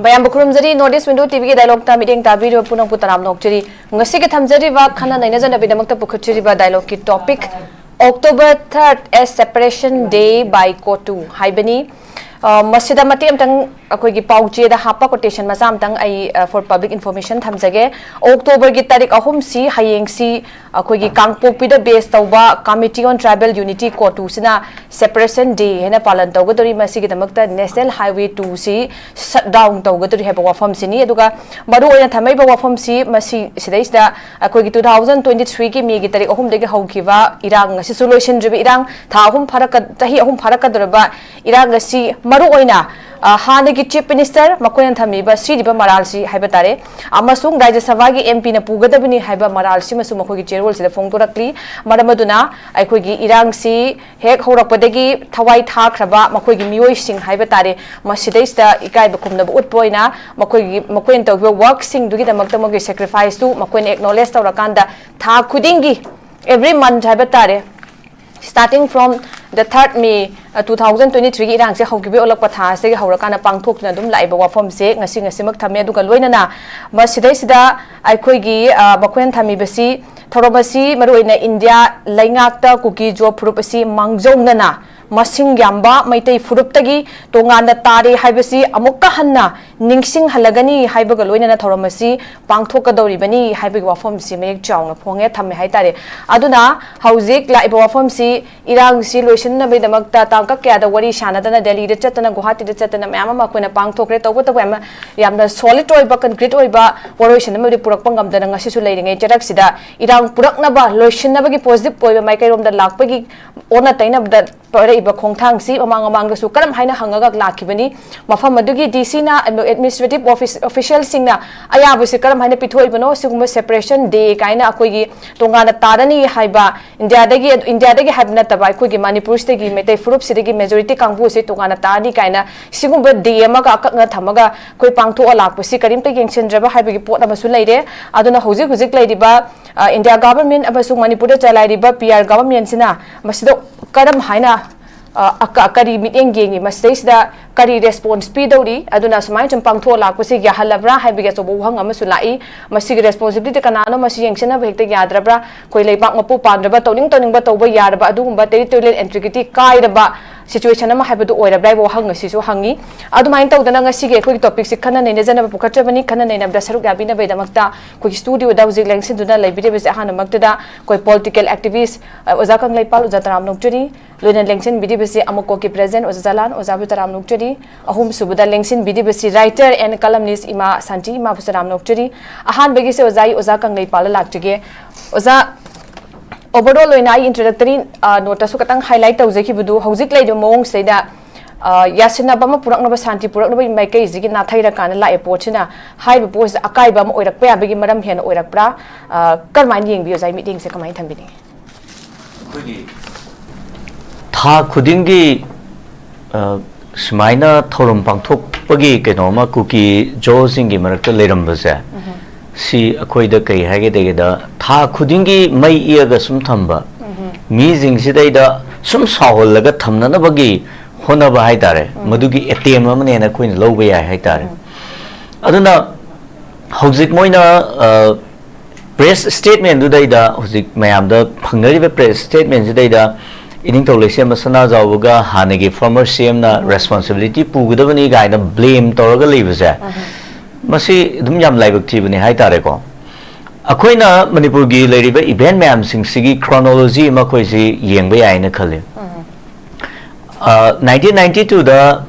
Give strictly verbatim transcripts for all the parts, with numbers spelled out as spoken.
ꯃꯌꯥꯝꯕꯨ ꯈꯨꯔꯨꯝꯖꯔꯤ꯫ North East Window ꯇꯤꯚꯤꯒꯤ ꯗꯥꯏꯂꯣꯛꯇ ꯃꯤꯠꯌꯦꯡ ꯇꯥꯕꯤꯔꯤꯕ ꯄꯨꯝꯅꯃꯛꯄꯨ ꯇꯔꯥꯝꯅ ꯑꯣꯛꯆꯔꯤ꯫ ꯉꯁꯤꯒꯤ ꯊꯝꯖꯔꯤꯕ ꯈꯟꯅ ꯅꯩꯅꯖꯅꯕꯒꯤꯗꯃꯛꯇ ꯄꯨꯈꯠꯆꯔꯤꯕ ꯗꯥꯏꯂꯣꯛꯀꯤ topic, "October third as Separation Day by COTU" ꯍꯥꯏꯕꯅꯤ꯫ ꯑ, ꯃꯁꯤꯗ ꯃꯇꯦꯛ ꯑꯃꯇꯪ ꯑꯩꯈꯣꯏꯒꯤ ꯄꯥꯎꯆꯦꯗ ꯍꯥꯞꯄ ꯀꯣꯇꯦꯁꯟ ꯃꯆꯥ ꯑꯃꯇꯪ ꯑꯩ, ꯑ, for public information ꯊꯝꯖꯒꯦ꯫ ꯑꯣꯛꯇꯣꯕꯔꯒꯤ ꯇꯥꯔꯤꯛ ꯑꯍꯨꯝꯁꯤ, ꯍꯌꯦꯡꯁꯤ ꯑꯩꯈꯣꯏꯒꯤ ꯀꯥꯡꯄꯣꯛꯄꯤꯗ ꯕꯦꯁ ꯇꯧꯕ Committee on Tribal Unity, COTU ꯁꯤꯅ Separation Day ꯍꯥꯏꯅ ꯄꯥꯂꯟ ꯇꯧꯒꯗꯧꯔꯤ꯫ ꯃꯁꯤꯒꯤꯗꯃꯛꯇ National Highway two ꯁꯤ shut down ꯇꯧꯒꯗꯧꯔꯤ ꯍꯥꯏꯕ ꯋꯥꯐꯝꯁꯤꯅꯤ꯫ ꯑꯗꯨꯒ ꯃꯔꯨ ꯑꯣꯏꯅ ꯊꯝꯃꯛꯏꯕ ꯋꯥꯐꯝꯁꯤ, ꯃꯁꯤ ꯁꯤꯗꯩꯁꯤꯗ ꯑꯩꯈꯣꯏꯒꯤ two thousand twenty three ꯒꯤ ꯃꯦꯒꯤ ꯇꯥꯔꯤꯛ ꯑꯍꯨꯝꯗꯒꯤ ꯍꯧꯈꯤꯕ ꯏꯔꯥꯡ ꯑꯁꯤꯁꯨ ꯂꯣꯏꯁꯤꯟꯗ꯭ꯔꯤꯕ ꯏꯔꯥꯡ, ꯊꯥ ꯑꯍꯨꯝ ꯐꯥꯔꯛꯀ-, ꯆꯍꯤ ꯑꯍꯨꯝ ꯐꯥꯔꯛꯀꯗꯧꯔꯕ ꯏꯔꯥꯡ ꯑꯁꯤ ꯃꯔꯨ ꯑꯣꯏꯅ, ꯑ, ꯍꯥꯟꯅꯒꯤ Chief Minister ꯃꯈꯣꯏꯅ ꯊꯝꯃꯤꯕ ꯁꯤꯔꯤꯕ ꯃꯔꯥꯜꯁꯤ ꯍꯥꯏꯕ ꯇꯥꯔꯦ, ꯑꯃꯁꯨꯡ ꯔꯥꯖ꯭ꯌ ꯁꯚꯥꯒꯤ MP ꯅ ꯄꯨꯒꯗꯕꯅꯤ ꯍꯥꯏꯕ ꯃꯔꯥꯜꯁꯤꯃꯁꯨ ꯃꯈꯣꯏꯒꯤ ꯆꯦꯔꯣꯜꯁꯤꯗ ꯐꯣꯡꯗꯣꯔꯛꯂꯤ꯫ ꯃꯔꯝ ꯑꯗꯨꯅ ꯑꯩꯈꯣꯏꯒꯤ ꯏꯔꯥꯡꯁꯤ ꯍꯦꯛ ꯍꯧꯔꯛꯄꯗꯒꯤ ꯊꯋꯥꯏ ꯊꯥꯈ꯭ꯔꯕ ꯃꯈꯣꯏꯒꯤ ꯃꯤꯑꯣꯏꯁꯤꯡ ꯍꯥꯏꯕ ꯇꯥꯔꯦ, ꯃꯁꯤꯗꯩꯁꯤꯗ ꯏꯀꯥꯏꯕ ꯈꯨꯝꯅꯕ ꯎꯠꯄ ꯑꯣꯏꯅ ꯃꯈꯣꯏꯒꯤ, ꯃꯈꯣꯏꯅ ꯇꯧꯈꯤꯕ ꯋꯥꯔꯛꯁꯤꯡꯗꯨꯒꯤꯗꯃꯛꯇ ꯃꯣꯏꯒꯤ ꯁꯦꯀ꯭ꯔꯤꯐꯥꯏꯁꯇꯨ ꯃꯈꯣꯏꯅ ꯑꯦꯛꯅꯣꯂꯦꯖ ꯇꯧꯔꯀꯥꯟꯗ ꯊꯥ ꯈꯨꯗꯤꯡꯒꯤ, every month ꯍꯥꯏꯕ ꯇꯥꯔꯦ, starting from the third May, ꯑ, two thousand twenty three ꯒꯤ ꯏꯔꯥꯡꯁꯦ ꯍꯧꯈꯤꯕ ꯑꯣꯜꯂꯛꯄ ꯊꯥ ꯑꯁꯤꯗꯒꯤ ꯍꯧꯔꯀꯥꯟꯗ ꯄꯥꯡꯊꯣꯛꯇꯨꯅ ꯑꯗꯨꯝ ꯂꯥꯛꯏꯕ ꯋꯥꯐꯝꯁꯦ ꯉꯁꯤ, ꯉꯁꯤꯃꯛ ꯊꯝꯃꯦ꯫ ꯑꯗꯨꯒ ꯂꯣꯏꯅꯅ ꯃꯁꯤꯗꯩꯁꯤꯗ ꯑꯩꯈꯣꯏꯒꯤ, ꯑ, ꯃꯈꯣꯏꯅ ꯊꯝꯃꯤꯕꯁꯤ, ꯊꯧꯔꯝ ꯑꯁꯤ ꯃꯔꯨꯑꯣꯏꯅ ꯏꯟꯗꯤꯌꯥ ꯂꯩꯉꯥꯛꯇ ꯀꯨꯀꯤ ꯖꯣ ꯐꯨꯔꯨꯞ ꯑꯁꯤ ꯃꯥꯡꯖꯧꯅꯅ ꯃꯁꯤꯡ ꯌꯥꯝꯕ ꯃꯩꯇꯩ ꯐꯨꯔꯨꯞꯇꯒꯤ ꯇꯣꯉꯥꯟꯅ ꯇꯥꯔꯦ ꯍꯥꯏꯕꯁꯤ ꯑꯃꯨꯛꯀ ꯍꯟꯅ ꯅꯤꯡꯁꯤꯡꯍꯜꯂꯒꯅꯤ ꯍꯥꯏꯕꯒ ꯂꯣꯏꯅꯅ ꯊꯧꯔꯝ ꯑꯁꯤ ꯄꯥꯡꯊꯣꯛꯀꯗꯧꯔꯤꯕꯅꯤ ꯍꯥꯏꯕꯒꯤ ꯋꯥꯐꯝꯁꯤ ꯃꯌꯦꯛ ꯆꯥꯎꯅ ꯐꯣꯡꯉꯦ, ꯊꯝꯃꯦ ꯍꯥꯏꯇꯥꯔꯦ꯫ ꯑꯗꯨꯅ ꯍꯧꯖꯤꯛ ꯂꯥꯛꯏꯕ ꯋꯥꯐꯝꯁꯤ, ꯏꯔꯥꯡꯁꯤ ꯂꯣꯏꯁꯤꯟꯅꯕꯒꯤꯗꯃꯛꯇ ꯇꯥꯡꯀꯛ ꯀꯌꯥꯗ ꯋꯥꯔꯤ ꯁꯥꯟꯅꯗꯅ, ꯗꯦꯜꯂꯤꯗ ꯆꯠꯇꯅ, ꯒꯨꯋꯥꯍꯥꯇꯤꯗ ꯆꯠꯇꯅ ꯃꯌꯥꯝ ꯑꯃ ꯑꯩꯈꯣꯏꯅ ꯄꯥꯡꯊꯣꯛꯈ꯭ꯔꯦ꯫ ꯇꯧꯕꯇꯕꯨ ꯌꯥꯝꯅ, ꯌꯥꯝꯅ solid ꯑꯣꯏꯕ, concrete ꯑꯣꯏꯕ ꯋꯥꯔꯣꯏꯁꯤꯟ ꯑꯃꯗꯤ ꯄꯨꯔꯛꯄ ꯉꯝꯗꯅ ꯉꯁꯤꯁꯨ ꯂꯩꯔꯤꯉꯩ ꯆꯩꯔꯛꯁꯤꯗ ꯏꯔꯥꯡ ꯄꯨꯔꯛꯅꯕ, ꯂꯣꯏꯁꯤꯟꯅꯕꯒꯤ positive ꯑꯣꯏꯕ ꯃꯥꯏꯀꯩꯔꯣꯝꯗ ꯂꯥꯛꯄꯒꯤ ꯑꯣꯟꯅ ꯇꯩꯅꯕꯗ ꯄꯥꯏꯔꯛꯏꯕ ꯈꯣꯡꯊꯥꯡꯁꯤ ꯃꯃꯥꯡ ꯃꯃꯥꯡꯗꯁꯨ ꯀꯔꯝ ꯍꯥꯏꯅ ꯍꯪꯉꯒ ꯂꯥꯛꯈꯤꯕꯅꯤ? ꯃꯐꯝ ꯑꯗꯨꯒꯤ ꯗꯤ ꯁꯤꯅ, ꯑꯦꯗꯃꯤꯅꯤꯁꯇ꯭ꯔꯦꯇꯤꯚ ꯑꯣꯐꯤꯁ ꯑꯣꯐꯤꯁꯤꯌꯦꯜꯁꯤꯡꯅ ꯑꯌꯥꯕꯁꯤ ꯀꯔꯝ ꯍꯥꯏꯅ ꯄꯤꯊꯣꯛꯏꯕꯅꯣ? ꯁꯤꯒꯨꯝꯕ ꯁꯦꯄꯔꯦꯁꯟ ꯗꯦ ꯀꯥꯏꯅ ꯑꯩꯈꯣꯏꯒꯤ ꯇꯣꯉꯥꯟꯅ ꯇꯥꯔꯅꯤ ꯍꯥꯏꯕ, ꯏꯟꯗꯤꯌꯥꯗꯒꯤ, ꯏꯟꯗꯤꯌꯥꯗꯒꯤ ꯍꯥꯏꯕ ꯅꯠꯇꯕ, ꯑꯩꯈꯣꯏꯒꯤ ꯃꯅꯤꯄꯨꯔꯁꯤꯗꯒꯤ ꯃꯩꯇꯩ ꯐꯨꯔꯨꯞꯁꯤꯗꯒꯤ ꯃꯦꯖꯣꯔꯤꯇꯤ ꯀꯥꯡꯕꯨꯁꯤ ꯇꯣꯉꯥꯟꯅ ꯇꯥꯔꯅꯤ ꯀꯥꯏꯅ ꯁꯤꯒꯨꯝꯕ ꯗꯦ ꯑꯃꯒ ꯑꯀꯛꯅ ꯊꯝꯃꯒ ꯑꯩꯈꯣꯏ ꯄꯥꯡꯊꯣꯛꯑ ꯂꯥꯛꯄꯁꯤ ꯀꯔꯤꯝꯇ ꯌꯦꯡꯁꯤꯟꯗ꯭ꯔꯕ ꯍꯥꯏꯕꯒꯤ ꯄꯣꯠ ꯑꯃꯁꯨ ꯂꯩꯔꯦ꯫ ꯑꯗꯨꯅ ꯍꯧꯖꯤꯛ ꯍꯧꯖꯤꯛ ꯂꯩꯔꯤꯕ, ꯑ, ꯏꯟꯗꯤꯌꯥ ꯒꯚꯔꯟꯃꯦꯟꯠ ꯑꯃꯁꯨꯡ ꯃꯅꯤꯄꯨꯔꯗ ꯆꯂꯥꯏꯔꯤꯕ ꯄꯤ ꯑꯥꯔ ꯒꯚꯔꯟꯃꯦꯟꯠꯁꯤꯅ ꯃꯁꯤꯗ ꯀꯔꯝ ꯍꯥꯏꯅ, ꯑ, ꯑꯀ-, ꯀꯔꯤ ꯃꯤꯠꯌꯦꯡ ꯌꯦꯡꯉꯤ? ꯃꯁꯤꯗꯩꯁꯤꯗ ꯀꯔꯤ ꯔꯦꯁꯄꯣꯟꯁ ꯄꯤꯗꯧꯔꯤ? ꯑꯗꯨꯅ ꯁꯨꯃꯥꯏꯅ ꯁꯨꯝ ꯄꯥꯡꯊꯣꯛꯑ ꯂꯥꯛꯄꯁꯤ ꯌꯥꯍꯜꯂꯕ꯭ꯔꯥ ꯍꯥꯏꯕꯒꯤ ꯑꯆꯧꯕ ꯋꯥꯍꯪ ꯑꯃꯁꯨ ꯂꯥꯛꯏ꯫ ꯃꯁꯤꯒꯤ ꯔꯦꯁꯄꯣꯟꯁꯤꯕꯤꯂꯤꯇꯤ ꯀꯅꯥꯅꯣ? ꯃꯁꯤ ꯌꯦꯡꯁꯤꯟꯅꯕ ꯍꯦꯛꯇ ꯌꯥꯗ꯭ꯔꯕ꯭ꯔꯥ? ꯑꯩꯈꯣꯏ ꯂꯩꯕꯥꯛ ꯃꯄꯨ ꯄꯥꯟꯗ꯭ꯔꯕ, ꯇꯧꯅꯤꯡ ꯇꯧꯅꯤꯡꯕ ꯇꯧꯕ ꯌꯥꯔꯕ ꯑꯗꯨꯒꯨꯝꯕ ꯇꯦꯔꯤꯇꯣꯔꯤꯌꯦꯜ ꯏꯟꯇꯤꯒ꯭ꯔꯤꯇꯤ ꯀꯥꯏꯔꯕ ꯁꯤꯆꯨꯋꯦꯁꯟ ꯑꯃ ꯍꯥꯏꯕꯗꯨ ꯑꯣꯏꯔꯕ꯭ꯔꯥ ꯍꯥꯏꯕ ꯋꯥꯍꯪ ꯑꯁꯤꯁꯨ ꯍꯪꯉꯤ꯫ ꯑꯗꯨꯃꯥꯏꯅ ꯇꯧꯗꯅ ꯉꯁꯤꯒꯤ ꯑꯩꯈꯣꯏꯒꯤ ꯇꯣꯄꯤꯛꯁꯤ ꯈꯟꯅ ꯅꯩꯅꯖꯅꯕ ꯄꯨꯈꯠꯆꯕꯅꯤ꯫ ꯈꯟꯅ ꯅꯩꯅꯕꯗ ꯁꯔꯨꯛ ꯌꯥꯕꯤꯅꯕꯒꯤꯗꯃꯛꯇ ꯑꯩꯈꯣꯏꯒꯤ ꯁ꯭ꯇꯨꯗꯤꯑꯣꯗ ꯍꯧꯖꯤꯛ ꯂꯦꯡꯁꯤꯟꯗꯨꯅ ꯂꯩꯕꯤꯔꯤꯕꯁꯦ ꯑꯍꯥꯟꯕꯃꯛꯇꯗ ꯑꯩꯈꯣꯏ ꯄꯣꯂꯤꯇꯤꯀꯦꯜ ꯑꯦꯛꯇꯤꯚꯤꯁ, ꯑ, ꯑꯣꯖꯥ ꯀꯪꯂꯩꯄꯥꯜ, ꯑꯣꯖꯥ ꯇꯔꯥꯝꯅ ꯑꯣꯛꯆꯔꯤ꯫ ꯂꯣꯏꯅ ꯂꯦꯡꯁꯤꯟꯕꯤꯔꯤꯕꯁꯤ ꯑꯃꯨꯛꯀꯣꯛꯀꯤ ꯄ꯭ꯔꯦꯖꯤꯗꯦꯟꯠ ꯑꯣꯖꯥ ꯖꯂꯥꯟ, ꯑꯣꯖꯥꯕꯨ ꯇꯔꯥꯝꯅ ꯑꯣꯛꯆꯔꯤ꯫ ꯑꯍꯨꯝꯁꯨꯕꯗ ꯂꯦꯡꯁꯤꯟꯕꯤꯔꯤꯕꯁꯤ ꯔꯥꯏꯇꯔ ꯑꯦꯟ ꯀꯂꯝꯅꯤꯁ ꯏꯃꯥ ꯁꯥꯟꯇꯤ, ꯏꯃꯥꯕꯨꯁꯨ ꯇꯔꯥꯝꯅ ꯑꯣꯛꯆꯔꯤ꯫ ꯑꯍꯥꯟꯕꯒꯤꯁꯦ ꯑꯣꯖꯥ ꯑꯩ ꯑꯣꯖꯥ ꯀꯪꯂꯩꯄꯥꯜꯗ ꯂꯥꯛꯆꯒꯦ꯫ ꯑꯣꯖꯥ, ꯑꯣꯚꯔꯑꯣꯜ ꯑꯣꯏꯅ ꯑꯩ ꯏꯟꯇ꯭ꯔꯣꯗꯛꯇꯔꯤ, ꯑ, ꯅꯣꯠꯇꯁꯨ ꯈꯇꯪ ꯍꯥꯏꯂꯥꯏꯠ ꯇꯧꯖꯈꯤꯕꯗꯨ, ꯍꯧꯖꯤꯛ ꯂꯩꯔꯤꯕ ꯃꯑꯣꯡꯁꯤꯗꯩꯗ, ꯑ, ꯌꯥꯁꯤꯟꯅꯕ ꯑꯃ ꯄꯨꯔꯛꯅꯕ, ꯁꯥꯟꯇꯤ ꯄꯨꯔꯛꯅꯕꯒꯤ ꯃꯥꯏꯀꯩꯁꯤꯒꯤ ꯅꯥꯊꯩꯔꯀꯥꯟꯗ ꯂꯥꯛꯑꯦ ꯄꯣꯠꯁꯤꯅ, ꯍꯥꯏꯔꯤꯕ ꯄꯣꯠꯁꯤꯗ ꯑꯀꯥꯏꯕ ꯑꯃ ꯑꯣꯏꯔꯛꯄ ꯌꯥꯕꯒꯤ ꯃꯔꯝ ꯍꯦꯟꯅ ꯑꯣꯏꯔꯛꯄ꯭ꯔꯥ? ꯑ, ꯀꯔꯝꯍꯥꯏꯅ ꯌꯦꯡꯕꯤ ꯑꯣꯖꯥ? ꯃꯤꯠꯌꯦꯡꯁꯦ ꯀꯃꯥꯏꯅ ꯊꯝꯕꯤꯅꯤꯡꯉꯤ? ꯑꯩꯈꯣꯏꯒꯤ ꯊꯥ ꯈꯨꯗꯤꯡꯒꯤ, ꯑ, ꯁꯨꯃꯥꯏꯅ ꯊꯧꯔꯝ ꯄꯥꯡꯊꯣꯛꯄꯒꯤ ꯀꯩꯅꯣ ꯑꯃ ꯀꯨꯀꯤ ꯖꯣꯁꯤꯡꯒꯤ ꯃꯔꯛꯇ ꯂꯩꯔꯝꯕꯁꯦ, ꯁꯤ ꯑꯩꯈꯣꯏꯗ ꯀꯩ ꯍꯥꯏꯒꯗꯒꯦꯗ, ꯊꯥ ꯈꯨꯗꯤꯡꯒꯤ ꯃꯩ ꯏꯛꯑꯒ ꯁꯨꯝ ꯊꯝꯕ, ꯃꯤꯁꯤꯡꯁꯤꯗꯩꯗ ꯁꯨꯝ ꯁꯥꯎꯍꯜꯂꯒ ꯊꯝꯅꯅꯕꯒꯤ ꯍꯣꯠꯅꯕ ꯍꯥꯏꯇꯥꯔꯦ, ꯃꯗꯨꯒꯤ ꯑꯦꯇꯦꯝ ꯑꯃꯅꯦꯅ ꯑꯩꯈꯣꯏꯅ ꯂꯧꯕ ꯌꯥꯏ ꯍꯥꯏꯇꯥꯔꯦ꯫ ꯑꯗꯨꯅ ꯍꯧꯖꯤꯛ ꯃꯣꯏꯅ, ꯑ, ꯄ꯭ꯔꯦꯁ ꯁ꯭ꯇꯦꯠꯃꯦꯟꯗꯨꯗꯩꯗ, ꯍꯧꯖꯤꯛ ꯃꯌꯥꯝꯗ ꯐꯪꯅꯔꯤꯕ ꯄ꯭ꯔꯦꯁ ꯁ꯭ꯇꯦꯠꯃꯦꯟꯁꯤꯗꯩꯗ, ꯏꯅꯤꯡꯊꯧ ꯂꯩꯁꯦꯝꯕ ꯁꯅꯥꯖꯥꯎꯕꯒ ꯍꯥꯟꯅꯒꯤ ꯐꯣꯔꯃꯔ ꯁꯤ ꯑꯦꯝꯅ ꯔꯦꯁꯄꯣꯟꯁꯤꯕꯤꯂꯤꯇꯤ ꯄꯨꯒꯗꯕꯅꯤ ꯀꯥꯏꯅ ꯕ꯭ꯂꯦꯝ ꯇꯧꯔꯒ ꯂꯩꯕꯁꯦ, ꯃꯁꯤ ꯑꯗꯨꯝ ꯌꯥꯝ ꯂꯥꯏꯕꯛ ꯊꯤꯕꯅꯤ ꯍꯥꯏꯇꯥꯔꯦꯀꯣ꯫ ꯑꯩꯈꯣꯏꯅ ꯃꯅꯤꯄꯨꯔꯒꯤ ꯂꯩꯔꯤꯕ ꯏꯚꯦꯟꯠ ꯃꯌꯥꯝꯁꯤꯡꯁꯤꯒꯤ ꯀ꯭ꯔꯣꯅꯣꯂꯣꯖꯤ ꯑꯃ ꯑꯩꯈꯣꯏꯁꯤ ꯌꯦꯡꯕ ꯌꯥꯏꯅ ꯈꯜꯂꯤ꯫ ꯑ, ꯅꯥꯏꯟꯇꯤꯟ ꯅꯥꯏꯟꯇꯤ ꯇꯨꯗ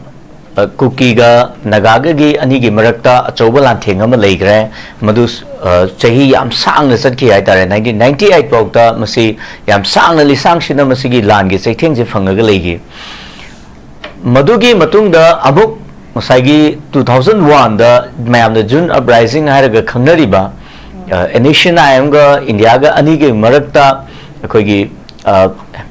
ꯑ, ꯀꯨꯀꯤꯒ ꯅꯥꯒꯥꯒꯒꯤ ꯑꯅꯤꯒꯤ ꯃꯔꯛꯇ ꯑꯆꯧꯕ ꯂꯥꯟꯊꯦꯡ ꯑꯃ ꯂꯩꯈ꯭ꯔꯦ꯫ ꯃꯗꯨ, ꯑ, ꯆꯍꯤ ꯌꯥꯝ ꯁꯥꯡꯅ ꯆꯠꯈꯤ ꯍꯥꯏꯇꯥꯔꯦ꯫ ꯅꯥꯏꯟꯇꯤꯟ ꯅꯥꯏꯟꯇꯤ ꯑꯩꯠ ꯐꯥꯎꯗ ꯃꯁꯤ ꯌꯥꯝ ꯁꯥꯡꯅ ꯂꯤꯁꯥꯡꯁꯤꯟꯅ ꯃꯁꯤꯒꯤ ꯂꯥꯟꯒꯤ ꯆꯩꯊꯦꯡꯁꯦ ꯐꯪꯉꯒ ꯂꯩꯈꯤ꯫ ꯃꯗꯨꯒꯤ ꯃꯇꯨꯡꯗ ꯑꯃꯨꯛ ꯉꯁꯥꯏꯒꯤ two thousand one ꯗ ꯃꯌꯥꯝꯅ June Uprising ꯍꯥꯏꯔꯒ ꯈꯪꯅꯔꯤꯕ, ꯑ, ꯑꯦꯟ ꯑꯦꯁ ꯁꯤ ꯑꯥꯏ ꯑꯦꯝꯒ ꯏꯟꯗꯤꯌꯥꯒ ꯑꯅꯤꯒꯤ ꯃꯔꯛꯇ ꯑꯩꯈꯣꯏꯒꯤ, ꯑ,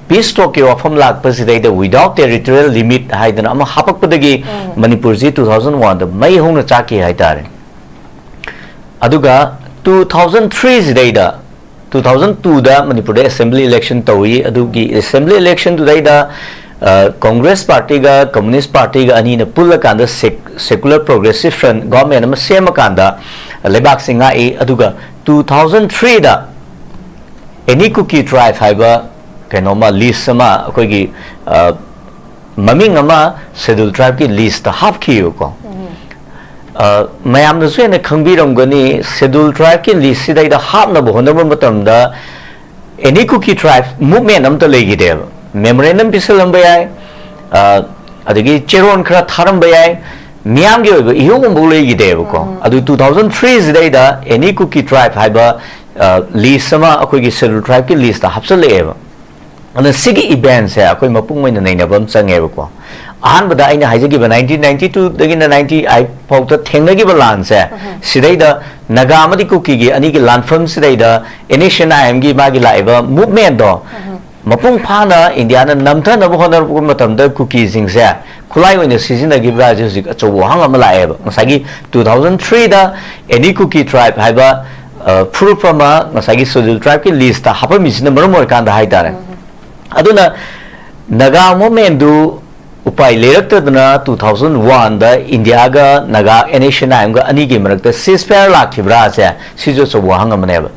peace talk ꯀꯤ ꯋꯥꯐꯝ ꯂꯥꯛꯄꯁꯤꯗꯩꯗ without territorial limit ꯍꯥꯏꯗꯅ ꯑꯃ ꯍꯥꯄꯛꯄꯗꯒꯤ ꯎꯝ꯫ ꯃꯅꯤꯄꯨꯔꯁꯤ two thousand one ꯗ ꯃꯩ ꯍꯧꯅ ꯆꯥꯛꯈꯤ ꯍꯥꯏꯇꯥꯔꯦ꯫ ꯑꯗꯨꯒ two thousand three ꯁꯤꯗꯩꯗ, two thousand two ꯗ ꯃꯅꯤꯄꯨꯔꯗ assembly election ꯇꯧꯏ꯫ ꯑꯗꯨꯒꯤ assembly election ꯗꯨꯗꯩꯗ, ꯑ, ꯀꯣꯡꯒ꯭ꯔꯦꯁ ꯄꯥꯔꯇꯤꯒ ꯀꯝꯃꯨꯅꯤꯁ ꯄꯥꯔꯇꯤꯒ ꯑꯅꯤꯅ ꯄꯨꯜꯂꯀꯥꯟꯗ sec-, secular progressive front government ꯑꯃ ꯁꯦꯝꯃꯀꯥꯟꯗ ꯂꯩꯕꯥꯛꯁꯦ ꯉꯥꯛꯏ꯫ ꯑꯗꯨꯒ two thousand three ꯗ Any Kuki Tribe ꯍꯥꯏꯕ ꯀꯩꯅꯣꯃ, list ꯑꯃ, ꯑꯩꯈꯣꯏꯒꯤ, ꯑ, ꯃꯃꯤꯡ ꯑꯃ Scheduled Tribe ꯀꯤ list ꯇ ꯍꯥꯞꯈꯤꯕꯀꯣ꯫ ꯎꯝ꯫ ꯑ, ꯃꯌꯥꯝꯅꯁꯨ ꯍꯦꯟꯅ ꯈꯪꯕꯤꯔꯝꯒꯅꯤ, Scheduled Tribe ꯀꯤ list ꯁꯤꯗꯩꯗ ꯍꯥꯞꯅꯕ ꯍꯣꯠꯅꯕ ꯃꯇꯝꯗ Any Kuki Tribe movement ꯑꯝꯇ ꯂꯩꯈꯤꯗꯦꯕ꯫ Memorandum ꯄꯤꯁꯜꯂꯝꯕ ꯌꯥꯏ, ꯑ, ꯑꯗꯒꯤ ꯆꯦꯔꯣꯟ ꯈꯔ ꯊꯥꯔꯝꯕ ꯌꯥꯏ, ꯃꯤꯌꯥꯝꯒꯤ ꯑꯣꯏꯕ ꯏꯍꯧ ꯑꯃꯐꯥꯎ ꯂꯩꯈꯤꯗꯦꯕꯀꯣ꯫ ꯎꯝ꯫ ꯑꯗꯨ two thousand three ꯁꯤꯗꯩꯗ Any Kuki Tribe ꯍꯥꯏꯕ, ꯑ, list ꯑꯃ ꯑꯩꯈꯣꯏꯒꯤ Scheduled Tribe ꯀꯤ list ꯇ ꯍꯥꯞꯆꯜꯂꯛꯑꯦꯕ꯫ ꯑꯗꯨꯅ ꯁꯤꯒꯤ event ꯁꯦ ꯑꯩꯈꯣꯏ ꯃꯄꯨꯡ ꯑꯣꯏꯅ ꯅꯩꯅꯕ ꯑꯃ ꯆꯪꯉꯦꯕꯀꯣ꯫ ꯑꯍꯥꯟꯕꯗ ꯑꯩꯅ ꯍꯥꯏꯖꯈꯤꯕ nineteen ninety two ꯗꯒꯤꯅ ninety eight ꯐꯥꯎꯗ ꯊꯦꯡꯅꯈꯤꯕ ꯂꯥꯟꯁꯦ, ꯎꯝ꯫ ꯁꯤꯗꯩꯗ ꯅꯥꯒꯥ ꯑꯃꯗꯤ ꯀꯨꯀꯤꯒꯤ ꯑꯅꯤꯒꯤ ꯂꯥꯟꯐꯝ ꯁꯤꯗꯩꯗ N S C N I M ꯒꯤ ꯃꯥꯒꯤ ꯂꯥꯛꯏꯕ movement ꯗꯣ ꯎꯝ꯫ ꯃꯄꯨꯡ ꯐꯥꯅ ꯏꯟꯗꯤꯌꯥꯅ ꯅꯝꯊꯅꯕ ꯍꯣꯠꯅꯔꯛꯄ ꯃꯇꯝꯗ ꯀꯨꯀꯤꯁꯤꯡꯁꯦ ꯈꯨꯠꯂꯥꯏ ꯑꯣꯏꯅ ꯁꯤꯖꯤꯟꯅꯈꯤꯕ꯭ꯔꯥ ꯍꯥꯏꯁꯦ ꯍꯧꯖꯤꯛ ꯑꯆꯧꯕ ꯋꯥꯍꯪ ꯑꯃ ꯂꯥꯛꯑꯦꯕ꯫ ꯉꯁꯥꯏꯒꯤ two thousand three ꯗ Any Kuki Tribe ꯍꯥꯏꯕ, ꯑ, ꯐꯨꯔꯨꯞ ꯑꯃ ꯉꯁꯥꯏꯒꯤ Scheduled Tribe ꯀꯤ list ꯇ ꯍꯥꯞꯄꯝꯃꯤꯁꯤꯅ ꯃꯔꯝ ꯑꯣꯏꯔꯀꯥꯟꯗ ꯍꯥꯏꯇꯥꯔꯦ꯫ ꯎꯝ꯫ ꯑꯗꯨꯅ ꯅꯥꯒꯥ movement ꯗꯨ ꯎꯄꯥꯏ ꯂꯩꯔꯛꯇꯗꯅ two thousand one the ꯏꯟꯗꯤꯌꯥꯒ Naga N S C N I M ꯒ ꯑꯅꯤꯒꯤ ꯃꯔꯛꯇ ceasefire ꯂꯥꯛꯈꯤꯕ꯭ꯔꯥꯁꯦ, ꯁꯤꯁꯨ ꯑꯆꯧꯕ ꯋꯥꯍꯪ ꯑꯃꯅꯦꯕ꯫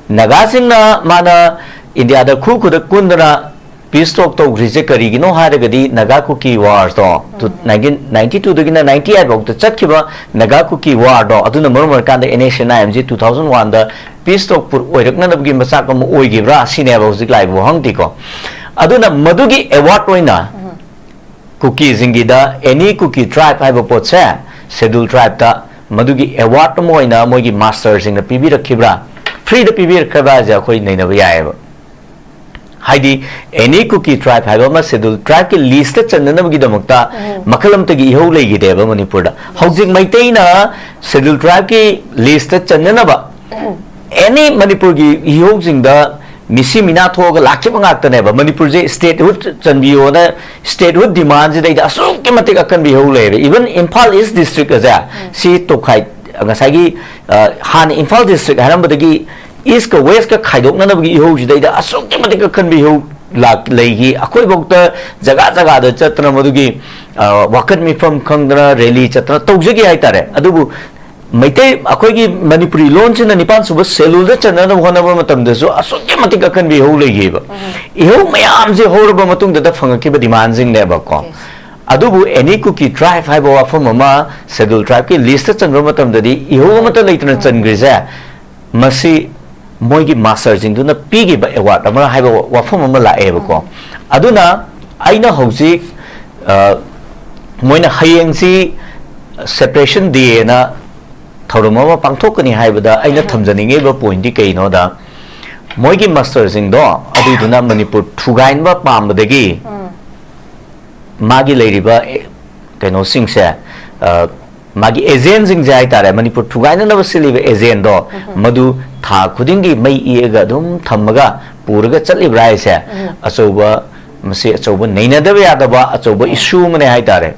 ꯅꯥꯒꯥꯁꯤꯡꯅ ꯃꯥꯅ ꯏꯟꯗꯤꯌꯥꯗ ꯈꯨ ꯈꯨꯗꯛ ꯀꯨꯟꯗꯅ peace talk ꯇꯧꯈ꯭ꯔꯤꯁꯦ ꯀꯔꯤꯒꯤꯅꯣ ꯍꯥꯏꯔꯒꯗꯤ ꯅꯥꯒꯥ ꯀꯨꯀꯤ war ꯗꯣ, ꯇꯨ-, ꯎꯝ꯫ nineteen ninety two ꯗꯒꯤꯅ ninety eight ꯐꯥꯎꯗ ꯆꯠꯈꯤꯕ ꯅꯥꯒꯥ ꯀꯨꯀꯤ war ꯗꯣ, ꯑꯗꯨꯅ ꯃꯔꯝ ꯑꯣꯏꯔꯀꯥꯟꯗ N S C N I M ꯁꯤ two thousand one ꯗ peace talk ꯄꯨ-, ꯑꯣꯏꯔꯛꯅꯅꯕꯒꯤ ꯃꯆꯥꯛ ꯑꯃ ꯑꯣꯏꯈꯤꯕ꯭ꯔꯥ ꯁꯤꯅꯦꯕ ꯍꯧꯖꯤꯛ ꯂꯥꯛꯏꯕ ꯋꯥꯍꯪꯗꯤꯀꯣ꯫ ꯑꯗꯨꯅ ꯃꯗꯨꯒꯤ award ꯑꯣꯏꯅ ꯎꯝ꯫ ꯀꯨꯀꯤꯁꯤꯡꯒꯤꯗ ꯑꯦꯅꯤ ꯀꯨꯀꯤ ꯇ꯭ꯔꯥꯏꯕ ꯍꯥꯏꯕ ꯄꯣꯠꯁꯦ ꯁꯦꯗꯨꯜ ꯇ꯭ꯔꯥꯏꯕꯇ ꯃꯗꯨꯒꯤ ꯑꯦꯋꯥꯔꯗ ꯑꯃ ꯑꯣꯏꯅ ꯃꯣꯏꯒꯤ ꯃꯥꯁꯇꯔꯁꯤꯡꯅ ꯄꯤꯕꯤꯔꯛꯈꯤꯕ꯭ꯔꯥ, ꯐ꯭ꯔꯤꯗ ꯄꯤꯕꯤꯔꯛꯈ꯭ꯔꯕ꯭ꯔꯥ ꯍꯥꯏꯁꯦ ꯑꯩꯈꯣꯏ ꯅꯩꯅꯕ ꯌꯥꯏꯑꯕ꯫ ꯍꯥꯏꯗꯤ ꯑꯦꯅꯤ ꯀꯨꯀꯤ ꯇ꯭ꯔꯥꯏꯕ ꯍꯥꯏꯕ ꯑꯃ ꯁꯦꯗꯨꯜ ꯇ꯭ꯔꯥꯏꯕꯀꯤ ꯂꯤꯁꯇ ꯆꯟꯅꯅꯕꯒꯤꯗꯃꯛꯇ ꯎꯝ꯫ ꯃꯈꯜ ꯑꯃꯠꯇꯒꯤ ꯏꯍꯧ ꯂꯩꯈꯤꯗꯦꯕ ꯃꯅꯤꯄꯨꯔꯗ꯫ ꯍꯧꯖꯤꯛ ꯃꯩꯇꯩꯅ ꯁꯦꯗꯨꯜ ꯇ꯭ꯔꯥꯏꯕꯀꯤ ꯂꯤꯁꯇ ꯆꯟꯅꯅꯕ ꯑꯦꯅꯤ ꯃꯅꯤꯄꯨꯔꯒꯤ ꯏꯍꯧꯁꯤꯡꯗ ꯃꯤꯁꯤ ꯃꯤꯅꯥ ꯊꯣꯛꯑꯒ ꯂꯥꯛꯈꯤꯕ ꯉꯥꯛꯇꯅꯦꯕ꯫ ꯃꯅꯤꯄꯨꯔꯁꯦ ꯁ꯭ꯇꯦꯠꯍꯨꯗ ꯆꯟꯕꯤꯌꯣꯅ ꯁ꯭ꯇꯦꯠꯍꯨꯗ ꯗꯤꯃꯥꯟꯁꯤꯗꯩꯗ ꯑꯁꯨꯛꯀꯤ ꯃꯇꯤꯛ ꯑꯀꯟꯕ ꯏꯍꯧ ꯂꯩꯌꯦꯕ꯫ ꯏꯚꯟ ꯏꯝꯐꯥꯜ ꯏꯁ ꯗꯤꯁꯇ꯭ꯔꯤꯛ ꯑꯁꯦ ꯁꯤ ꯇꯣꯈꯥꯏ, ꯉꯁꯥꯏꯒꯤ, ꯑ, ꯍꯥꯟꯅ ꯏꯝꯐꯥꯜ ꯗꯤꯁꯇ꯭ꯔꯤꯛ ꯍꯥꯏꯔꯝꯕꯗꯒꯤ ꯏꯁꯀ ꯋꯦꯁꯀ ꯈꯥꯏꯗꯣꯛꯅꯅꯕꯒꯤ ꯏꯍꯧꯁꯤꯗꯩꯗ ꯑꯁꯨꯛꯀꯤ ꯃꯇꯤꯛ ꯑꯀꯟꯕ ꯏꯍꯧ ꯂꯥꯛ-, ꯂꯩꯈꯤ꯫ ꯑꯩꯈꯣꯏꯐꯧꯗ ꯖꯒꯥ ꯖꯒꯥꯗ ꯆꯠꯇꯅ ꯃꯗꯨꯒꯤ, ꯑ, ꯋꯥꯀꯠ ꯃꯤꯐꯝ ꯈꯪꯗꯅ ꯔꯦꯂꯤ ꯆꯠꯇꯅ ꯇꯧꯖꯈꯤ ꯍꯥꯏꯇꯥꯔꯦ꯫ ꯑꯗꯨꯕꯨ ꯃꯩꯇꯩ, ꯑꯩꯈꯣꯏꯒꯤ ꯃꯅꯤꯄꯨꯔꯤ ꯂꯣꯟꯁꯤꯅ ꯅꯤꯄꯥꯟ ꯁꯨꯕ ꯁꯦꯗꯨꯜꯗ ꯆꯟꯅꯅꯕ ꯍꯣꯠꯅꯕ ꯃꯇꯝꯗꯁꯨ ꯑꯁꯨꯛꯀꯤ ꯃꯇꯤꯛ ꯑꯀꯟꯕ ꯏꯍꯧ ꯂꯩꯈꯤꯕ꯫ ꯏꯍꯧ ꯃꯌꯥꯝꯁꯦ ꯍꯧꯔꯕ ꯃꯇꯨꯡꯗ ꯐꯪꯉꯛꯈꯤꯕ ꯗꯤꯃꯥꯟꯁꯤꯡꯅꯦꯕꯀꯣ꯫ ꯑꯗꯨꯕꯨ ꯑꯦꯅꯤ ꯀꯨꯀꯤ ꯇ꯭ꯔꯥꯏꯕ ꯍꯥꯏꯕ ꯋꯥꯐꯝ ꯑꯃ ꯁꯦꯗꯨꯜ ꯇ꯭ꯔꯥꯏꯕꯀꯤ ꯂꯤꯁꯇ ꯆꯟꯕ ꯃꯇꯝꯗꯗꯤ ꯏꯍꯧ ꯑꯃꯠꯇ ꯂꯩꯇꯅ ꯆꯟꯈ꯭ꯔꯤꯁꯦ, ꯃꯁꯤ ꯃꯣꯏꯒꯤ ꯃꯥꯁꯇꯔꯁꯤꯡꯗꯨꯅ ꯄꯤꯈꯤꯕ ꯑꯦꯋꯥꯔꯗ ꯑꯃ ꯍꯥꯏꯕ ꯋꯥꯐꯝ ꯑꯃ ꯂꯥꯛꯑꯦꯕꯀꯣ꯫ ꯑꯗꯨꯅ ꯑꯩꯅ ꯍꯧꯖꯤꯛ, ꯑ, ꯃꯣꯏꯅ ꯍꯌꯦꯡꯁꯤ ꯁꯦꯄꯔꯦꯁꯟ ꯗꯦꯅ ꯊꯧꯔꯝ ꯑꯃ ꯄꯥꯡꯊꯣꯛꯀꯅꯤ ꯍꯥꯏꯕꯗ ꯑꯩꯅ ꯊꯝꯖꯅꯤꯡꯉꯤꯕ ꯄꯣꯏꯟꯗꯤ ꯀꯩꯅꯣꯗ, ꯃꯣꯏꯒꯤ ꯃꯥꯁꯇꯔꯁꯤꯡꯗꯣ ꯑꯗꯨꯏꯗꯨꯅ ꯃꯅꯤꯄꯨꯔ ꯊꯨꯒꯥꯏꯅꯕ ꯄꯥꯝꯕꯗꯒꯤ ꯃꯥꯒꯤ ꯂꯩꯔꯤꯕ, ꯑꯦ, ꯀꯩꯅꯣꯁꯤꯡꯁꯦ, ꯑ, ꯃꯥꯒꯤ ꯑꯦꯖꯦꯟꯁꯤꯡꯁꯦ ꯍꯥꯏꯇꯥꯔꯦ, ꯃꯅꯤꯄꯨꯔ ꯊꯨꯒꯥꯏꯅꯅꯕ ꯁꯤꯜꯂꯤꯕ ꯑꯦꯖꯦꯟꯗꯣ, ꯃꯗꯨ ꯊꯥ ꯈꯨꯗꯤꯡꯒꯤ ꯃꯩ ꯏꯛꯑꯒ ꯑꯗꯨꯝ ꯊꯝꯃꯒ ꯄꯨꯔꯒ ꯆꯠꯂꯤꯕ꯭ꯔꯥ ꯍꯥꯏꯁꯦ, ꯑꯆꯧꯕ, ꯃꯁꯤ ꯑꯆꯧꯕ ꯅꯩꯅꯗꯕ ꯌꯥꯗꯕ ꯑꯆꯧꯕ ꯏꯁꯨ ꯑꯃꯅꯦ ꯍꯥꯏꯇꯥꯔꯦ꯫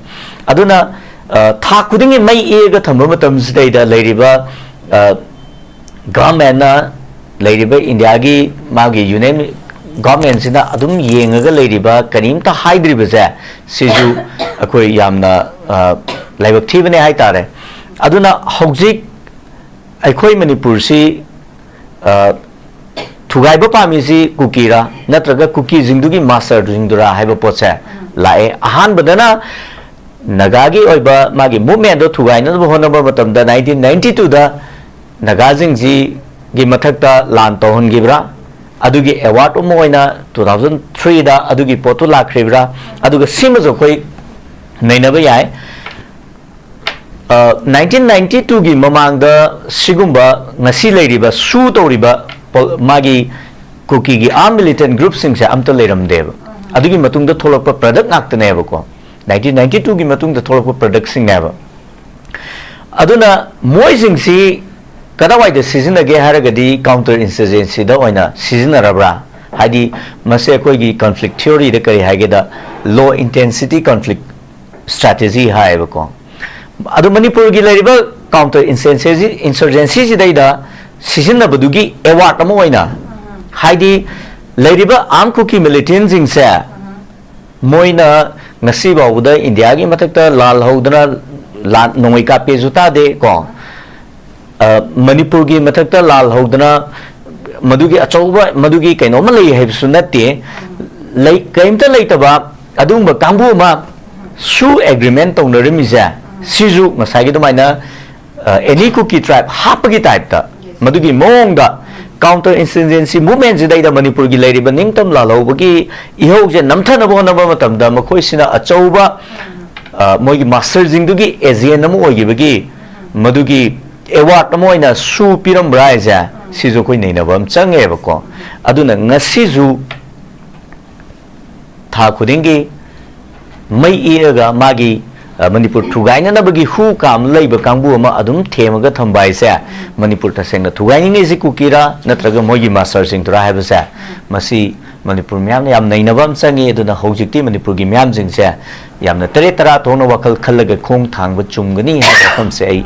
ꯑꯗꯨꯅ, ꯑ, ꯊꯥ ꯈꯨꯗꯤꯡꯒꯤ ꯃꯩ ꯏꯛꯑꯒ ꯊꯝꯕ ꯃꯇꯝꯁꯤꯗꯩꯗ ꯂꯩꯔꯤꯕ, ꯑ, ꯒꯚꯔꯟꯃꯦꯟꯅ, ꯂꯩꯔꯤꯕ ꯏꯟꯗꯤꯌꯥꯒꯤ ꯃꯥꯒꯤ ꯌꯨꯅꯤꯌꯟ ꯒꯚꯔꯟꯃꯦꯟꯁꯤꯅ ꯑꯗꯨꯝ ꯌꯦꯡꯉꯒ ꯂꯩꯔꯤꯕ, ꯀꯔꯤꯝꯇ ꯍꯥꯏꯗ꯭ꯔꯤꯕꯁꯦ, ꯁꯤꯁꯨ ꯑꯩꯈꯣꯏ ꯌꯥꯝꯅ, ꯑ, ꯂꯥꯏꯕꯛ ꯊꯤꯕꯅꯦ ꯍꯥꯏꯇꯥꯔꯦ꯫ ꯑꯗꯨꯅ ꯍꯧꯖꯤꯛ ꯑꯩꯈꯣꯏ ꯃꯅꯤꯄꯨꯔꯁꯤ, ꯑ, ꯊꯨꯒꯥꯏꯕ ꯄꯥꯝꯃꯤꯁꯤ ꯀꯨꯀꯤꯔꯥ ꯅꯠꯇ꯭ꯔꯒ ꯀꯨꯀꯤꯁꯤꯡꯗꯨꯒꯤ ꯃꯥꯁꯇꯔꯁꯤꯡꯗꯨꯔꯥ ꯍꯥꯏꯕ ꯄꯣꯠꯁꯦ ꯂꯥꯛꯑꯦ꯫ ꯑꯍꯥꯟꯕꯗꯅ ꯅꯥꯒꯥꯒꯤ ꯑꯣꯏꯕ ꯃꯥꯒꯤ ꯃꯨꯚꯃꯦꯟꯗꯣ ꯊꯨꯒꯥꯏꯅꯅꯕ ꯍꯣꯠꯅꯕ ꯃꯇꯝꯗ ꯅꯥꯏꯟꯇꯤꯟ ꯅꯥꯏꯟꯇꯤ ꯇꯨꯗ ꯅꯥꯒꯥꯁꯤꯡꯁꯤꯒꯤ ꯃꯊꯛꯇ ꯂꯥꯟ ꯇꯧꯍꯟꯈꯤꯕ꯭ꯔꯥ? ꯑꯗꯨꯒꯤ ꯑꯦꯋꯥꯔꯗ ꯑꯃ ꯑꯣꯏꯅ ꯇꯨ ꯊꯥꯎꯖꯟ ꯊ꯭ꯔꯤꯗ ꯑꯗꯨꯒꯤ ꯄꯣꯠꯇꯨ ꯂꯥꯛꯈ꯭ꯔꯤꯕ꯭ꯔꯥ? ꯑꯗꯨꯒ ꯁꯤꯃꯁꯨ ꯑꯩꯈꯣꯏ ꯅꯩꯅꯕ ꯌꯥꯏ꯫ ꯅꯥꯏꯟꯇꯤꯟ ꯅꯥꯏꯟꯇꯤ ꯇꯨꯒꯤ ꯃꯃꯥꯡꯗ ꯁꯤꯒꯨꯝꯕ ꯉꯁꯤ ꯂꯩꯔꯤꯕ ꯁꯨ ꯇꯧꯔꯤꯕ ꯄꯣ- ꯃꯥꯒꯤ ꯀꯨꯀꯤꯒꯤ ꯑꯥꯔꯝ ꯃꯤꯂꯤꯇꯦꯟ ꯒ꯭ꯔꯨꯞꯁꯤꯡꯁꯦ ꯑꯝꯇ ꯂꯩꯔꯝꯗꯦꯕ꯫ ꯑꯗꯨꯒꯤ ꯃꯇꯨꯡꯗ ꯊꯣꯛꯂꯛꯄ ꯄ꯭ꯔꯗꯛ ꯉꯥꯛꯇꯅꯦꯕꯀꯣ꯫ ꯅꯥꯏꯟꯇꯤꯟ ꯅꯥꯏꯟꯇꯤ ꯇꯨꯒꯤ ꯃꯇꯨꯡꯗ ꯊꯣꯛꯂꯛꯄ ꯄ꯭ꯔꯗꯛꯁꯤꯡꯅꯦꯕ꯫ ꯑꯗꯨꯅ ꯃꯣꯏꯁꯤꯡꯁꯤ ꯀꯗꯥꯏꯋꯥꯏꯗ ꯁꯤꯖꯤꯟꯅꯒꯦ ꯍꯥꯏꯔꯒꯗꯤ ꯀꯥꯎꯟꯇꯔ ꯏꯟꯁꯔꯖꯦꯟꯁꯤꯗ ꯑꯣꯏꯅ ꯁꯤꯖꯤꯟꯅꯔꯕ꯭ꯔꯥ? ꯍꯥꯏꯗꯤ ꯃꯁꯤ ꯑꯩꯈꯣꯏꯒꯤ ꯀꯟꯐ꯭ꯂꯤꯛ ꯊꯤꯑꯣꯔꯤꯗ ꯀꯔꯤ ꯍꯥꯏꯒꯦꯗ, ꯂꯣ ꯏꯟꯇꯦꯟꯁꯤꯇꯤ ꯀꯟꯐ꯭ꯂꯤꯛ ꯁ꯭ꯇ꯭ꯔꯦꯇꯦꯖꯤ ꯍꯥꯏꯌꯦꯕꯀꯣ꯫ ꯑꯗꯣ ꯃꯅꯤꯄꯨꯔꯒꯤ ꯂꯩꯔꯤꯕ ꯀꯥꯎꯟꯇꯔ ꯏꯟꯁꯔꯖꯦꯟꯁꯤꯁꯤꯗꯩꯗ ꯁꯤꯖꯤꯟꯅꯕꯗꯨꯒꯤ ꯑꯦꯋꯥꯔꯗ ꯑꯃ ꯑꯣꯏꯅ, ꯍꯥꯏꯗꯤ ꯂꯩꯔꯤꯕ ꯑꯥꯔꯝ ꯀꯨꯀꯤ ꯃꯤꯂꯤꯇꯦꯟꯁꯤꯡꯁꯦ ꯃꯣꯏꯅ ꯉꯁꯤ ꯐꯥꯎꯕꯗ ꯏꯟꯗꯤꯌꯥꯒꯤ ꯃꯊꯛꯇ ꯂꯥꯜ ꯍꯧꯗꯅ ꯂꯥꯟ ꯅꯣꯡꯃꯩ ꯀꯥꯞꯄꯦꯁꯨ ꯇꯥꯗꯦ ꯀꯣ꯫ ꯑ, ꯃꯅꯤꯄꯨꯔꯒꯤ ꯃꯊꯛꯇ ꯂꯥꯜ ꯍꯧꯗꯅ ꯃꯗꯨꯒꯤ ꯑꯆꯧꯕ ꯃꯗꯨꯒꯤ ꯀꯩꯅꯣꯝꯃ ꯂꯩ ꯍꯥꯏꯕꯁꯨ ꯅꯠꯇꯦ꯫ ꯂꯩ, ꯀꯔꯤꯝꯇ ꯂꯩꯇꯕ ꯑꯗꯨꯒꯨꯝꯕ ꯀꯥꯡꯕꯨ ꯑꯃ ꯁꯨ ꯑꯦꯒ꯭ꯔꯤꯃꯦꯟ ꯇꯧꯅꯔꯝꯃꯤꯁꯦ, ꯁꯤꯁꯨ ꯉꯁꯥꯏꯒꯤ ꯑꯗꯨꯃꯥꯏꯅ ꯑꯦꯅꯤ ꯀꯨꯀꯤ ꯇ꯭ꯔꯥꯏꯕ ꯍꯥꯞꯄꯒꯤ ꯇꯥꯏꯞꯇ ꯃꯗꯨꯒꯤ ꯃꯑꯣꯡꯗ ꯀꯥꯎꯟꯇꯔ ꯏꯟꯁꯔꯖꯦꯟꯁꯤ ꯃꯨꯚꯃꯦꯟꯁꯤꯗꯩꯗ ꯃꯅꯤꯄꯨꯔꯒꯤ ꯂꯩꯔꯤꯕ ꯅꯤꯡꯇꯝ ꯂꯥꯜꯍꯧꯕꯒꯤ ꯏꯍꯧꯁꯦ ꯅꯝꯊꯅꯕ ꯍꯣꯠꯅꯕ ꯃꯇꯝꯗ ꯃꯈꯣꯏꯁꯤꯅ ꯑꯆꯧꯕ, ꯑ, ꯃꯣꯏꯒꯤ ꯃꯥꯁꯇꯔꯁꯤꯡꯗꯨꯒꯤ ꯑꯦꯖꯦꯟ ꯑꯃ ꯑꯣꯏꯈꯤꯕꯒꯤ ꯃꯗꯨꯒꯤ ꯑꯦꯋꯥꯔꯗ ꯑꯃ ꯑꯣꯏꯅ ꯁꯨ ꯄꯤꯔꯝꯕ꯭ꯔꯥ ꯍꯥꯏꯁꯦ, ꯁꯤꯁꯨ ꯑꯩꯈꯣꯏ ꯅꯩꯅꯕ ꯑꯃ ꯆꯪꯉꯦꯕꯀꯣ꯫ ꯑꯗꯨꯅ ꯉꯁꯤꯁꯨ ꯊꯥ ꯈꯨꯗꯤꯡꯒꯤ ꯃꯩ ꯏꯔꯒ ꯃꯥꯒꯤ, ꯑ, ꯃꯅꯤꯄꯨꯔ ꯊꯨꯒꯥꯏꯅꯅꯕꯒꯤ ꯍꯨ ꯀꯥꯝ ꯂꯩꯕ ꯀꯥꯡꯕꯨ ꯑꯃ ꯑꯗꯨꯝ ꯊꯦꯝꯃꯒ ꯊꯝꯕ ꯍꯥꯏꯁꯦ, ꯃꯅꯤꯄꯨꯔ ꯇꯁꯦꯡꯅ ꯊꯨꯒꯥꯏꯅꯤꯡꯉꯤꯁꯤ ꯀꯨꯀꯤꯔꯥ ꯅꯠꯇ꯭ꯔꯒ ꯃꯣꯏꯒꯤ ꯃꯥꯁꯇꯔꯁꯤꯡꯗꯨꯔꯥ ꯍꯥꯏꯕꯁꯦ, ꯃꯁꯤ ꯃꯅꯤꯄꯨꯔ ꯃꯤꯌꯥꯝꯅ ꯌꯥꯝ ꯅꯩꯅꯕ ꯑꯃ ꯆꯪꯉꯤ꯫ ꯑꯗꯨꯅ ꯍꯧꯖꯤꯛꯇꯤ ꯃꯅꯤꯄꯨꯔꯒꯤ ꯃꯤꯌꯥꯝꯁꯤꯡꯁꯦ ꯌꯥꯝꯅ ꯇꯔꯦꯠ ꯇꯔꯥ ꯊꯣꯛꯅ ꯋꯥꯈꯜ ꯈꯜꯂꯒ ꯈꯣꯡ ꯊꯥꯡꯕ ꯆꯨꯝꯒꯅꯤ ꯍꯥꯏꯕ ꯋꯥꯐꯝꯁꯦ ꯑꯩ,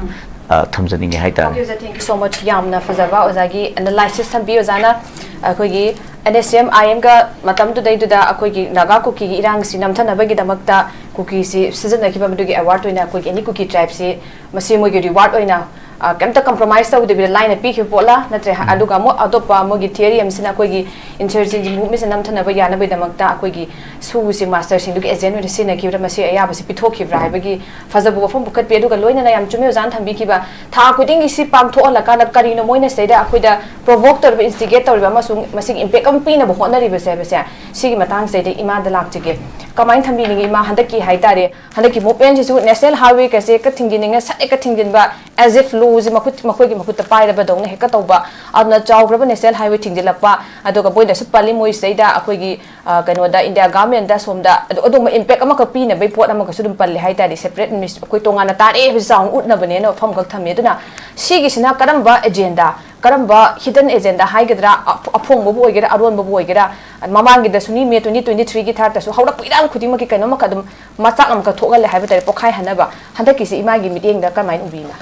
ꯑ, ꯊꯝꯖꯅꯤꯡꯉꯦ ꯍꯥꯏꯇꯥꯔꯦ꯫ Okay, sir. Thank you so much. ꯌꯥꯝꯅ ꯐꯖꯕ ꯑꯣꯖꯥꯒꯤ ꯑꯦꯅꯥꯂꯥꯏꯁꯤꯁ ꯊꯝꯕꯤ꯫ ꯑꯣꯖꯥꯅ ꯑꯩꯈꯣꯏꯒꯤ ꯑꯦꯟ ꯑꯦꯁ ꯁꯤ ꯑꯦꯝ ꯑꯥꯏ ꯑꯦꯝꯒ ꯃꯇꯝꯗꯨꯗꯩꯗꯨꯗ ꯑꯩꯈꯣꯏꯒꯤ ꯅꯥꯒꯥ ꯀꯨꯀꯤꯒꯤ ꯏꯔꯥꯡꯁꯤ ꯅꯝꯊꯅꯕꯒꯤꯗꯃꯛꯇ ꯀꯨꯀꯤꯁꯤ ꯁꯤꯖꯤꯟꯅꯈꯤꯕ ꯃꯗꯨꯒꯤ ꯑꯦꯋꯥꯔꯗ ꯑꯣꯏꯅ ꯑꯩꯈꯣꯏꯒꯤ ꯑꯦꯅꯤ ꯀꯨꯀꯤ ꯇ꯭ꯔꯥꯏꯕꯁꯤ ꯃꯁꯤ ꯃꯣꯏꯒꯤ ꯔꯤꯋꯥꯔꯗ ꯑꯣꯏꯅ, ꯑ, ꯀꯩꯝꯇ ꯀꯝꯄ꯭ꯔꯣꯃꯥꯏꯁ ꯇꯧꯗꯕꯤꯗ ꯂꯥꯏꯅ ꯄꯤꯈꯤꯕ ꯄꯣꯠꯂꯥ? ꯅꯠꯇ꯭ꯔꯦ, ꯑꯗꯨꯒ ꯑꯃꯨꯛ ꯑꯇꯣꯞꯄ ꯃꯣꯏꯒꯤ ꯊꯤꯑꯣꯔꯤ ꯑꯃꯁꯤꯅ ꯑꯩꯈꯣꯏꯒꯤ ꯏꯟꯁꯔꯖꯦꯟꯁꯤ ꯃꯨꯚꯃꯦꯟꯁꯦ ꯅꯝꯊꯅꯕ ꯌꯥꯅꯕꯒꯤꯗꯃꯛꯇ ꯑꯩꯈꯣꯏꯒꯤ ꯁꯨꯁꯤ ꯃꯥꯁꯇꯔꯁꯤꯡꯗꯨꯒꯤ ꯑꯦꯖꯦꯟ ꯑꯣꯏꯅ ꯁꯤꯖꯤꯟꯅꯈꯤꯕ꯭ꯔꯥ, ꯃꯁꯤ ꯑꯌꯥꯕꯁꯤ ꯄꯤꯊꯣꯛꯈꯤꯕ꯭ꯔꯥ ꯍꯥꯏꯕꯒꯤ ꯐꯖꯕ ꯋꯥꯐꯝ ꯄꯨꯈꯠꯄꯤ꯫ ꯑꯗꯨꯒ ꯂꯣꯏꯅꯅ ꯌꯥꯝ ꯆꯨꯝꯃꯤ ꯑꯣꯖꯥꯅ ꯊꯝꯕꯤꯈꯤꯕ, ꯊꯥ ꯈꯨꯗꯤꯡꯒꯤ ꯁꯤ ꯄꯥꯡꯊꯣꯛꯍꯜꯂꯀꯥꯟꯗ ꯀꯔꯤꯅꯣ ꯃꯣꯏꯅ ꯁꯤꯗꯩꯗ ꯑꯩꯈꯣꯏꯗ ꯄ꯭ꯔꯣꯚꯣꯛ ꯇꯧꯔꯤꯕ, ꯏꯟꯁꯇꯤꯒꯦꯠ ꯇꯧꯔꯤꯕ ꯑꯃꯁꯨꯡ ꯃꯁꯤꯒꯤ ꯏꯝꯄꯦꯛ ꯑꯃ ꯄꯤꯅꯕ ꯍꯣꯠꯅꯔꯤꯕꯁꯦ ꯍꯥꯏꯕꯁꯦ, ꯁꯤꯒꯤ ꯃꯇꯥꯡꯁꯤꯗꯩꯗ ꯏꯃꯥꯗ ꯂꯥꯛꯆꯒꯦ꯫ ꯀꯃꯥꯏꯅ ꯊꯝꯕꯤꯅꯤꯡꯉꯤ ꯏꯃꯥ? ꯍꯟꯗꯛꯀꯤ ꯍꯥꯏꯇꯥꯔꯦ, ꯍꯟꯗꯛꯀꯤ movement ꯁꯤꯁꯨ national highway ꯀꯁꯦ ꯍꯦꯛꯇ ꯊꯤꯡꯖꯤꯟꯅꯤꯡꯉꯦ, ꯁꯠ ꯍꯦꯛꯇ ꯊꯤꯡꯖꯤꯟꯕ, as if law ꯁꯤ ꯃꯈꯨꯠ, ꯃꯈꯣꯏꯒꯤ ꯃꯈꯨꯠꯇ ꯄꯥꯏꯔꯕꯗꯧꯅ ꯍꯦꯛꯇ ꯇꯧꯕ꯫ ꯑꯗꯨꯅ ꯆꯥꯎꯈ꯭ꯔꯕ national highway ꯊꯤꯡꯖꯤꯜꯂꯛꯄ, ꯑꯗꯨꯒ ꯃꯣꯏꯅꯁꯨ ꯄꯜꯂꯤ, ꯃꯣꯏꯁꯤꯗꯩꯗ ꯑꯩꯈꯣꯏꯒꯤ, ꯑ, ꯀꯩꯅꯣꯗ, India government ꯁꯣꯝꯗ ꯑꯗꯨ, ꯑꯗꯨꯒꯨꯝꯕ impact ꯑꯃꯈꯛ ꯄꯤꯅꯕꯒꯤ ꯄꯣꯠ ꯑꯃꯒꯁꯨ ꯑꯗꯨꯝ ꯄꯜꯂꯤ ꯍꯥꯏꯇꯥꯔꯦ꯫ Separate adminis-, ꯑꯩꯈꯣꯏ ꯇꯣꯉꯥꯟꯅ ꯇꯥꯔꯛꯑꯦ ꯍꯥꯏꯕꯁꯤ ꯆꯥꯎꯅ ꯎꯠꯅꯕꯅꯦꯅ ꯋꯥꯐꯝꯈꯛ ꯊꯝꯃꯤ꯫ ꯑꯗꯨꯅ ꯁꯤꯒꯤꯁꯤꯅ ꯀꯔꯝꯕ agenda, ꯀꯔꯝꯕ hidden agenda ꯍꯥꯏꯒꯗ꯭ꯔꯥ, ꯑꯐ-, ꯑꯐꯣꯡꯕꯕꯨ ꯑꯣꯏꯒꯦꯔꯥ, ꯑꯔꯣꯟꯕꯕꯨ ꯑꯣꯏꯒꯦꯔꯥ, ꯃꯃꯥꯡꯒꯤꯗꯁꯨꯅꯤ, May twenty twenty three ꯒꯤ ꯊꯥꯛꯇꯁꯨ ꯍꯧꯔꯛꯄ ꯏꯔꯥꯡ ꯈꯨꯗꯤꯡꯃꯛꯀꯤ ꯀꯩꯅꯣꯝꯃꯈꯛ ꯑꯗꯨꯝ ꯃꯆꯥꯛ ꯑꯃꯈꯛ ꯊꯣꯛꯍꯜꯂꯦ ꯍꯥꯏꯕ ꯇꯥꯔꯦ, ꯄꯣꯛꯈꯥꯏꯍꯟꯅꯕ꯫ ꯍꯟꯗꯛꯀꯤꯁꯤ ꯏꯃꯥꯒꯤ ꯃꯤꯠꯌꯦꯡꯗ ꯀꯔꯝꯍꯥꯏꯅ ꯎꯕꯤꯅ?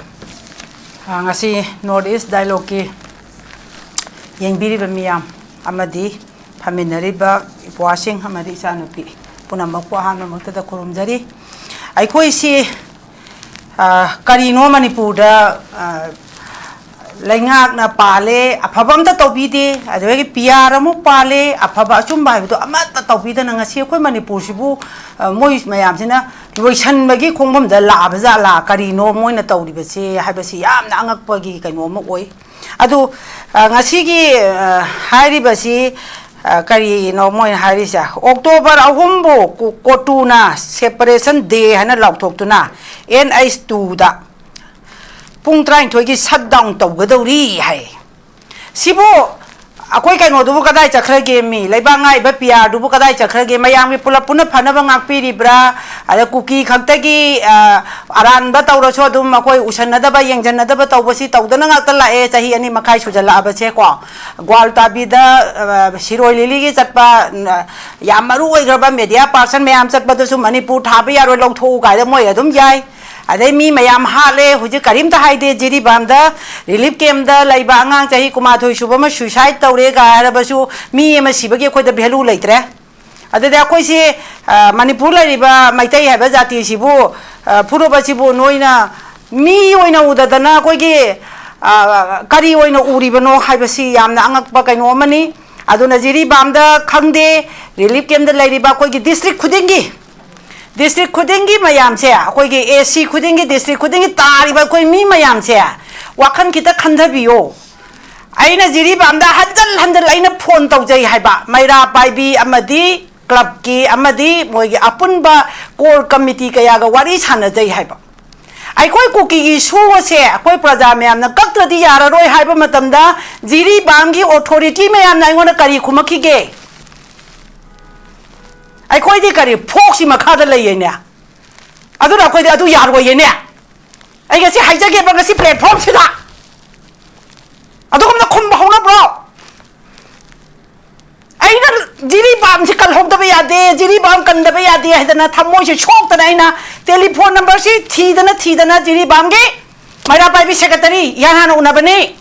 ꯑ, ꯉꯁꯤ North East Dialogue ꯀꯤ ꯌꯦꯡꯕꯤꯔꯤꯕ ꯃꯤꯌꯥꯝ ꯑꯃꯗꯤ ꯐꯝꯃꯤꯟꯅꯔꯤꯕ ꯏꯄ꯭ꯋꯥꯁꯤꯡ ꯑꯃꯗꯤ ꯏꯆꯥꯅꯨꯄꯤ ꯄꯨꯝꯅꯃꯛꯄꯨ ꯑꯍꯥꯟꯕꯃꯛꯇꯗ ꯈꯨꯔꯨꯝꯖꯔꯤ꯫ ꯑꯩꯈꯣꯏꯁꯤ, ꯑ, ꯀꯔꯤꯅꯣ ꯃꯅꯤꯄꯨꯔꯗ, ꯑ, ꯂꯩꯉꯥꯛꯅ ꯄꯥꯜꯂꯦ, ꯑꯐꯕ ꯑꯝꯇ ꯇꯧꯕꯤꯗꯦ, ꯑꯗꯨꯗꯒꯤ P R ꯑꯃꯨꯛ ꯄꯥꯜꯂꯦ, ꯑꯐꯕ ꯑꯆꯨꯝꯕ ꯍꯥꯏꯕꯗꯣ ꯑꯃꯠꯇ ꯇꯧꯕꯤꯗꯅ ꯉꯁꯤ ꯑꯩꯈꯣꯏ ꯃꯅꯤꯄꯨꯔꯁꯤꯕꯨ, ꯑ, ꯃꯣꯏ ꯃꯌꯥꯝꯁꯤꯅ ꯂꯣꯏꯁꯟꯕꯒꯤ ꯈꯣꯡꯐꯝꯗ ꯂꯥꯛꯑꯕ ꯖꯥꯠꯂꯥ, ꯀꯔꯤꯅꯣ ꯃꯣꯏꯅ ꯇꯧꯔꯤꯕꯁꯦ ꯍꯥꯏꯕꯁꯤ ꯌꯥꯝꯅ ꯑꯉꯛꯄꯒꯤ ꯀꯩꯅꯣ ꯑꯃ ꯑꯣꯏ꯫ ꯑꯗꯨ, ꯑ, ꯉꯁꯤꯒꯤ, ꯑ, ꯍꯥꯏꯔꯤꯕꯁꯤ, ꯑ, ꯀꯔꯤꯅꯣ ꯃꯣꯏꯅ ꯍꯥꯏꯔꯤꯁꯦ? October ꯑꯍꯨꯝꯕꯨ ꯀꯣ-, ꯀꯣꯇꯨꯅ Separation Day ꯍꯥꯏꯅ ꯂꯥꯎꯊꯣꯛꯇꯨꯅ N H two ꯗ ꯄꯨꯡ ꯇꯔꯥꯅꯤꯊꯣꯏꯒꯤ shutdown ꯇꯧꯒꯗꯧꯔꯤ ꯍꯥꯏ꯫ ꯁꯤꯕꯨ ꯑꯩꯈꯣꯏ ꯀꯩꯅꯣꯗꯨꯕꯨ ꯀꯗꯥꯏ ꯆꯠꯈ꯭ꯔꯒꯦ? ꯃꯤ ꯂꯩꯕꯥꯛ ꯉꯥꯛꯏꯕ P R ꯗꯨꯕꯨ ꯀꯗꯥꯏ ꯆꯠꯈ꯭ꯔꯒꯦ? ꯃꯌꯥꯝꯒꯤ ꯄꯨꯂꯞ ꯄꯨꯟꯅ ꯐꯅꯕ ꯉꯥꯛꯄꯤꯔꯤꯕ꯭ꯔꯥ? ꯑꯗ ꯀꯨꯀꯤ ꯈꯛꯇꯒꯤ, ꯑ, ꯑꯔꯥꯟꯕ ꯇꯧꯔꯁꯨ ꯑꯗꯨꯝ ꯑꯩꯈꯣꯏ ꯎꯁꯟꯅꯗꯕ, ꯌꯦꯡꯁꯤꯟꯅꯗꯕ ꯇꯧꯕꯁꯤ ꯇꯧꯗꯅ ꯉꯥꯛꯇ ꯂꯥꯛꯑꯦ, ꯆꯍꯤ ꯑꯅꯤ ꯃꯈꯥꯏ ꯁꯨꯖꯜꯂꯛꯑꯕꯁꯦꯀꯣ꯫ ꯒ꯭ꯋꯥꯜꯇꯥꯕꯤꯗ, ꯑ, ꯁꯤꯔꯣꯏ ꯂꯤꯂꯤꯒꯤ ꯆꯠꯄ, ꯑ, ꯌꯥꯝ ꯃꯔꯨ ꯑꯣꯏꯈ꯭ꯔꯕ media person ꯃꯌꯥꯝ ꯆꯠꯄꯗꯨꯁꯨ ꯃꯅꯤꯄꯨꯔ ꯊꯥꯕ ꯌꯥꯔꯣꯏ, ꯂꯧꯊꯣꯛꯎ ꯀꯥꯏꯗ ꯃꯣꯏ ꯑꯗꯨꯝ ꯌꯥꯏ꯫ ꯑꯗꯩ ꯃꯤ ꯃꯌꯥꯝ ꯍꯥꯠꯂꯦ, ꯍꯧꯖꯤꯛ ꯀꯔꯤꯝꯇ ꯍꯥꯏꯗꯦ꯫ ꯖꯤꯔꯤꯕꯥꯝꯗ relief camp ꯗ ꯂꯩꯕ ꯑꯉꯥꯡ ꯆꯍꯤ ꯀꯨꯟꯃꯥꯊꯣꯏ ꯁꯨꯕ ꯑꯃ suicide ꯇꯧꯔꯦ ꯀꯥꯏ ꯍꯥꯏꯔꯕꯁꯨ ꯃꯤ ꯑꯃ ꯁꯤꯕꯒꯤ ꯑꯩꯈꯣꯏꯗ value ꯂꯩꯇ꯭ꯔꯦ꯫ ꯑꯗꯨꯗꯤ ꯑꯩꯈꯣꯏꯁꯤ, ꯑ, ꯃꯅꯤꯄꯨꯔ ꯂꯩꯔꯤꯕ ꯃꯩꯇꯩ ꯍꯥꯏꯕ ꯖꯥꯇꯤꯁꯤꯕꯨ, ꯑ, ꯐꯨꯔꯨꯞ ꯑꯁꯤꯕꯨ ꯅꯣꯏꯅ ꯃꯤ ꯑꯣꯏꯅ ꯎꯗꯗꯅ ꯑꯩꯈꯣꯏꯒꯤ, ꯑ, ꯀꯔꯤ ꯑꯣꯏꯅ ꯎꯔꯤꯕꯅꯣ ꯍꯥꯏꯕꯁꯤ ꯌꯥꯝꯅ ꯑꯉꯛꯄ ꯀꯩꯅꯣ ꯑꯃꯅꯤ꯫ ꯑꯗꯨꯅ ꯖꯤꯔꯤꯕꯥꯝꯗ ꯈꯪꯗꯦ, relief camp ꯗ ꯂꯩꯔꯤꯕ ꯑꯩꯈꯣꯏꯒꯤ district ꯈꯨꯗꯤꯡꯒꯤ, district ꯈꯨꯗꯤꯡꯒꯤ ꯃꯌꯥꯝꯁꯦ, ꯑꯩꯈꯣꯏꯒꯤ A C ꯈꯨꯗꯤꯡꯒꯤ, district ꯈꯨꯗꯤꯡꯒꯤ ꯇꯥꯔꯤꯕ ꯑꯩꯈꯣꯏ ꯃꯤ ꯃꯌꯥꯝꯁꯦ ꯋꯥꯈꯜ ꯈꯤꯇ ꯈꯟꯊꯕꯤꯌꯣ꯫ ꯑꯩꯅ ꯖꯤꯔꯤꯕꯥꯝꯗ ꯍꯟꯖꯜ ꯍꯟꯖꯜ ꯑꯩꯅ phone ꯇꯧꯖꯩ ꯍꯥꯏꯕ, ꯃꯩꯔꯥ ꯄꯥꯏꯕꯤ ꯑꯃꯗꯤ ꯀ꯭ꯂꯕꯀꯤ ꯑꯃꯗꯤ ꯃꯣꯏꯒꯤ ꯑꯄꯨꯟꯕ core committee ꯀꯌꯥꯒ ꯋꯥꯔꯤ ꯁꯥꯟꯅꯖꯩ ꯍꯥꯏꯕ꯫ ꯑꯩꯈꯣꯏ ꯀꯨꯀꯤꯒꯤ ꯁꯨ ꯑꯁꯦ ꯑꯩꯈꯣꯏ ꯄ꯭ꯔꯖꯥ ꯃꯌꯥꯝꯅ ꯀꯛꯇ꯭ꯔꯗꯤ ꯌꯥꯔꯔꯣꯏ ꯍꯥꯏꯕ ꯃꯇꯝꯗ ꯖꯤꯔꯤꯕꯥꯝꯒꯤ authority ꯃꯌꯥꯝꯅ ꯑꯩꯉꯣꯟꯗ ꯀꯔꯤ ꯈꯨꯝꯃꯛꯈꯤꯒꯦ? ꯑꯩꯈꯣꯏꯗꯤ ꯀꯔꯤ ꯐꯣꯛꯁꯤ ꯃꯈꯥꯗ ꯂꯩꯌꯦꯅꯦ, ꯑꯗꯨꯅ ꯑꯩꯈꯣꯏꯗꯤ ꯑꯗꯨ ꯌꯥꯔꯣꯏꯌꯦꯅꯦ꯫ ꯑꯩ ꯉꯁꯤ ꯍꯥꯏꯖꯒꯦꯕ, ꯉꯁꯤ platformꯁꯤꯗ ꯑꯗꯨꯒꯨꯝꯅ ꯈꯨꯝꯕ ꯍꯧꯅꯕ꯭ꯔꯣ? ꯑꯩꯅ ꯖꯤꯔꯤꯕꯥꯝꯁꯤ ꯀꯜꯍꯧꯗꯕ ꯌꯥꯗꯦ, ꯖꯤꯔꯤꯕꯥꯝ ꯀꯟꯗꯕ ꯌꯥꯗꯦ ꯍꯥꯏꯗꯅ ꯊꯃꯣꯏꯁꯦ ꯁꯣꯛꯇꯅ ꯑꯩꯅ telephone numberꯁꯤ ꯊꯤꯗꯅ ꯊꯤꯗꯅ ꯖꯤꯔꯤꯕꯥꯝꯒꯤ ꯃꯩꯔꯥ ꯄꯥꯏꯕꯤ secretary ꯏꯍꯥꯟ ꯍꯥꯟꯅ ꯎꯅꯕꯅꯤ꯫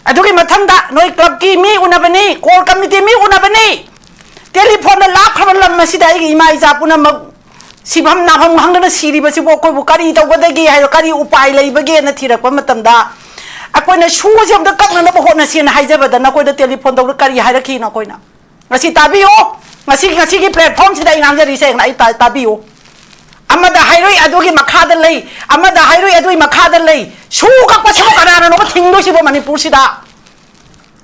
ꯑꯗꯨꯒꯤ ꯃꯊꯪꯗ ꯅꯣꯏ ꯀ꯭ꯂꯕꯀꯤ ꯃꯤ ꯎꯅꯕꯅꯤ, core committee ꯃꯤ ꯎꯅꯕꯅꯤ꯫ Telephoneꯗ ꯂꯥꯞꯈ꯭ꯔꯕ ꯂꯝ ꯑꯁꯤꯗ ꯑꯩꯒꯤ ꯏꯃꯥ ꯏꯆꯥ ꯄꯨꯝꯅꯃꯛ ꯁꯤꯐꯝ ꯅꯥꯐꯝ ꯈꯪꯗꯅ ꯁꯤꯔꯤꯕꯁꯤꯕꯨ ꯑꯩꯈꯣꯏꯕꯨ ꯀꯔꯤ ꯇꯧꯒꯗꯒꯦ ꯍꯥꯏꯕ, ꯀꯔꯤ ꯎꯄꯥꯏ ꯂꯩꯕꯒꯦꯅ ꯊꯤꯔꯛꯄ ꯃꯇꯝꯗ, ꯑꯩꯈꯣꯏꯅ ꯁꯨꯁꯦ ꯑꯝꯇ ꯀꯛꯅꯅꯕ ꯍꯣꯠꯅꯁꯦꯅ ꯍꯥꯏꯖꯕꯗ ꯅꯈꯣꯏꯗ telephone ꯇꯧꯗ ꯀꯔꯤ ꯍꯥꯏꯔꯛꯈꯤꯅꯣ? ꯑꯩꯈꯣꯏꯅ ꯉꯁꯤ ꯇꯥꯕꯤꯌꯨ, ꯉꯁꯤ, ꯉꯁꯤꯒꯤ platformꯁꯤꯗ ꯑꯩ ꯉꯥꯡꯖꯔꯤꯁꯦ ꯑꯩ ꯇꯥ-, ꯇꯥꯕꯤꯌꯨ꯫ ꯑꯃꯗ ꯍꯥꯏꯔꯨꯏ ꯑꯗꯨꯒꯤ ꯃꯈꯥꯗ ꯂꯩ, ꯑꯃꯗ ꯍꯥꯏꯔꯨꯏ ꯑꯗꯨꯒꯤ ꯃꯈꯥꯗ ꯂꯩ꯫ ꯁꯨ ꯀꯛꯄꯁꯤꯕꯨ ꯀꯅꯥꯅꯅꯣꯕ ꯊꯤꯡꯗꯣꯏꯁꯤꯕꯣ ꯃꯅꯤꯄꯨꯔꯁꯤꯗ?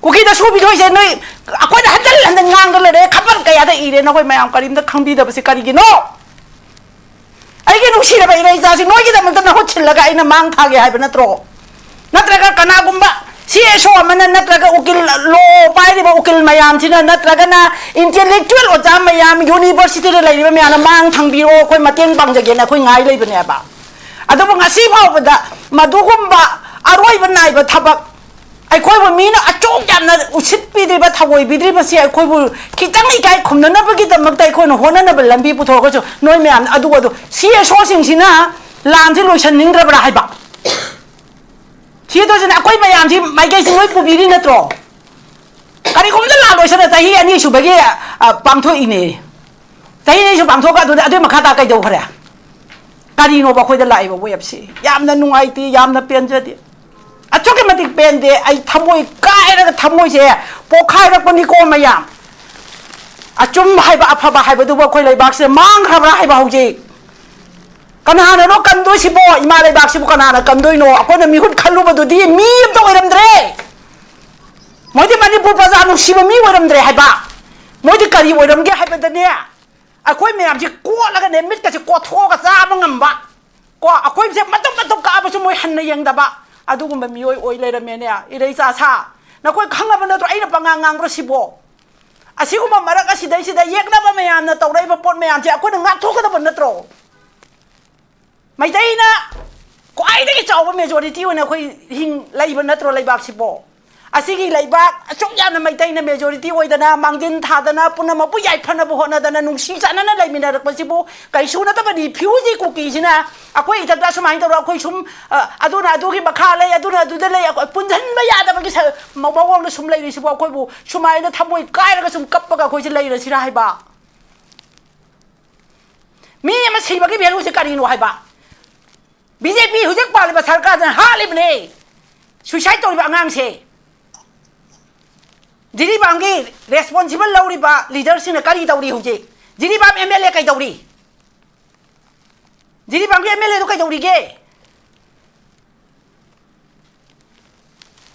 ꯀꯨꯀꯤꯗ ꯁꯨ ꯄꯤꯊꯣꯛꯏꯁꯦ ꯅꯣꯏ, ꯑꯩꯈꯣꯏꯅ ꯍꯟꯖꯤꯟ ꯍꯟꯖꯤꯟ ꯉꯥꯡꯗ ꯂꯩꯔꯦ, ꯈꯕꯔ ꯀꯌꯥꯗ ꯏꯔꯦ, ꯅꯈꯣꯏ ꯃꯌꯥꯝ ꯀꯔꯤꯝꯇ ꯈꯪꯕꯤꯗꯕꯁꯤ ꯀꯔꯤꯒꯤꯅꯣ? ꯑꯩꯒꯤ ꯅꯨꯡꯁꯤꯔꯕ ꯏꯔꯩ ꯏꯆꯥꯁꯤ ꯅꯣꯏꯒꯤꯗꯃꯛꯇ ꯅꯍꯨꯠ ꯁꯤꯜꯂꯒ ꯑꯩꯅ ꯃꯥꯡ ꯊꯥꯒꯦ ꯍꯥꯏꯕ ꯅꯠꯇ꯭ꯔꯣ? ꯅꯠꯇ꯭ꯔꯒ ꯀꯅꯥꯒꯨꯝꯕ CSO ꯑꯃꯅ, ꯅꯠꯇ꯭ꯔꯒ ꯎꯀꯤꯜ, law ꯄꯥꯏꯔꯤꯕ ꯎꯀꯤꯜ ꯃꯌꯥꯝꯁꯤꯅ, ꯅꯠꯇ꯭ꯔꯒꯅ intellectual ꯑꯣꯖꯥ ꯃꯌꯥꯝ, universityꯗ ꯂꯩꯔꯤꯕ ꯃꯌꯥꯝꯅ ꯃꯥꯡ ꯊꯪꯕꯤꯔꯣ, ꯑꯩꯈꯣꯏ ꯃꯇꯦꯡ ꯄꯥꯡꯖꯒꯦꯅ ꯑꯩꯈꯣꯏ ꯉꯥꯏ ꯂꯩꯕꯅꯦꯕ꯫ ꯑꯗꯨꯕꯨ ꯉꯁꯤ ꯐꯥꯎꯕꯗ ꯃꯗꯨꯒꯨꯝꯕ ꯑꯔꯣꯏꯕ ꯅꯥꯏꯕ ꯊꯕꯛ, ꯑꯩꯈꯣꯏꯕꯨ ꯃꯤꯅ ꯑꯆꯧꯛ ꯌꯥꯝꯅ ꯎꯁꯤꯠꯄꯤꯗ꯭ꯔꯤꯕ, ꯊꯑꯣꯏꯕꯤꯗ꯭ꯔꯤꯕꯁꯤ ꯑꯩꯈꯣꯏꯕꯨ ꯈꯤꯇꯪ ꯏꯀꯥꯏ ꯈꯨꯝꯅꯅꯕꯒꯤꯗꯃꯛꯇ ꯑꯩꯈꯣꯏꯅ ꯍꯣꯠꯅꯅꯕ ꯂꯝꯕꯤ ꯄꯨꯊꯣꯛꯑꯒꯁꯨ ꯅꯣꯏ ꯃꯌꯥꯝꯅ ꯑꯗꯨ, ꯑꯗꯨ CSOꯁꯤꯡꯁꯤꯅ ꯂꯥꯟꯁꯤ ꯂꯣꯏꯁꯟꯅꯤꯡꯗ꯭ꯔꯕ꯭ꯔꯥ ꯍꯥꯏꯕ? CSOꯁꯤꯅ ꯑꯩꯈꯣꯏ ꯃꯌꯥꯝꯁꯤ ꯃꯥꯏꯀꯩꯁꯤ ꯂꯣꯏ ꯄꯨꯕꯤꯔꯤ ꯅꯠꯇ꯭ꯔꯣ? ꯀꯔꯤꯒꯨꯝꯕꯗ ꯂꯥꯟ ꯂꯣꯏꯁꯟꯅ ꯆꯍꯤ ꯑꯅꯤ ꯁꯨꯕꯒꯤ, ꯑ, ꯄꯥꯡꯊꯣꯛꯏꯅꯦ꯫ ꯆꯍꯤ ꯑꯅꯤ ꯁꯨꯕ ꯄꯥꯡꯊꯣꯛꯑꯒ ꯑꯗꯨꯗꯤ ꯑꯗꯨꯏ ꯃꯈꯥ ꯇꯥ ꯀꯩꯗꯧꯈ꯭ꯔꯦ? ꯀꯔꯤꯅꯣꯕ ꯑꯩꯈꯣꯏꯗ ꯂꯥꯛꯏꯕ webꯁꯤ? ꯌꯥꯝꯅ ꯅꯨꯡꯉꯥꯏꯇꯦ, ꯌꯥꯝꯅ ꯄꯦꯟꯖꯗꯦ꯫ ꯑꯁꯨꯛꯀꯤ ꯃꯇꯤꯛ ꯄꯦꯟꯗꯦ꯫ ꯑꯩ ꯊꯃꯣꯏ ꯀꯥꯏꯔꯒ ꯊꯃꯣꯏꯁꯦ ꯄꯣꯛꯈꯥꯏꯔꯛꯄꯅꯤꯀꯣ ꯃꯌꯥꯝ꯫ ꯑꯆꯨꯝꯕ ꯍꯥꯏꯕ, ꯑꯐꯕ ꯍꯥꯏꯕꯗꯨꯕꯨ ꯑꯩꯈꯣꯏ ꯂꯩꯕꯥꯛꯁꯤꯗ ꯃꯥꯡꯈ꯭ꯔꯕ꯭ꯔꯥ ꯍꯥꯏꯕ ꯍꯧꯖꯤꯛ? ꯀꯅꯥꯅꯅꯣ ꯀꯟꯗꯣꯏꯁꯤꯕꯣ? ꯏꯃꯥ ꯂꯩꯕꯥꯛꯁꯤꯕꯨ ꯀꯅꯥꯅ ꯀꯟꯗꯣꯏꯅꯣ? ꯑꯩꯈꯣꯏꯅ ꯃꯤꯍꯨꯠ ꯈꯜꯂꯨꯕꯗꯨꯗꯤ ꯃꯤ ꯑꯝꯇ ꯑꯣꯏꯔꯝꯗ꯭ꯔꯦ꯫ ꯃꯣꯏꯗꯤ ꯃꯅꯤꯄꯨꯔ ꯄ꯭ꯔꯖꯥ ꯅꯨꯡꯁꯤꯕ ꯃꯤ ꯑꯣꯏꯔꯝꯗ꯭ꯔꯦ ꯍꯥꯏꯕ꯫ ꯃꯣꯏꯗꯤ ꯀꯔꯤ ꯑꯣꯏꯔꯝꯒꯦ ꯍꯥꯏꯕꯗꯅꯦ, ꯑꯩꯈꯣꯏ ꯃꯌꯥꯝꯁꯤ ꯀꯣꯠꯂꯒꯅꯦ, ꯃꯤꯠꯀꯁꯦ ꯀꯣꯠꯊꯣꯛꯑꯒ ꯆꯥꯕ ꯉꯝꯕ, ꯀꯣ, ꯑꯩꯈꯣꯏꯁꯦ ꯃꯇꯨꯝ ꯃꯇꯨꯝ ꯀꯛꯑꯕꯁꯨ ꯃꯣꯏ ꯍꯟꯅ ꯌꯦꯡꯗꯕ, ꯑꯗꯨꯒꯨꯝꯕ ꯃꯤꯑꯣꯏ ꯑꯣꯏ ꯂꯩꯔꯝꯃꯦꯅꯦ꯫ ꯏꯔꯩꯆꯥ ꯁꯥ, ꯅꯈꯣꯏ ꯈꯪꯉꯕ ꯅꯠꯇ꯭ꯔꯣ ꯑꯩꯅ ꯄꯉꯥꯡ ꯉꯥꯡꯕ꯭ꯔꯣ ꯁꯤꯕꯣ? ꯑꯁꯤꯒꯨꯝꯕ ꯃꯔꯛ ꯑꯁꯤꯗꯩꯁꯤꯗ ꯌꯦꯛꯅꯕ ꯃꯌꯥꯝꯅ ꯇꯧꯔꯛꯏꯕ ꯄꯣꯠ ꯃꯌꯥꯝꯁꯦ ꯑꯩꯈꯣꯏꯅ ꯉꯥꯛꯊꯣꯛꯀꯗꯕ ꯅꯠꯇ꯭ꯔꯣ? ꯃꯩꯇꯩꯅ ꯈ꯭ꯋꯥꯏꯗꯒꯤ ꯆꯥꯎꯕ majority ꯑꯣꯏꯅ ꯑꯩꯈꯣꯏ ꯍꯤꯡ ꯂꯩꯕ ꯅꯠꯇ꯭ꯔꯣ ꯂꯩꯕꯥꯛꯁꯤꯕꯣ? ꯑꯁꯤꯒꯤ ꯂꯩꯕꯥꯛ ꯑꯁꯨꯛ ꯌꯥꯝꯅ ꯃꯩꯇꯩꯅ majority ꯑꯣꯏꯗꯅ, ꯃꯥꯡꯖꯤꯟ ꯊꯥꯗꯅ, ꯄꯨꯝꯅꯃꯛꯄꯨ ꯌꯥꯏꯐꯅꯕ ꯍꯣꯠꯅꯗꯅ, ꯅꯨꯡꯁꯤ ꯆꯥꯟꯅꯅ ꯂꯩꯃꯤꯟꯅꯔꯛꯄꯁꯤꯕꯨ ꯀꯩꯁꯨ ꯅꯠꯇꯕꯅꯤ꯫ ꯐꯤꯎꯁꯤ ꯀꯨꯀꯤꯁꯤꯅ ꯑꯩꯈꯣꯏ ꯏꯊꯛꯇ ꯁꯨꯃꯥꯏꯅ ꯇꯧꯔ, ꯑꯩꯈꯣꯏ ꯁꯨꯝ, ꯑ, ꯑꯗꯨꯅ ꯑꯗꯨꯒꯤ ꯃꯈꯥ ꯂꯩ, ꯑꯗꯨꯅ ꯑꯗꯨꯗ ꯂꯩ, ꯑꯩꯈꯣꯏ ꯄꯨꯟꯁꯤꯟꯕ ꯌꯥꯗꯕꯒꯤ ꯁ-, ꯃ-, ꯃꯑꯣꯡꯗ ꯁꯨꯝ ꯂꯩꯔꯤꯁꯤꯕꯨ, ꯑꯩꯈꯣꯏꯕꯨ ꯁꯨꯃꯥꯏꯅ ꯊꯃꯣꯏ ꯀꯥꯏꯔꯒ ꯁꯨꯝ ꯀꯞꯄꯒ ꯑꯩꯈꯣꯏꯁꯦ ꯂꯩꯔꯁꯤꯔꯥ ꯍꯥꯏꯕ? ꯃꯤ ꯑꯃ ꯁꯤꯕꯒꯤ valueꯁꯦ ꯀꯔꯤꯅꯣ ꯍꯥꯏꯕ? BJP ꯍꯧꯖꯤꯛ ꯄꯥꯜꯂꯤꯕ ꯁꯔꯀꯥꯔꯗꯨꯅ ꯍꯥꯠꯂꯤꯕꯅꯦ suicide ꯇꯧꯔꯤꯕ ꯑꯉꯥꯡꯁꯦ꯫ ꯖꯤꯔꯤꯕꯥꯝꯒꯤ responsible ꯂꯧꯔꯤꯕ leaderꯁꯤꯡꯅ ꯀꯔꯤ ꯇꯧꯔꯤ ꯍꯧꯖꯤꯛ? ꯖꯤꯔꯤꯕꯥꯝ MLA ꯀꯩꯗꯧꯔꯤ? ꯖꯤꯔꯤꯕꯥꯝꯒꯤ MLAꯗꯣ ꯀꯩꯗꯧꯔꯤꯒꯦ?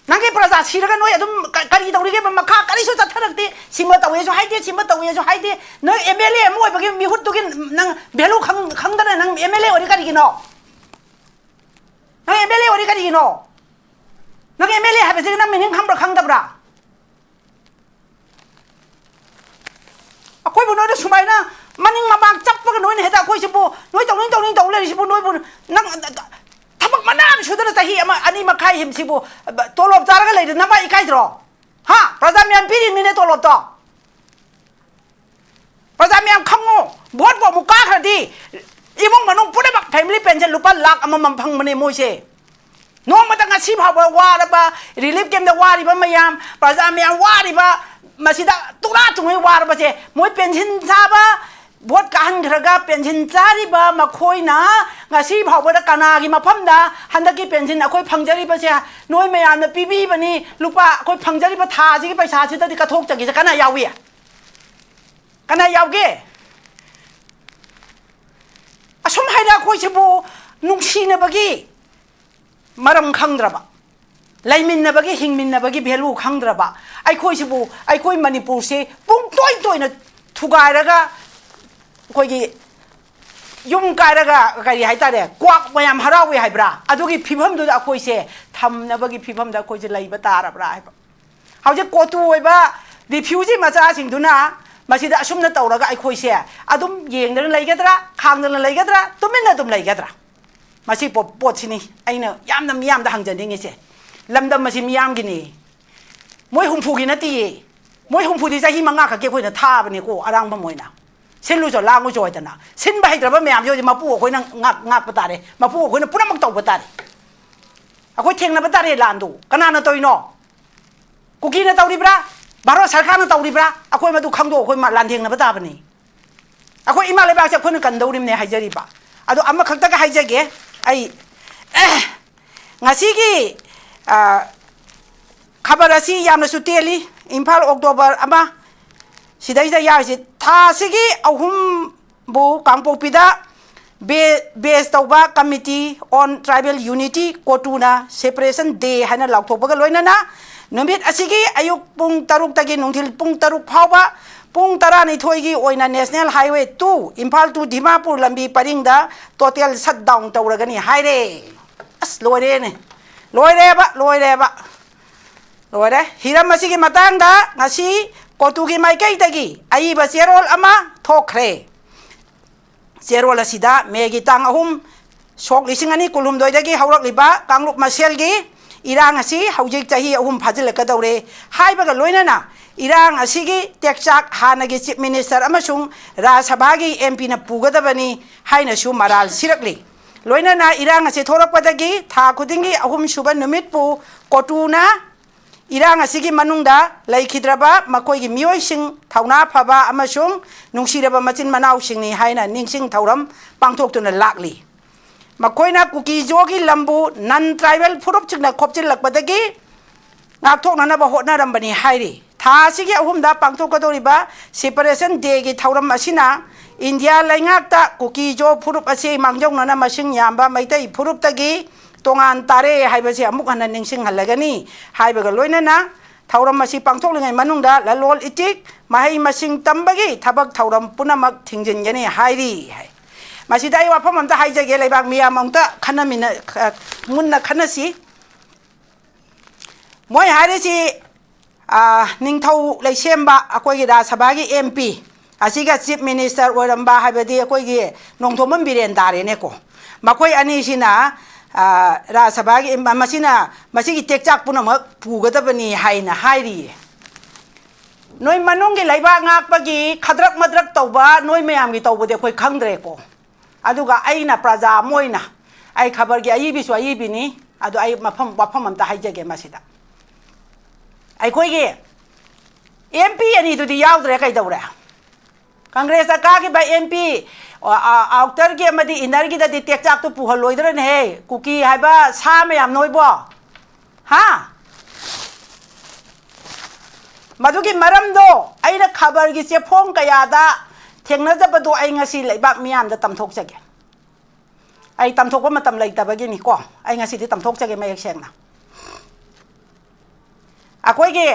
ꯅꯪꯒꯤ ꯄ꯭ꯔꯖꯥ ꯁꯤꯔꯒ ꯅꯣꯏ ꯑꯗꯨꯝ ꯀ-, ꯀꯔꯤ ꯇꯧꯔꯤꯒꯦꯕ? ꯃꯈꯥ ꯀꯔꯤꯁꯨ ꯆꯠꯊꯔꯛꯇꯦ꯫ ꯁꯤꯃ ꯇꯧꯋꯦꯁꯨ ꯍꯥꯏꯗꯦ, ꯁꯤꯃ ꯇꯧꯋꯦꯁꯨ ꯍꯥꯏꯗꯦ꯫ ꯅꯣꯏ MLA ꯑꯃ ꯑꯣꯏꯕꯒꯤ ꯃꯤꯍꯨꯠꯇꯨꯒꯤ ꯅꯪ value ꯈꯪ-, ꯈꯪꯗꯅ ꯅꯪ MLA ꯑꯣꯏꯔꯤ ꯀꯔꯤꯒꯤꯅꯣ? ꯅꯪ MLA ꯑꯣꯏꯔꯤ ꯀꯔꯤꯒꯤꯅꯣ? ꯅꯪ MLA ꯍꯥꯏꯕꯁꯤ ꯅꯪ meaning ꯈꯪꯕ꯭ꯔꯥ ꯈꯪꯗꯕ꯭ꯔꯥ? ꯑꯩꯈꯣꯏꯕꯨ ꯅꯣꯏꯅ ꯁꯨꯃꯥꯏꯅ ꯃꯅꯤꯡ ꯃꯃꯥꯡ ꯆꯞꯄꯒ ꯅꯣꯏꯅ ꯍꯦꯛꯇ ꯑꯩꯈꯣꯏꯁꯤꯕꯨ, ꯅꯣꯏ ꯇꯧꯅꯤꯡ ꯇꯧꯅꯤꯡ ꯇꯧ ꯂꯩꯔꯤꯁꯤꯕꯨ, ꯅꯣꯏꯕꯨ ꯅꯪ ꯊꯕꯛ ꯃꯅꯥ ꯑꯃ ꯁꯨꯗꯅ ꯆꯍꯤ ꯑꯃ ꯑꯅꯤ ꯃꯈꯥꯏ ꯍꯤꯝꯁꯤꯕꯨ ꯇꯣꯂꯣꯞ ꯆꯥꯔꯒ ꯂꯩꯔ ꯅꯃꯥ ꯏꯀꯥꯏꯗ꯭ꯔꯣ? ꯍꯥ? ꯄ꯭ꯔꯖꯥ ꯃꯌꯥꯝ ꯄꯤꯔꯤꯕꯅꯤꯅꯦ ꯇꯣꯂꯣꯞꯇꯣ꯫ ꯄ꯭ꯔꯖꯥ ꯃꯌꯥꯝ ꯈꯪꯉꯨ, voteꯄꯨ ꯑꯃꯨꯛ ꯀꯥꯈ꯭ꯔꯗꯤ ꯏꯃꯨꯡ ꯃꯅꯨꯡ ꯄꯨꯝꯅꯃꯛ family pension ꯂꯨꯄꯥ ꯂꯥꯈ ꯑꯃꯃꯝ ꯐꯪꯕꯅꯦ ꯃꯣꯏꯁꯦ꯫ ꯅꯣꯡꯃꯇ ꯉꯁꯤ ꯐꯥꯎꯕ ꯋꯥꯔꯕ, relief campꯇ ꯋꯥꯔꯤꯕ ꯃꯌꯥꯝ, ꯄ꯭ꯔꯖꯥ ꯃꯌꯥꯝ ꯋꯥꯔꯤꯕ, ꯃꯁꯤꯗ ꯇꯨꯔꯥ ꯇꯨꯡꯉꯩ ꯋꯥꯔꯕꯁꯦ, ꯃꯣꯏ pension ꯆꯥꯕ, vote ꯀꯥꯍꯟꯈ꯭ꯔꯒ pension ꯆꯥꯔꯤꯕ ꯃꯈꯣꯏꯅ ꯉꯁꯤ ꯐꯥꯎꯕꯗ ꯀꯅꯥꯒꯤ ꯃꯐꯝꯗ ꯍꯟꯗꯛꯀꯤ pension ꯑꯩꯈꯣꯏ ꯐꯪꯖꯔꯤꯕꯁꯦ ꯅꯣꯏ ꯃꯌꯥꯝꯅ ꯄꯤꯕꯤꯕꯅꯤ, ꯂꯨꯄꯥ ꯑꯩꯈꯣꯏ ꯐꯪꯖꯔꯤꯕ ꯊꯥꯁꯤꯒꯤ ꯄꯩꯁꯥꯁꯤꯗꯗꯤ ꯀꯠꯊꯣꯛꯆꯒꯦꯁꯦ ꯀꯅꯥ ꯌꯥꯎꯏ? ꯀꯅꯥ ꯌꯥꯎꯒꯦ? ꯑꯁꯨꯝ ꯍꯥꯏꯅ ꯑꯩꯈꯣꯏꯁꯤꯕꯨ ꯅꯨꯡꯁꯤꯅꯕꯒꯤ ꯃꯔꯝ ꯈꯪꯗ꯭ꯔꯕ, ꯂꯩꯃꯤꯟꯅꯕꯒꯤ, ꯍꯤꯡꯃꯤꯟꯅꯕꯒꯤ value ꯈꯪꯗ꯭ꯔꯕ, ꯑꯩꯈꯣꯏꯁꯤꯕꯨ, ꯑꯩꯈꯣꯏ ꯃꯅꯤꯄꯨꯔꯁꯦ ꯄꯨꯡꯇꯣꯏ ꯇꯣꯏꯅ ꯊꯨꯒꯥꯏꯔꯒ ꯑꯩꯈꯣꯏꯒꯤ ꯌꯨꯝ ꯀꯥꯏꯔꯒ ꯀꯔꯤ ꯍꯥꯏꯇꯥꯔꯦ, ꯀ꯭ꯋꯥꯛ ꯃꯌꯥꯝ ꯍꯔꯥꯎꯏ ꯍꯥꯏꯕ꯭ꯔꯥ, ꯑꯗꯨꯒꯤ ꯐꯤꯕꯝꯗꯨꯗ ꯑꯩꯈꯣꯏꯁꯦ ꯊꯝꯅꯕꯒꯤ ꯐꯤꯕꯝꯗ ꯑꯩꯈꯣꯏꯁꯦ ꯂꯩꯕ ꯇꯥꯔꯕ꯭ꯔꯥ ꯍꯥꯏꯕ꯫ ꯍꯧꯖꯤꯛ ꯀꯣꯇꯨ ꯑꯣꯏꯕ ꯔꯤꯐ꯭ꯌꯨꯖꯤ ꯃꯆꯥꯁꯤꯡꯗꯨꯅ ꯃꯁꯤꯗ ꯑꯁꯨꯝꯅ ꯇꯧꯔꯒ ꯑꯩꯈꯣꯏꯁꯦ ꯑꯗꯨꯝ ꯌꯦꯡꯗꯅ ꯂꯩꯒꯗ꯭ꯔꯥ, ꯈꯥꯡꯗꯅ ꯂꯩꯒꯗ꯭ꯔꯥ, ꯇꯨꯃꯤꯟꯅ ꯑꯗꯨꯝ ꯂꯩꯒꯗ꯭ꯔꯥ? ꯃꯁꯤ ꯄꯣ- ꯄꯣꯠꯁꯤꯅꯤ ꯑꯩꯅ ꯌꯥꯝꯅ ꯃꯤꯌꯥꯝꯗ ꯍꯪꯖꯅꯤꯡꯉꯤꯁꯦ꯫ ꯂꯝꯗꯝ ꯑꯁꯤ ꯃꯤꯌꯥꯝꯒꯤꯅꯤ꯫ ꯃꯣꯏ ꯍꯨꯝꯐꯨꯒꯤ ꯅꯠꯇꯤꯌꯦ꯫ ꯃꯣꯏ ꯍꯨꯝꯐꯨꯗꯤ ꯆꯍꯤ ꯃꯉꯥ ꯈꯛꯀꯤ ꯑꯩꯈꯣꯏꯅ ꯊꯥꯕꯅꯤꯀꯣ, ꯑꯔꯥꯡꯕꯝ ꯑꯣꯏꯅ꯫ ꯁꯤꯜꯂꯨꯆꯣ, ꯂꯥꯡꯉꯨꯆꯣ ꯍꯥꯏꯗꯅ꯫ ꯁꯤꯟꯕ ꯍꯩꯇ꯭ꯔꯕ ꯃꯌꯥꯝꯁꯦ ꯍꯧꯖꯤꯛ ꯃꯄꯨ ꯑꯩꯈꯣꯏꯅ ꯉꯥꯛ-, ꯉꯥꯛꯄ ꯇꯥꯔꯦ꯫ ꯃꯄꯨ ꯑꯩꯈꯣꯏꯅ ꯄꯨꯝꯅꯃꯛ ꯇꯧꯕ ꯇꯥꯔꯦ꯫ ꯑꯩꯈꯣꯏ ꯊꯦꯡꯅꯕ ꯇꯥꯔꯦ ꯂꯥꯟꯗꯣ꯫ ꯀꯅꯥꯅ ꯇꯧꯔꯤꯅꯣ? ꯀꯨꯀꯤꯅ ꯇꯧꯔꯤꯕ꯭ꯔꯥ? ꯚꯥꯔꯠ ꯁꯔꯀꯥꯔꯅ ꯇꯧꯔꯤꯕ꯭ꯔꯥ? ꯑꯩꯈꯣꯏ ꯃꯗꯨ ꯈꯪꯗꯣꯛ, ꯑꯩꯈꯣꯏ ꯃ-, ꯂꯥꯟꯊꯦꯡꯅꯕ ꯇꯥꯕꯅꯤ꯫ ꯑꯩꯈꯣꯏ ꯏꯃꯥ ꯂꯩꯕꯥꯛꯁꯦ ꯑꯩꯈꯣꯏꯅ ꯀꯟꯗꯧꯔꯤꯕꯅꯦ ꯍꯥꯏꯖꯔꯤꯕ꯫ ꯑꯗꯣ ꯑꯃꯈꯛꯇꯒ ꯍꯥꯏꯖꯒꯦ ꯑꯩ, ꯉꯁꯤꯒꯤ, ꯑ, ꯈꯕꯔ ꯑꯁꯤ ꯌꯥꯝꯅꯁꯨ ꯇꯦꯜꯂꯤ꯫ ꯏꯝꯐꯥꯜ, ꯑꯣꯛꯇꯣꯕꯔ ꯑꯃ, ꯁꯤꯗꯩꯗ ꯌꯥꯎꯔꯤꯁꯤ, ꯊꯥ ꯑꯁꯤꯒꯤ ꯑꯍꯨꯝꯕꯨ ꯀꯥꯡꯄꯣꯛꯄꯤꯗ ꯕꯦ-, ꯕꯦꯁ ꯇꯧꯕ Committee on Tribal Unity, ꯀꯣꯇꯨꯅ Separation Day ꯍꯥꯏꯅ ꯂꯥꯎꯊꯣꯛꯄꯒ ꯂꯣꯏꯅꯅ ꯅꯨꯃꯤꯠ ꯑꯁꯤꯒꯤ ꯑꯌꯨꯛ ꯄꯨꯡ ꯇꯔꯨꯛꯇꯒꯤ ꯅꯨꯡꯊꯤꯜ ꯄꯨꯡ ꯇꯔꯨꯛ ꯐꯥꯎꯕ ꯄꯨꯡ ꯇꯔꯥꯅꯤꯊꯣꯏꯒꯤ ꯑꯣꯏꯅ National Highway two, Imphal to Dimapur ꯂꯝꯕꯤ ꯄꯔꯤꯡꯗ total shutdown ꯇꯧꯔꯒꯅꯤ ꯍꯥꯏꯔꯦ꯫ ꯑꯁ, ꯂꯣꯏꯔꯦꯅꯦ꯫ ꯂꯣꯏꯔꯦꯕ, ꯂꯣꯏꯔꯦꯕ꯫ ꯂꯣꯏꯔꯦ꯫ ꯍꯤꯔꯝ ꯑꯁꯤꯒꯤ ꯃꯇꯥꯡꯗ ꯉꯁꯤ ꯀꯣꯇꯨꯒꯤ ꯃꯥꯏꯀꯩꯗꯒꯤ ꯑꯏꯕ ꯆꯦꯔꯣꯜ ꯑꯃ ꯊꯣꯛꯈ꯭ꯔꯦ꯫ ꯆꯦꯔꯣꯜ ꯑꯁꯤꯗ ꯃꯦꯒꯤ ꯇꯥꯡ ꯑꯍꯨꯝ, ꯁꯣꯛ ꯂꯤꯁꯤꯡ ꯑꯅꯤ ꯀꯨꯟꯍꯨꯝꯗꯣꯏꯗꯒꯤ ꯍꯧꯔꯛꯂꯤꯕ ꯀꯥꯡꯂꯨꯞ ꯃꯁꯦꯜꯒꯤ ꯏꯔꯥꯡ ꯑꯁꯤ ꯍꯧꯖꯤꯛ ꯆꯍꯤ ꯑꯍꯨꯝ ꯐꯥꯖꯤꯜꯂꯛꯀꯗꯧꯔꯦ ꯍꯥꯏꯕꯒ ꯂꯣꯏꯅꯅ ꯏꯔꯥꯡ ꯑꯁꯤꯒꯤ ꯇꯦꯛꯆꯥꯛ ꯍꯥꯟꯅꯒꯤ Chief Minister ꯑꯃꯁꯨꯡ ꯔꯥꯖ꯭ꯌ ꯁꯚꯥꯒꯤ M Pꯅ ꯄꯨꯒꯗꯕꯅꯤ ꯍꯥꯏꯅꯁꯨ ꯃꯔꯥꯜ ꯁꯤꯔꯛꯂꯤ꯫ ꯂꯣꯏꯅꯅ ꯏꯔꯥꯡ ꯑꯁꯤ ꯊꯣꯛꯂꯛꯄꯗꯒꯤ ꯊꯥ ꯈꯨꯗꯤꯡꯒꯤ ꯑꯍꯨꯝꯁꯨꯕ ꯅꯨꯃꯤꯠꯄꯨ ꯀꯣꯇꯨꯅ ꯏꯔꯥꯡ ꯑꯁꯤꯒꯤ ꯃꯅꯨꯡꯗ ꯂꯩꯈꯤꯗ꯭ꯔꯕ ꯃꯈꯣꯏꯒꯤ ꯃꯤꯑꯣꯏꯁꯤꯡ, ꯊꯧꯅꯥ ꯐꯕ ꯑꯃꯁꯨꯡ ꯅꯨꯡꯁꯤꯔꯕ ꯃꯆꯤꯟ ꯃꯅꯥꯎꯁꯤꯡꯅꯤ ꯍꯥꯏꯅ ꯅꯤꯡꯁꯤꯡ ꯊꯧꯔꯝ ꯄꯥꯡꯊꯣꯛꯇꯨꯅ ꯂꯥꯛꯂꯤ꯫ ꯃꯈꯣꯏꯅ ꯀꯨꯀꯤ-ꯖꯣꯒꯤ ꯂꯝꯕꯨ non tribal ꯐꯨꯔꯨꯞꯁꯤꯡꯅ ꯈꯣꯞꯆꯤꯜꯂꯛꯄꯗꯒꯤ ꯉꯥꯛꯊꯣꯛꯅꯅꯕ ꯍꯣꯠꯅꯔꯝꯕꯅꯤ ꯍꯥꯏꯔꯤ꯫ ꯊꯥ ꯑꯁꯤꯒꯤ ꯑꯍꯨꯝꯗ ꯄꯥꯡꯊꯣꯛꯀꯗꯧꯔꯤꯕ Separation Dayꯒꯤ ꯊꯧꯔꯝ ꯑꯁꯤꯅ ꯏꯟꯗꯤꯌꯥ ꯂꯩꯉꯥꯛꯇ ꯀꯨꯀꯤ-ꯖꯣ ꯐꯨꯔꯨꯞ ꯑꯁꯤ ꯃꯥꯡꯖꯧꯅꯅ ꯃꯁꯤꯡ ꯌꯥꯝꯕ ꯃꯩꯇꯩ ꯐꯨꯔꯨꯞꯇꯒꯤ ꯇꯣꯉꯥꯟ ꯇꯥꯔꯦ ꯍꯥꯏꯕꯁꯤ ꯑꯃꯨꯛ ꯍꯟꯅ ꯅꯤꯡꯁꯤꯡꯍꯜꯂꯒꯅꯤ ꯍꯥꯏꯕꯒ ꯂꯣꯏꯅꯅ ꯊꯧꯔꯝ ꯑꯁꯤ ꯄꯥꯡꯊꯣꯛꯂꯤꯉꯩ ꯃꯅꯨꯡꯗ ꯂꯂꯣꯟ ꯏꯇꯤꯛ, ꯃꯍꯩ ꯃꯁꯤꯡ ꯇꯝꯕꯒꯤ ꯊꯕꯛ ꯊꯧꯔꯝ ꯄꯨꯝꯅꯃꯛ ꯊꯤꯡꯖꯤꯟꯒꯅꯤ ꯍꯥꯏꯔꯤ ꯍꯥꯏ꯫ ꯃꯁꯤꯗ ꯑꯩ ꯋꯥꯐꯝ ꯑꯝꯇ ꯍꯥꯏꯖꯒꯦ, ꯂꯩꯕꯥꯛ ꯃꯤꯌꯥꯝ ꯑꯃꯨꯛꯇ ꯈꯟꯅꯃꯤꯟꯅ-, ꯑ, ꯃꯨꯟꯅ ꯈꯟꯅꯁꯤ꯫ ꯃꯣꯏ ꯍꯥꯏꯔꯤꯁꯤ, ꯑ, ꯅꯤꯡꯊꯧ ꯂꯩꯁꯦꯝꯕ ꯑꯩꯈꯣꯏꯒꯤ ꯔꯥꯖ ꯁꯚꯥꯒꯤ M P ꯑꯁꯤꯒ Chief Minister ꯑꯣꯏꯔꯝꯕ, ꯍꯥꯏꯕꯗꯤ ꯑꯩꯈꯣꯏꯒꯤ ꯅꯣꯡꯊꯣꯝꯕꯝ ꯕꯤꯔꯦꯟ ꯇꯥꯔꯦꯅꯦꯀꯣ꯫ ꯃꯈꯣꯏ ꯑꯅꯤꯁꯤꯅ, ꯑ, ꯔꯥꯖ ꯁꯚꯥꯒꯤ, ꯃ-, ꯃꯁꯤꯅ, ꯃꯁꯤꯒꯤ ꯇꯦꯛꯆꯥꯛ ꯄꯨꯝꯅꯃꯛ ꯄꯨꯒꯗꯕꯅꯤ ꯍꯥꯏꯅ ꯍꯥꯏꯔꯤꯌꯦ꯫ ꯅꯣꯏ ꯃꯅꯨꯡꯒꯤ ꯂꯩꯕꯥꯛ ꯉꯥꯛꯄꯒꯤ ꯈꯗ꯭ꯔꯛ ꯃꯗ꯭ꯔꯛ ꯇꯧꯕ ꯅꯣꯏ ꯃꯌꯥꯝꯒꯤ ꯇꯧꯕꯗꯤ ꯑꯩꯈꯣꯏ ꯈꯪꯗ꯭ꯔꯦꯀꯣ꯫ ꯑꯗꯨꯒ ꯑꯩꯅ ꯄ꯭ꯔꯖꯥ ꯑꯃ ꯑꯣꯏꯅ ꯑꯩ ꯈꯕꯔꯒꯤ ꯑꯏꯕꯤꯁꯨ ꯑꯏꯕꯤꯅꯤ꯫ ꯑꯗꯣ ꯑꯩ ꯃꯐꯝ, ꯋꯥꯐꯝ ꯑꯝꯇ ꯍꯥꯏꯖꯒꯦ ꯃꯁꯤꯗ꯫ ꯑꯩꯈꯣꯏꯒꯤ M P ꯑꯅꯤꯗꯨꯗꯤ ꯌꯥꯎꯗ꯭ꯔꯦ, ꯀꯩꯗꯧꯔꯦ? ꯀꯪꯒ꯭ꯔꯦꯁꯇ ꯀꯥꯈꯤꯕ M P, ꯑ, ꯑ, outerꯒꯤ ꯑꯃꯗꯤ innerꯒꯤꯗꯗꯤ ꯇꯦꯛꯆꯥꯛꯇꯨ ꯄꯨꯍꯜꯂꯣꯏꯗ꯭ꯔꯅꯦꯍꯦ? ꯀꯨꯀꯤ ꯍꯥꯏꯕ ꯁꯥ ꯃꯌꯥꯝ ꯅꯣꯏꯕꯣ? ꯍꯥ? ꯃꯗꯨꯒꯤ ꯃꯔꯝꯗꯣ ꯑꯩꯅ ꯈꯕꯔꯒꯤ ꯆꯦꯐꯣꯡ ꯀꯌꯥꯗ ꯊꯦꯡꯅꯖꯕꯗꯣ ꯑꯩ ꯉꯁꯤ ꯂꯩꯕꯥꯛ ꯃꯤꯌꯥꯝꯗ ꯇꯝꯊꯣꯛꯆꯒꯦ꯫ ꯑꯩ ꯇꯝꯊꯣꯛꯄ ꯃꯇꯝ ꯂꯩꯇꯕꯒꯤꯅꯤꯀꯣ꯫ ꯑꯩ ꯉꯁꯤꯗꯤ ꯇꯝꯊꯣꯛꯆꯒꯦ ꯃꯌꯦꯛ ꯁꯦꯡꯅ꯫ ꯑꯩꯈꯣꯏꯒꯤ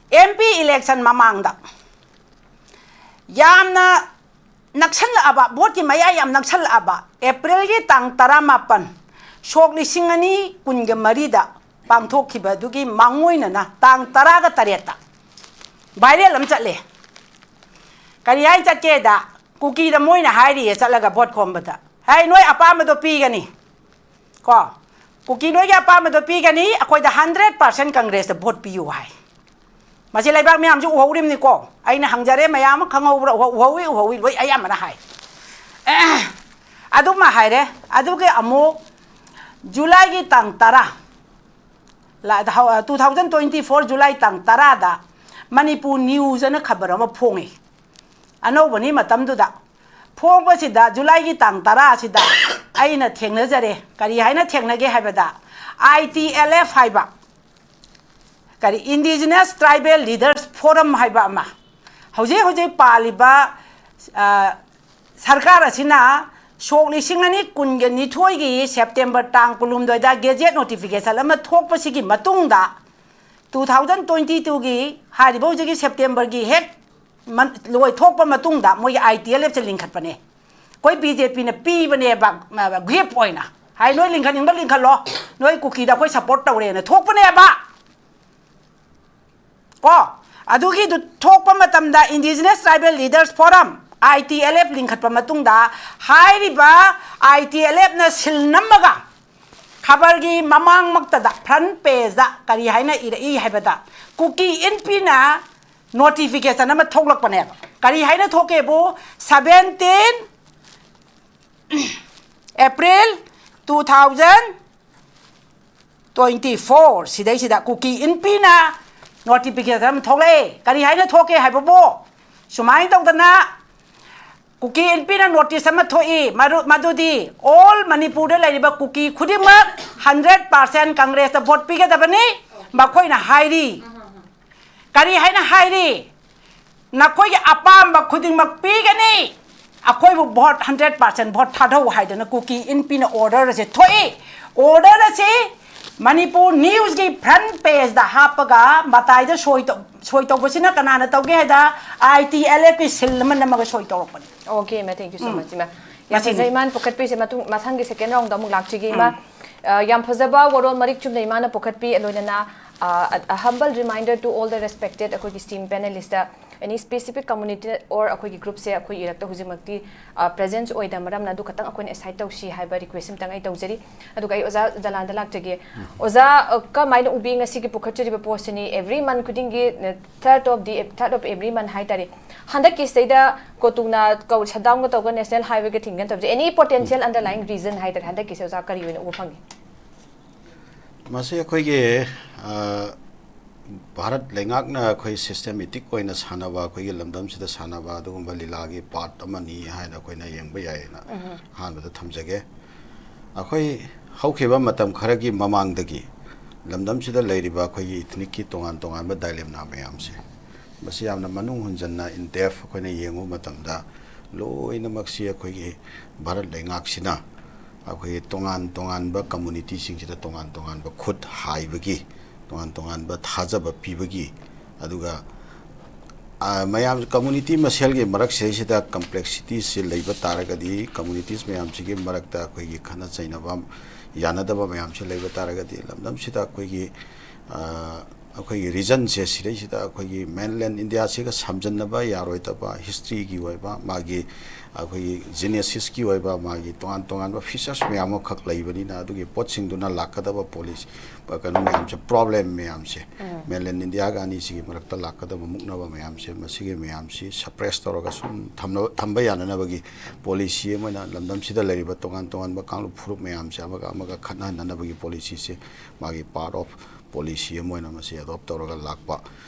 M P election ꯃꯃꯥꯡꯗ ꯌꯥꯝꯅ ꯅꯛꯁꯜꯂꯛꯑꯕ, ꯚꯣꯠꯀꯤ ꯃꯌꯥ ꯌꯥꯝ ꯅꯛꯁꯜꯂꯛꯑꯕ Aprilꯒꯤ ꯇꯥꯡ ꯇꯔꯥꯃꯥꯄꯟ, ꯁꯣꯛ ꯂꯤꯁꯤꯡ ꯑꯅꯤ ꯀꯨꯟꯒ ꯃꯔꯤꯗ ꯄꯥꯡꯊꯣꯛꯈꯤꯕꯗꯨꯒꯤ ꯃꯥꯡꯑꯣꯏꯅꯅ ꯇꯥꯡ ꯇꯔꯥꯒ ꯇꯔꯦꯠꯇ viral ꯑꯃ ꯆꯠꯂꯦ꯫ ꯀꯔꯤ ꯍꯥꯏ ꯆꯠꯀꯦꯗ, ꯀꯨꯀꯤꯗ ꯃꯣꯏꯅ ꯍꯥꯏꯔꯤꯌꯦ ꯆꯠꯂꯒ ꯚꯣꯠ ꯈꯣꯝꯕꯗ, "ꯍꯩ, ꯅꯣꯏ ꯑꯄꯥꯝꯕꯗꯣ ꯄꯤꯒꯅꯤ, ꯀꯣ, ꯀꯨꯀꯤ ꯅꯣꯏꯒꯤ ꯑꯄꯥꯝꯕꯗꯣ ꯄꯤꯒꯅꯤ, ꯑꯩꯈꯣꯏꯗ hundred percent ꯀꯪꯒ꯭ꯔꯦꯁꯇ ꯚꯣꯠ ꯄꯤꯌꯨ" ꯍꯥꯏ꯫ ꯃꯁꯤ ꯂꯩꯕꯥꯛ ꯃꯌꯥꯝꯁꯨ ꯎꯍꯧꯔꯤꯕꯅꯤꯀꯣ꯫ ꯑꯩꯅ ꯍꯪꯖꯔꯦ, ꯃꯌꯥꯝ ꯑꯃ ꯈꯪꯍꯧꯕ꯭ꯔꯥ? ꯎꯍꯧ-, ꯎꯍꯧꯏ, ꯎꯍꯧꯏ, ꯂꯣꯏ ꯑꯌꯥꯝꯕꯅ ꯍꯥꯏ꯫ ꯑꯗꯨꯃ ꯍꯥꯏꯔꯦ꯫ ꯑꯗꯨꯒꯤ ꯑꯃꯨꯛ ꯖꯨꯂꯥꯏꯒꯤ ꯇꯥꯡ ꯇꯔꯥ, ꯂꯥ-, ꯍꯧ-, two thousand twenty four July ꯇꯥꯡ ꯇꯔꯥꯗ ꯃꯅꯤꯄꯨꯔ ꯅ꯭ꯌꯨꯁ ꯑꯅ ꯈꯕꯔ ꯑꯃ ꯐꯣꯡꯉꯤ꯫ ꯑꯅꯧꯕꯅꯤ ꯃꯇꯝꯗꯨꯗ꯫ ꯐꯣꯡꯕꯁꯤꯗ ꯖꯨꯂꯥꯏꯒꯤ ꯇꯥꯡ ꯇꯔꯥ ꯑꯁꯤꯗ ꯑꯩꯅ ꯊꯦꯡꯅꯖꯔꯦ꯫ ꯀꯔꯤ ꯍꯥꯏꯅ ꯊꯦꯡꯅꯒꯦ ꯍꯥꯏꯕꯗ, I T L F ꯍꯥꯏꯕ, ꯀꯔꯤ, Indigenous Tribal Leaders Forum ꯍꯥꯏꯕ ꯑꯃ, ꯍꯧꯖꯤꯛ ꯍꯧꯖꯤꯛ ꯄꯥꯜꯂꯤꯕ, ꯑ, ꯁꯔꯀꯥꯔ ꯑꯁꯤꯅ ꯁꯣꯛ ꯂꯤꯁꯤꯡ ꯑꯅꯤ ꯀꯨꯟꯒ ꯅꯤꯊꯣꯏꯒꯤ September ꯇꯥꯡ ꯀꯨꯟꯍꯨꯝꯗꯣꯏꯗ gazette notification ꯑꯃ ꯊꯣꯛꯄꯁꯤꯒꯤ ꯃꯇꯨꯡꯗ ꯇꯨ ꯊꯥꯎꯖꯟ ꯇ꯭ꯋꯦꯟꯇꯤ ꯇꯨꯒꯤ ꯍꯥꯏꯔꯤꯕ ꯍꯧꯖꯤꯛꯀꯤ ꯁꯦꯞꯇꯦꯝꯕꯔꯒꯤ ꯍꯦꯛ ꯂꯣꯏꯊꯣꯛꯄ ꯃꯇꯨꯡꯗ ꯃꯣꯏꯒꯤ ꯑꯥꯏ ꯇꯤ ꯑꯦꯜ ꯑꯦꯐꯁꯦ ꯂꯤꯡꯈꯠꯄꯅꯦ꯫ ꯑꯩꯈꯣꯏ ꯕꯤ ꯖꯦ ꯄꯤꯅ ꯄꯤꯕꯅꯦꯕ ꯒꯤꯐ ꯑꯣꯏꯅ꯫ ꯍꯥꯏ, ꯅꯣꯏ ꯂꯤꯡꯈꯠꯅꯤꯡꯕ ꯂꯤꯡꯈꯠꯂꯣ, ꯅꯣꯏ ꯀꯨꯀꯤꯗ ꯑꯩꯈꯣꯏ ꯁꯞꯄꯣꯔꯠ ꯇꯧꯔꯦꯅ ꯊꯣꯛꯄꯅꯦꯕ꯫ ꯀꯣ, ꯑꯗꯨꯒꯤꯗꯨ ꯊꯣꯛꯄ ꯃꯇꯝꯗ Indigenous Tribal Leaders Forum, ꯑꯥꯏ ꯇꯤ ꯑꯦꯜ ꯑꯦꯐ ꯂꯤꯡꯈꯠꯄ ꯃꯇꯨꯡꯗ ꯍꯥꯏꯔꯤꯕ ꯑꯥꯏ ꯇꯤ ꯑꯦꯜ ꯑꯦꯐꯅ ꯁꯤꯜ ꯅꯝꯃꯒ ꯈꯕꯔꯒꯤ ꯃꯃꯥꯡꯃꯛꯇꯗ, ꯐ꯭ꯔꯟ ꯄꯦꯖꯇ ꯀꯔꯤ ꯍꯥꯏꯅ ꯏꯔꯛꯏ ꯍꯥꯏꯕꯗ, ꯀꯨꯀꯤ ꯏꯟꯄꯤꯅ ꯅꯣꯇꯤꯐꯤꯀꯦꯁꯟ ꯑꯃ ꯊꯣꯛꯂꯛꯄꯅꯦꯕ꯫ ꯀꯔꯤ ꯍꯥꯏꯅ ꯊꯣꯛꯀꯦꯕꯨ, seventeen April two thousand twenty four ꯁꯤꯗꯩꯁꯤꯗ ꯀꯨꯀꯤ ꯏꯟꯄꯤꯅ ꯅꯣꯇꯤꯐꯤꯀꯦꯁꯟ ꯑꯃ ꯊꯣꯛꯂꯛꯑꯦ꯫ ꯀꯔꯤ ꯍꯥꯏꯅ ꯊꯣꯛꯀꯦ ꯍꯥꯏꯕꯕꯨ, ꯁꯨꯃꯥꯏꯅ ꯇꯧꯗꯅ ꯀꯨꯀꯤ ꯏꯟꯄꯤꯅ ꯅꯣꯇꯤꯁ ꯑꯃ ꯊꯣꯛꯏ, ꯃꯔꯨ-, ꯃꯗꯨꯗꯤ ꯑꯣꯜ ꯃꯅꯤꯄꯨꯔꯗ ꯂꯩꯔꯤꯕ ꯀꯨꯀꯤ ꯈꯨꯗꯤꯡꯃꯛ ꯍꯟꯗ꯭ꯔꯦꯠ ꯄꯥꯔꯁꯦꯟ ꯀꯪꯒ꯭ꯔꯦꯁꯇ ꯚꯣꯠ ꯄꯤꯒꯗꯕꯅꯤ꯫ ꯃꯈꯣꯏꯅ ꯍꯥꯏꯔꯤ꯫ ꯀꯔꯤ ꯍꯥꯏꯅ ꯍꯥꯏꯔꯤ? ꯅꯈꯣꯏꯒꯤ ꯑꯄꯥꯝꯕ ꯈꯨꯗꯤꯡꯃꯛ ꯄꯤꯒꯅꯤ, ꯑꯩꯈꯣꯏꯕꯨ ꯚꯣꯠ ꯍꯟꯗ꯭ꯔꯦꯠ ꯄꯥꯔꯁꯦꯟ ꯚꯣꯠ ꯊꯥꯗꯧ ꯍꯥꯏꯗꯅ ꯀꯨꯀꯤ ꯏꯟꯄꯤꯅ ꯑꯣꯔꯗꯔ ꯑꯁꯦ ꯊꯣꯛꯏ꯫ ꯑꯣꯔꯗꯔ ꯑꯁꯤ ꯃꯅꯤꯄꯨꯔ ꯅ꯭ꯌꯨꯁꯀꯤ ꯐ꯭ꯔꯟ ꯄꯦꯖꯇ ꯍꯥꯞꯄꯒ ꯃꯇꯥꯏꯗ ꯁꯣꯏ ꯇꯧ-, ꯁꯣꯏ ꯇꯧꯕꯁꯤꯅ ꯀꯅꯥꯅ ꯇꯧꯒꯦ ꯍꯥꯏꯗ, ꯑꯥꯏ ꯇꯤ ꯑꯦꯜ ꯑꯦꯐꯀꯤ ꯁꯤꯜ ꯑꯃ ꯅꯝꯃꯒ ꯁꯣꯏ ꯇꯧꯔꯛꯄꯅꯤ꯫ Okay, ꯏꯃꯥ, thank you so um. much, ꯏꯃꯥ꯫ ꯌꯥꯝ ꯃꯁꯤꯅꯤ꯫ ꯐꯖꯩ ꯏꯃꯥꯅ ꯄꯨꯈꯠꯄꯤꯁꯦ꯫ ꯃꯇꯨꯡ, ꯃꯊꯪꯒꯤ ꯁꯦꯀꯦꯟ ꯔꯥꯎꯟꯗ ꯑꯃꯨꯛ ꯂꯥꯛꯆꯒꯦ, ꯏꯃꯥ꯫ ꯎꯝ꯫ ꯑ, ꯌꯥꯝ ꯐꯖꯕ ꯋꯥꯔꯣꯜ ꯃꯔꯤꯛ ꯆꯨꯝꯅ ꯏꯃꯥꯅ ꯄꯨꯈꯠꯄꯤ, ꯂꯣꯏꯅꯅ, ꯑ, a humble reminder to all the respected ꯑꯩꯈꯣꯏꯒꯤ esteemed panelist, any specific community or ꯑꯩꯈꯣꯏꯒꯤ ꯒ꯭ꯔꯨꯞꯁꯦ ꯑꯩꯈꯣꯏ ꯏꯔꯛꯇ ꯍꯧꯖꯤꯛꯃꯛꯇꯤ, ꯑ, ꯄ꯭ꯔꯦꯖꯦꯟꯁ ꯑꯣꯏꯗꯕ ꯃꯔꯝꯅ ꯑꯗꯨ ꯈꯛꯇꯪ ꯑꯩꯈꯣꯏꯅ ꯑꯦꯁꯥꯏꯠ ꯇꯧꯁꯤ ꯍꯥꯏꯕ ꯔꯤꯀ꯭ꯋꯦꯁ ꯑꯝꯇꯪ ꯑꯩ ꯇꯧꯖꯔꯤ꯫ ꯑꯗꯨꯒ ꯑꯩ ꯑꯣꯖꯥ ꯖꯂꯥꯟꯗ ꯂꯥꯛꯆꯒꯦ꯫ ꯑꯣꯖꯥ, ꯑ, ꯀꯃꯥꯏꯅ ꯎꯕꯤ ꯉꯁꯤꯒꯤ ꯄꯨꯈꯠꯆꯔꯤꯕ ꯄꯣꯠꯁꯤꯅꯤ? Every month ꯈꯨꯗꯤꯡꯒꯤ, ꯑ, third of the, third of every month ꯍꯥꯏ ꯇꯥꯔꯦ, ꯍꯟꯗꯛꯀꯤꯁꯤꯗꯩꯗ ꯀꯣꯇꯨꯡꯅ ꯀꯧ-, ꯁꯠꯗꯥꯎꯟꯒ ꯇꯧꯔꯒ ꯅꯦꯁꯅꯦꯜ ꯍꯥꯏꯋꯦꯒ ꯊꯤꯡꯒꯅ ꯇꯧꯕꯁꯦ, any potential underlying reason ꯍꯥꯏ ꯇꯥꯔꯦ, ꯍꯟꯗꯛꯀꯤꯁꯦ ꯑꯣꯖꯥ ꯀꯔꯤ ꯑꯣꯏꯅ ꯎꯕ ꯐꯪꯉꯤ? ꯃꯁꯤ ꯑꯩꯈꯣꯏꯒꯤ, ꯑ, ꯚꯥꯔꯠ ꯂꯩꯉꯥꯛꯅ ꯑꯩꯈꯣꯏ ꯁꯤꯁꯇꯦꯃꯦꯇꯤꯛ ꯑꯣꯏꯅ ꯁꯥꯟꯅꯕ, ꯑꯩꯈꯣꯏꯒꯤ ꯂꯝꯗꯝꯁꯤꯗ ꯁꯥꯟꯅꯕ ꯑꯗꯨꯒꯨꯝꯕ ꯂꯤꯂꯥꯒꯤ ꯄꯥꯔꯠ ꯑꯃꯅꯤ ꯍꯥꯏꯅ ꯑꯩꯈꯣꯏꯅ ꯌꯦꯡꯕ ꯌꯥꯏꯌꯦꯅ ꯑꯍꯥꯟꯕꯗ ꯊꯝꯖꯒꯦ꯫ ꯑꯩꯈꯣꯏ ꯍꯧꯈꯤꯕ ꯃꯇꯝ ꯈꯔꯒꯤ ꯃꯃꯥꯡꯗꯒꯤ ꯂꯝꯗꯝꯁꯤꯗ ꯂꯩꯔꯤꯕ ꯑꯩꯈꯣꯏꯒꯤ ꯏꯊꯅꯤꯛꯀꯤ ꯇꯣꯉꯥꯟ ꯇꯣꯉꯥꯟꯕ ꯗꯥꯏꯂꯦꯝꯅꯥ ꯃꯌꯥꯝꯁꯦ, ꯃꯁꯤ ꯌꯥꯝꯅ ꯃꯅꯨꯡ ꯍꯨꯟꯖꯟꯅ, in depth ꯑꯩꯈꯣꯏꯅ ꯌꯦꯡꯉꯨꯕ ꯃꯇꯝꯗ, ꯂꯣꯏꯅꯃꯛꯁꯤ ꯑꯩꯈꯣꯏꯒꯤ ꯚꯥꯔꯠ ꯂꯩꯉꯥꯛꯁꯤꯅ ꯑꯩꯈꯣꯏꯒꯤ ꯇꯣꯉꯥꯟ ꯇꯣꯉꯥꯟꯕ ꯀꯝꯃꯨꯅꯤꯇꯤꯁꯤꯡꯁꯤꯗ ꯇꯣꯉꯥꯟ ꯇꯣꯉꯥꯟꯕ ꯈꯨꯠ ꯍꯥꯏꯕꯒꯤ ꯇꯣꯉꯥꯟ ꯇꯣꯉꯥꯟꯕ ꯊꯥꯖꯕ ꯄꯤꯕꯒꯤ, ꯑꯗꯨꯒ ꯃꯌꯥꯝ ꯀꯝꯃꯨꯅꯤꯇꯤ ꯃꯁꯦꯜꯒꯤ ꯃꯔꯛꯁꯤꯗꯩꯁꯤꯗ ꯀꯝꯄ꯭ꯂꯦꯛꯁꯤꯇꯤꯁꯁꯤ ꯂꯩꯕ ꯇꯥꯔꯒꯗꯤ, ꯀꯝꯃꯨꯅꯤꯇꯤꯁ ꯃꯌꯥꯝꯁꯤꯒꯤ ꯃꯔꯛꯇ ꯑꯩꯈꯣꯏꯒꯤ ꯈꯠꯅ ꯆꯩꯅꯕ, ꯌꯥꯅꯗꯕ ꯃꯌꯥꯝꯁꯤ ꯂꯩꯕ ꯇꯥꯔꯒꯗꯤ, ꯂꯝꯗꯝꯁꯤꯗ ꯑꯩꯈꯣꯏꯒꯤ ꯑꯩꯈꯣꯏꯒꯤ ꯔꯤꯖꯟꯁꯦ, ꯁꯤꯗꯩꯁꯤꯗ ꯑꯩꯈꯣꯏꯒꯤ ꯃꯦꯟꯂꯦꯟ ꯏꯟꯗꯤꯌꯥꯁꯤꯒ ꯁꯝꯖꯟꯅꯕ ꯌꯥꯔꯣꯏꯗꯕ ꯍꯤꯁꯇ꯭ꯔꯤꯒꯤ ꯑꯣꯏꯕ, ꯃꯥꯒꯤ ꯑꯩꯈꯣꯏꯒꯤ ꯖꯤꯅꯦꯁꯤꯁꯀꯤ ꯑꯣꯏꯕ, ꯃꯥꯒꯤ ꯇꯣꯉꯥꯟ ꯇꯣꯉꯥꯟꯕ ꯐꯤꯆꯔꯁ ꯃꯌꯥꯝ ꯑꯃꯈꯛ ꯂꯩꯕꯅꯤꯅ, ꯑꯗꯨꯒꯤ ꯄꯣꯠꯁꯤꯡꯗꯨꯅ ꯂꯥꯛꯀꯗꯕ ꯄꯣꯂꯤꯁꯤ, ꯀꯩꯅꯣ ꯃꯌꯥꯝꯁꯦ, ꯄ꯭ꯔꯣꯕ꯭ꯂꯦꯝ ꯃꯌꯥꯝꯁꯦ, ꯃꯦꯟꯂꯦꯟ ꯏꯟꯗꯤꯌꯥꯒ ꯑꯅꯤꯁꯤꯒꯤ ꯃꯔꯛꯇ ꯂꯥꯛꯀꯗꯕ ꯃꯨꯛꯅꯕ ꯃꯌꯥꯝꯁꯦ, ꯃꯁꯤꯒꯤ ꯃꯌꯥꯝꯁꯤ ꯁꯄ꯭ꯔꯦꯁ ꯇꯧꯔꯒ ꯁꯨꯝ ꯊꯝꯅꯕ, ꯊꯝꯕ ꯌꯥꯅꯅꯕꯒꯤ ꯄꯣꯂꯤꯁꯤ ꯑꯃ ꯑꯣꯏꯅ ꯂꯝꯗꯝꯁꯤꯗ ꯂꯩꯔꯤꯕ ꯇꯣꯉꯥꯟ ꯇꯣꯉꯥꯟꯕ ꯀꯥꯡꯂꯨꯞ ꯐꯨꯔꯨꯞ ꯃꯌꯥꯝꯁꯦ ꯑꯃꯒ ꯑꯃꯒ ꯈꯠꯅꯍꯟꯅꯅꯕꯒꯤ ꯄꯣꯂꯤꯁꯤꯁꯦ ꯃꯥꯒꯤ ꯄꯥꯔꯠ ꯑꯣꯐ ꯄꯣꯂꯤꯁꯤ ꯑꯃ ꯑꯣꯏꯅ ꯃꯁꯤ ꯑꯦꯗꯣꯞ ꯇꯧꯔꯒ ꯂꯥꯛꯄ꯫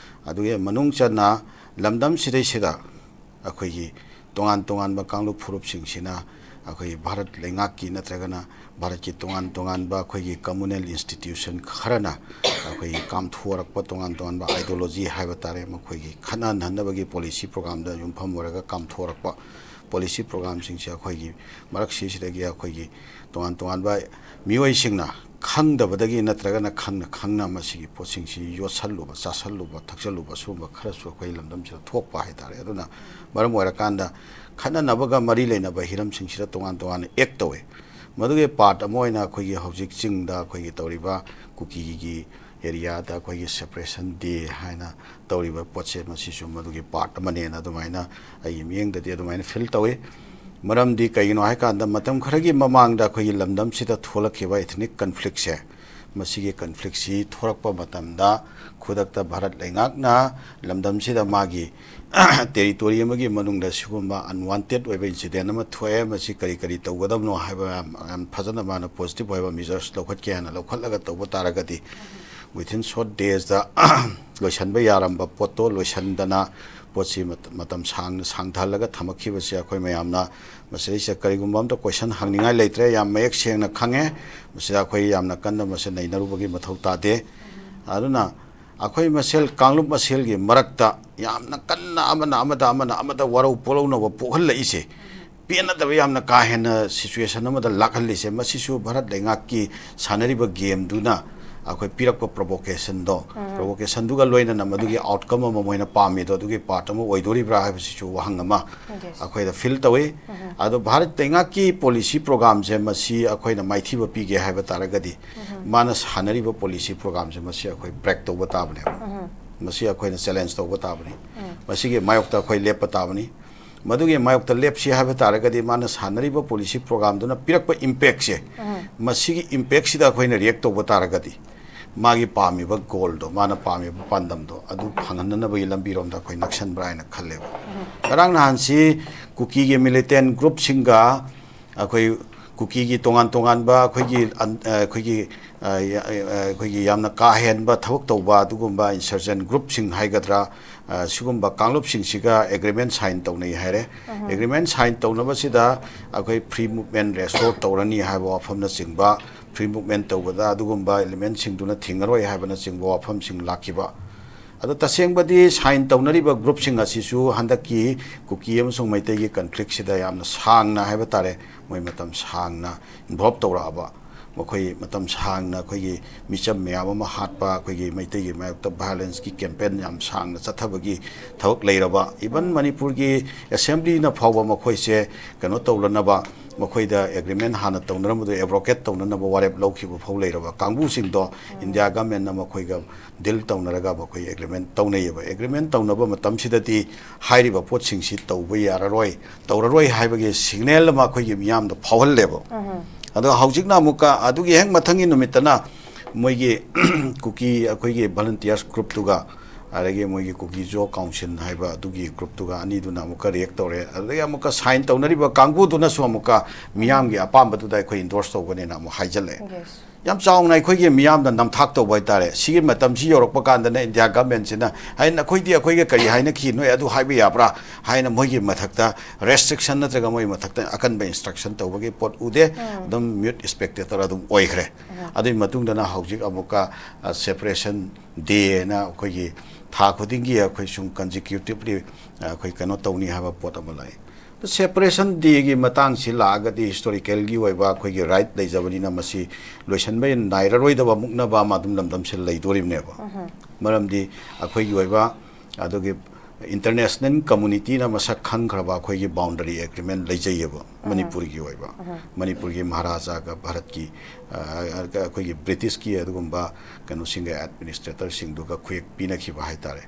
ꯑꯗꯨꯒꯤ ꯃꯅꯨꯡ ꯆꯟꯅ ꯂꯝꯗꯝꯁꯤꯗꯩꯁꯤꯗ ꯑꯩꯈꯣꯏꯒꯤ ꯇꯣꯉꯥꯟ ꯇꯣꯉꯥꯟꯕ ꯀꯥꯡꯂꯨꯞ ꯐꯨꯔꯨꯞꯁꯤꯡꯁꯤꯅ ꯑꯩꯈꯣꯏꯒꯤ ꯚꯥꯔꯠ ꯂꯩꯉꯥꯛꯀꯤ ꯅꯠꯇ꯭ꯔꯒꯅ ꯚꯥꯔꯠꯀꯤ ꯇꯣꯉꯥꯟ ꯇꯣꯉꯥꯟꯕ ꯑꯩꯈꯣꯏꯒꯤ ꯀꯝꯃꯨꯅꯦꯜ ꯏꯟꯁꯇꯤꯇ꯭ꯌꯨꯁꯟ ꯈꯔꯅ ꯑꯩꯈꯣꯏꯒꯤ ꯀꯥꯝꯊꯣꯔꯛꯄ ꯇꯣꯉꯥꯟ ꯇꯣꯉꯥꯟꯕ ꯑꯥꯏꯗꯤꯌꯣꯂꯣꯖꯤ ꯍꯥꯏꯕ ꯇꯥꯔꯦ, ꯃꯈꯣꯏꯒꯤ ꯈꯠꯅꯍꯟꯅꯕꯒꯤ ꯄꯣꯂꯤꯁꯤ ꯄ꯭ꯔꯣꯒ꯭ꯔꯥꯝꯗ ꯌꯨꯝꯐꯝ ꯑꯣꯏꯔꯒ ꯀꯥꯝꯊꯣꯔꯛꯄ ꯄꯣꯂꯤꯁꯤ ꯄ꯭ꯔꯣꯒ꯭ꯔꯥꯝꯁꯤꯡꯁꯦ ꯑꯩꯈꯣꯏꯒꯤ ꯃꯔꯛꯁꯤꯁꯤꯗꯒꯤ ꯑꯩꯈꯣꯏꯒꯤ ꯇꯣꯉꯥꯟ ꯇꯣꯉꯥꯟꯕ ꯃꯤꯑꯣꯏꯁꯤꯡꯅ ꯈꯪꯗꯕꯗꯒꯤ ꯅꯠꯇ꯭ꯔꯒꯅ ꯈꯪꯅ ꯈꯪꯅ ꯃꯁꯤꯒꯤ ꯄꯣꯠꯁꯤꯡꯁꯤ ꯌꯣꯠꯁꯜꯂꯨꯕ, ꯆꯥꯁꯜꯂꯨꯕ, ꯊꯛꯆꯜꯂꯨꯕ, ꯁꯤꯒꯨꯝꯕ ꯈꯔꯁꯨ ꯑꯩꯈꯣꯏ ꯂꯝꯗꯝꯁꯤꯗ ꯊꯣꯛꯄ ꯍꯥꯏꯇꯥꯔꯦ꯫ ꯑꯗꯨꯅ ꯃꯔꯝ ꯑꯣꯏꯔꯀꯥꯟꯗ ꯈꯠꯅꯅꯕꯒ ꯃꯔꯤ ꯂꯩꯅꯕ ꯍꯤꯔꯝꯁꯤꯡꯁꯤꯗ ꯇꯣꯉꯥꯟ ꯇꯣꯉꯥꯟꯅ ꯑꯦꯛ ꯇꯧꯋꯦ꯫ ꯃꯗꯨꯒꯤ ꯄꯥꯔꯠ ꯑꯃ ꯑꯣꯏꯅ ꯑꯩꯈꯣꯏꯒꯤ ꯍꯧꯖꯤꯛ ꯆꯤꯡꯗ ꯑꯩꯈꯣꯏꯒꯤ ꯇꯧꯔꯤꯕ ꯀꯨꯀꯤꯒꯤ ꯑꯦꯔꯤꯌꯥꯗ ꯑꯩꯈꯣꯏꯒꯤ ꯁꯦꯄꯔꯦꯁꯟ ꯗꯦ ꯍꯥꯏꯅ ꯇꯧꯔꯤꯕ ꯄꯣꯠꯁꯦ, ꯃꯁꯤꯁꯨ ꯃꯗꯨꯒꯤ ꯄꯥꯔꯠ ꯑꯃꯅꯦꯅ ꯑꯗꯨꯃꯥꯏꯅ ꯑꯩꯒꯤ ꯃꯤꯠꯌꯦꯡꯗꯗꯤ ꯑꯗꯨꯃꯥꯏꯅ ꯐꯤꯜ ꯇꯧꯏ꯫ ꯃꯔꯝꯗꯤ ꯀꯩꯒꯤꯅꯣ ꯍꯥꯏꯀꯥꯟꯗ, ꯃꯇꯝ ꯈꯔꯒꯤ ꯃꯃꯥꯡꯗ ꯑꯩꯈꯣꯏꯒꯤ ꯂꯝꯗꯝꯁꯤꯗ ꯊꯣꯛꯂꯛꯈꯤꯕ ꯏꯊꯅꯤꯛ ꯀꯟꯐ꯭ꯂꯤꯛꯁꯦ, ꯃꯁꯤꯒꯤ ꯀꯟꯐ꯭ꯂꯤꯛꯁꯤ ꯊꯣꯔꯛꯄ ꯃꯇꯝꯗ ꯈꯨꯗꯛꯇ ꯚꯥꯔꯠ ꯂꯩꯉꯥꯛꯅ ꯂꯝꯗꯝꯁꯤꯗ ꯃꯥꯒꯤ ꯇꯦꯔꯤꯇꯣꯔꯤ ꯑꯃꯒꯤ ꯃꯅꯨꯡꯗ ꯁꯤꯒꯨꯝꯕ ꯑꯟꯋꯥꯟꯇꯦꯠ ꯑꯣꯏꯕ ꯏꯟꯁꯤꯗꯦꯟ ꯑꯃ ꯊꯣꯛꯑꯦ, ꯃꯁꯤ ꯀꯔꯤ ꯀꯔꯤ ꯇꯧꯒꯗꯕꯅꯣ ꯍꯥꯏꯕ ꯌꯥꯝ, ꯌꯥꯝ ꯐꯖꯅ ꯃꯥꯅ ꯄꯣꯖꯤꯇꯤꯚ ꯑꯣꯏꯕ ꯃꯤꯖꯔꯁ ꯂꯧꯈꯠꯀꯦ ꯍꯥꯏꯅ ꯂꯧꯈꯠꯂꯒ ꯇꯧꯕ ꯇꯥꯔꯒꯗꯤ, within short days ꯇ ꯂꯣꯏꯁꯤꯟꯕ ꯌꯥꯔꯝꯕ ꯄꯣꯠꯇꯣ ꯂꯣꯏꯁꯤꯟꯗꯅ, ꯄꯣꯠꯁꯤ ꯃꯇꯝ ꯁꯥꯡꯅ ꯁꯥꯡꯊꯍꯜꯂꯒ ꯊꯝꯃꯛꯈꯤꯕꯁꯦ ꯑꯩꯈꯣꯏ ꯃꯌꯥꯝꯅ ꯃꯁꯤꯗꯩꯁꯤꯗ ꯀꯔꯤꯒꯨꯝꯕ ꯑꯝꯇ ꯀꯣꯏꯁꯟ ꯍꯪꯅꯤꯡꯉꯥꯏ ꯂꯩꯇ꯭ꯔꯦ, ꯌꯥꯝ ꯃꯌꯦꯛ ꯁꯦꯡꯅ ꯈꯪꯉꯦ꯫ ꯃꯁꯤꯗ ꯑꯩꯈꯣꯏ ꯌꯥꯝꯅ ꯀꯟꯅ ꯃꯁꯤ ꯅꯩꯅꯔꯨꯕꯒꯤ ꯃꯊꯧ ꯇꯥꯗꯦ꯫ ꯑꯗꯨꯅ ꯑꯩꯈꯣꯏ ꯃꯁꯦꯜ, ꯀꯥꯡꯂꯨꯞ ꯃꯁꯦꯜꯒꯤ ꯃꯔꯛꯇ ꯌꯥꯝꯅ ꯀꯟꯅ ꯑꯃꯅ ꯑꯃꯗ, ꯑꯃꯅ ꯑꯃꯗ ꯋꯥꯔꯧ ꯄꯣꯠꯂꯧꯅꯕ ꯄꯣꯛꯍꯜꯂꯛꯏꯁꯦ, ꯄꯦꯟꯅꯗꯕ ꯌꯥꯝꯅ ꯀꯥ ꯍꯦꯟꯅ ꯁꯤꯆꯨꯋꯦꯁꯟ ꯑꯃꯗ ꯂꯥꯛꯍꯜꯂꯤꯁꯦ, ꯃꯁꯤꯁꯨ ꯚꯥꯔꯠ ꯂꯩꯉꯥꯛꯀꯤ ꯁꯥꯟꯅꯔꯤꯕ ꯒꯦꯝꯗꯨꯅ ꯑꯩꯈꯣꯏ ꯄꯤꯔꯛꯄ ꯄ꯭ꯔꯣꯚꯣꯀꯦꯁꯟꯗꯣ, ꯄ꯭ꯔꯣꯚꯣꯀꯦꯁꯟꯗꯨꯒ ꯂꯣꯏꯅꯅ ꯃꯗꯨꯒꯤ ꯑꯥꯎꯠꯀꯝ ꯑꯃ ꯃꯣꯏꯅ ꯄꯥꯝꯃꯤꯗꯣ ꯑꯗꯨꯒꯤ ꯄꯥꯔꯠ ꯑꯃ ꯑꯣꯏꯗꯣꯔꯤꯕ꯭ꯔꯥ ꯍꯥꯏꯕꯁꯤꯁꯨ ꯋꯥꯍꯪ ꯑꯃ ꯑꯩꯈꯣꯏꯗ ꯐꯤꯜ ꯇꯧꯏ꯫ ꯑꯗꯣ ꯚꯥꯔꯠ ꯂꯩꯉꯥꯛꯀꯤ ꯄꯣꯂꯤꯁꯤ ꯄ꯭ꯔꯣꯒ꯭ꯔꯥꯝꯁꯦ ꯃꯁꯤ ꯑꯩꯈꯣꯏꯅ ꯃꯥꯏꯊꯤꯕ ꯄꯤꯒꯦ ꯍꯥꯏꯕ ꯇꯥꯔꯒꯗꯤ, ꯃꯥꯅ ꯁꯥꯟꯅꯔꯤꯕ ꯄꯣꯂꯤꯁꯤ ꯄ꯭ꯔꯣꯒ꯭ꯔꯥꯝꯁꯦ ꯃꯁꯤ ꯑꯩꯈꯣꯏ ꯕ꯭ꯔꯦꯛ ꯇꯧꯕ ꯇꯥꯕꯅꯦꯕ꯫ ꯃꯁꯤ ꯑꯩꯈꯣꯏꯅ ꯆꯦꯂꯦꯟꯖ ꯇꯧꯕ ꯇꯥꯕꯅꯤ꯫ ꯃꯁꯤꯒꯤ ꯃꯥꯌꯣꯛꯇ ꯑꯩꯈꯣꯏ ꯂꯦꯞꯄ ꯇꯥꯕꯅꯤ꯫ ꯃꯗꯨꯒꯤ ꯃꯥꯌꯣꯛꯇ ꯂꯦꯞꯁꯤ ꯍꯥꯏꯕ ꯇꯥꯔꯒꯗꯤ, ꯃꯥꯅ ꯁꯥꯟꯅꯔꯤꯕ ꯄꯣꯂꯤꯁꯤ ꯄ꯭ꯔꯣꯒ꯭ꯔꯥꯝꯗꯨꯅ ꯄꯤꯔꯛꯄ ꯏꯝꯄꯦꯛꯁꯦ, ꯃꯁꯤꯒꯤ ꯏꯝꯄꯦꯛꯁꯤꯗ ꯑꯩꯈꯣꯏꯅ ꯔꯤꯌꯦꯛ ꯇꯧꯕ ꯇꯥꯔꯒꯗꯤ, ꯃꯥꯒꯤ ꯄꯥꯝꯃꯤꯕ ꯒꯣꯜꯗꯣ, ꯃꯥꯅ ꯄꯥꯝꯃꯤꯕ ꯄꯥꯟꯗꯝꯗꯣ ꯑꯗꯨ ꯐꯪꯍꯟꯅꯅꯕꯒꯤ ꯂꯝꯕꯤꯔꯣꯝꯗ ꯑꯩꯈꯣꯏ ꯅꯛꯁꯟꯕ꯭ꯔꯥ ꯍꯥꯏꯅ ꯈꯜꯂꯦꯕ꯫ ꯉꯔꯥꯡ ꯅꯍꯥꯟꯁꯤ ꯀꯨꯀꯤꯒꯤ ꯃꯤꯂꯤꯇꯦꯟ ꯒ꯭ꯔꯨꯞꯁꯤꯡꯒ ꯑꯩꯈꯣꯏ ꯀꯨꯀꯤꯒꯤ ꯇꯣꯉꯥꯟ ꯇꯣꯉꯥꯟꯕ ꯑꯩꯈꯣꯏꯒꯤ ꯑꯟ-, ꯑ, ꯑꯩꯈꯣꯏꯒꯤ, ꯑ, ꯌ-, ꯑ, ꯑꯩꯈꯣꯏꯒꯤ ꯌꯥꯝꯅ ꯀꯥ ꯍꯦꯟꯕ ꯊꯕꯛ ꯇꯧꯕ ꯑꯗꯨꯒꯨꯝꯕ ꯏꯟꯁꯔꯖꯦꯟ ꯒ꯭ꯔꯨꯞꯁꯤꯡ ꯍꯥꯏꯒꯗ꯭ꯔꯥ, ꯑ, ꯁꯤꯒꯨꯝꯕ ꯀꯥꯡꯂꯨꯞꯁꯤꯡꯁꯤꯒ ꯑꯦꯒ꯭ꯔꯤꯃꯦꯟ ꯁꯥꯏꯟ ꯇꯧꯅꯩ ꯍꯥꯏꯔꯦ꯫ ꯑꯦꯒ꯭ꯔꯤꯃꯦꯟ ꯁꯥꯏꯟ ꯇꯧꯅꯕꯁꯤꯗ ꯑꯩꯈꯣꯏ ꯐ꯭ꯔꯤ ꯃꯨꯚꯃꯦꯟ ꯔꯦꯁꯇꯣꯔ ꯇꯧꯔꯅꯤ ꯍꯥꯏꯕ ꯋꯥꯐꯝꯅꯆꯤꯡꯕ, ꯐ꯭ꯔꯤ ꯃꯨꯚꯃꯦꯟ ꯇꯧꯕꯗ ꯑꯗꯨꯒꯨꯝꯕ ꯏꯂꯤꯃꯦꯟꯁꯤꯡꯗꯨꯅ ꯊꯤꯡꯉꯔꯣꯏ ꯍꯥꯏꯕꯅꯆꯤꯡꯕ ꯋꯥꯐꯝꯁꯤꯡ ꯂꯥꯛꯈꯤꯕ꯫ ꯑꯗꯣ ꯇꯁꯦꯡꯕꯗꯤ ꯁꯥꯏꯟ ꯇꯧꯅꯔꯤꯕ ꯒ꯭ꯔꯨꯞꯁꯤꯡ ꯑꯁꯤꯁꯨ ꯍꯟꯗꯛꯀꯤ ꯀꯨꯀꯤ ꯑꯃꯁꯨꯡ ꯃꯩꯇꯩꯒꯤ ꯀꯟꯐ꯭ꯂꯤꯛꯁꯤꯗ ꯌꯥꯝꯅ ꯁꯥꯡꯅ ꯍꯥꯏꯕ ꯇꯥꯔꯦ, ꯃꯣꯏ ꯃꯇꯝ ꯁꯥꯡꯅ ꯏꯟꯚꯣꯜꯕ ꯇꯧꯔꯛꯑꯕ, ꯃꯈꯣꯏ ꯃꯇꯝ ꯁꯥꯡꯅ ꯑꯩꯈꯣꯏꯒꯤ ꯃꯤꯆꯝ ꯃꯌꯥꯝ ꯑꯃ ꯍꯥꯠꯄ, ꯑꯩꯈꯣꯏꯒꯤ ꯃꯩꯇꯩꯒꯤ ꯃꯥꯌꯣꯛꯇ ꯚꯥꯏꯑꯣꯂꯦꯟꯁꯀꯤ ꯀꯦꯝꯄꯦꯟ ꯌꯥꯝ ꯁꯥꯡꯅ ꯆꯠꯊꯕꯒꯤ ꯊꯕꯛ ꯂꯩꯔꯕ, ꯏꯚꯟ ꯃꯅꯤꯄꯨꯔꯒꯤ ꯑꯦꯁꯦꯝꯕ꯭ꯂꯤꯅ ꯐꯥꯎꯕ ꯃꯈꯣꯏꯁꯦ ꯀꯩꯅꯣ ꯇꯧꯅꯅꯕ, ꯃꯈꯣꯏꯗ ꯑꯦꯒ꯭ꯔꯤꯃꯦꯟ ꯍꯥꯟꯅ ꯇꯧꯅꯔꯝꯕꯗꯨ ꯑꯦꯕ꯭ꯔꯣꯒꯦꯠ ꯇꯧꯅꯅꯕ ꯋꯥꯔꯦꯞ ꯂꯧꯈꯤꯕ ꯐꯥꯎ ꯂꯩꯔꯕ ꯀꯥꯡꯕꯨꯁꯤꯡꯗꯣ ꯏꯟꯗꯤꯌꯥ ꯒꯃꯦꯟꯅ ꯃꯈꯣꯏꯒ ꯗꯤꯜ ꯇꯧꯅꯔꯒ ꯃꯈꯣꯏ ꯑꯦꯒ꯭ꯔꯤꯃꯦꯟ ꯇꯧꯅꯩꯌꯦꯕ꯫ ꯑꯦꯒ꯭ꯔꯤꯃꯦꯟ ꯇꯧꯅꯕ ꯃꯇꯝꯁꯤꯗꯗꯤ ꯍꯥꯏꯔꯤꯕ ꯄꯣꯠꯁꯤꯡꯁꯤ ꯇꯧꯕ ꯌꯥꯔꯔꯣꯏ, ꯇꯧꯔꯔꯣꯏ ꯍꯥꯏꯕꯒꯤ ꯁꯤꯒꯅꯦꯜ ꯑꯃ ꯑꯩꯈꯣꯏꯒꯤ ꯃꯤꯌꯥꯝꯗ ꯐꯥꯎꯍꯜꯂꯦꯕ꯫ ꯑꯗꯣ ꯍꯧꯖꯤꯛꯅ ꯑꯃꯨꯛꯀ ꯑꯗꯨꯒꯤ ꯍꯦꯛ ꯃꯊꯪꯒꯤ ꯅꯨꯃꯤꯠꯇꯅ ꯃꯣꯏꯒꯤ ꯀꯨꯀꯤ ꯑꯩꯈꯣꯏꯒꯤ ꯚꯣꯂꯨꯟꯇꯤꯌꯔꯁ ꯒ꯭ꯔꯨꯞꯇꯨꯒ, ꯑꯗꯒꯤ ꯃꯣꯏꯒꯤ ꯀꯨꯀꯤ ꯖꯣ ꯀꯥꯎꯟꯁꯤꯜ ꯍꯥꯏꯕ ꯑꯗꯨꯒꯤ ꯒ꯭ꯔꯨꯞꯇꯨꯒ ꯑꯅꯤꯗꯨꯅ ꯑꯃꯨꯛꯀ ꯔꯤꯌꯦꯛ ꯇꯧꯔꯦ꯫ ꯑꯗꯨꯗꯒꯤ ꯑꯃꯨꯛꯀ ꯁꯥꯏꯟ ꯇꯧꯅꯔꯤꯕ ꯀꯥꯡꯕꯨꯗꯨꯅꯁꯨ ꯑꯃꯨꯛꯀ ꯃꯤꯌꯥꯝꯒꯤ ꯑꯄꯥꯝꯕꯗꯨꯗ ꯑꯩꯈꯣꯏ ꯏꯟꯗꯣꯔꯁ ꯇꯧꯒꯅꯦꯅ ꯑꯃꯨꯛ ꯍꯥꯏꯖꯜꯂꯛꯑꯦ꯫ ꯌꯥꯝ ꯆꯥꯎꯅ ꯑꯩꯈꯣꯏꯒꯤ ꯃꯤꯌꯥꯝꯗ ꯅꯝꯊꯥꯛ ꯇꯧꯕ ꯍꯥꯏꯇꯥꯔꯦ꯫ ꯁꯤꯒꯤ ꯃꯇꯝꯁꯤ ꯌꯧꯔꯛꯄ ꯀꯥꯟꯗꯅ ꯏꯟꯗꯤꯌꯥ ꯒꯃꯦꯟꯁꯤꯅ, "ꯍꯥꯏ, ꯅꯈꯣꯏꯗꯤ ꯑꯩꯈꯣꯏꯒ ꯀꯔꯤ ꯍꯥꯏꯅꯈꯤ, ꯅꯣꯏ ꯑꯗꯨ ꯍꯥꯏꯕ ꯌꯥꯕ꯭ꯔꯥ?" ꯍꯥꯏꯅ ꯃꯣꯏꯒꯤ ꯃꯊꯛꯇ ꯔꯦꯁꯇ꯭ꯔꯤꯛꯁꯟ ꯅꯠꯇ꯭ꯔꯒ ꯃꯣꯏ ꯃꯊꯛꯇ ꯑꯀꯟꯕ ꯏꯟꯁꯇ꯭ꯔꯛꯁꯟ ꯇꯧꯕꯒꯤ ꯄꯣꯠ ꯎꯗꯦ꯫ ꯑꯗꯨꯝ ꯃ꯭ꯌꯨꯠ ꯏꯁꯄꯦꯛꯇꯦꯇꯔ ꯑꯗꯨꯝ ꯑꯣꯏꯈ꯭ꯔꯦ꯫ ꯑꯗꯨꯒꯤ ꯃꯇꯨꯡꯗꯅ ꯍꯧꯖꯤꯛ ꯑꯃꯨꯛꯀ, ꯑ, ꯁꯦꯄꯔꯦꯁꯟ ꯗꯦꯅ ꯑꯩꯈꯣꯏꯒꯤ ꯊꯥ ꯈꯨꯗꯤꯡꯒꯤ ꯑꯩꯈꯣꯏ ꯁꯨꯝ ꯀꯟꯖꯤꯀ꯭ꯌꯨꯇꯤꯞꯂꯤ, ꯑ, ꯑꯩꯈꯣꯏ ꯀꯩꯅꯣ ꯇꯧꯅꯤ ꯍꯥꯏꯕ ꯄꯣꯠ ꯑꯃ ꯂꯥꯛꯏ꯫ Separation Day ꯒꯤ ꯃꯇꯥꯡꯁꯤ ꯂꯥꯛꯑꯒꯗꯤ historical ꯒꯤ ꯑꯣꯏꯕ ꯑꯩꯈꯣꯏꯒꯤ right ꯂꯩꯖꯕꯅꯤꯅ ꯃꯁꯤ ꯂꯣꯏꯁꯤꯟꯕ ꯅꯥꯏꯔꯔꯣꯏꯗꯕ ꯃꯨꯛꯅꯕ ꯑꯃ ꯑꯗꯨꯝ ꯂꯝꯗꯝꯁꯤꯗ ꯂꯩꯗꯣꯔꯤꯕꯅꯦꯕ꯫ ꯃꯔꯝꯗꯤ ꯑꯩꯈꯣꯏꯒꯤ ꯑꯣꯏꯕ ꯑꯗꯨꯒꯤ international community ꯅ ꯃꯁꯛ ꯈꯪꯈ꯭ꯔꯕ ꯑꯩꯈꯣꯏꯒꯤ boundary agreement ꯂꯩꯖꯩꯌꯦꯕ, ꯃꯅꯤꯄꯨꯔꯒꯤ ꯑꯣꯏꯕ꯫ ꯃꯅꯤꯄꯨꯔꯒꯤ ꯃꯍꯥꯔꯥꯖꯥꯒ ꯚꯥꯔꯠꯀꯤ, ꯑ, ꯑꯩꯈꯣꯏꯒꯤ British ꯀꯤ ꯑꯗꯨꯒꯨꯝꯕ ꯀꯩꯅꯣꯁꯤꯡꯒ, administrator ꯁꯤꯡꯗꯨꯒ ꯈꯨꯌꯦꯛ ꯄꯤꯅꯈꯤꯕ ꯍꯥꯏꯇꯥꯔꯦ꯫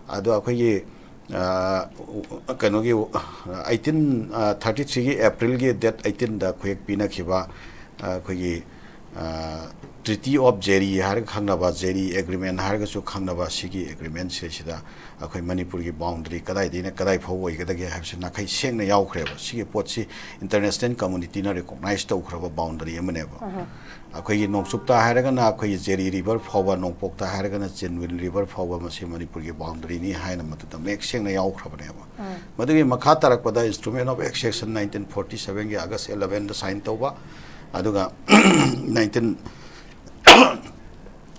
ꯑꯗꯣ ꯑꯩꯈꯣꯏꯒꯤ, ꯑ, ꯀꯩꯅꯣꯒꯤ, eighteen, ꯑ, thirty three ꯒꯤ April ꯒꯤ date eighteen ꯗ ꯈꯨꯌꯦꯛ ꯄꯤꯅꯈꯤꯕ, ꯑ, ꯑꯩꯈꯣꯏꯒꯤ, ꯑ, Treaty of Jeri ꯍꯥꯏꯔꯒ ꯈꯪꯅꯕ, Jeri Agreement ꯍꯥꯏꯔꯒꯁꯨ ꯈꯪꯅꯕ, ꯁꯤꯒꯤ agreement ꯁꯤꯗꯩꯁꯤꯗ ꯑꯩꯈꯣꯏ ꯃꯅꯤꯄꯨꯔꯒꯤ boundary ꯀꯗꯥꯏꯗꯒꯤꯅ ꯀꯗꯥꯏ ꯐꯥꯎꯕ ꯑꯣꯏꯒꯗꯒꯦ ꯍꯥꯏꯕꯁꯤ ꯅꯥꯈꯩ ꯁꯦꯡꯅ ꯌꯥꯎꯈ꯭ꯔꯦꯕ꯫ ꯁꯤꯒꯤ ꯄꯣꯠꯁꯤ international community ꯅ recognize ꯇꯧꯈ꯭ꯔꯕ boundary ꯑꯃꯅꯦꯕ꯫ ꯑꯩꯈꯣꯏꯒꯤ ꯅꯣꯡꯆꯨꯞꯇ ꯍꯥꯏꯔꯒꯅ ꯑꯩꯈꯣꯏꯒꯤ ꯖꯦꯔꯤ river ꯐꯥꯎꯕ, ꯅꯣꯡꯄꯣꯛꯇ ꯍꯥꯏꯔꯒꯅ ꯆꯤꯟꯋꯤꯜ river ꯐꯥꯎꯕ ꯃꯁꯤ ꯃꯅꯤꯄꯨꯔꯒꯤ boundary ꯅꯤ ꯍꯥꯏꯅ ꯃꯗꯨꯗ ꯃꯌꯦꯛ ꯁꯦꯡꯅ ꯌꯥꯎꯈ꯭ꯔꯕꯅꯦꯕ꯫ ꯃꯗꯨꯒꯤ ꯃꯈꯥ ꯇꯥꯔꯛꯄꯗ Instrument of Accession nineteen forty seven ꯒꯤ August eleven ꯗ sign ꯇꯧꯕ, ꯑꯗꯨꯒ nineteen,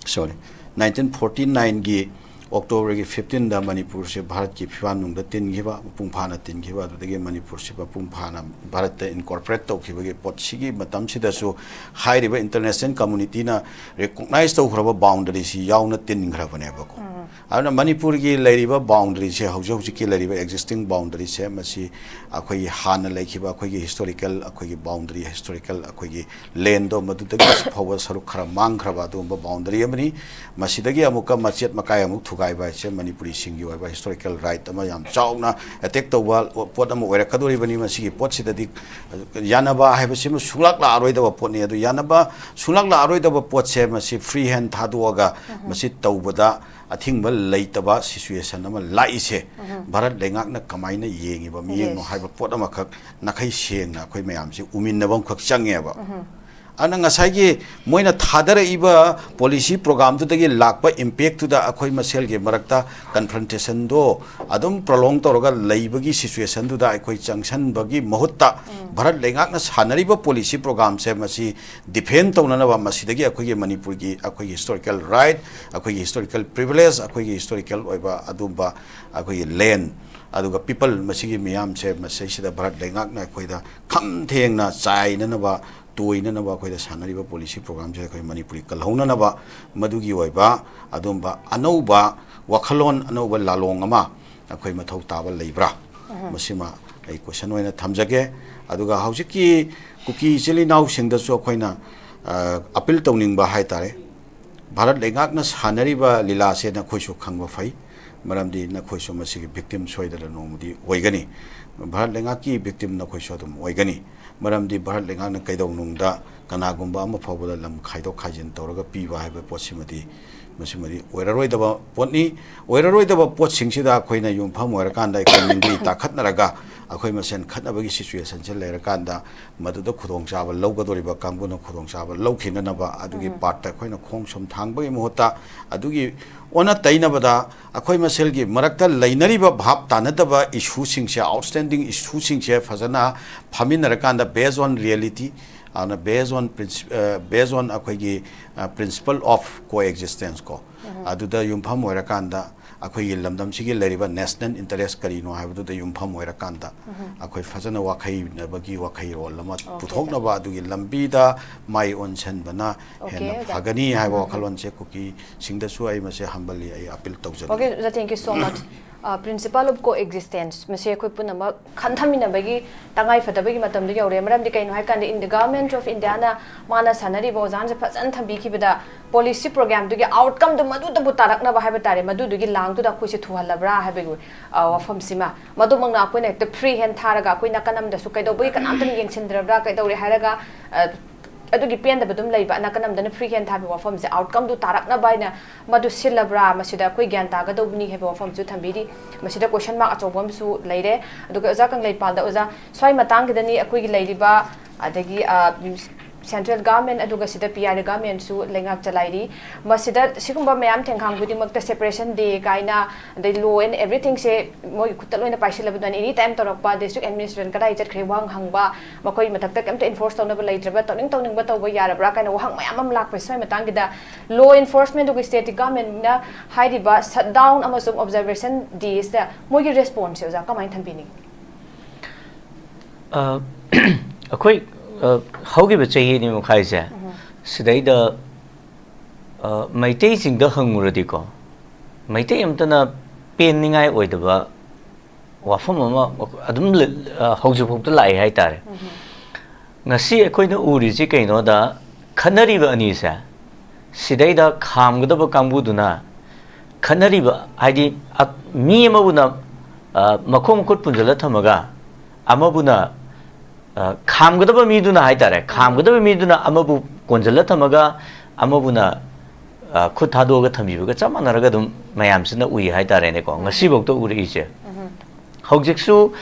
sorry, nineteen forty nine ꯒꯤ October ꯒꯤ fifteen ꯗ ꯃꯅꯤꯄꯨꯔꯁꯦ ꯚꯥꯔꯠꯀꯤ ꯐꯤꯕꯥꯟꯅꯨꯡꯗ ꯇꯤꯟꯈꯤꯕ, ꯃꯄꯨꯡ ꯐꯥꯅ ꯇꯤꯟꯈꯤꯕ, ꯑꯗꯨꯗꯒꯤ ꯃꯅꯤꯄꯨꯔꯁꯤ ꯃꯄꯨꯡ ꯐꯥꯅ ꯚꯥꯔꯠꯇ incorporate ꯇꯧꯈꯤꯕꯒꯤ ꯄꯣꯠꯁꯤꯒꯤ ꯃꯇꯝꯁꯤꯗꯁꯨ ꯍꯥꯏꯔꯤꯕ international community ꯅ recognize ꯇꯧꯈ꯭ꯔꯕ boundary ꯁꯤ ꯌꯥꯎꯅ ꯇꯤꯟꯈ꯭ꯔꯕꯅꯦꯕꯀꯣ꯫ ꯑꯗꯨꯅ ꯃꯅꯤꯄꯨꯔꯒꯤ ꯂꯩꯔꯤꯕ boundary ꯁꯦ, ꯍꯧꯖꯤꯛ ꯍꯧꯖꯤꯛꯀꯤ ꯂꯩꯔꯤꯕ existing boundary ꯁꯦ, ꯃꯁꯤ ꯑꯩꯈꯣꯏꯒꯤ ꯍꯥꯟꯅ ꯂꯩꯈꯤꯕ ꯑꯩꯈꯣꯏꯒꯤ historical, ꯑꯩꯈꯣꯏꯒꯤ boundary, historical ꯑꯩꯈꯣꯏꯒꯤ land ꯗꯣ, ꯃꯗꯨꯗꯒꯤ ꯐꯥꯎꯕ ꯁꯔꯨꯛ ꯈꯔ ꯃꯥꯡꯈ꯭ꯔꯕ ꯑꯗꯨꯒꯨꯝꯕ boundary ꯑꯃꯅꯤ꯫ ꯃꯁꯤꯗꯒꯤ ꯑꯃꯨꯛꯀ ꯃꯆꯦꯠ ꯃꯀꯥꯏ ꯑꯃꯨꯛ ꯊꯨꯒꯥꯏꯕ ꯍꯥꯏꯁꯦ ꯃꯅꯤꯄꯨꯔꯤꯁꯤꯡꯒꯤ ꯑꯣꯏꯕ historical right ꯑꯃ ꯌꯥꯝ ꯆꯥꯎꯅ attack ꯇꯧꯕ ꯄꯣꯠ ꯑꯃ ꯑꯣꯏꯔꯛꯀꯗꯣꯔꯤꯕꯅꯤ꯫ ꯃꯁꯤꯒꯤ ꯄꯣꯠꯁꯤꯗꯗꯤ ꯌꯥꯅꯕ ꯍꯥꯏꯕꯁꯤꯃ ꯁꯨꯡꯂꯥꯛ ꯂꯥꯛꯑꯔꯣꯏꯗꯕ ꯄꯣꯠꯅꯤ꯫ ꯑꯗꯨ ꯌꯥꯅꯕ ꯁꯨꯡꯂꯥꯛ ꯂꯥꯛꯑꯔꯣꯏꯗꯕ ꯄꯣꯠꯁꯦ ꯃꯁꯤ free hand ꯊꯥꯗꯣꯛꯑꯒ ꯃꯁꯤ ꯇꯧꯕꯗ ꯑꯊꯤꯡꯕ ꯂꯩꯇꯕ situation ꯑꯃ ꯂꯥꯛꯏꯁꯦ ꯚꯥꯔꯠ ꯂꯩꯉꯥꯛꯅ ꯀꯃꯥꯏꯅ ꯌꯦꯡꯉꯤꯕ ꯃꯤꯠꯌꯦꯡꯅꯣ ꯍꯥꯏꯕ ꯄꯣꯠ ꯑꯃꯈꯛ ꯅꯥꯈꯩ ꯁꯦꯡꯅ ꯑꯩꯈꯣꯏ ꯃꯌꯥꯝꯁꯤ ꯎꯃꯤꯟꯅꯕ ꯑꯃꯈꯛ ꯆꯪꯉꯦꯕ꯫ ꯑꯗꯨꯅ ꯉꯁꯥꯏꯒꯤ ꯃꯣꯏꯅ ꯊꯥꯗꯔꯛꯏꯕ ꯄꯣꯂꯤꯁꯤ ꯄ꯭ꯔꯣꯒ꯭ꯔꯥꯝꯗꯨꯗꯒꯤ ꯂꯥꯛꯄ ꯏꯝꯄꯦꯛꯇꯨꯗ ꯑꯩꯈꯣꯏ ꯃꯁꯦꯜꯒꯤ ꯃꯔꯛꯇ ꯀꯟꯐ꯭ꯔꯟꯇꯦꯁꯟꯗꯣ ꯑꯗꯨꯝ ꯄ꯭ꯔꯣꯂꯣꯡ ꯇꯧꯔꯒ ꯂꯩꯕꯒꯤ ꯁꯤꯆꯨꯋꯦꯁꯟꯗꯨꯗ ꯑꯩꯈꯣꯏ ꯆꯪꯁꯟꯕꯒꯤ ꯃꯍꯨꯠꯇ, ꯚꯥꯔꯠ ꯂꯩꯉꯥꯛꯅ ꯁꯥꯟꯅꯔꯤꯕ ꯄꯣꯂꯤꯁꯤ ꯄ꯭ꯔꯣꯒ꯭ꯔꯥꯝꯁꯦ ꯃꯁꯤ ꯗꯤꯐꯦꯟ ꯇꯧꯅꯅꯕ, ꯃꯁꯤꯗꯒꯤ ꯑꯩꯈꯣꯏꯒꯤ ꯃꯅꯤꯄꯨꯔꯒꯤ ꯑꯩꯈꯣꯏꯒꯤ ꯍꯤꯁꯇꯣꯔꯤꯀꯦꯜ ꯔꯥꯏꯠ, ꯑꯩꯈꯣꯏꯒꯤ ꯍꯤꯁꯇꯣꯔꯤꯀꯦꯜ ꯄ꯭ꯔꯤꯚꯤꯂꯦꯖ, ꯑꯩꯈꯣꯏꯒꯤ ꯍꯤꯁꯇꯣꯔꯤꯀꯦꯜ ꯑꯣꯏꯕ ꯑꯗꯨꯝꯕ ꯑꯩꯈꯣꯏꯒꯤ ꯂꯦꯟ, ꯑꯗꯨꯒ ꯄꯤꯄꯜ, ꯃꯁꯤꯒꯤ ꯃꯤꯌꯥꯝꯁꯦ ꯃꯁꯤꯁꯤꯗ ꯚꯥꯔꯠ ꯂꯩꯉꯥꯛꯅ ꯑꯩꯈꯣꯏꯗ ꯈꯝ ꯊꯦꯡꯅ ꯆꯥꯏꯅꯅꯕ, ꯇꯣꯏꯅꯅꯕ ꯑꯩꯈꯣꯏꯗ ꯁꯥꯟꯅꯔꯤꯕ ꯄꯣꯂꯤꯁꯤ ꯄ꯭ꯔꯣꯒ꯭ꯔꯥꯝꯁꯦ ꯑꯩꯈꯣꯏ ꯃꯅꯤꯄꯨꯔꯤ ꯀꯜꯍꯧꯅꯅꯕ, ꯃꯗꯨꯒꯤ ꯑꯣꯏꯕ ꯑꯗꯨꯝꯕ ꯑꯅꯧꯕ ꯋꯥꯈꯜꯂꯣꯟ, ꯑꯅꯧꯕ ꯂꯥꯂꯣꯡ ꯑꯃ ꯑꯩꯈꯣꯏ ꯃꯊꯧ ꯇꯥꯕ ꯂꯩꯕ꯭ꯔꯥ? ꯃꯁꯤꯃ ꯑꯩ ꯀꯣꯏꯁꯟ ꯑꯣꯏꯅ ꯊꯝꯖꯒꯦ꯫ ꯑꯗꯨꯒ ꯍꯧꯖꯤꯛꯀꯤ ꯀꯨꯀꯤ ꯏꯆꯤꯜ ꯏꯅꯥꯎꯁꯤꯡꯗꯁꯨ ꯑꯩꯈꯣꯏꯅ, ꯑ, ꯑꯄꯤꯜ ꯇꯧꯅꯤꯡꯕ ꯍꯥꯏ ꯇꯥꯔꯦ, ꯚꯥꯔꯠ ꯂꯩꯉꯥꯛꯅ ꯁꯥꯟꯅꯔꯤꯕ ꯂꯤꯂꯥꯁꯦ ꯅꯈꯣꯏꯁꯨ ꯈꯪꯕ ꯐꯩ, ꯃꯔꯝꯗꯤ ꯅꯈꯣꯏꯁꯨ ꯃꯁꯤꯒꯤ ꯚꯤꯛꯇꯤꯝ ꯁꯣꯏꯗꯅ ꯅꯣꯡꯃꯗꯤ ꯑꯣꯏꯒꯅꯤ꯫ ꯚꯥꯔꯠ ꯂꯩꯉꯥꯛꯀꯤ ꯚꯤꯛꯇꯤꯝ ꯅꯈꯣꯏꯁꯨ ꯑꯗꯨꯝ ꯑꯣꯏꯒꯅꯤ, ꯃꯔꯝꯗꯤ ꯚꯥꯔꯠ ꯂꯩꯉꯥꯛꯅ ꯀꯩꯗꯧꯅꯨꯡꯗ ꯀꯅꯥꯒꯨꯝꯕ ꯑꯃ ꯐꯥꯎꯕꯗ ꯂꯝ ꯈꯥꯏꯗꯣꯛ ꯈꯥꯏꯖꯤꯟ ꯇꯧꯔꯒ ꯄꯤꯕ ꯍꯥꯏꯕ ꯄꯣꯠꯁꯤꯃꯗꯤ, ꯃꯁꯤꯃꯗꯤ ꯑꯣꯏꯔꯔꯣꯏꯗꯕ ꯄꯣꯠꯅꯤ꯫ ꯑꯣꯏꯔꯔꯣꯏꯗꯕ ꯄꯣꯠꯁꯤꯡꯁꯤꯗ ꯑꯩꯈꯣꯏꯅ ꯌꯨꯝꯐꯝ ꯑꯣꯏꯔꯀꯥꯟꯗ ꯑꯩꯈꯣꯏ ꯃꯤꯡꯒꯤ ꯇꯥꯈꯠꯅꯔꯒ ꯑꯩꯈꯣꯏ ꯃꯁꯦꯟ ꯈꯠꯅꯕꯒꯤ ꯁꯤꯆꯨꯋꯦꯁꯟꯁꯦ ꯂꯩꯔꯀꯥꯟꯗ, ꯃꯗꯨꯗ ꯈꯨꯗꯣꯡꯆꯥꯕ ꯂꯧꯒꯗꯧꯔꯤꯕ ꯀꯥꯡꯕꯨꯅ ꯈꯨꯗꯣꯡꯆꯥꯕ ꯂꯧꯈꯤꯅꯅꯕ ꯑꯗꯨꯒꯤ ꯄꯥꯔꯠꯇ ꯑꯩꯈꯣꯏꯅ ꯈꯣꯡ ꯁꯨꯝ ꯊꯥꯡꯕꯒꯤ ꯃꯍꯨꯠꯇ, ꯑꯗꯨꯒꯤ ꯑꯣꯟꯅ ꯇꯩꯅꯕꯗ ꯑꯩꯈꯣꯏ ꯃꯁꯦꯜꯒꯤ ꯃꯔꯛꯇ ꯂꯩꯅꯔꯤꯕ ꯚꯥꯞ ꯇꯥꯅꯗꯕ ꯏꯁꯨꯁꯤꯡꯁꯦ, ꯑꯥꯎꯠꯁ꯭ꯇꯦꯟꯗꯤꯡ ꯏꯁꯨꯁꯤꯡꯁꯦ ꯐꯖꯅ ꯐꯝꯃꯤꯟꯅꯔꯀꯥꯟꯗ, based on reality, ꯑꯗꯨꯅ based on princi-, ꯑ, based on ꯑꯩꯈꯣꯏꯒꯤ, ꯑ, principle of coexistence ꯀꯣ, ꯑꯗꯨꯗ ꯌꯨꯝꯐꯝ ꯑꯣꯏꯔꯀꯥꯟꯗ ꯑꯩꯈꯣꯏꯒꯤ ꯂꯝꯗꯝꯁꯤꯒꯤ ꯂꯩꯔꯤꯕ ꯅꯦꯁꯅꯦꯜ ꯏꯟꯇꯔꯦꯁ ꯀꯔꯤꯅꯣ ꯍꯥꯏꯕꯗꯨꯗ ꯌꯨꯝꯐꯝ ꯑꯣꯏꯔꯀꯥꯟꯗ ꯑꯩꯈꯣꯏ ꯐꯖꯅ ꯋꯥꯈꯩꯅꯕꯒꯤ ꯋꯥꯈꯩꯔꯣꯜ ꯑꯃ ꯄꯨꯊꯣꯛꯅꯕ ꯑꯗꯨꯒꯤ ꯂꯝꯕꯤꯗ ꯃꯥꯏ ꯑꯣꯟꯁꯤꯟꯕꯅ ꯍꯦꯟꯅ ꯐꯒꯅꯤ ꯍꯥꯏꯕ ꯋꯥꯈꯜꯂꯣꯟꯁꯦ ꯀꯨꯀꯤꯁꯤꯡꯗꯁꯨ ꯑꯩ ꯃꯁꯤ ꯍꯝꯕꯜꯂꯤ, ꯑꯩ appeal ꯇꯧꯖꯅꯤꯡꯏ꯫ Okay, Oja, thank you so much. Uh, principle of coexistence ꯃꯁꯤ ꯑꯩꯈꯣꯏ ꯄꯨꯝꯅꯃꯛ ꯈꯟꯊꯃꯤꯟꯅꯕꯒꯤ ꯇꯉꯥꯏ ꯐꯗꯕꯒꯤ ꯃꯇꯝꯗꯣ ꯌꯧꯔꯦ꯫ ꯃꯔꯝꯗꯤ ꯀꯩꯅꯣ ꯍꯥꯏꯀꯥꯟꯗ, in the Government of Indiaꯅ ꯃꯥꯅ ꯁꯥꯟꯅꯔꯤꯕ ꯋꯥꯖꯥꯟꯁꯦ ꯐꯖꯅ ꯊꯝꯕꯤꯈꯤꯕꯗ, ꯄꯣꯂꯤꯁꯤ ꯄ꯭ꯔꯣꯒ꯭ꯔꯥꯝꯗꯨꯒꯤ ꯑꯥꯎꯠꯀꯝꯗꯣ ꯃꯗꯨꯗꯕꯨ ꯇꯥꯔꯛꯅꯕ ꯍꯥꯏꯕ ꯇꯥꯔꯦ, ꯃꯗꯨꯗꯨꯒꯤ ꯂꯥꯡꯗꯨꯗ ꯑꯩꯈꯣꯏꯁꯦ ꯊꯨꯍꯜꯂꯕ꯭ꯔꯥ ꯍꯥꯏꯕꯒꯤ, ꯑ, ꯋꯥꯐꯝꯁꯤꯃ꯫ ꯃꯗꯨꯃꯛꯅ ꯑꯩꯈꯣꯏꯅ ꯍꯦꯛꯇ ꯐ꯭ꯔꯤ ꯍꯦꯟ ꯊꯥꯔꯒ ꯑꯩꯈꯣꯏ ꯅꯥꯀꯟ ꯑꯃꯗꯁꯨ ꯀꯩꯗꯧꯕꯒꯤ ꯀꯅꯥꯝꯇꯅ ꯌꯦꯡꯁꯤꯟꯗ꯭ꯔꯕ꯭ꯔꯥ, ꯀꯩꯗꯧꯔꯦ ꯍꯥꯏꯔꯒ, ꯑ, ꯑꯗꯨꯒꯤ ꯄꯦꯟꯗꯕ ꯑꯗꯨꯝ ꯂꯩꯕ, ꯅꯥꯀꯟ ꯑꯃꯗꯅ ꯐ꯭ꯔꯤ ꯍꯦꯟ ꯊꯥꯕꯒꯤ ꯋꯥꯐꯝꯁꯦ ꯑꯥꯎꯠꯀꯝꯗꯨ ꯇꯥꯔꯛꯅꯕ ꯍꯥꯏꯅ ꯃꯗꯨ ꯁꯤꯜꯂꯕ꯭ꯔꯥ, ꯃꯁꯤꯗ ꯑꯩꯈꯣꯏ ꯒ꯭ꯌꯥꯟ ꯇꯥꯒꯗꯧꯕꯅꯤ ꯍꯥꯏꯕ ꯋꯥꯐꯝꯁꯨ ꯊꯝꯕꯤꯔꯤ꯫ ꯃꯁꯤꯗ ꯀꯣꯏꯁꯟ ꯃꯥꯔꯛ ꯑꯆꯧꯕ ꯑꯃꯁꯨ ꯂꯩꯔꯦ꯫ ꯑꯗꯨꯒ ꯑꯣꯖꯥ ꯀꯪꯂꯩꯄꯥꯜꯗ, ꯑꯣꯖꯥ, ꯁ꯭ꯋꯥꯏ ꯃꯇꯥꯡꯒꯤꯗꯅꯤ ꯑꯩꯈꯣꯏꯒꯤ ꯂꯩꯔꯤꯕ, ꯑꯗꯒꯤ, ꯑ, Central government ꯑꯗꯨꯒ ꯁꯤꯗ P R A government ꯁꯨ ꯂꯩꯉꯥꯛ ꯆꯂꯥꯏꯔꯤ꯫ ꯃꯁꯤꯗ ꯁꯤꯒꯨꯝꯕ ꯃꯌꯥꯝ ꯊꯦꯡꯈꯥꯡ ꯈꯨꯗꯤꯡꯃꯛꯇ separation day ꯀꯥꯏꯅ, ꯑꯗꯩ law and everything ꯁꯦ ꯃꯣꯏꯒꯤ ꯈꯨꯠꯇ ꯂꯣꯏꯅ ꯄꯥꯏꯁꯤꯜꯂꯕꯗꯨꯅ any time ꯇꯧꯔꯛꯄ, district administration ꯀꯗꯥꯏ ꯆꯠꯈ꯭ꯔꯦ ꯋꯥꯍꯪ ꯍꯪꯕ, ꯃꯈꯣꯏ ꯃꯊꯛꯇ ꯀꯩꯝꯇ enforce ꯇꯧꯅꯕ ꯂꯩꯇ꯭ꯔꯕ, ꯇꯧꯅꯤꯡ ꯇꯧꯅꯤꯡꯕ ꯇꯧꯕ ꯌꯥꯔꯕ꯭ꯔꯥ ꯀꯥꯏꯅ ꯋꯥꯍꯪ ꯃꯌꯥꯝ ꯑꯃ ꯂꯥꯛꯄꯁꯦ꯫ ꯁ꯭ꯋꯥꯏ ꯃꯇꯥꯡꯒꯤꯗ law enforcement ꯑꯗꯨꯒ state government ꯅ ꯍꯥꯏꯔꯤꯕ shutdown ꯑꯃꯁꯨꯡ observation days ꯇ ꯃꯣꯏꯒꯤ response ꯁꯦ ꯑꯣꯖꯥ ꯀꯃꯥꯏꯅ ꯊꯝꯕꯤꯅꯤꯡꯉꯤ? ꯑ, ꯑꯩꯈꯣꯏ, ꯑ, ꯍꯧꯈꯤꯕ ꯆꯍꯤ ꯑꯅꯤ ꯃꯈꯥꯏꯁꯦ ꯁꯤꯗꯩꯗ, ꯑ, ꯃꯩꯇꯩꯁꯤꯡꯗ ꯍꯪꯉꯨꯔꯗꯤꯀꯣ, ꯃꯩꯇꯩ ꯑꯝꯇꯅ ꯄꯦꯟꯅꯤꯡꯉꯥꯏ ꯑꯣꯏꯗꯕ ꯋꯥꯐꯝ ꯑꯃ ꯑꯗꯨꯝ ꯂ-, ꯑ, ꯍꯧꯖꯤꯛꯐꯥꯎꯗ ꯂꯥꯛꯏ ꯍꯥꯏꯇꯥꯔꯦ꯫ ꯉꯁꯤ ꯑꯩꯈꯣꯏꯅ ꯎꯔꯤꯁꯤ ꯀꯩꯅꯣꯗ, ꯈꯠꯅꯔꯤꯕ ꯑꯅꯤꯁꯦ ꯁꯤꯗꯩꯗ ꯈꯥꯝꯒꯗꯕ ꯀꯥꯡꯕꯨꯗꯨꯅ ꯈꯠꯅꯔꯤꯕ, ꯍꯥꯏꯗꯤ, ꯑ-, ꯃꯤ ꯑꯃꯕꯨꯅ, ꯑ, ꯃꯈꯣꯡ ꯃꯈꯨꯠ ꯄꯨꯟꯁꯤꯜꯂ ꯊꯝꯃꯒ ꯑꯃꯕꯨꯅ, ꯑ, ꯈꯥꯝꯒꯗꯕ ꯃꯤꯗꯨꯅ ꯍꯥꯏꯇꯥꯔꯦ, ꯈꯥꯝꯒꯗꯕ ꯃꯤꯗꯨꯅ ꯑꯃꯕꯨ ꯀꯣꯟꯁꯤꯜꯂ ꯊꯝꯃꯒ ꯑꯃꯕꯨꯅ, ꯑ, ꯈꯨꯠ ꯊꯥꯗꯣꯛꯑꯒ ꯊꯝꯕꯤꯕꯒ ꯆꯞ ꯃꯥꯟꯅꯔꯒ ꯑꯗꯨꯝ ꯃꯌꯥꯝꯁꯤꯅ ꯎꯏ ꯍꯥꯏꯇꯥꯔꯦꯅꯦꯀꯣ, ꯉꯁꯤꯐꯥꯎꯗ ꯎꯔꯛꯏꯁꯦ꯫ ꯍꯧꯖꯤꯛꯁꯨ,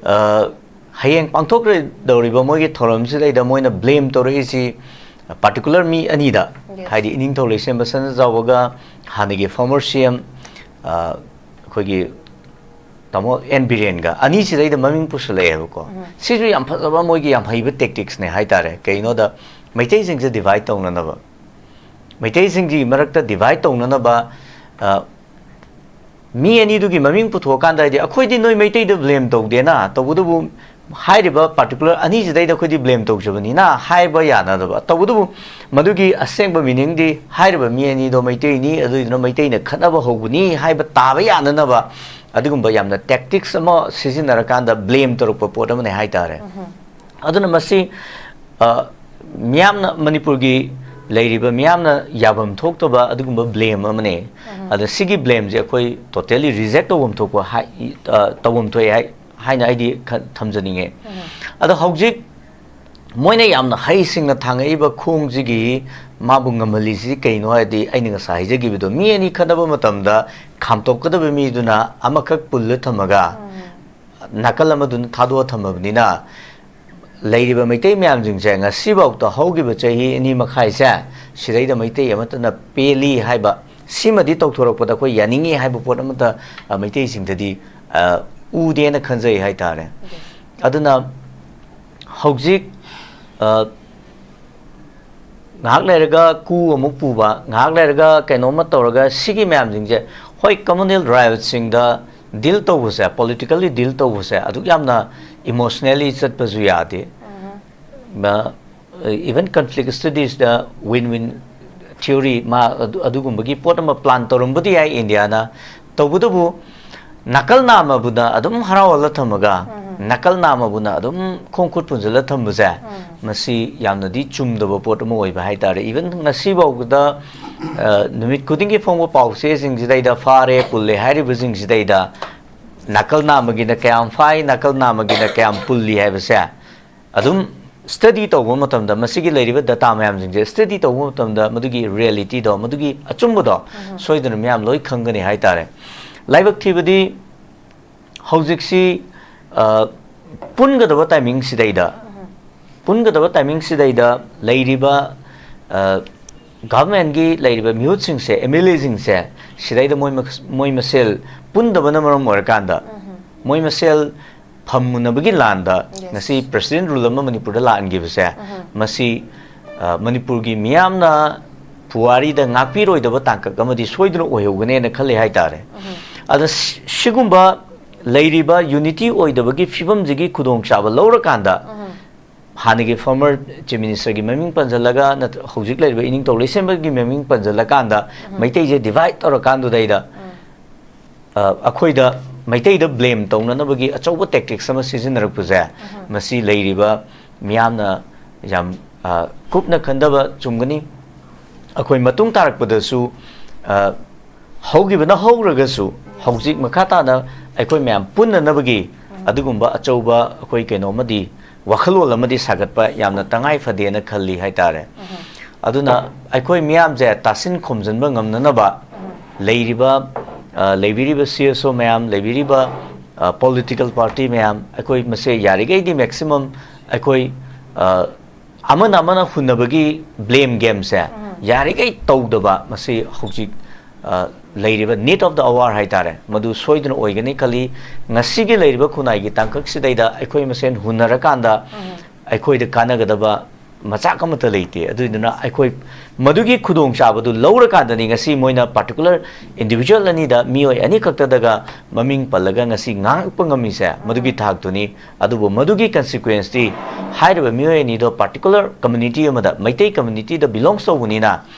ꯑ, ꯍꯌꯦꯡ ꯄꯥꯡꯊꯣꯛꯀꯗꯧꯔꯤꯕ ꯃꯣꯏꯒꯤ ꯊꯧꯔꯝꯁꯤꯗꯩꯗ ꯃꯣꯏꯅ blame ꯇꯧꯔꯛꯏꯁꯤ particular ꯃꯤ ꯑꯅꯤꯗ, Yes. ꯍꯥꯏꯗꯤ ꯏꯅꯤꯡꯊꯧ ꯂꯩꯁꯦꯝꯕ ꯁꯅꯥꯖꯥꯎꯕꯒ ꯍꯥꯟꯅꯒꯤ former C M, ꯑ, ꯑꯩꯈꯣꯏꯒꯤ ꯇꯥꯃꯣ ꯑꯦꯟ ꯕꯤꯔꯦꯟꯒ ꯑꯅꯤꯁꯤꯗꯩꯗ ꯃꯃꯤꯡ ꯄꯨꯁꯜꯂꯛꯑꯦꯕꯀꯣ꯫ ꯁꯤꯁꯨ ꯌꯥꯝ ꯐꯖꯕ ꯃꯣꯏꯒꯤ ꯌꯥꯝ ꯍꯩꯕ tactics ꯅꯦ ꯍꯥꯏꯇꯥꯔꯦ꯫ ꯀꯩꯅꯣꯗ, ꯃꯩꯇꯩꯁꯤꯡꯁꯦ divide ꯇꯧꯅꯅꯕ, ꯃꯩꯇꯩꯁꯤꯡꯒꯤ ꯃꯔꯛꯇ divide ꯇꯧꯅꯅꯕ, ꯑ, ꯃꯤ ꯑꯅꯤꯗꯨꯒꯤ ꯃꯃꯤꯡ ꯄꯨꯊꯣꯛꯑꯀꯥꯟꯗ, ꯍꯥꯏꯗꯤ, "ꯑꯩꯈꯣꯏꯗꯤ ꯅꯣꯏ ꯃꯩꯇꯩꯗ blame ꯇꯧꯗꯦꯅ, ꯇꯧꯕꯇꯕꯨ ꯍꯥꯏꯔꯤꯕ particular ꯑꯅꯤꯁꯤꯗꯩꯗ ꯑꯩꯈꯣꯏꯗꯤ blame ꯇꯧꯖꯕꯅꯤꯅ" ꯍꯥꯏꯕ ꯌꯥꯅꯗꯕ꯫ ꯇꯧꯕꯇꯕꯨ ꯃꯗꯨꯒꯤ ꯑꯁꯦꯡꯕ meaning ꯗꯤ ꯍꯥꯏꯔꯤꯕ ꯃꯤ ꯑꯅꯤꯗꯣ ꯃꯩꯇꯩꯅꯤ, ꯑꯗꯨꯗꯨꯅ ꯃꯩꯇꯩꯅ ꯈꯠꯅꯕ ꯍꯧꯕꯅꯤ ꯍꯥꯏꯕ ꯇꯥꯕ ꯌꯥꯅꯅꯕ ꯑꯗꯨꯒꯨꯝꯕ ꯌꯥꯝꯅ tactics ꯑꯃ ꯁꯤꯖꯤꯟꯅꯔꯀꯥꯟꯗ blame ꯇꯧꯔꯛꯄ ꯄꯣꯠ ꯑꯃꯅꯦ ꯍꯥꯏꯇꯥꯔꯦ꯫ ꯑꯗꯨꯅ ꯃꯁꯤ, ꯑ, ꯃꯤꯌꯥꯝꯅ, ꯃꯅꯤꯄꯨꯔꯒꯤ ꯂꯩꯔꯤꯕ ꯃꯤꯌꯥꯝꯅ ꯌꯥꯐꯝ ꯊꯣꯛꯇꯕ ꯑꯗꯨꯒꯨꯝꯕ blame ꯑꯃꯅꯦ꯫ ꯑꯗ ꯁꯤꯒꯤ blame ꯁꯦ ꯑꯩꯈꯣꯏ totally reject ꯇꯧꯐꯝ ꯊꯣꯛꯄ ꯍꯥꯏ-, ꯑ, ꯇꯧꯐꯝ ꯊꯣꯛꯑꯦ ꯍꯥꯏ-, ꯍꯥꯏꯅ ꯑꯩꯗꯤ ꯈ-, ꯊꯝꯖꯅꯤꯡꯉꯦ꯫ ꯑꯗꯣ ꯍꯧꯖꯤꯛ ꯃꯣꯏꯅ ꯌꯥꯝꯅ ꯍꯩꯁꯤꯡꯅ ꯊꯥꯡꯉꯛꯏꯕ ꯈꯣꯡꯁꯤꯒꯤ ꯃꯥꯕꯨ ꯉꯝꯍꯜꯂꯤꯁꯤ ꯀꯩꯅꯣ ꯍꯥꯏꯔꯗꯤ, ꯑꯩꯅ ꯉꯁꯥꯏ ꯍꯥꯏꯖꯈꯤꯕꯗꯣ, ꯃꯤ ꯑꯅꯤ ꯈꯠꯅꯕ ꯃꯇꯝꯗ ꯈꯥꯝꯇꯣꯛꯀꯗꯕ ꯃꯤꯗꯨꯅ ꯑꯃꯈꯛ ꯄꯨꯜꯂ ꯊꯝꯃꯒ ꯅꯥꯀꯜ ꯑꯃꯗꯨꯅ ꯊꯥꯗꯣꯛꯑ ꯊꯝꯃꯕꯅꯤꯅ, ꯂꯩꯔꯤꯕ ꯃꯩꯇꯩ ꯃꯌꯥꯝꯁꯤꯡꯁꯦ ꯉꯁꯤꯐꯥꯎꯗ ꯍꯧꯈꯤꯕ ꯆꯍꯤ ꯑꯅꯤ ꯃꯈꯥꯏꯁꯦ ꯁꯤꯗꯩꯗ ꯃꯩꯇꯩ ꯑꯃꯠꯇꯅ ꯄꯦꯜꯂꯤ ꯍꯥꯏꯕ, ꯁꯤꯃꯗꯤ ꯇꯧꯊꯣꯔꯛꯄꯗ ꯑꯩꯈꯣꯏ ꯌꯥꯅꯤꯡꯉꯤ ꯍꯥꯏꯕ ꯄꯣꯠ ꯑꯃꯠꯇ, ꯑ, ꯃꯩꯇꯩꯁꯤꯡꯗꯗꯤ, ꯑ, ꯎꯗꯦꯅ ꯈꯟꯖꯩ ꯍꯥꯏꯇꯥꯔꯦ꯫ ꯑꯗꯨꯅ ꯍꯧꯖꯤꯛ, ꯑ, ꯉꯥꯏꯍꯥꯛ ꯂꯩꯔꯒ ꯀꯨ ꯑꯃꯨꯛ ꯄꯨꯕ, ꯉꯥꯏꯍꯥꯛ ꯂꯩꯔꯒ ꯀꯩꯅꯣꯝꯃ ꯇꯧꯔꯒ, ꯁꯤꯒꯤ ꯃꯌꯥꯝꯁꯤꯡꯁꯦ, ꯍꯣꯏ, communal rights ꯁꯤꯡꯗ deal ꯇꯧꯕꯁꯦ, politically deal ꯇꯧꯕꯁꯦ ꯑꯗꯨꯛ ꯌꯥꯝꯅ emotionally ꯆꯠꯄꯁꯨ ꯌꯥꯗꯦ꯫ ꯃ-, even conflict studies ꯗ win win theory ꯃꯥ ꯑꯗꯨ-, ꯑꯗꯨꯒꯨꯝꯕꯒꯤ ꯄꯣꯠ ꯑꯃ plan ꯇꯧꯔꯝꯕꯗꯤ ꯌꯥꯏ ꯏꯟꯗꯤꯌꯥꯅ꯫ ꯇꯧꯕꯇꯕꯨ ꯅꯥꯀꯜ ꯅꯥꯝꯃꯕꯨꯅ ꯑꯗꯨꯝ ꯍꯔꯥꯎꯍꯜꯂ ꯊꯝꯃꯒ, ꯅꯥꯀꯜ ꯅꯥꯝꯃꯕꯨꯅ ꯑꯗꯨꯝ ꯈꯣꯡ ꯈꯨꯠ ꯄꯨꯟꯁꯤꯜꯂ ꯊꯝꯕꯁꯦ, ꯃꯁꯤ ꯌꯥꯝꯅꯗꯤ ꯆꯨꯝꯗꯕ ꯄꯣꯠ ꯑꯃ ꯑꯣꯏꯕ ꯍꯥꯏꯇꯥꯔꯦ꯫ Even ꯉꯁꯤ ꯐꯥꯎꯕꯗ, ꯑ, ꯅꯨꯃꯤꯠ ꯈꯨꯗꯤꯡꯒꯤ ꯐꯣꯡꯕ ꯄꯥꯎꯆꯦꯁꯤꯡꯁꯤꯗꯩꯗ ꯐꯥꯔꯦ, ꯄꯨꯜꯂꯦ ꯍꯥꯏꯔꯤꯕꯁꯤꯡꯁꯤꯗꯩꯗ ꯅꯥꯀꯜ ꯅꯥꯝꯃꯒꯤꯅ ꯀꯌꯥꯝ ꯐꯥꯏ, ꯅꯥꯀꯜ ꯅꯥꯝꯃꯒꯤꯅ ꯀꯌꯥꯝ ꯄꯨꯜꯂꯤ ꯍꯥꯏꯕꯁꯦ ꯑꯗꯨꯝ study ꯇꯧꯕ ꯃꯇꯝꯗ, ꯃꯁꯤꯒꯤ ꯂꯩꯔꯤꯕ data ꯃꯌꯥꯝꯁꯤꯡꯁꯦ study ꯇꯧꯕ ꯃꯇꯝꯗ, ꯃꯗꯨꯒꯤ reality ꯗꯣ, ꯃꯗꯨꯒꯤ ꯑꯆꯨꯝꯕꯗꯣ ꯁꯣꯏꯗꯅ ꯃꯤꯌꯥꯝ ꯂꯣꯏ ꯈꯪꯒꯅꯤ ꯍꯥꯏꯇꯥꯔꯦ꯫ ꯂꯥꯏꯕꯛ ꯊꯤꯕꯗꯤ ꯍꯧꯖꯤꯛꯁꯤ, ꯑ, ꯄꯨꯟꯒꯗꯕ timing ꯁꯤꯗꯩꯗ, ꯄꯨꯟꯒꯗꯕ timing ꯁꯤꯗꯩꯗ ꯂꯩꯔꯤꯕ, ꯑ, government ꯀꯤ ꯂꯩꯔꯤꯕ ꯃꯤꯍꯨꯠꯁꯤꯡꯁꯦ, M L A ꯁꯤꯡꯁꯦ, ꯁꯤꯗꯩꯗ ꯃꯣꯏ ꯃ-, ꯃꯣꯏ ꯃꯁꯦꯜ ꯄꯨꯟꯗꯕꯅ ꯃꯔꯝ ꯑꯣꯏꯔꯀꯥꯟꯗ, ꯃꯣꯏ ꯃꯁꯦꯜ ꯐꯝꯃꯨꯅꯕꯒꯤ ꯂꯥꯟꯗ ꯉꯁꯤ president rule ꯑꯃ ꯃꯅꯤꯄꯨꯔꯗ ꯂꯥꯛꯍꯟꯈꯤꯕꯁꯦ, ꯃꯁꯤ, ꯑ, ꯃꯅꯤꯄꯨꯔꯒꯤ ꯃꯤꯌꯥꯝꯅ ꯄꯨꯋꯥꯔꯤꯗ ꯉꯥꯛꯄꯤꯔꯣꯏꯗꯕ ꯇꯥꯡꯀꯛ ꯑꯃꯗꯤ ꯁꯣꯏꯗꯅ ꯑꯣꯏꯍꯧꯒꯅꯦꯅ ꯈꯜꯂꯤ ꯍꯥꯏꯇꯥꯔꯦ꯫ ꯑꯗ ꯁꯤ-, ꯁꯤꯒꯨꯝꯕ ꯂꯩꯔꯤꯕ unity ꯑꯣꯏꯗꯕꯒꯤ ꯐꯤꯕꯝꯁꯤꯒꯤ ꯈꯨꯗꯣꯡꯆꯥꯕ ꯂꯧꯔꯀꯥꯟꯗ, ꯍꯥꯟꯅꯒꯤ former chief minister ꯒꯤ ꯃꯃꯤꯡ ꯄꯟꯁꯤꯜꯂꯒ, ꯅꯠꯇ꯭ꯔ-, ꯍꯧꯖꯤꯛ ꯂꯩꯔꯤꯕ ꯏꯅꯤꯡꯊꯧ ꯂꯩꯁꯦꯝꯕꯒꯤ ꯃꯃꯤꯡ ꯄꯟꯁꯤꯜꯂꯀꯥꯟꯗ, ꯃꯩꯇꯩꯁꯦ divide ꯇꯧꯔꯀꯥꯟꯗꯨꯗꯩꯗ, ꯑ, ꯑꯩꯈꯣꯏꯗ, ꯃꯩꯇꯩꯗ blame ꯇꯧꯅꯅꯕꯒꯤ ꯑꯆꯧꯕ tactics ꯑꯃ ꯁꯤꯖꯤꯟꯅꯔꯛꯄꯁꯦ, ꯃꯁꯤ ꯂꯩꯔꯤꯕ ꯃꯤꯌꯥꯝꯅ ꯌꯥꯝ, ꯑ, ꯀꯨꯞꯅ ꯈꯟꯊꯕ ꯆꯨꯝꯒꯅꯤ꯫ ꯑꯩꯈꯣꯏ ꯃꯇꯨꯡ ꯇꯥꯔꯛꯄꯗꯁꯨ, ꯑ, ꯍꯧꯈꯤꯕꯅ ꯍꯧꯈ꯭ꯔꯒꯁꯨ, ꯍꯧꯖꯤꯛ ꯃꯈꯥ ꯇꯥꯅ ꯑꯩꯈꯣꯏ ꯃꯌꯥꯝ ꯄꯨꯟꯅꯅꯕꯒꯤ ꯑꯗꯨꯒꯨꯝꯕ ꯑꯆꯧꯕ ꯑꯩꯈꯣꯏ ꯀꯩꯅꯣꯝꯃꯗꯤ, ꯋꯥꯈꯜꯂꯣꯟ ꯑꯃꯗꯤ ꯁꯥꯒꯠꯄ ꯌꯥꯝꯅ ꯇꯉꯥꯏ ꯐꯗꯦꯅ ꯈꯜꯂꯤ ꯍꯥꯏꯇꯥꯔꯦ꯫ ꯑꯗꯨꯅ ꯑꯩꯈꯣꯏ ꯃꯤꯌꯥꯝꯁꯦ ꯇꯥꯁꯤꯟ ꯈꯣꯝꯖꯤꯟꯕ ꯉꯝꯅꯅꯕ ꯂꯩꯔꯤꯕ, ꯑ, ꯂꯩꯕꯤꯔꯤꯕ C S O ꯃꯌꯥꯝ, ꯂꯩꯕꯤꯔꯤꯕ, ꯑ, political party ꯃꯌꯥꯝ, ꯑꯩꯈꯣꯏ ꯃꯁꯦ ꯌꯥꯔꯤꯈꯩꯗꯤ maximum ꯑꯩꯈꯣꯏ ꯑ, ꯑꯃꯅ ꯑꯃꯅ ꯍꯨꯟꯅꯕꯒꯤ ꯕ꯭ꯂꯦꯝ ꯒꯦꯝꯁꯦ ꯌꯥꯔꯤꯈꯩ ꯇꯧꯗꯕ, ꯃꯁꯤ ꯍꯧꯖꯤꯛ ꯑ, ꯂꯩꯔꯤꯕ need of the hour ꯍꯥꯏꯇꯥꯔꯦ, ꯃꯗꯨ ꯁꯣꯏꯗꯅ ꯑꯣꯏꯒꯅꯤ ꯈꯜꯂꯤ꯫ ꯉꯁꯤꯒꯤ ꯂꯩꯔꯤꯕ ꯈꯨꯟꯅꯥꯏꯒꯤ ꯇꯥꯡꯀꯛꯁꯤꯗꯩꯗ ꯑꯩꯈꯣꯏ ꯃꯁꯦꯟ ꯍꯨꯟꯅꯔꯀꯥꯟꯗ ꯑꯩꯈꯣꯏꯗ ꯀꯥꯟꯅꯒꯗꯕ ꯃꯆꯥꯛ ꯑꯃꯠꯇ ꯂꯩꯇꯦ꯫ ꯑꯗꯨꯗꯨꯅ ꯑꯩꯈꯣꯏ ꯃꯗꯨꯒꯤ ꯈꯨꯗꯣꯡꯆꯥꯕꯗꯨ ꯂꯧꯔꯀꯥꯟꯗꯅꯤ ꯉꯁꯤ ꯃꯣꯏꯅ particular individual ꯑꯅꯤꯗ, ꯃꯤꯑꯣꯏ ꯑꯅꯤꯈꯛꯇꯗꯒ ꯃꯃꯤꯡ ꯄꯜꯂꯒ ꯉꯁꯤ ꯉꯥꯡꯉꯛꯄ ꯉꯝꯃꯤꯁꯦ, ꯃꯗꯨꯒꯤ ꯊꯥꯛꯇꯨꯅꯤ꯫ ꯑꯗꯨꯕꯨ ꯃꯗꯨꯒꯤ consequenceꯇꯤ ꯍꯥꯏꯔꯤꯕ ꯃꯤꯑꯣꯏ ꯑꯅꯤꯗꯣ particular community ꯑꯃꯗ, ꯃꯩꯇꯩ communityꯗ belongs ꯇꯧꯕꯅꯤꯅ,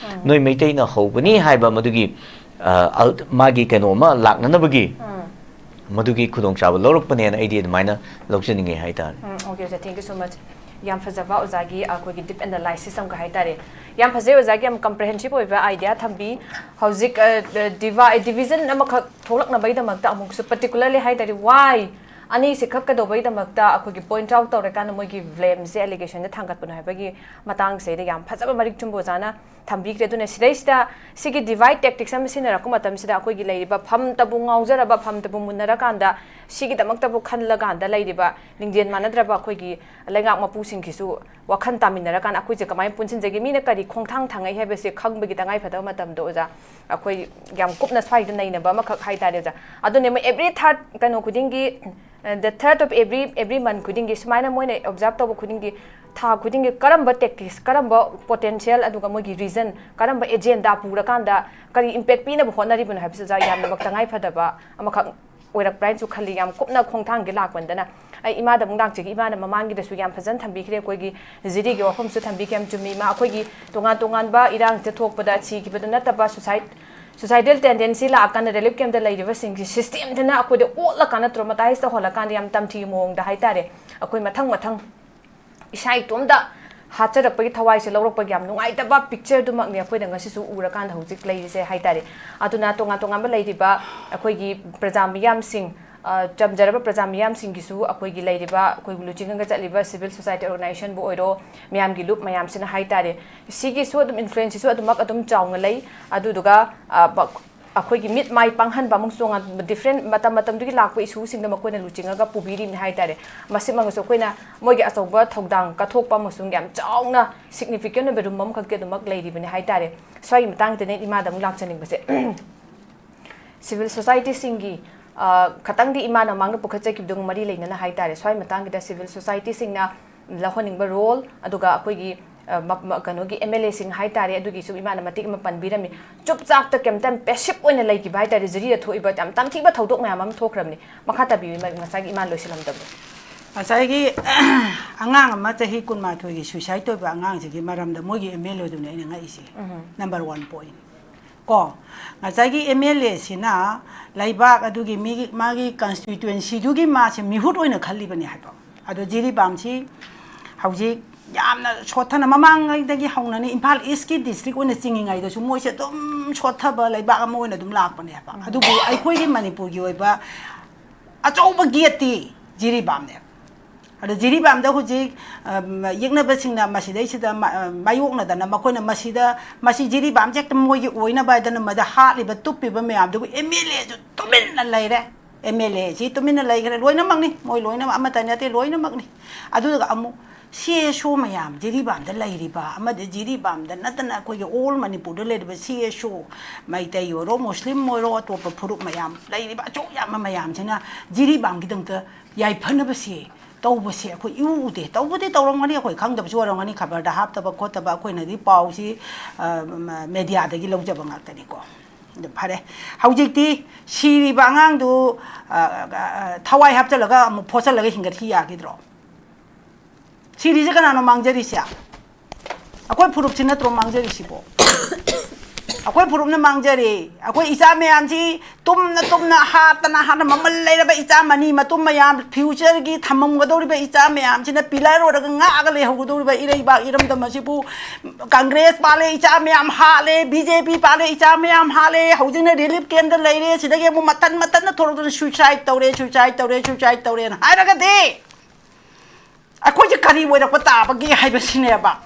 ꯅꯣꯏ ꯃꯩꯇꯩꯅ ꯍꯧꯕꯅꯤ ꯍꯥꯏꯕ ꯃꯗꯨꯒꯤ ꯑ, ꯑꯜ-, ꯃꯥꯒꯤ ꯀꯩꯅꯣ ꯑꯃ ꯂꯥꯛꯅꯅꯕꯒꯤ ꯃꯗꯨꯒꯤ ꯈꯨꯗꯣꯡꯆꯥꯕ ꯂꯧꯔꯛꯄꯅꯦꯅ ꯑꯩꯗꯤ ꯑꯗꯨꯃꯥꯏꯅ ꯂꯧꯖꯅꯤꯡꯉꯦ ꯍꯥꯏꯇꯥꯔꯦ꯫ ꯎꯝ, okay, sir, thank you so much. ꯌꯥꯝ ꯐꯖꯕ ꯑꯣꯖꯥꯒꯤ ꯑꯩꯈꯣꯏꯒꯤ deep analysis ꯑꯃꯒ ꯍꯥꯏꯇꯥꯔꯦ꯫ ꯌꯥꯝ ꯐꯖꯩ ꯑꯣꯖꯥꯒꯤ, ꯌꯥꯝ comprehensive ꯑꯣꯏꯕ idea ꯊꯝꯕꯤ꯫ ꯍꯧꯖꯤꯛ ꯑ, ꯑ, divi- division ꯑꯃꯈꯛ ꯊꯣꯛꯂꯛꯅꯕꯒꯤꯗꯃꯛꯇ ꯑꯃꯨꯛꯁꯨ particularly ꯍꯥꯏꯇꯥꯔꯦ, why ꯑꯅꯤꯁꯦ ꯈꯛ ꯀꯩꯗꯧꯕꯒꯤꯗꯃꯛꯇ ꯑꯩꯈꯣꯏꯒꯤ point out ꯇꯧꯔꯀꯥꯟꯗ ꯃꯣꯏꯒꯤ blameꯁꯦ, allegationꯁꯦ ꯊꯥꯡꯒꯠꯄꯅꯣ ꯍꯥꯏꯕꯒꯤ ꯃꯇꯥꯡꯁꯤꯗꯩꯗ ꯌꯥꯝ ꯐꯖꯕ ꯃꯔꯤꯛ ꯆꯨꯝꯕ ꯑꯣꯖꯥꯅ ꯊꯝꯕꯤꯈ꯭ꯔꯦ꯫ ꯑꯗꯨꯅ ꯁꯤꯗꯩꯁꯤꯗ ꯁꯤꯒꯤ divide tactics ꯑꯃ ꯁꯤꯖꯤꯟꯅꯔꯛꯄ ꯃꯇꯝꯁꯤꯗ ꯑꯩꯈꯣꯏꯒꯤ ꯂꯩꯔꯤꯕ ꯐꯝꯇꯕꯨ ꯉꯥꯎꯖꯔꯕ, ꯐꯝꯇꯕꯨ ꯃꯨꯟꯅꯔꯀꯥꯟꯗ, ꯁꯤꯒꯤꯗꯃꯛꯇꯕꯨ ꯈꯜꯂꯀꯥꯟꯗ ꯂꯩꯔꯤꯕ ꯂꯤꯡꯖꯦꯜ ꯃꯥꯟꯅꯗ꯭ꯔꯕ ꯑꯩꯈꯣꯏꯒꯤ ꯂꯩꯉꯥꯛ ꯃꯄꯨꯁꯤꯡꯒꯤꯁꯨ ꯋꯥꯈꯜ ꯇꯥꯃꯤꯟꯅꯔꯀꯥꯟꯗ ꯑꯩꯈꯣꯏꯁꯦ ꯀꯃꯥꯏꯅ ꯄꯨꯟꯁꯤꯟꯖꯒꯦ, ꯃꯤꯅ ꯀꯔꯤ ꯈꯣꯡꯊꯥꯡ ꯊꯥꯡꯉꯛꯏ ꯍꯥꯏꯕꯁꯦ ꯈꯪꯕꯒꯤ ꯇꯉꯥꯏ ꯐꯗꯕ ꯃꯇꯝꯗꯣ ꯑꯣꯖꯥ, ꯑꯩꯈꯣꯏ ꯌꯥꯝ ꯀꯨꯞꯅ ꯁ꯭ꯋꯥꯏꯗ ꯅꯩꯅꯕ ꯑꯃꯈꯛ ꯍꯥꯏꯇꯥꯔꯦ ꯑꯣꯖꯥ꯫ ꯑꯗꯨꯅꯦ ꯃꯣꯏ every third ꯀꯩꯅꯣ ꯈꯨꯗꯤꯡꯒꯤ, the third of every, every month ꯈꯨꯗꯤꯡꯒꯤ ꯁꯨꯃꯥꯏꯅ ꯃꯣꯏꯅ observe ꯇꯧꯕ ꯈꯨꯗꯤꯡꯒꯤ, ꯊꯥ ꯈꯨꯗꯤꯡꯒꯤ ꯀꯔꯝꯕ tactics, ꯀꯔꯝꯕ potential, ꯑꯗꯨꯒ ꯃꯣꯏꯒꯤ reason, ꯀꯔꯝꯕ agenda ꯄꯨꯔꯀꯥꯟꯗ ꯀꯔꯤ impact ꯄꯤꯅꯕ ꯍꯣꯠꯅꯔꯤꯕꯅꯣ ꯍꯥꯏꯕꯁꯤ ꯑꯣꯖꯥ ꯌꯥꯝꯅꯃꯛ ꯇꯉꯥꯏ ꯐꯗꯕ ꯑꯃꯈꯛ ꯑꯣꯏꯔꯛꯄ꯭ꯔꯥ ꯍꯥꯏꯅꯁꯨ ꯈꯜꯂꯤ꯫ ꯌꯥꯝ ꯀꯨꯞꯅ ꯈꯣꯡꯊꯥꯡꯗꯤ ꯂꯥꯛꯄꯅꯤꯅ ꯑꯩ ꯏꯃꯥꯗ ꯑꯃꯨꯛ ꯂꯥꯛꯆꯒꯦ꯫ ꯏꯃꯥꯅ ꯃꯃꯥꯡꯒꯤꯗꯁꯨ ꯌꯥꯝ ꯐꯖꯅ ꯊꯝꯕꯤꯈ꯭ꯔꯦ꯫ ꯑꯩꯈꯣꯏꯒꯤ ꯖꯤꯔꯤꯒꯤ ꯋꯥꯐꯝꯁꯨ ꯊꯝꯕꯤꯈ꯭ꯔꯦ, ꯌꯥꯝ ꯆꯨꯝꯃꯤ ꯏꯃꯥ꯫ ꯑꯩꯈꯣꯏꯒꯤ ꯇꯣꯉꯥꯟ ꯇꯣꯉꯥꯟꯕ ꯏꯔꯥꯡꯁꯦ ꯊꯣꯛꯄꯗ ꯁꯤꯈꯤꯕꯗꯨ ꯅꯠꯇꯕ suicide, suicidal tendency ꯂꯥꯛꯑꯀꯥꯟꯗ relief campꯇ ꯂꯩꯔꯤꯕꯁꯤꯡꯁꯤ systemꯗꯨꯅ ꯑꯩꯈꯣꯏꯗ ꯑꯣꯠꯂꯀꯥꯟꯗ, traumatize ꯇꯧꯍꯜꯂꯀꯥꯟꯗ ꯌꯥꯝ ꯇꯝꯊꯤꯕ ꯃꯑꯣꯡꯗ ꯍꯥꯏꯇꯥꯔꯦ, ꯑꯩꯈꯣꯏ ꯃꯊꯪ ꯃꯊꯪ ꯏꯁꯥ ꯏꯇꯣꯝꯇ ꯍꯥꯠꯆꯔꯛꯄꯒꯤ ꯊꯋꯥꯏꯁꯦ ꯂꯧꯔꯛꯄꯒꯤ ꯌꯥꯝ ꯅꯨꯡꯉꯥꯏꯇꯕ pictureꯗꯨꯃꯛꯅꯤ ꯑꯩꯈꯣꯏꯅ ꯉꯁꯤꯁꯨ ꯎꯔꯀꯥꯟꯗ ꯍꯧꯖꯤꯛ ꯂꯩꯔꯤꯁꯦ ꯍꯥꯏꯇꯥꯔꯦ꯫ ꯑꯗꯨꯅ ꯇꯣꯉꯥꯟ ꯇꯣꯉꯥꯟꯕ ꯂꯩꯔꯤꯕ ꯑꯩꯈꯣꯏꯒꯤ ꯄ꯭ꯔꯖꯥ ꯃꯤꯌꯥꯝꯁꯤꯡ, ꯑ, ꯆꯝꯖꯔꯕ ꯄ꯭ꯔꯖꯥ ꯃꯤꯌꯥꯝꯁꯤꯡꯒꯤꯁꯨ ꯑꯩꯈꯣꯏꯒꯤ ꯂꯩꯔꯤꯕ, ꯑꯩꯈꯣꯏ ꯂꯨꯆꯤꯡꯉꯒ ꯆꯠꯂꯤꯕ civil society organizationꯕꯨ ꯑꯣꯏꯔꯣ, ꯃꯤꯌꯥꯝꯒꯤ ꯂꯨꯞ ꯃꯌꯥꯝꯁꯤꯅ ꯍꯥꯏꯇꯥꯔꯦ, ꯁꯤꯒꯤꯁꯨ ꯑꯗꯨꯝ influenceꯁꯤꯁꯨ ꯑꯗꯨꯃꯛ ꯑꯗꯨꯝ ꯆꯥꯎꯅ ꯂꯩ꯫ ꯑꯗꯨꯗꯨꯒ, ꯑ, ꯕ-, ꯑꯩꯈꯣꯏꯒꯤ ꯃꯤꯠ ꯃꯥꯏ ꯄꯥꯡꯍꯟꯕ ꯑꯃꯁꯨꯡ ꯇꯣꯉꯥꯟ different ꯃꯇꯝ ꯃꯇꯝꯗꯨꯒꯤ ꯂꯥꯛꯄ ꯏꯁꯨꯁꯤꯡꯗꯣ ꯃꯈꯣꯏꯅ ꯂꯨꯆꯤꯡꯉꯒ ꯄꯨꯕꯤꯔꯤꯕꯅꯤ ꯍꯥꯏ ꯇꯥꯔꯦ꯫ ꯃꯁꯤꯃꯛꯅꯁꯨ ꯑꯩꯈꯣꯏꯅ ꯃꯣꯏꯒꯤ ꯑꯆꯧꯕ ꯊꯧꯗꯥꯡ ꯀꯠꯊꯣꯛꯄ ꯑꯃꯁꯨꯡ ꯌꯥꯝ ꯆꯥꯎꯅ significant ꯑꯣꯏꯕ ꯔꯨꯝ ꯑꯃꯈꯛꯇꯤ ꯑꯗꯨꯃꯛ ꯂꯩꯔꯤꯕꯅꯤ ꯍꯥꯏ ꯇꯥꯔꯦ꯫ ꯁ꯭ꯋꯥꯏꯒꯤ ꯃꯇꯥꯡꯁꯤꯗꯅꯦ ꯏꯃꯥꯗ ꯑꯃꯨꯛ ꯂꯥꯛꯆꯅꯤꯡꯕꯁꯦ꯫ ꯁꯤꯚꯤꯜ ꯁꯣꯁꯥꯏꯇꯤꯁꯤꯡꯒꯤ ꯈꯇꯪꯗꯤ ꯏꯃꯥꯅ ꯃꯃꯥꯡꯗ ꯄꯨꯈꯠꯆꯈꯤꯕꯗꯨꯒ ꯃꯔꯤ ꯂꯩꯅꯅ ꯍꯥꯏ ꯇꯥꯔꯦ꯫ ꯁ꯭ꯋꯥꯏ ꯃꯇꯥꯡꯒꯤꯗ ꯁꯤꯚꯤꯜ ꯁꯣꯁꯥꯏꯇꯤꯁꯤꯡꯅ ꯂꯧꯍꯟꯅꯤꯡꯕ ꯔꯣꯜ, ꯑꯗꯨꯒ ꯑꯩꯈꯣꯏꯒꯤ ꯀꯩꯅꯣꯒꯤ ꯑꯦꯝ ꯑꯦꯜ ꯑꯦꯁꯤꯡ ꯍꯥꯏ ꯇꯥꯔꯦ, ꯑꯗꯨꯒꯤꯁꯨ ꯏꯃꯥꯅ ꯃꯇꯦꯛ ꯑꯃ ꯄꯟꯕꯤꯔꯝꯃꯤ꯫ ꯆꯨꯞ ꯆꯥꯞꯇ ꯀꯩꯝꯇ ꯄꯦꯁꯤꯞ ꯑꯣꯏꯅ ꯂꯩꯈꯤꯕ ꯍꯥꯏ ꯇꯥꯔꯦ꯫ ꯖꯤꯔꯤꯗ ꯊꯣꯛꯏꯕ ꯌꯥꯝ ꯇꯝꯊꯤꯕ ꯊꯧꯗꯣꯛ ꯃꯌꯥꯝ ꯑꯃ ꯊꯣꯛꯈ꯭ꯔꯕꯅꯤ꯫ ꯃꯈꯥ ꯇꯥꯕꯤꯌꯨ ꯏꯃꯥ, ꯉꯁꯥꯏꯒꯤ ꯏꯃꯥꯅ ꯂꯣꯏꯁꯤꯜꯂꯝꯗꯕꯗꯣ꯫ ꯉꯁꯥꯏꯒꯤ ꯑꯉꯥꯡ ꯑꯃ ꯆꯍꯤ ꯀꯨꯟꯃꯥꯊꯣꯏꯒꯤ suicide ꯇꯧꯕ ꯑꯉꯥꯡꯁꯤꯒꯤ ꯃꯔꯝꯗ ꯃꯣꯏꯒꯤ ꯑꯦꯝ ꯑꯦꯜ ꯑꯦꯗꯨꯅꯦ ꯑꯩꯅ ꯉꯛꯏꯁꯦ꯫ Number one point꯫ ꯀꯣ, ꯉꯁꯥꯏꯒꯤ ꯑꯦꯝ ꯑꯦꯜ ꯑꯦꯁꯤꯅ ꯂꯩꯕꯥꯛ ꯑꯗꯨꯒꯤ ꯃꯤꯒꯤ, ꯃꯥꯒꯤ ꯀꯟꯁꯇꯤꯇ꯭ꯋꯦꯟꯁꯤꯗꯨꯒꯤ ꯃꯥꯁꯦ ꯃꯤꯍꯨꯠ ꯑꯣꯏꯅ ꯈꯜꯂꯤꯕꯅꯦ ꯍꯥꯏꯕ꯫ ꯑꯗꯣ ꯖꯤꯔꯤꯕꯥꯝꯁꯤ ꯍꯧꯖꯤꯛ ꯌꯥꯝꯅ ꯁꯣꯠꯊꯅ, ꯃꯃꯥꯡꯉꯩꯗꯒꯤ ꯍꯧꯅꯅ ꯏꯝꯐꯥꯜ ꯏꯁꯀꯤ ꯗꯤꯁꯇ꯭ꯔꯤꯛ ꯑꯣꯏꯅ ꯆꯤꯡꯉꯤꯉꯩꯗꯁꯨ ꯃꯣꯏꯁꯦ ꯑꯗꯨꯝ ꯁꯣꯠꯊꯕ ꯂꯩꯕꯥꯛ ꯑꯃ ꯑꯣꯏꯅ ꯑꯗꯨꯝ ꯂꯥꯛꯄꯅꯦꯕ꯫ ꯑꯗꯨꯕꯨ ꯑꯩꯈꯣꯏꯒꯤ ꯃꯅꯤꯄꯨꯔꯒꯤ ꯑꯣꯏꯕ ꯑꯆꯧꯕ ꯒꯦꯠꯇꯤ ꯖꯤꯔꯤꯕꯥꯝꯅꯦ꯫ ꯑꯗꯣ ꯖꯤꯔꯤꯕꯥꯝꯗ ꯍꯧꯖꯤꯛ ꯌꯦꯛꯅꯕꯁꯤꯡꯅ ꯃꯁꯤꯗꯩꯁꯤꯗ ꯃꯥꯌꯣꯛꯅꯗꯅ ꯃꯈꯣꯏꯅ ꯃꯁꯤꯗ, ꯃꯁꯤ ꯖꯤꯔꯤꯕꯥꯝꯁꯦ ꯍꯦꯛꯇ ꯃꯣꯏꯒꯤ ꯑꯣꯏꯅꯕ ꯍꯥꯏꯗꯅ ꯃꯗ ꯍꯥꯠꯂꯤꯕ ꯇꯨꯞꯄꯤꯕ ꯃꯌꯥꯝꯗꯨꯕꯨ ꯑꯦꯝ ꯑꯦꯜ ꯑꯦꯁꯨ ꯇꯨꯃꯤꯟꯅ ꯂꯩꯔꯦ꯫ ꯑꯦꯝ ꯑꯦꯜ ꯑꯦꯁꯤ ꯇꯨꯃꯤꯟꯅ ꯂꯩꯈ꯭ꯔꯦ꯫ ꯂꯣꯏꯅꯃꯛꯅꯤ, ꯃꯣꯏ ꯂꯣꯏꯅꯃꯛ, ꯑꯃꯠꯇ ꯅꯠꯇꯦ, ꯂꯣꯏꯅꯃꯛꯅꯤ꯫ ꯑꯗꯨꯒ ꯑꯃꯨꯛ ꯁꯤ ꯑꯦꯁ ꯑꯣ ꯃꯌꯥꯝ, ꯖꯤꯔꯤꯕꯥꯝꯗ ꯂꯩꯔꯤꯕ ꯑꯃꯗꯤ ꯖꯤꯔꯤꯕꯥꯝꯗ ꯅꯠꯇꯅ ꯑꯩꯈꯣꯏꯒꯤ ꯑꯣꯜ ꯃꯅꯤꯄꯨꯔꯗ ꯂꯩꯔꯤꯕ ꯁꯤ ꯑꯦꯁ ꯑꯣ, ꯃꯩꯇꯩ ꯑꯣꯏꯔꯣ, ꯃꯨꯁꯂꯤꯝ ꯑꯣꯏꯔꯣ, ꯑꯇꯣꯞꯄ ꯐꯨꯔꯨꯞ ꯃꯌꯥꯝ ꯂꯩꯔꯤꯕ ꯑꯆꯧ ꯌꯥꯝꯕ ꯃꯌꯥꯝꯁꯤꯅ ꯖꯤꯔꯤꯕꯥꯝꯒꯤꯗꯃꯛꯇ ꯌꯥꯏꯐꯅꯕꯁꯦ ꯇꯧꯕꯁꯦ ꯑꯩꯈꯣꯏ ꯏꯎ ꯎꯗꯦ꯫ ꯇꯧꯕꯗꯤ ꯇꯧꯔꯝꯒꯅꯤ, ꯑꯩꯈꯣꯏ ꯈꯪꯗꯕꯁꯨ ꯑꯣꯏꯔꯝꯒꯅꯤ, ꯈꯕꯔꯗ ꯍꯥꯞꯇꯕ ꯈꯣꯠꯇꯕ, ꯑꯩꯈꯣꯏꯅꯗꯤ ꯄꯥꯎꯁꯤ ꯃꯦꯗꯤꯌꯥꯗꯒꯤ ꯂꯧꯖꯕ ꯉꯥꯛꯇꯅꯤꯀꯣ꯫ ꯑꯗꯨ ꯐꯔꯦ, ꯍꯧꯖꯤꯛꯇꯤ ꯁꯤꯔꯤꯕ ꯑꯉꯥꯡꯗꯨ ꯊꯋꯥꯏ ꯍꯥꯞꯆꯤꯜꯂꯒ ꯑꯃꯨꯛ ꯐꯣꯠꯆꯜꯂꯒ ꯍꯤꯡꯒꯠꯈꯤ ꯌꯥꯈꯤꯗ꯭ꯔꯣ? ꯁꯤꯔꯤꯁꯦ ꯀꯅꯥꯅꯣ ꯃꯥꯡꯖꯔꯤꯁꯦ? ꯑꯩꯈꯣꯏ ꯐꯨꯔꯨꯞꯁꯤ ꯅꯠꯇ꯭ꯔꯣ ꯃꯥꯡꯖꯔꯤꯁꯤꯕꯣ? ꯑꯩꯈꯣꯏ ꯐꯨꯔꯨꯞꯅ ꯃꯥꯡꯖꯔꯦ꯫ ꯑꯩꯈꯣꯏ ꯏꯆꯥ ꯃꯌꯥꯝꯁꯤ ꯇꯨꯝꯅ ꯇꯨꯝꯅ, ꯍꯥꯠꯇꯅ ꯍꯥꯠꯅ, ꯃꯃꯜ ꯂꯩꯔꯕ ꯏꯆꯥ ꯃꯅꯤ ꯃꯇꯨꯝ ꯃꯌꯥꯝ, ꯐ꯭ꯌꯨꯆꯔꯒꯤ ꯊꯝꯃꯝꯒꯗꯧꯔꯤꯕ ꯏꯆꯥ ꯃꯌꯥꯝꯁꯤꯅ ꯄꯤꯂꯔ ꯑꯣꯏꯔꯒ ꯉꯥꯛꯑꯒ ꯂꯩꯍꯧꯒꯗꯧꯔꯤꯕ ꯏꯔꯩꯕꯥꯛ ꯏꯔꯝꯗꯝ ꯑꯁꯤꯕꯨ ꯀꯪꯒ꯭ꯔꯦꯁ ꯄꯥꯜꯂꯦ, ꯏꯆꯥ ꯃꯌꯥꯝ ꯍꯥꯠꯂꯦ, ꯕꯤ ꯖꯦ ꯄꯤ ꯄꯥꯜꯂꯦ, ꯏꯆꯥ ꯃꯌꯥꯝ ꯍꯥꯠꯂꯦ, ꯍꯧꯖꯤꯛꯅ ꯔꯤꯂꯤꯐ ꯀꯦꯝꯗ ꯂꯩꯔꯦ, ꯁꯤꯗꯒꯤ ꯑꯃꯨꯛ ꯃꯇꯟ ꯃꯇꯟꯅ ꯊꯣꯛꯂꯛꯇꯅ suicide ꯇꯧꯔꯦ, suicide ꯇꯧꯔꯦ, suicide ꯇꯧꯔꯦꯅ ꯍꯥꯏꯔꯒꯗꯤ ꯑꯩꯈꯣꯏꯁꯦ ꯀꯔꯤ ꯑꯣꯏꯔꯛꯄ ꯇꯥꯕꯒꯦ ꯍꯥꯏꯕꯁꯤꯅꯦꯕ꯫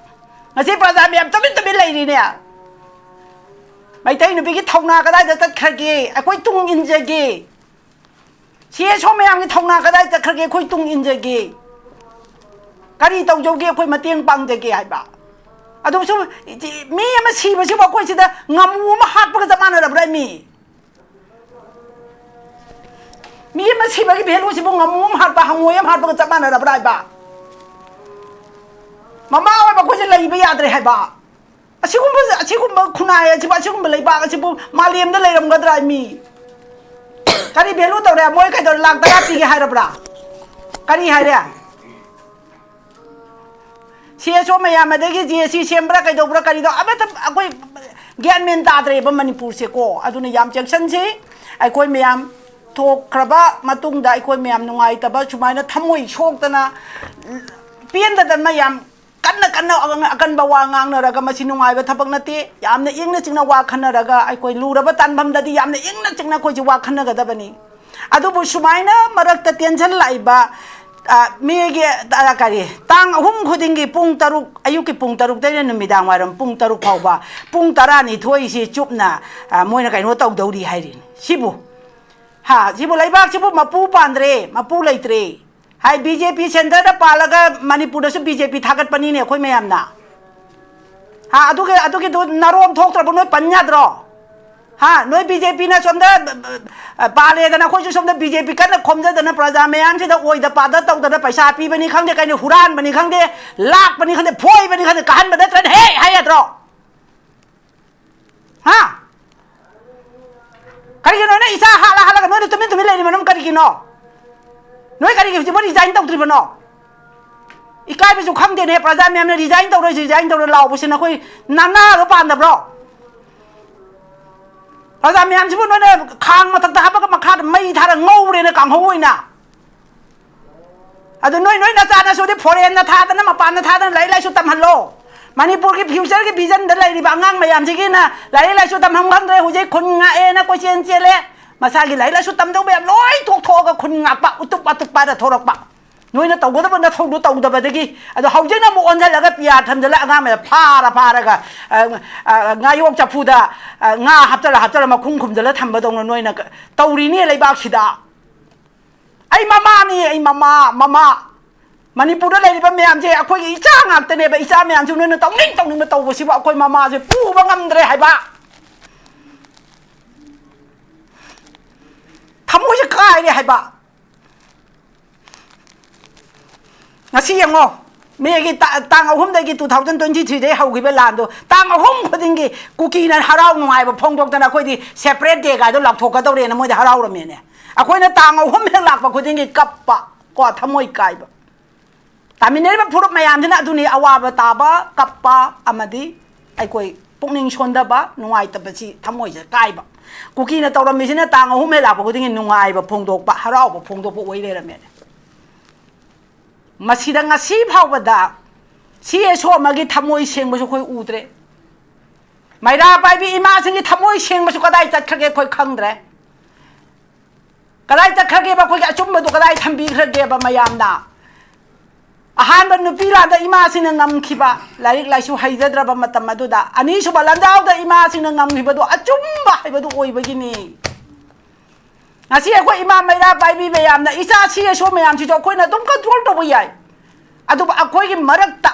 ꯉꯁꯤ ꯄ꯭ꯔꯖꯥ ꯃꯌꯥꯝ ꯇꯨꯃꯤꯟ ꯇꯨꯃꯤꯟ ꯂꯩꯔꯤꯅꯦ꯫ ꯃꯩꯇꯩ ꯅꯨꯄꯤꯒꯤ ꯊꯧꯅꯥ ꯀꯗꯥꯏꯗ ꯆꯠꯈ꯭ꯔꯒꯦ? ꯑꯩꯈꯣꯏ ꯇꯨꯡ ꯏꯟꯖꯒꯦ꯫ ꯁꯤ ꯑꯦꯁ ꯑꯣ ꯃꯌꯥꯝꯒꯤ ꯊꯧꯅꯥ ꯀꯗꯥꯏ ꯆꯠꯈ꯭ꯔꯒꯦ? ꯑꯩꯈꯣꯏ ꯇꯨꯡ ꯏꯟꯖꯒꯦ꯫ ꯀꯔꯤ ꯇꯧꯖꯧꯒꯦ? ꯑꯩꯈꯣꯏ ꯃꯇꯦꯡ ꯄꯥꯡꯖꯒꯦ ꯍꯥꯏꯕ꯫ ꯑꯗꯨꯁꯨ ꯃꯤ ꯑꯃ ꯁꯤꯕꯁꯤꯕꯨ ꯑꯩꯈꯣꯏ ꯁꯤꯗ ꯉꯥꯃꯨ ꯑꯃ ꯍꯥꯠꯄꯒ ꯆꯞ ꯃꯥꯟꯅꯔꯕ꯭ꯔꯥ ꯃꯤ? ꯃꯤ ꯑꯃ ꯁꯤꯕꯒꯤ ꯚꯦꯂꯨꯁꯤꯕꯨ ꯉꯥꯃꯨ ꯑꯃ ꯍꯥꯠꯄ, ꯍꯪꯉꯣꯏ ꯑꯃ ꯍꯥꯠꯄꯒ ꯆꯞ ꯃꯥꯟꯅꯔꯕ꯭ꯔꯥ ꯍꯥꯏꯕ? ꯃꯃꯥ ꯑꯣꯏꯕ ꯑꯩꯈꯣꯏꯁꯦ ꯂꯩꯕ ꯌꯥꯗ꯭ꯔꯦ ꯍꯥꯏꯕ꯫ ꯑꯁꯤꯒꯨꯝꯕ, ꯑꯁꯤꯒꯨꯝꯕ ꯈꯨꯟꯅꯥꯏ ꯑꯁꯤꯕꯨ, ꯑꯁꯤꯒꯨꯝꯕ ꯂꯩꯕꯥꯛ ꯑꯁꯤꯕꯨ ꯃꯥꯂꯦꯝꯗ ꯂꯩꯔꯝꯒꯗ꯭ꯔꯥ ꯃꯤ? ꯀꯔꯤ ꯚꯦꯂꯨ ꯇꯧꯔꯦ? ꯃꯣꯏ ꯀꯩꯗꯧꯔꯦ? ꯂꯥꯛ ꯇꯔꯥ ꯄꯤꯒꯦ ꯍꯥꯏꯔꯕ꯭ꯔꯥ? ꯀꯔꯤ ꯍꯥꯏꯔꯦ? ꯁꯤ ꯑꯦꯁ ꯑꯣ ꯃꯌꯥꯝ, ꯑꯗꯒꯤ ꯖꯤ ꯑꯦꯁ ꯁꯤ ꯁꯦꯝꯕ꯭ꯔꯥ, ꯀꯩꯗꯧꯕ꯭ꯔꯥ, ꯀꯔꯤꯗꯣ ꯑꯃꯠꯇ ꯑꯩꯈꯣꯏ ꯒ꯭ꯌꯥꯟ ꯃꯦꯟ ꯇꯥꯗ꯭ꯔꯦꯕ ꯃꯅꯤꯄꯨꯔꯁꯦꯀꯣ꯫ ꯑꯗꯨꯅ ꯌꯥꯝ ꯆꯦꯛꯁꯟꯁꯤ꯫ ꯑꯩꯈꯣꯏ ꯃꯌꯥꯝ ꯊꯣꯛꯈ꯭ꯔꯕ ꯃꯇꯨꯡꯗ ꯑꯩꯈꯣꯏ ꯃꯌꯥꯝ ꯅꯨꯡꯉꯥꯏꯇꯕ, ꯁꯨꯃꯥꯏꯅ ꯊꯃꯣꯏ ꯁꯣꯛꯇꯅ, ꯄꯦꯟꯗꯗꯅ ꯌꯥꯝ ꯀꯟꯅ ꯀꯟꯅ ꯑꯀꯟꯕ ꯋꯥ ꯉꯥꯡꯅꯔꯒ, ꯃꯁꯤ ꯅꯨꯡꯉꯥꯏꯕ ꯊꯕꯛ ꯅꯠꯇꯦ꯫ ꯌꯥꯝꯅ ꯏꯪꯅ ꯆꯤꯛꯅ ꯋꯥ ꯈꯟꯅꯔꯒ, ꯑꯩꯈꯣꯏ ꯂꯨꯔꯕ ꯇꯥꯟꯐꯝꯗꯗꯤ ꯌꯥꯝꯅ ꯏꯪꯅ ꯆꯤꯛꯅ ꯑꯩꯈꯣꯏꯁꯦ ꯋꯥ ꯈꯟꯅꯒꯗꯕꯅꯤ꯫ ꯑꯗꯨꯕꯨ ꯁꯨꯃꯥꯏꯅ ꯃꯔꯛꯇ ꯇꯦꯟꯁꯟ ꯂꯥꯛꯏꯕ, ꯑ, ꯃꯦꯒꯤ, ꯑ, ꯀꯔꯤ, ꯇꯥꯡ ꯑꯍꯨꯝ ꯈꯨꯗꯤꯡꯒꯤ ꯄꯨꯡ ꯇꯔꯨꯛ, ꯑꯌꯨꯛꯀꯤ ꯄꯨꯡ ꯇꯔꯨꯛꯇꯩꯅ ꯅꯨꯃꯤꯗꯥꯡ ꯋꯥꯏꯔꯝ ꯄꯨꯡ ꯇꯔꯨꯛ ꯐꯥꯎꯕ, ꯄꯨꯡ ꯇꯔꯥꯅꯤꯊꯣꯏꯁꯤ ꯆꯨꯞꯅ, ꯑ, ꯃꯣꯏꯅ ꯀꯩꯅꯣ ꯇꯧꯗꯧꯔꯤ ꯍꯥꯏꯔꯤꯅꯤ꯫ ꯁꯤꯕꯨ, ꯍꯥ, ꯁꯤꯕꯨ ꯂꯩꯕꯥꯛꯁꯤꯕꯨ ꯃꯄꯨ ꯄꯥꯟꯗ꯭ꯔꯦ, ꯃꯄꯨ ꯂꯩꯇ꯭ꯔꯦ꯫ ꯍꯥꯏ, ꯕꯤ ꯖꯦ ꯄꯤ ꯁꯦꯟꯇꯔꯗ ꯄꯥꯜꯂꯒ ꯃꯅꯤꯄꯨꯔꯗꯁꯨ ꯕꯤ ꯖꯦ ꯄꯤ ꯊꯥꯒꯠꯄꯅꯤꯅꯦ ꯑꯩꯈꯣꯏ ꯃꯌꯥꯝꯅ꯫ ꯍꯥ, ꯑꯗꯨꯒꯤ, ꯑꯗꯨꯒꯤꯗꯨ ꯅꯔꯣꯝ ꯊꯣꯛꯇ꯭ꯔꯕ ꯅꯣꯏ ꯄꯟ ꯌꯥꯗ꯭ꯔꯣ? ꯍꯥ, ꯅꯣꯏ ꯕꯤ ꯖꯦ ꯄꯤꯅ ꯁꯣꯝꯗ, ꯑ, ꯄꯥꯜꯂꯦꯗꯅ ꯑꯩꯈꯣꯏꯁꯨ ꯁꯣꯝꯗ ꯕꯤ ꯖꯦ ꯄꯤ ꯀꯟꯅ ꯈꯣꯝꯖꯗꯅ ꯄ꯭ꯔꯖꯥ ꯃꯌꯥꯝꯁꯤꯗ ꯑꯣꯏꯗ ꯄꯥꯗ ꯇꯧꯗꯅ ꯄꯩꯁꯥ ꯄꯤꯕꯅꯤ ꯈꯪꯗꯦ, ꯀꯩꯅꯣ ꯍꯨꯔꯥꯟꯕꯅꯤ ꯈꯪꯗꯦ, ꯂꯥꯛꯄꯅꯤ ꯈꯪꯗꯦ, ꯐꯣꯏꯕꯅꯤ ꯈꯪꯗꯦ, ꯀꯥꯍꯟꯕ ꯅꯠꯇ꯭ꯔꯅ ꯍꯦ ꯍꯥꯏ ꯌꯥꯗ꯭ꯔꯣ? ꯍꯥ? ꯀꯔꯤꯒꯤꯅꯣ ꯅꯣꯏ ꯏꯆꯥ ꯍꯥꯠꯂ ꯍꯥꯠꯂꯒ ꯅꯣꯏꯅ ꯇꯨꯃꯤꯟ ꯇꯨꯃꯤꯟ ꯂꯩꯔꯤ ꯃꯔꯝ ꯀꯔꯤꯒꯤꯅꯣ? ꯅꯣꯏ ꯀꯔꯤꯒꯤ ꯍꯧꯖꯤꯛꯐꯥꯎ ꯔꯤꯖꯥꯏꯟ ꯇꯧꯗ꯭ꯔꯤꯕꯅꯣ? ꯏꯀꯥꯏꯕꯁꯨ ꯈꯪꯗꯦꯅꯦ, ꯄ꯭ꯔꯖꯥ ꯃꯌꯥꯝꯅ ꯔꯤꯖꯥꯏꯟ ꯇꯧꯔꯣꯏ, ꯔꯤꯖꯥꯏꯟ ꯇꯧꯔꯣꯏ ꯂꯥꯎꯕꯁꯤ ꯅꯈꯣꯏ ꯅꯅꯥꯗꯣ ꯄꯥꯟꯗꯕ꯭ꯔꯣ? ꯄ꯭ꯔꯖꯥ ꯃꯌꯥꯝꯁꯤꯕꯨ ꯅꯣꯏꯅ ꯈꯥꯡ ꯃꯊꯛꯇ ꯍꯥꯞꯄꯒ ꯃꯈꯥꯗ ꯃꯩ ꯊꯥꯔ ꯉꯧꯔꯦꯅ ꯀꯥꯡꯍꯧ ꯑꯣꯏꯅ꯫ ꯑꯗꯨ ꯅꯣꯏ, ꯅꯣꯏ ꯅꯆꯥ ꯅꯁꯨꯗꯤ ꯐꯣꯔꯦꯟꯗ ꯊꯥꯗꯅ, ꯃꯄꯥꯟꯗ ꯊꯥꯗꯅ ꯂꯥꯏꯔꯤꯛ ꯂꯥꯏꯁꯨ ꯇꯝꯍꯜꯂꯣ꯫ ꯃꯅꯤꯄꯨꯔꯒꯤ ꯐ꯭ꯌꯨꯆꯔꯒꯤ ꯚꯤꯖꯟꯗ ꯂꯩꯔꯤꯕ ꯑꯉꯥꯡ ꯃꯌꯥꯝꯁꯤꯒꯤꯅ ꯂꯥꯏꯔꯤꯛ ꯂꯥꯏꯁꯨ ꯇꯝꯐꯝ ꯈꯪꯗ꯭ꯔꯦ, ꯍꯧꯖꯤꯛ ꯈꯨꯟ ꯉꯥꯛꯑꯦꯅ ꯀꯣꯏꯆꯦꯟ ꯆꯦꯜꯂꯦ꯫ ꯃꯁꯥꯒꯤ ꯂꯥꯏꯔꯤꯛ ꯂꯥꯏꯁꯨ ꯇꯝꯗꯧ ꯃꯌꯥꯝ ꯂꯣꯏ ꯇꯣꯛꯊꯣꯛꯑꯒ ꯈꯨꯟ ꯉꯥꯛꯄ, ꯎꯇꯨꯞ ꯋꯥꯇꯨꯞ ꯄꯥꯏꯔ ꯊꯣꯔꯛꯄ꯫ ꯅꯣꯏꯅ ꯇꯧꯒꯗꯕ ꯅꯊꯧꯗꯨ ꯇꯧꯗꯕꯗꯒꯤ꯫ ꯑꯗꯣ ꯍꯧꯖꯤꯛꯅ ꯑꯃꯨꯛ ꯑꯣꯟꯁꯤꯜꯂꯒ ꯄꯤꯌꯥꯔ ꯊꯝꯖꯤꯜꯂ ꯑꯉꯥꯡ ꯃꯌꯥꯝ ꯐꯥꯔ ꯐꯥꯔꯒ, ꯑ, ꯑ, ꯉꯥꯌꯣꯛ ꯆꯐꯨꯗ, ꯑ, ꯉꯥ ꯍꯥꯞꯆꯜꯂ ꯍꯥꯞꯆꯜꯂ ꯃꯈꯨꯝ ꯈꯨꯝꯖꯤꯜꯂ ꯊꯝꯕꯗꯧꯅ ꯅꯣꯏꯅ ꯀ-, ꯇꯧꯔꯤꯅꯦ ꯂꯩꯕꯥꯛꯁꯤꯗ꯫ ꯑꯩ ꯃꯃꯥꯅꯤ, ꯑꯩ ꯃꯃꯥ, ꯃꯃꯥ꯫ ꯃꯅꯤꯄꯨꯔꯗ ꯂꯩꯔꯤꯕ ꯃꯌꯥꯝꯁꯦ ꯑꯩꯈꯣꯏꯒꯤ ꯏꯆꯥ ꯉꯥꯛꯇꯅꯦꯕ꯫ ꯏꯆꯥ ꯃꯌꯥꯝꯁꯨ ꯅꯣꯏꯅ ꯇꯧꯅꯤꯡ ꯇꯧꯅꯤꯡꯕ ꯇꯧꯕꯁꯤꯕꯨ ꯑꯩꯈꯣꯏ ꯃꯃꯥꯁꯦ ꯄꯨꯕ ꯉꯝꯗ꯭ꯔꯦ ꯍꯥꯏꯕ꯫ ꯊꯃꯣꯏꯁꯦ ꯀꯥꯏꯔꯦ ꯍꯥꯏꯕ꯫ ꯉꯁꯤ ꯌꯦꯡꯉꯣ, ꯃꯦꯒꯤ ꯇꯥ-, ꯇꯥꯡ ꯑꯍꯨꯝꯗꯒꯤ, two thousand twenty three ꯗꯒꯤ ꯍꯧꯈꯤꯕ ꯂꯥꯟꯗꯣ, ꯇꯥꯡ ꯑꯍꯨꯝ ꯈꯨꯗꯤꯡꯒꯤ ꯀꯨꯀꯤꯅ ꯍꯔꯥꯎ ꯅꯨꯡꯉꯥꯏꯕ ꯐꯣꯡꯗꯣꯛꯇꯅ ꯑꯩꯈꯣꯏꯗꯤ separate day ꯒꯥꯏꯗꯣ ꯂꯥꯎꯊꯣꯛꯀꯗꯧꯔꯦꯅ ꯃꯣꯏꯗꯤ ꯍꯔꯥꯎꯔꯝꯃꯦꯅꯦ꯫ ꯑꯩꯈꯣꯏꯅ ꯇꯥꯡ ꯑꯍꯨꯝ ꯍꯦꯛ ꯂꯥꯛꯄ ꯈꯨꯗꯤꯡꯒꯤ ꯀꯞꯄ, ꯀꯣ, ꯊꯃꯣꯏ ꯀꯥꯏꯕ꯫ ꯇꯥꯃꯤꯟꯅꯔꯤꯕ ꯐꯨꯔꯨꯞ ꯃꯌꯥꯝꯁꯤꯅ ꯑꯗꯨꯅꯤ ꯑꯋꯥꯕ ꯇꯥꯕ, ꯀꯞꯄ ꯑꯃꯗꯤ ꯑꯩꯈꯣꯏ ꯄꯨꯛꯅꯤꯡ ꯁꯣꯟꯊꯕ, ꯅꯨꯡꯉꯥꯏꯇꯕꯁꯤ, ꯊꯃꯣꯏꯁꯦ ꯀꯥꯏꯕ꯫ ꯀꯨꯀꯤꯅ ꯇꯧꯔꯝꯃꯤꯁꯤꯅ ꯇꯥꯡ ꯑꯍꯨꯝ ꯍꯦꯛ ꯂꯥꯛꯄ ꯈꯨꯗꯤꯡꯒꯤ ꯅꯨꯡꯉꯥꯏꯕ ꯐꯣꯡꯗꯣꯛꯄ, ꯍꯔꯥꯎꯕ ꯐꯣꯡꯗꯣꯛꯄ ꯑꯣꯏ ꯂꯩꯔꯝꯃꯦꯅꯦ꯫ ꯃꯁꯤꯗ ꯉꯁꯤ ꯐꯥꯎꯕꯗ CSO ꯑꯃꯒꯤ ꯊꯃꯣꯏ ꯁꯦꯡꯕꯁꯨ ꯑꯩꯈꯣꯏ ꯎꯗ꯭ꯔꯦ꯫ ꯃꯩꯔꯥ ꯄꯥꯏꯕꯤ ꯏꯃꯥꯁꯤꯡꯒꯤ ꯊꯃꯣꯏ ꯁꯦꯡꯕꯁꯨ ꯀꯗꯥꯏ ꯆꯠꯈ꯭ꯔꯒꯦ ꯑꯩꯈꯣꯏ ꯈꯪꯗ꯭ꯔꯦ꯫ ꯀꯗꯥꯏ ꯆꯠꯈ꯭ꯔꯒꯦꯕ? ꯑꯩꯈꯣꯏꯒꯤ ꯑꯆꯨꯝꯕꯗꯨ ꯀꯗꯥꯏ ꯊꯝꯕꯤꯈ꯭ꯔꯒꯦꯕ ꯃꯌꯥꯝꯅ? ꯑꯍꯥꯟꯕ ꯅꯨꯄꯤ ꯂꯥꯟꯗ ꯏꯃꯥꯁꯤꯡꯅ ꯉꯝꯈꯤꯕ, ꯂꯥꯏꯔꯤꯛ ꯂꯥꯏꯁꯨ ꯍꯩꯖꯗ꯭ꯔꯕ ꯃꯇꯝ ꯑꯗꯨꯗ꯫ ꯑꯅꯤꯁꯨꯕ ꯂꯥꯟꯖꯥꯎꯗ ꯏꯃꯥꯁꯤꯡꯅ ꯉꯝꯈꯤꯕꯗꯨ ꯑꯆꯨꯝꯕ ꯍꯥꯏꯕꯗꯨ ꯑꯣꯏꯕꯒꯤꯅꯤ꯫ ꯉꯁꯤ ꯑꯩꯈꯣꯏ ꯏꯃꯥ ꯃꯩꯔꯥ ꯄꯥꯏꯕꯤ ꯃꯌꯥꯝꯅ, ꯏꯆꯥ CSO ꯃꯌꯥꯝꯁꯤꯁꯨ ꯑꯩꯈꯣꯏꯅ ꯑꯗꯨꯝ control ꯇꯧꯕ ꯌꯥꯏ꯫ ꯑꯗꯨꯕꯨ ꯑꯩꯈꯣꯏꯒꯤ ꯃꯔꯛꯇ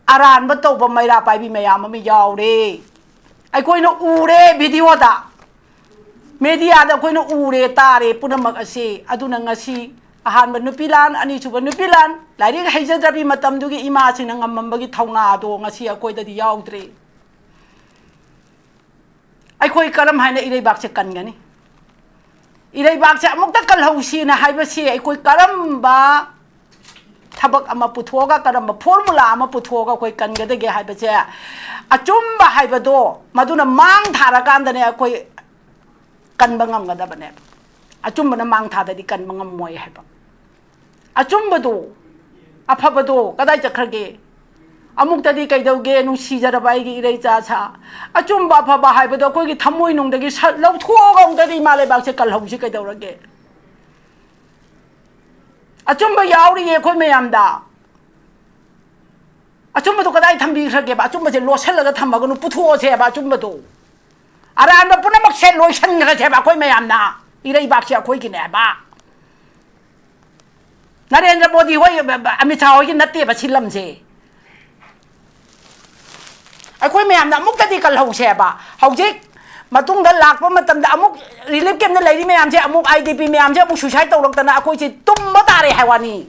ꯑꯔꯥꯟꯕ ꯇꯧꯕ ꯃꯩꯔꯥ ꯄꯥꯏꯕꯤ ꯃꯌꯥꯝ ꯑꯃ ꯌꯥꯎꯔꯦ꯫ ꯑꯩꯈꯣꯏꯅ ꯎꯔꯦ videoꯗ, mediaꯗ ꯑꯩꯈꯣꯏꯅ ꯎꯔꯦ, ꯇꯥꯔꯦ ꯄꯨꯝꯅꯃꯛ ꯑꯁꯤ꯫ ꯑꯗꯨꯅ ꯉꯁꯤ ꯑꯍꯥꯟꯕ ꯅꯨꯄꯤ ꯂꯥꯟ, ꯑꯅꯤꯁꯨꯕ ꯅꯨꯄꯤ ꯂꯥꯟ, ꯂꯥꯏꯔꯤꯛ ꯍꯩꯖꯗ꯭ꯔꯕꯤ ꯃꯇꯝꯗꯨꯒꯤ ꯏꯃꯥꯁꯤꯡꯅ ꯉꯝꯃꯝꯕꯒꯤ ꯊꯧꯅꯥꯗꯣ ꯉꯁꯤ ꯑꯩꯈꯣꯏꯗꯗꯤ ꯌꯥꯎꯗ꯭ꯔꯦ꯫ ꯑꯩꯈꯣꯏ ꯀꯔꯝ ꯍꯥꯏꯅ ꯏꯔꯩꯕꯥꯛꯁꯦ ꯀꯟꯒꯅꯤ? ꯏꯔꯩꯕꯥꯛꯁꯦ ꯑꯃꯨꯛꯇ ꯀꯜꯍꯧꯁꯤꯅ ꯍꯥꯏꯕꯁꯤ ꯑꯩꯈꯣꯏ ꯀꯔꯝꯕ ꯊꯕꯛ ꯑꯃ ꯄꯨꯊꯣꯛꯑꯒ, ꯀꯔꯝꯕ formula ꯑꯃ ꯄꯨꯊꯣꯛꯑꯒ ꯑꯩꯈꯣꯏ ꯀꯟꯒꯗꯒꯦ ꯍꯥꯏꯕꯁꯦ, ꯑꯆꯨꯝꯕ ꯍꯥꯏꯕꯗꯣ ꯃꯗꯨꯅ ꯃꯥꯡ ꯊꯥꯔꯀꯥꯟꯗꯅꯦ ꯑꯩꯈꯣꯏ ꯀꯟꯕ ꯉꯝꯒꯗꯕꯅꯦꯕ꯫ ꯑꯆꯨꯝꯕꯅ ꯃꯥꯡ ꯊꯥꯗꯗꯤ ꯀꯟꯕ ꯉꯝꯃꯣꯏ ꯍꯥꯏꯕ꯫ ꯑꯆꯨꯝꯕꯗꯣ, ꯑꯐꯕꯗꯣ ꯀꯗꯥꯏ ꯆꯠꯈ꯭ꯔꯒꯦ? ꯑꯃꯨꯛꯇꯗꯤ ꯀꯩꯗꯧꯒꯦ, ꯅꯨꯡꯁꯤꯖꯔꯕ ꯑꯩꯒꯤ ꯏꯔꯩꯆꯥ ꯁꯥ? ꯑꯆꯨꯝꯕ ꯑꯐꯕ ꯍꯥꯏꯕꯗꯣ ꯑꯩꯈꯣꯏꯒꯤ ꯊꯃꯣꯏꯅꯨꯡꯗꯒꯤ ꯁꯠ ꯂꯧꯊꯣꯛꯑꯒ ꯑꯃꯨꯛꯇꯗꯤ ꯏꯃꯥ ꯂꯩꯕꯥꯛꯁꯦ ꯀꯜꯍꯧꯁꯤ ꯀꯩꯗꯧꯔꯒꯦ? ꯑꯆꯨꯝꯕ ꯌꯥꯎꯔꯤꯌꯦ ꯑꯩꯈꯣꯏ ꯃꯌꯥꯝꯗ꯫ ꯑꯆꯨꯝꯕꯗꯣ ꯀꯗꯥꯏ ꯊꯝꯕꯤꯈ꯭ꯔꯒꯦꯕ? ꯑꯆꯨꯝꯕꯁꯦ ꯂꯣꯠꯁꯤꯜꯂꯒ ꯊꯝꯃꯒꯅꯨ, ꯄꯨꯊꯣꯛꯑꯁꯦꯕ ꯑꯆꯨꯝꯕꯗꯣ꯫ ꯑꯔꯥꯟꯕ ꯄꯨꯝꯅꯃꯛꯁꯦ ꯂꯣꯏꯁꯤꯟꯈ꯭ꯔꯁꯦꯕ ꯑꯩꯈꯣꯏ ꯃꯌꯥꯝꯅ꯫ ꯏꯔꯩꯕꯥꯛꯁꯦ ꯑꯩꯈꯣꯏꯒꯤꯅꯦꯕ꯫ ꯅꯔꯦꯟꯗ꯭ꯔ ꯃꯣꯗꯤ ꯍꯣꯏ, ꯑꯃꯤꯠ ꯁꯥꯍ ꯍꯣꯏꯒꯤ ꯅꯠꯇꯦꯕ ꯁꯤ ꯂꯝꯁꯦ꯫ ꯑꯩꯈꯣꯏ ꯃꯌꯥꯝꯅ ꯑꯃꯨꯛꯇꯗꯤ ꯀꯜꯍꯧꯁꯦꯕ꯫ ꯍꯧꯖꯤꯛ ꯃꯇꯨꯡꯗ ꯂꯥꯛꯄ ꯃꯇꯝꯗ ꯑꯃꯨꯛ ꯔꯤꯂꯤꯐ ꯀꯦꯝꯞꯇ ꯂꯩꯔꯤ ꯃꯌꯥꯝꯁꯦ, ꯑꯃꯨꯛ ꯑꯥꯏ ꯗꯤ ꯄꯤ ꯃꯌꯥꯝꯁꯦ ꯑꯃꯨꯛ ꯁꯨꯏꯁꯥꯏꯠ ꯇꯧꯔꯛꯇꯅ ꯑꯩꯈꯣꯏꯁꯦ ꯇꯨꯝꯕ ꯇꯥꯔꯦ ꯍꯥꯏ ꯋꯥꯅꯤ꯫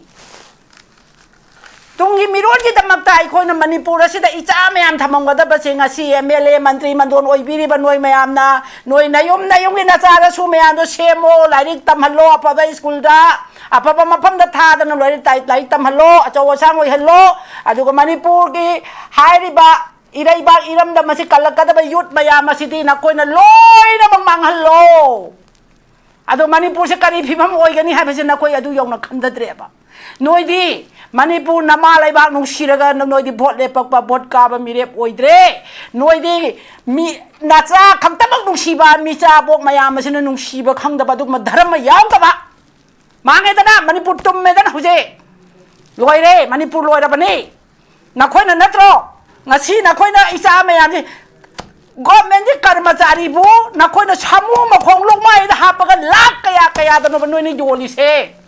ꯇꯨꯡꯒꯤ ꯃꯤꯔꯣꯜꯒꯤꯗꯃꯛꯇ ꯑꯩꯈꯣꯏꯅ ꯃꯅꯤꯄꯨꯔ ꯑꯁꯤꯗ ꯏꯆꯥ ꯃꯌꯥꯝ ꯊꯝꯃꯝꯒꯗꯕꯁꯦ, ꯉꯁꯤ ꯑꯦꯝ ꯑꯦꯜ ꯑꯦ, ꯃꯟꯇ꯭ꯔꯤ ꯃꯟꯗꯣꯟ ꯑꯣꯏꯕꯤꯔꯤꯕ ꯅꯣꯏ ꯃꯌꯥꯝꯅ, ꯅꯣꯏ ꯅꯌꯨꯝ ꯅꯌꯨꯝꯒꯤ ꯅꯆꯥ ꯅꯁꯨ ꯃꯌꯥꯝꯗꯣ ꯁꯦꯝꯃꯣ, ꯂꯥꯏꯔꯤꯛ ꯇꯝꯍꯜꯂꯣ, ꯑꯐꯕ ꯁ꯭ꯀꯨꯜꯗ, ꯑꯐꯕ ꯃꯐꯝꯗ ꯊꯥꯗꯅ ꯂꯥꯏꯔꯤꯛ ꯇꯥꯏ-, ꯂꯥꯏꯔꯤꯛ ꯇꯝꯍꯜꯂꯣ, ꯑꯆꯧ ꯑꯁꯥꯡ ꯑꯣꯏꯍꯜꯂꯣ꯫ ꯑꯗꯨꯒ ꯃꯅꯤꯄꯨꯔꯒꯤ ꯍꯥꯏꯔꯤꯕ ꯏꯔꯩꯕꯥꯛ ꯏꯔꯝꯗꯝ ꯑꯁꯤ ꯀꯜꯂꯛꯀꯗꯕ ꯌꯨꯠ ꯃꯌꯥꯝ ꯑꯁꯤꯗꯤ ꯅꯈꯣꯏꯅ ꯂꯣꯏꯅꯃꯛ ꯃꯥꯡꯍꯜꯂꯣ꯫ ꯑꯗꯣ ꯃꯅꯤꯄꯨꯔꯁꯦ ꯀꯔꯤ ꯐꯤꯕꯝ ꯑꯣꯏꯒꯅꯤ ꯍꯥꯏꯕꯁꯦ ꯅꯈꯣꯏ ꯑꯗꯨ ꯌꯧꯅ ꯈꯟꯊꯗ꯭ꯔꯦꯕ꯫ ꯅꯣꯏꯗꯤ ꯃꯅꯤꯄꯨꯔ ꯅꯃꯥ ꯂꯩꯕꯥꯛ ꯅꯨꯡꯁꯤꯔꯒ ꯅꯣꯏꯗꯤ ꯚꯣꯠ ꯂꯦꯞꯄꯛꯄ, ꯚꯣꯠ ꯀꯥꯕ ꯃꯤꯔꯦꯞ ꯑꯣꯏꯗ꯭ꯔꯦ꯫ ꯅꯣꯏꯗꯤ ꯃꯤ ꯅꯆꯥ ꯈꯛꯇꯃꯛ ꯅꯨꯡꯁꯤꯕ, ꯃꯤꯆꯥ ꯄꯣꯛ ꯃꯌꯥꯝ ꯑꯁꯤꯅ ꯅꯨꯡꯁꯤꯕ ꯈꯪꯗꯕ, ꯑꯗꯨꯒꯨꯝꯕ ꯙꯔꯃ ꯌꯥꯎꯗꯕ꯫ ꯃꯥꯡꯉꯦꯗꯅ, ꯃꯅꯤꯄꯨꯔ ꯇꯨꯝꯃꯦꯗꯅ ꯍꯧꯖꯤꯛ꯫ ꯂꯣꯏꯔꯦ, ꯃꯅꯤꯄꯨꯔ ꯂꯣꯏꯔꯕꯅꯤ꯫ ꯅꯈꯣꯏꯅ ꯅꯠꯇ꯭ꯔꯣ ꯉꯁꯤ ꯅꯈꯣꯏꯅ ꯏꯆꯥ ꯃꯌꯥꯝꯁꯤ, ꯒꯣꯔꯃꯦꯟꯒꯤ ꯀꯔꯃꯆꯥꯔꯤꯕꯨ ꯅꯈꯣꯏꯅ ꯁꯥꯃꯨ ꯃꯈꯣꯡ ꯂꯨꯛꯃꯥꯏꯗ ꯍꯥꯞꯄꯒ ꯂꯥꯛ ꯀꯌꯥ ꯀꯌꯥꯗꯅꯣꯕ ꯅꯣꯏꯅ ꯌꯣꯜꯂꯤꯁꯦ?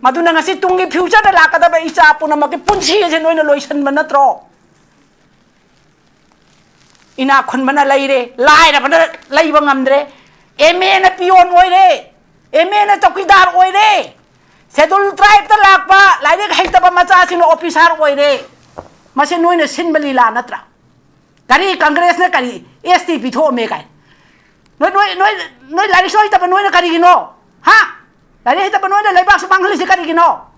ꯃꯗꯨꯅ ꯉꯁꯤ ꯇꯨꯡꯒꯤ ꯐ꯭ꯌꯨꯆꯔꯗ ꯂꯥꯛꯀꯗꯕ ꯏꯆꯥ ꯄꯨꯝꯅꯃꯛꯀꯤ ꯄꯨꯟꯁꯤ ꯑꯁꯦ ꯅꯣꯏꯅ ꯂꯣꯏꯁꯤꯟꯕ ꯅꯠꯇ꯭ꯔꯣ? ꯏꯅꯥꯛ ꯈꯨꯟꯕꯅ ꯂꯩꯔꯦ, ꯂꯥꯏꯔꯕꯅ ꯂꯩꯕ ꯉꯝꯗ꯭ꯔꯦ꯫ ꯑꯦꯝ ꯑꯦꯅ ꯄꯤꯌꯣꯟ ꯑꯣꯏꯔꯦ, ꯑꯦꯝ ꯑꯦꯅ ꯆꯧꯀꯤꯗꯥꯔ ꯑꯣꯏꯔꯦ, ꯁꯦꯗꯨꯜ ꯇ꯭ꯔꯥꯏꯕꯇ ꯂꯥꯛꯄ ꯂꯥꯏꯔꯤꯛ ꯍꯩꯇꯕ ꯃꯆꯥꯁꯤꯡꯅ ꯑꯣꯐꯤꯁꯥꯔ ꯑꯣꯏꯔꯦ꯫ ꯃꯁꯤ ꯅꯣꯏꯅ ꯁꯤꯟꯕ ꯂꯤꯂꯥ ꯅꯠꯇ꯭ꯔꯥ? ꯀꯔꯤ ꯀꯪꯒ꯭ꯔꯦꯁꯅ ꯀꯔꯤ ꯑꯦꯁ ꯇꯤ ꯄꯤꯊꯣꯛꯑꯝꯃꯦ ꯀꯥꯏ? ꯅꯣꯏ, ꯅꯣꯏ, ꯅꯣꯏ, ꯅꯣꯏ ꯂꯥꯏꯔꯤꯛꯁꯨ ꯍꯩꯇꯕ ꯅꯣꯏꯅ ꯀꯔꯤꯒꯤꯅꯣ? ꯍꯥ? ꯂꯥꯏꯔꯤꯛ ꯍꯩꯇꯕ ꯅꯣꯏꯅ ꯂꯩꯕꯥꯛꯁꯨ ꯃꯥꯡꯍꯜꯂꯤꯁꯦ ꯀꯔꯤꯒꯤꯅꯣ?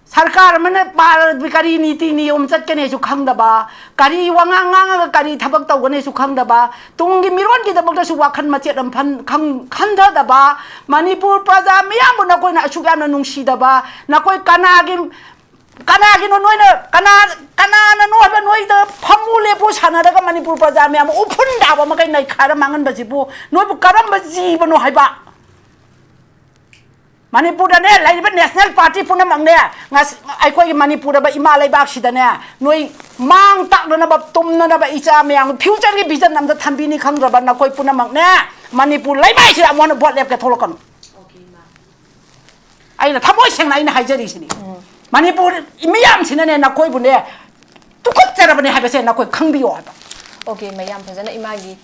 ꯁꯔꯀꯥꯔ ꯑꯃꯅ ꯄꯥ-, ꯀꯔꯤ ꯅꯤꯇꯤ ꯅꯤꯌꯣꯝ ꯆꯠꯀꯅꯤꯁꯨ ꯈꯪꯗꯕ, ꯀꯔꯤ ꯋꯥꯉꯥꯡ ꯉꯥꯡꯉꯒ ꯀꯔꯤ ꯊꯕꯛ ꯇꯧꯒꯅꯤꯁꯨ ꯈꯪꯗꯕ, ꯇꯨꯡꯒꯤ ꯃꯤꯔꯣꯟꯒꯤꯗꯃꯛꯇꯁꯨ ꯋꯥꯈꯜ ꯃꯆꯦꯠ ꯑꯃ ꯐꯟ-, ꯈꯪ-, ꯈꯟꯊꯗꯕ, ꯃꯅꯤꯄꯨꯔ ꯄ꯭ꯔꯖꯥ ꯃꯤꯌꯥꯝꯕꯨ ꯅꯈꯣꯏꯅ ꯑꯁꯨꯛ ꯌꯥꯝꯅ ꯅꯨꯡꯁꯤꯗꯕ, ꯅꯈꯣꯏ ꯀꯅꯥꯒꯤ, ꯀꯅꯥꯒꯤꯅꯣ ꯅꯣꯏꯅ, ꯀꯅꯥ, ꯀꯅꯥꯅꯅꯣ ꯍꯥꯏꯕ ꯅꯣꯏꯗ ꯐꯝꯃꯨ ꯂꯦꯞꯄꯨ ꯁꯥꯟꯅꯔꯒ ꯃꯅꯤꯄꯨꯔ ꯄ꯭ꯔꯖꯥ ꯃꯌꯥꯝ ꯎꯐꯨꯟ ꯇꯥꯕ ꯃꯈꯩ ꯅꯩꯈꯥꯏꯔ ꯃꯥꯡꯍꯟꯕꯁꯤꯕꯨ ꯅꯣꯏꯕꯨ ꯀꯔꯝꯕ ꯖꯤꯕꯅꯣ ꯍꯥꯏꯕ? ꯃꯅꯤꯄꯨꯔꯗꯅꯦ ꯂꯩꯔꯤꯕ ꯅꯦꯁꯅꯦꯜ ꯄꯥꯔꯇꯤ ꯄꯨꯝꯅꯃꯛꯅꯦ, ꯉꯁꯤ ꯑꯩꯈꯣꯏꯒꯤ ꯃꯅꯤꯄꯨꯔꯗ ꯏꯃꯥ ꯂꯩꯕꯥꯛꯁꯤꯗꯅꯦ, ꯅꯣꯏ ꯃꯥꯡ ꯇꯥꯛꯅꯅꯕ, ꯇꯨꯝꯅꯅꯕ, ꯏꯆꯥ ꯃꯌꯥꯝ ꯐ꯭ꯌꯨꯆꯔꯒꯤ ꯚꯤꯖꯟ ꯑꯝꯇ ꯊꯝꯕꯤꯅꯤ ꯈꯪꯗ꯭ꯔꯕ ꯅꯈꯣꯏ ꯄꯨꯝꯅꯃꯛꯅꯦ, ꯃꯅꯤꯄꯨꯔ ꯂꯩꯃꯥꯏꯁꯤꯗ ꯑꯃꯨꯛ ꯍꯟꯅ ꯚꯣꯠ ꯂꯦꯞꯀꯦ ꯊꯣꯛꯂꯛꯀꯅꯨ꯫ ꯑꯩꯅ ꯊꯃꯣꯏ ꯁꯦꯡꯅ ꯑꯩꯅ ꯍꯥꯏꯖꯔꯤꯁꯤꯅꯤ꯫ ꯃꯅꯤꯄꯨꯔ ꯃꯤꯌꯥꯝꯁꯤꯅꯅꯦ ꯅꯈꯣꯏꯕꯨꯅꯦ ꯇꯨꯀꯠꯆꯔꯕꯅꯦ ꯍꯥꯏꯕꯁꯦ ꯅꯈꯣꯏ ꯈꯪꯕꯤꯌꯣ ꯍꯥꯏꯕ꯫ ꯑꯣꯀꯦ, ꯃꯌꯥꯝ ꯐꯖꯅ ꯏꯃꯥꯒꯤ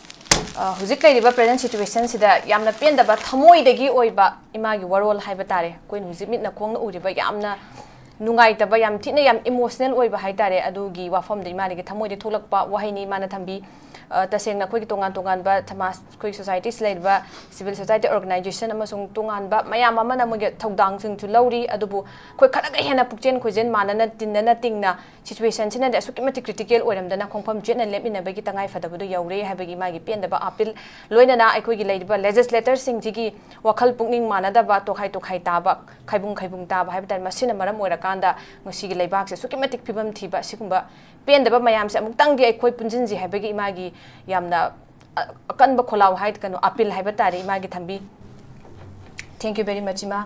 ꯑ, ꯍꯧꯖꯤꯛ ꯂꯩꯔꯤꯕ ꯄ꯭ꯔꯦꯖꯦꯟ ꯁꯤꯆꯨꯋꯦꯁꯟꯁꯤꯗ ꯌꯥꯝꯅ ꯄꯦꯟꯗꯕ, ꯊꯃꯣꯏꯗꯒꯤ ꯑꯣꯏꯕ ꯏꯃꯥꯒꯤ ꯋꯥꯔꯣꯜ ꯍꯥꯏꯕ ꯇꯥꯔꯦ, ꯑꯩꯈꯣꯏꯅ ꯍꯧꯖꯤꯛ ꯃꯤꯠꯅ ꯈꯣꯡꯅ ꯎꯔꯤꯕ ꯌꯥꯝꯅ ꯅꯨꯡꯉꯥꯏꯇꯕ, ꯌꯥꯝ ꯊꯤꯅ ꯌꯥꯝ ꯏꯃꯣꯁꯅꯦꯜ ꯑꯣꯏꯕ ꯍꯥꯏ ꯇꯥꯔꯦ, ꯑꯗꯨꯒꯤ ꯋꯥꯐꯝꯗ ꯏꯃꯥꯗꯒꯤ ꯊꯃꯣꯏꯗꯒꯤ ꯊꯣꯛꯂꯛꯄ ꯋꯥꯍꯩꯅꯤ꯫ ꯏꯃꯥꯅ ꯊꯝꯕꯤ, ꯑ, ꯇꯁꯦꯡꯅ ꯑꯩꯈꯣꯏꯒꯤ ꯇꯣꯉꯥꯟ ꯇꯣꯉꯥꯟꯕ ꯁꯃꯥꯖ, ꯑꯩꯈꯣꯏ ꯁꯣꯁꯥꯏꯇꯤꯁ ꯂꯩꯔꯤꯕ ꯁꯤꯚꯤꯜ ꯁꯣꯁꯥꯏꯇꯤ ꯑꯣꯔꯒꯅꯥꯏꯖꯦꯁꯟ ꯑꯃꯁꯨꯡ ꯇꯣꯉꯥꯟꯕ ꯃꯌꯥꯝ ꯑꯃꯅ ꯃꯣꯏꯒꯤ ꯊꯧꯗꯥꯡꯁꯤꯡꯁꯨ ꯂꯧꯔꯤ, ꯑꯗꯨꯕꯨ ꯑꯩꯈꯣꯏ ꯈꯔꯒ ꯍꯦꯟꯅ ꯄꯨꯛꯆꯦꯟ ꯈꯣꯏꯖꯦꯟ ꯃꯥꯟꯅꯅ ꯇꯤꯟꯅꯅ ꯇꯤꯡꯅ ꯁꯤꯆꯨꯋꯦꯁꯟꯁꯤꯅꯗꯤ ꯑꯁꯨꯛꯀꯤ ꯃꯇꯤꯛ ꯀ꯭ꯔꯤꯇꯤꯀꯦꯜ ꯑꯣꯏꯔꯝꯗꯅ ꯈꯣꯡꯐꯝ ꯆꯦꯠꯅ ꯂꯦꯞꯃꯤꯟꯅꯕꯒꯤ ꯇꯉꯥꯏ ꯐꯗꯕꯗꯨ ꯌꯧꯔꯦ ꯍꯥꯏꯕꯒꯤ ꯃꯥꯒꯤ ꯄꯦꯟꯗꯕ ꯑꯥꯄꯤꯜ, ꯂꯣꯏꯅꯅ ꯑꯩꯈꯣꯏꯒꯤ ꯂꯩꯔꯤꯕ ꯂꯦꯖꯤꯁꯂꯦꯇꯔꯁꯤꯡꯁꯤꯒꯤ ꯋꯥꯈꯜ ꯄꯨꯛꯅꯤꯡ ꯃꯥꯟꯅꯗꯕ, ꯇꯣꯈꯥꯏ ꯇꯣꯈꯥꯏ ꯇꯥꯕ, ꯈꯥꯏꯕꯨꯡ ꯈꯥꯏꯕꯨꯡ ꯇꯥꯕ ꯍꯥꯏꯕ ꯇꯥꯔꯦ, ꯃꯁꯤꯅ ꯃꯔꯝ ꯑꯣꯏꯔꯀꯥꯟꯗ ꯉꯁꯤꯒꯤ ꯂꯩꯕꯥꯛꯁꯦ ꯑꯁꯨꯛꯀꯤ ꯃꯇꯤꯛ ꯐꯤꯕꯝ ꯊꯤꯕ, ꯑꯁꯤꯒꯨꯝꯕ ꯄꯦꯟꯗꯕ ꯃꯌꯥꯝꯁꯦ ꯑꯃꯨꯛꯇꯪꯗꯤ ꯑꯩꯈꯣꯏ ꯄꯨꯟꯁꯤꯟꯁꯤ ꯍꯥꯏꯕꯒꯤ ꯏꯃꯥꯒꯤ ꯌꯥꯝꯅ ꯑ-, ꯑꯀꯟꯕ ꯈꯣꯜꯂꯥꯎ ꯍꯥꯏ, ꯀꯩꯅꯣ, ꯑꯥꯄꯤꯜ ꯍꯥꯏꯕ ꯇꯥꯔꯦ ꯏꯃꯥꯒꯤ ꯊꯝꯕꯤ꯫ Thank you very much, ꯏꯃꯥ꯫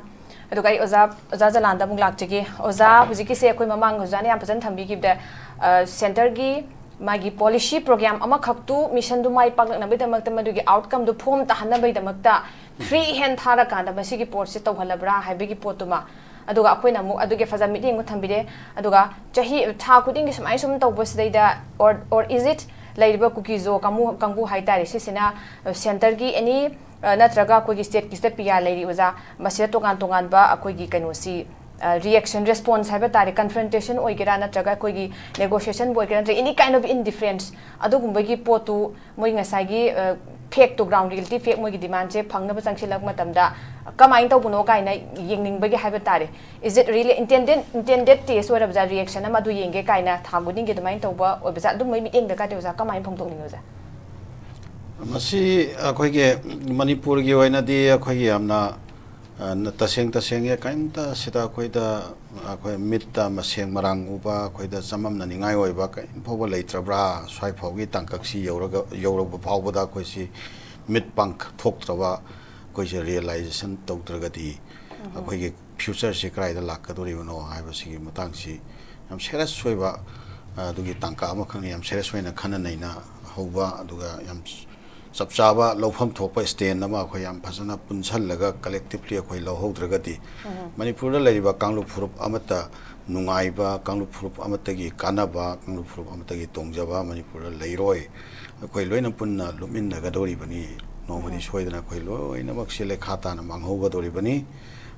ꯑꯗꯨꯒ ꯑꯩ ꯑꯣꯖꯥ, ꯑꯣꯖꯥ ꯖꯂꯥꯟꯗ ꯑꯃꯨꯛ ꯂꯥꯛꯆꯒꯦ꯫ ꯑꯣꯖꯥ, ꯍꯧꯖꯤꯛꯀꯤꯁꯦ ꯑꯩꯈꯣꯏ ꯃꯃꯥꯡ ꯑꯣꯖꯥꯅ ꯌꯥꯝ ꯐꯖꯅ ꯊꯝꯕꯤꯈꯤꯕꯗ, ꯑ, ꯁꯦꯟꯇꯔꯒꯤ ꯃꯥꯒꯤ ꯄꯣꯂꯤꯁꯤ ꯄ꯭ꯔꯣꯒ꯭ꯔꯥꯝ ꯑꯃꯈꯛꯇꯨ, ꯃꯤꯁꯟꯗꯨ ꯃꯥꯏ ꯄꯥꯛꯂꯛꯅꯕꯒꯤꯗꯃꯛꯇ, ꯃꯗꯨꯒꯤ ꯑꯥꯎꯠꯀꯝꯗꯨ ꯐꯣꯝ ꯇꯥꯍꯟꯅꯕꯒꯤꯗꯃꯛꯇ ꯐ꯭ꯔꯤ ꯍꯦꯟ ꯊꯥꯔꯀꯥꯟꯗ ꯃꯁꯤꯒꯤ ꯄꯣꯠꯁꯦ ꯇꯧꯍꯜꯂꯕ꯭ꯔꯥ ꯍꯥꯏꯕꯒꯤ ꯄꯣꯠꯇꯨꯃ, ꯑꯗꯨꯒ ꯑꯩꯈꯣꯏꯅ ꯑꯃꯨꯛ ꯑꯗꯨꯒꯤ ꯐꯖ ꯃꯤꯠꯌꯦꯡ ꯑꯃ ꯊꯝꯕꯤꯔꯦ꯫ ꯑꯗꯨꯒ ꯆꯍꯤ, ꯊꯥ ꯈꯨꯗꯤꯡꯒꯤ ꯁꯨꯃꯥꯏꯅ ꯁꯨꯝ ꯇꯧꯕꯁꯤꯗꯩꯗ, or, or is it, ꯂꯩꯔꯤꯕ ꯀꯨꯀꯤꯖꯣ ꯀꯥꯡꯕꯨ, ꯀꯥꯡꯕꯨ ꯍꯥꯏꯇꯥꯔꯦ, ꯁꯤꯁꯤꯅ, ꯑ, ꯁꯦꯟꯇꯔꯒꯤ ꯑꯦꯅꯤ, ꯑ, ꯅꯠꯇ꯭ꯔꯒ ꯑꯩꯈꯣꯏꯒꯤ ꯁ꯭ꯇꯦꯠꯀꯤꯁꯤꯗ ꯄꯤ ꯑꯥꯔ ꯂꯩꯔꯤ ꯑꯣꯖꯥ, ꯃꯁꯤꯗ ꯇꯣꯉꯥꯟ ꯇꯣꯉꯥꯟꯕ ꯑꯩꯈꯣꯏꯒꯤ ꯀꯩꯅꯣꯁꯤ, ꯑ, ꯔꯤꯌꯦꯛꯁꯟ, ꯔꯦꯁꯄꯣꯟꯁ ꯍꯥꯏꯕ ꯇꯥꯔꯦ, ꯀꯟꯐ꯭ꯔꯟꯇꯦꯁꯟ ꯑꯣꯏꯒꯦꯔꯥ ꯅꯠꯇ꯭ꯔꯒ ꯑꯩꯈꯣꯏꯒꯤ ꯅꯦꯒꯣꯁꯤꯌꯦꯁꯟꯕꯨ ꯑꯣꯏꯒꯦꯔꯥ ꯅꯠꯇ꯭ꯔꯒ any kind of indifference, ꯑꯗꯨꯒꯨꯝꯕꯒꯤ ꯄꯣꯠꯇꯨ ꯃꯣꯏ ꯉꯁꯥꯏꯒꯤ, ꯑ, ꯐꯦꯛꯇꯣ, ꯒ꯭ꯔꯥꯎꯟ ꯔꯤꯌꯦꯂꯤꯇꯤ ꯐꯦꯛ ꯃꯣꯏꯒꯤ ꯗꯤꯃꯥꯟꯁꯦ ꯐꯪꯅꯕ ꯆꯪꯁꯤꯜꯂꯛꯄ ꯃꯇꯝꯗ ꯀꯃꯥꯏꯅ ꯇꯧꯕꯅꯣ ꯀꯥꯏꯅ ꯌꯦꯡꯅꯤꯡꯕꯒꯤ ꯍꯥꯏꯕ ꯇꯥꯔꯦ꯫ Is it really intended, intended test ꯑꯣꯏꯔꯕꯖꯥ, ꯔꯤꯌꯦꯛꯁꯟ ꯑꯃ ꯑꯗꯨ ꯌꯦꯡꯒꯦ ꯀꯥꯏꯅ ꯊꯥ ꯈꯨꯗꯤꯡꯒꯤ ꯑꯗꯨꯃꯥꯏꯅ ꯇꯧꯕ ꯑꯣꯏꯕꯖꯥ? ꯑꯗꯨꯝꯕꯒꯤ ꯃꯤꯠꯌꯦꯡꯗ ꯀꯥꯇꯤ ꯑꯣꯖꯥ ꯀꯃꯥꯏꯅ ꯐꯣꯡꯗꯣꯛꯅꯤꯡꯉꯤ ꯑꯣꯖꯥ? ꯃꯁꯤ ꯑꯩꯈꯣꯏꯒꯤ ꯃꯅꯤꯄꯨꯔꯒꯤ ꯑꯣꯏꯅꯗꯤ ꯑꯩꯈꯣꯏꯒꯤ ꯌꯥꯝꯅ, ꯑ, ꯇꯁꯦꯡ ꯇꯁꯦꯡꯅ ꯀꯔꯤꯝꯇ ꯁꯤꯗ ꯑꯩꯈꯣꯏꯗ, ꯑꯩꯈꯣꯏ ꯃꯤꯠꯇ ꯃꯁꯦꯡ ꯃꯔꯥꯡ ꯎꯕ, ꯑꯩꯈꯣꯏꯗ ꯆꯃꯝꯅꯅꯤꯡꯉꯥꯏ ꯑꯣꯏꯕ ꯀꯔꯤꯝ ꯐꯥꯎꯕ ꯂꯩꯇ꯭ꯔꯕ꯭ꯔꯥ? ꯁ꯭ꯋꯥꯏ ꯐꯥꯎꯒꯤ ꯇꯥꯡꯀꯛꯁꯤ ꯌꯧꯔꯒ, ꯌꯧꯔꯛꯄ ꯐꯥꯎꯕꯗ ꯑꯩꯈꯣꯏꯁꯤ ꯃꯤꯠ ꯄꯥꯡꯊꯣꯛꯇ꯭ꯔꯕ, ꯑꯩꯈꯣꯏꯁꯦ ꯔꯤꯌꯦꯂꯥꯏꯖꯦꯁꯟ ꯇꯧꯗ꯭ꯔꯒꯗꯤ, ꯑꯩꯈꯣꯏꯒꯤ ꯐ꯭ꯌꯨꯆꯔꯁꯤ ꯀꯗꯥꯏꯗ ꯂꯥꯛꯀꯗꯧꯔꯤꯕꯅꯣ ꯍꯥꯏꯕꯁꯤꯒꯤ ꯃꯇꯥꯡꯁꯤ ꯌꯥꯝ ꯁꯦꯔꯤꯌꯁ ꯑꯣꯏꯕ, ꯑ, ꯑꯗꯨꯒꯤ ꯇꯥꯡꯀꯛ ꯑꯃꯈꯛꯅꯤ꯫ ꯌꯥꯝ ꯁꯦꯔꯤꯌꯁ ꯑꯣꯏꯅ ꯈꯟꯅ ꯅꯩꯅ ꯍꯧꯕ, ꯑꯗꯨꯒ ꯌꯥꯝ ꯆꯞ ꯆꯥꯕ ꯂꯧꯐꯝ ꯊꯣꯛꯄ ꯁ꯭ꯇꯦꯟ ꯑꯃ ꯑꯩꯈꯣꯏ ꯌꯥꯝ ꯐꯖꯅ ꯄꯨꯟꯁꯜꯂꯒ ꯀꯂꯦꯛꯇꯤꯞꯂꯤ ꯑꯩꯈꯣꯏ ꯂꯧꯍꯧꯗ꯭ꯔꯒꯗꯤ, ꯃꯅꯤꯄꯨꯔꯗ ꯂꯩꯔꯤꯕ ꯀꯥꯡꯂꯨꯞ ꯐꯨꯔꯨꯞ ꯑꯃꯠꯇ ꯅꯨꯡꯉꯥꯏꯕ, ꯀꯥꯡꯂꯨꯞ ꯐꯨꯔꯨꯞ ꯑꯃꯠꯇꯒꯤ ꯀꯥꯟꯅꯕ, ꯀꯥꯡꯂꯨꯞ ꯐꯨꯔꯨꯞ ꯑꯃꯠꯇꯒꯤ ꯇꯣꯡꯖꯕ ꯃꯅꯤꯄꯨꯔꯗ ꯂꯩꯔꯣꯏ꯫ ꯑꯩꯈꯣꯏ ꯂꯣꯏꯅ ꯄꯨꯟꯅ ꯂꯨꯞꯃꯤꯟꯅꯒꯗꯧꯔꯤꯕꯅꯤ꯫ ꯅꯣꯡꯃꯗꯤ ꯁꯣꯏꯗꯅ ꯑꯩꯈꯣꯏ ꯂꯣꯏꯅꯃꯛꯁꯦ ꯂꯩꯈꯥ ꯇꯥꯅ ꯃꯥꯡꯍꯧꯒꯗꯧꯔꯤꯕꯅꯤ꯫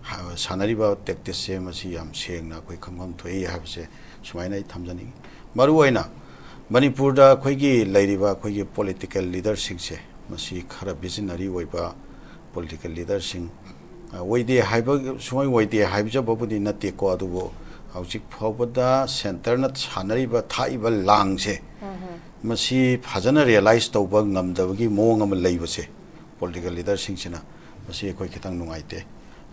ꯍꯥ-, ꯁꯥꯟꯅꯔꯤꯕ ꯇꯦꯛꯇꯤꯛꯁꯁꯦ ꯃꯁꯤ ꯌꯥꯝ ꯁꯦꯡꯅ ꯑꯩꯈꯣꯏ ꯈꯪꯐꯝ ꯊꯣꯛꯏ ꯍꯥꯏꯕꯁꯦ ꯁꯨꯃꯥꯏꯅ ꯑꯩ ꯊꯝꯖꯅꯤꯡꯉꯤ꯫ ꯃꯔꯨꯑꯣꯏꯅ ꯃꯅꯤꯄꯨꯔꯗ ꯑꯩꯈꯣꯏꯒꯤ ꯂꯩꯔꯤꯕ ꯑꯩꯈꯣꯏꯒꯤ ꯄꯣꯂꯤꯇꯤꯀꯦꯜ ꯂꯤꯗꯔꯁꯤꯡꯁꯦ, ꯃꯁꯤ ꯈꯔ ꯚꯤꯖꯟꯅꯔꯤ ꯑꯣꯏꯕ ꯄꯣꯂꯤꯇꯤꯀꯦꯜ ꯂꯤꯗꯔꯁꯤꯡ, ꯑ, ꯑꯣꯏꯗꯦ ꯍꯥꯏꯕ, ꯁꯨꯡꯑꯣꯏ ꯑꯣꯏꯗꯦ ꯍꯥꯏꯖꯕꯕꯨꯗꯤ ꯅꯠꯇꯦꯀꯣ, ꯑꯗꯨꯕꯨ ꯍꯧꯖꯤꯛ ꯐꯥꯎꯕꯗ ꯁꯦꯟꯇꯔꯅ ꯁꯥꯟꯅꯔꯤꯕ, ꯊꯥꯛꯏꯕ ꯂꯥꯡꯁꯦ, ꯃꯁꯤ ꯐꯖꯅ ꯔꯤꯌꯦꯂꯥꯏꯁ ꯇꯧꯕ ꯉꯝꯗꯕꯒꯤ ꯃꯑꯣꯡ ꯑꯃ ꯂꯩꯕꯁꯦ, ꯄꯣꯂꯤꯇꯤꯀꯦꯜ ꯂꯤꯗꯔꯁꯤꯡꯁꯤꯅ, ꯃꯁꯤ ꯑꯩꯈꯣꯏ ꯈꯤꯇꯪ ꯅꯨꯡꯉꯥꯏꯇꯦ꯫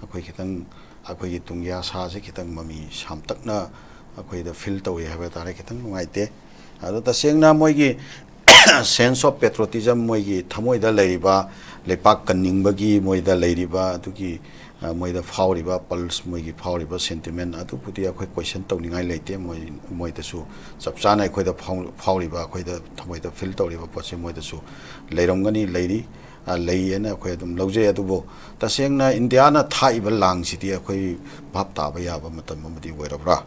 ꯑꯩꯈꯣꯏ ꯈꯤꯇꯪ, ꯑꯩꯈꯣꯏꯒꯤ ꯇꯨꯡꯒꯤ ꯑꯁꯥꯁꯦ ꯈꯤꯇꯪ ꯃꯃꯤ ꯁꯥꯝꯇꯛꯅ ꯑꯩꯈꯣꯏꯗ ꯐꯤꯜ ꯇꯧꯏ ꯍꯥꯏꯕ ꯇꯥꯔꯦ, ꯈꯤꯇꯪ ꯅꯨꯡꯉꯥꯏꯇꯦ꯫ ꯑꯗꯣ ꯇꯁꯦꯡꯅ ꯃꯣꯏꯒꯤ sense of patriotism, ꯃꯣꯏꯒꯤ ꯊꯃꯣꯏꯗ ꯂꯩꯔꯤꯕ ꯂꯩꯄꯥꯛ ꯀꯟꯅꯤꯡꯕꯒꯤ ꯃꯣꯏꯗ ꯂꯩꯔꯤꯕ ꯑꯗꯨꯒꯤ, ꯑ, ꯃꯣꯏꯗ ꯐꯥꯎꯔꯤꯕ ꯄꯜꯁ, ꯃꯣꯏꯒꯤ ꯐꯥꯎꯔꯤꯕ ꯁꯦꯟꯇꯤꯃꯦꯟ ꯑꯗꯨꯕꯨꯗꯤ ꯑꯩꯈꯣꯏ ꯀꯣꯏꯁꯟ ꯇꯧꯅꯤꯡꯉꯥꯏ ꯂꯩꯇꯦ꯫ ꯃꯣꯏ, ꯃꯣꯏꯗꯁꯨ ꯆꯞ ꯆꯥꯅ ꯑꯩꯈꯣꯏꯗ ꯐꯥꯎ-, ꯐꯥꯎꯔꯤꯕ, ꯑꯩꯈꯣꯏꯗ ꯊꯃꯣꯏꯗ ꯐꯤꯜ ꯇꯧꯔꯤꯕ ꯄꯣꯠꯁꯦ ꯃꯣꯏꯗꯁꯨ ꯂꯩꯔꯝꯒꯅꯤ, ꯂꯩꯔꯤ, ꯑ, ꯂꯩꯌꯦꯅ ꯑꯩꯈꯣꯏ ꯑꯗꯨꯝ ꯂꯧꯖꯩ꯫ ꯑꯗꯨꯕꯨ ꯇꯁꯦꯡꯅ ꯏꯟꯗꯤꯌꯥꯅ ꯊꯥꯛꯏꯕ ꯂꯥꯡꯁꯤꯗꯤ ꯑꯩꯈꯣꯏ ꯚꯥꯞ ꯇꯥꯕ ꯌꯥꯕ ꯃꯇꯝ ꯑꯃꯗꯤ ꯑꯣꯏꯔꯕ꯭ꯔꯥ?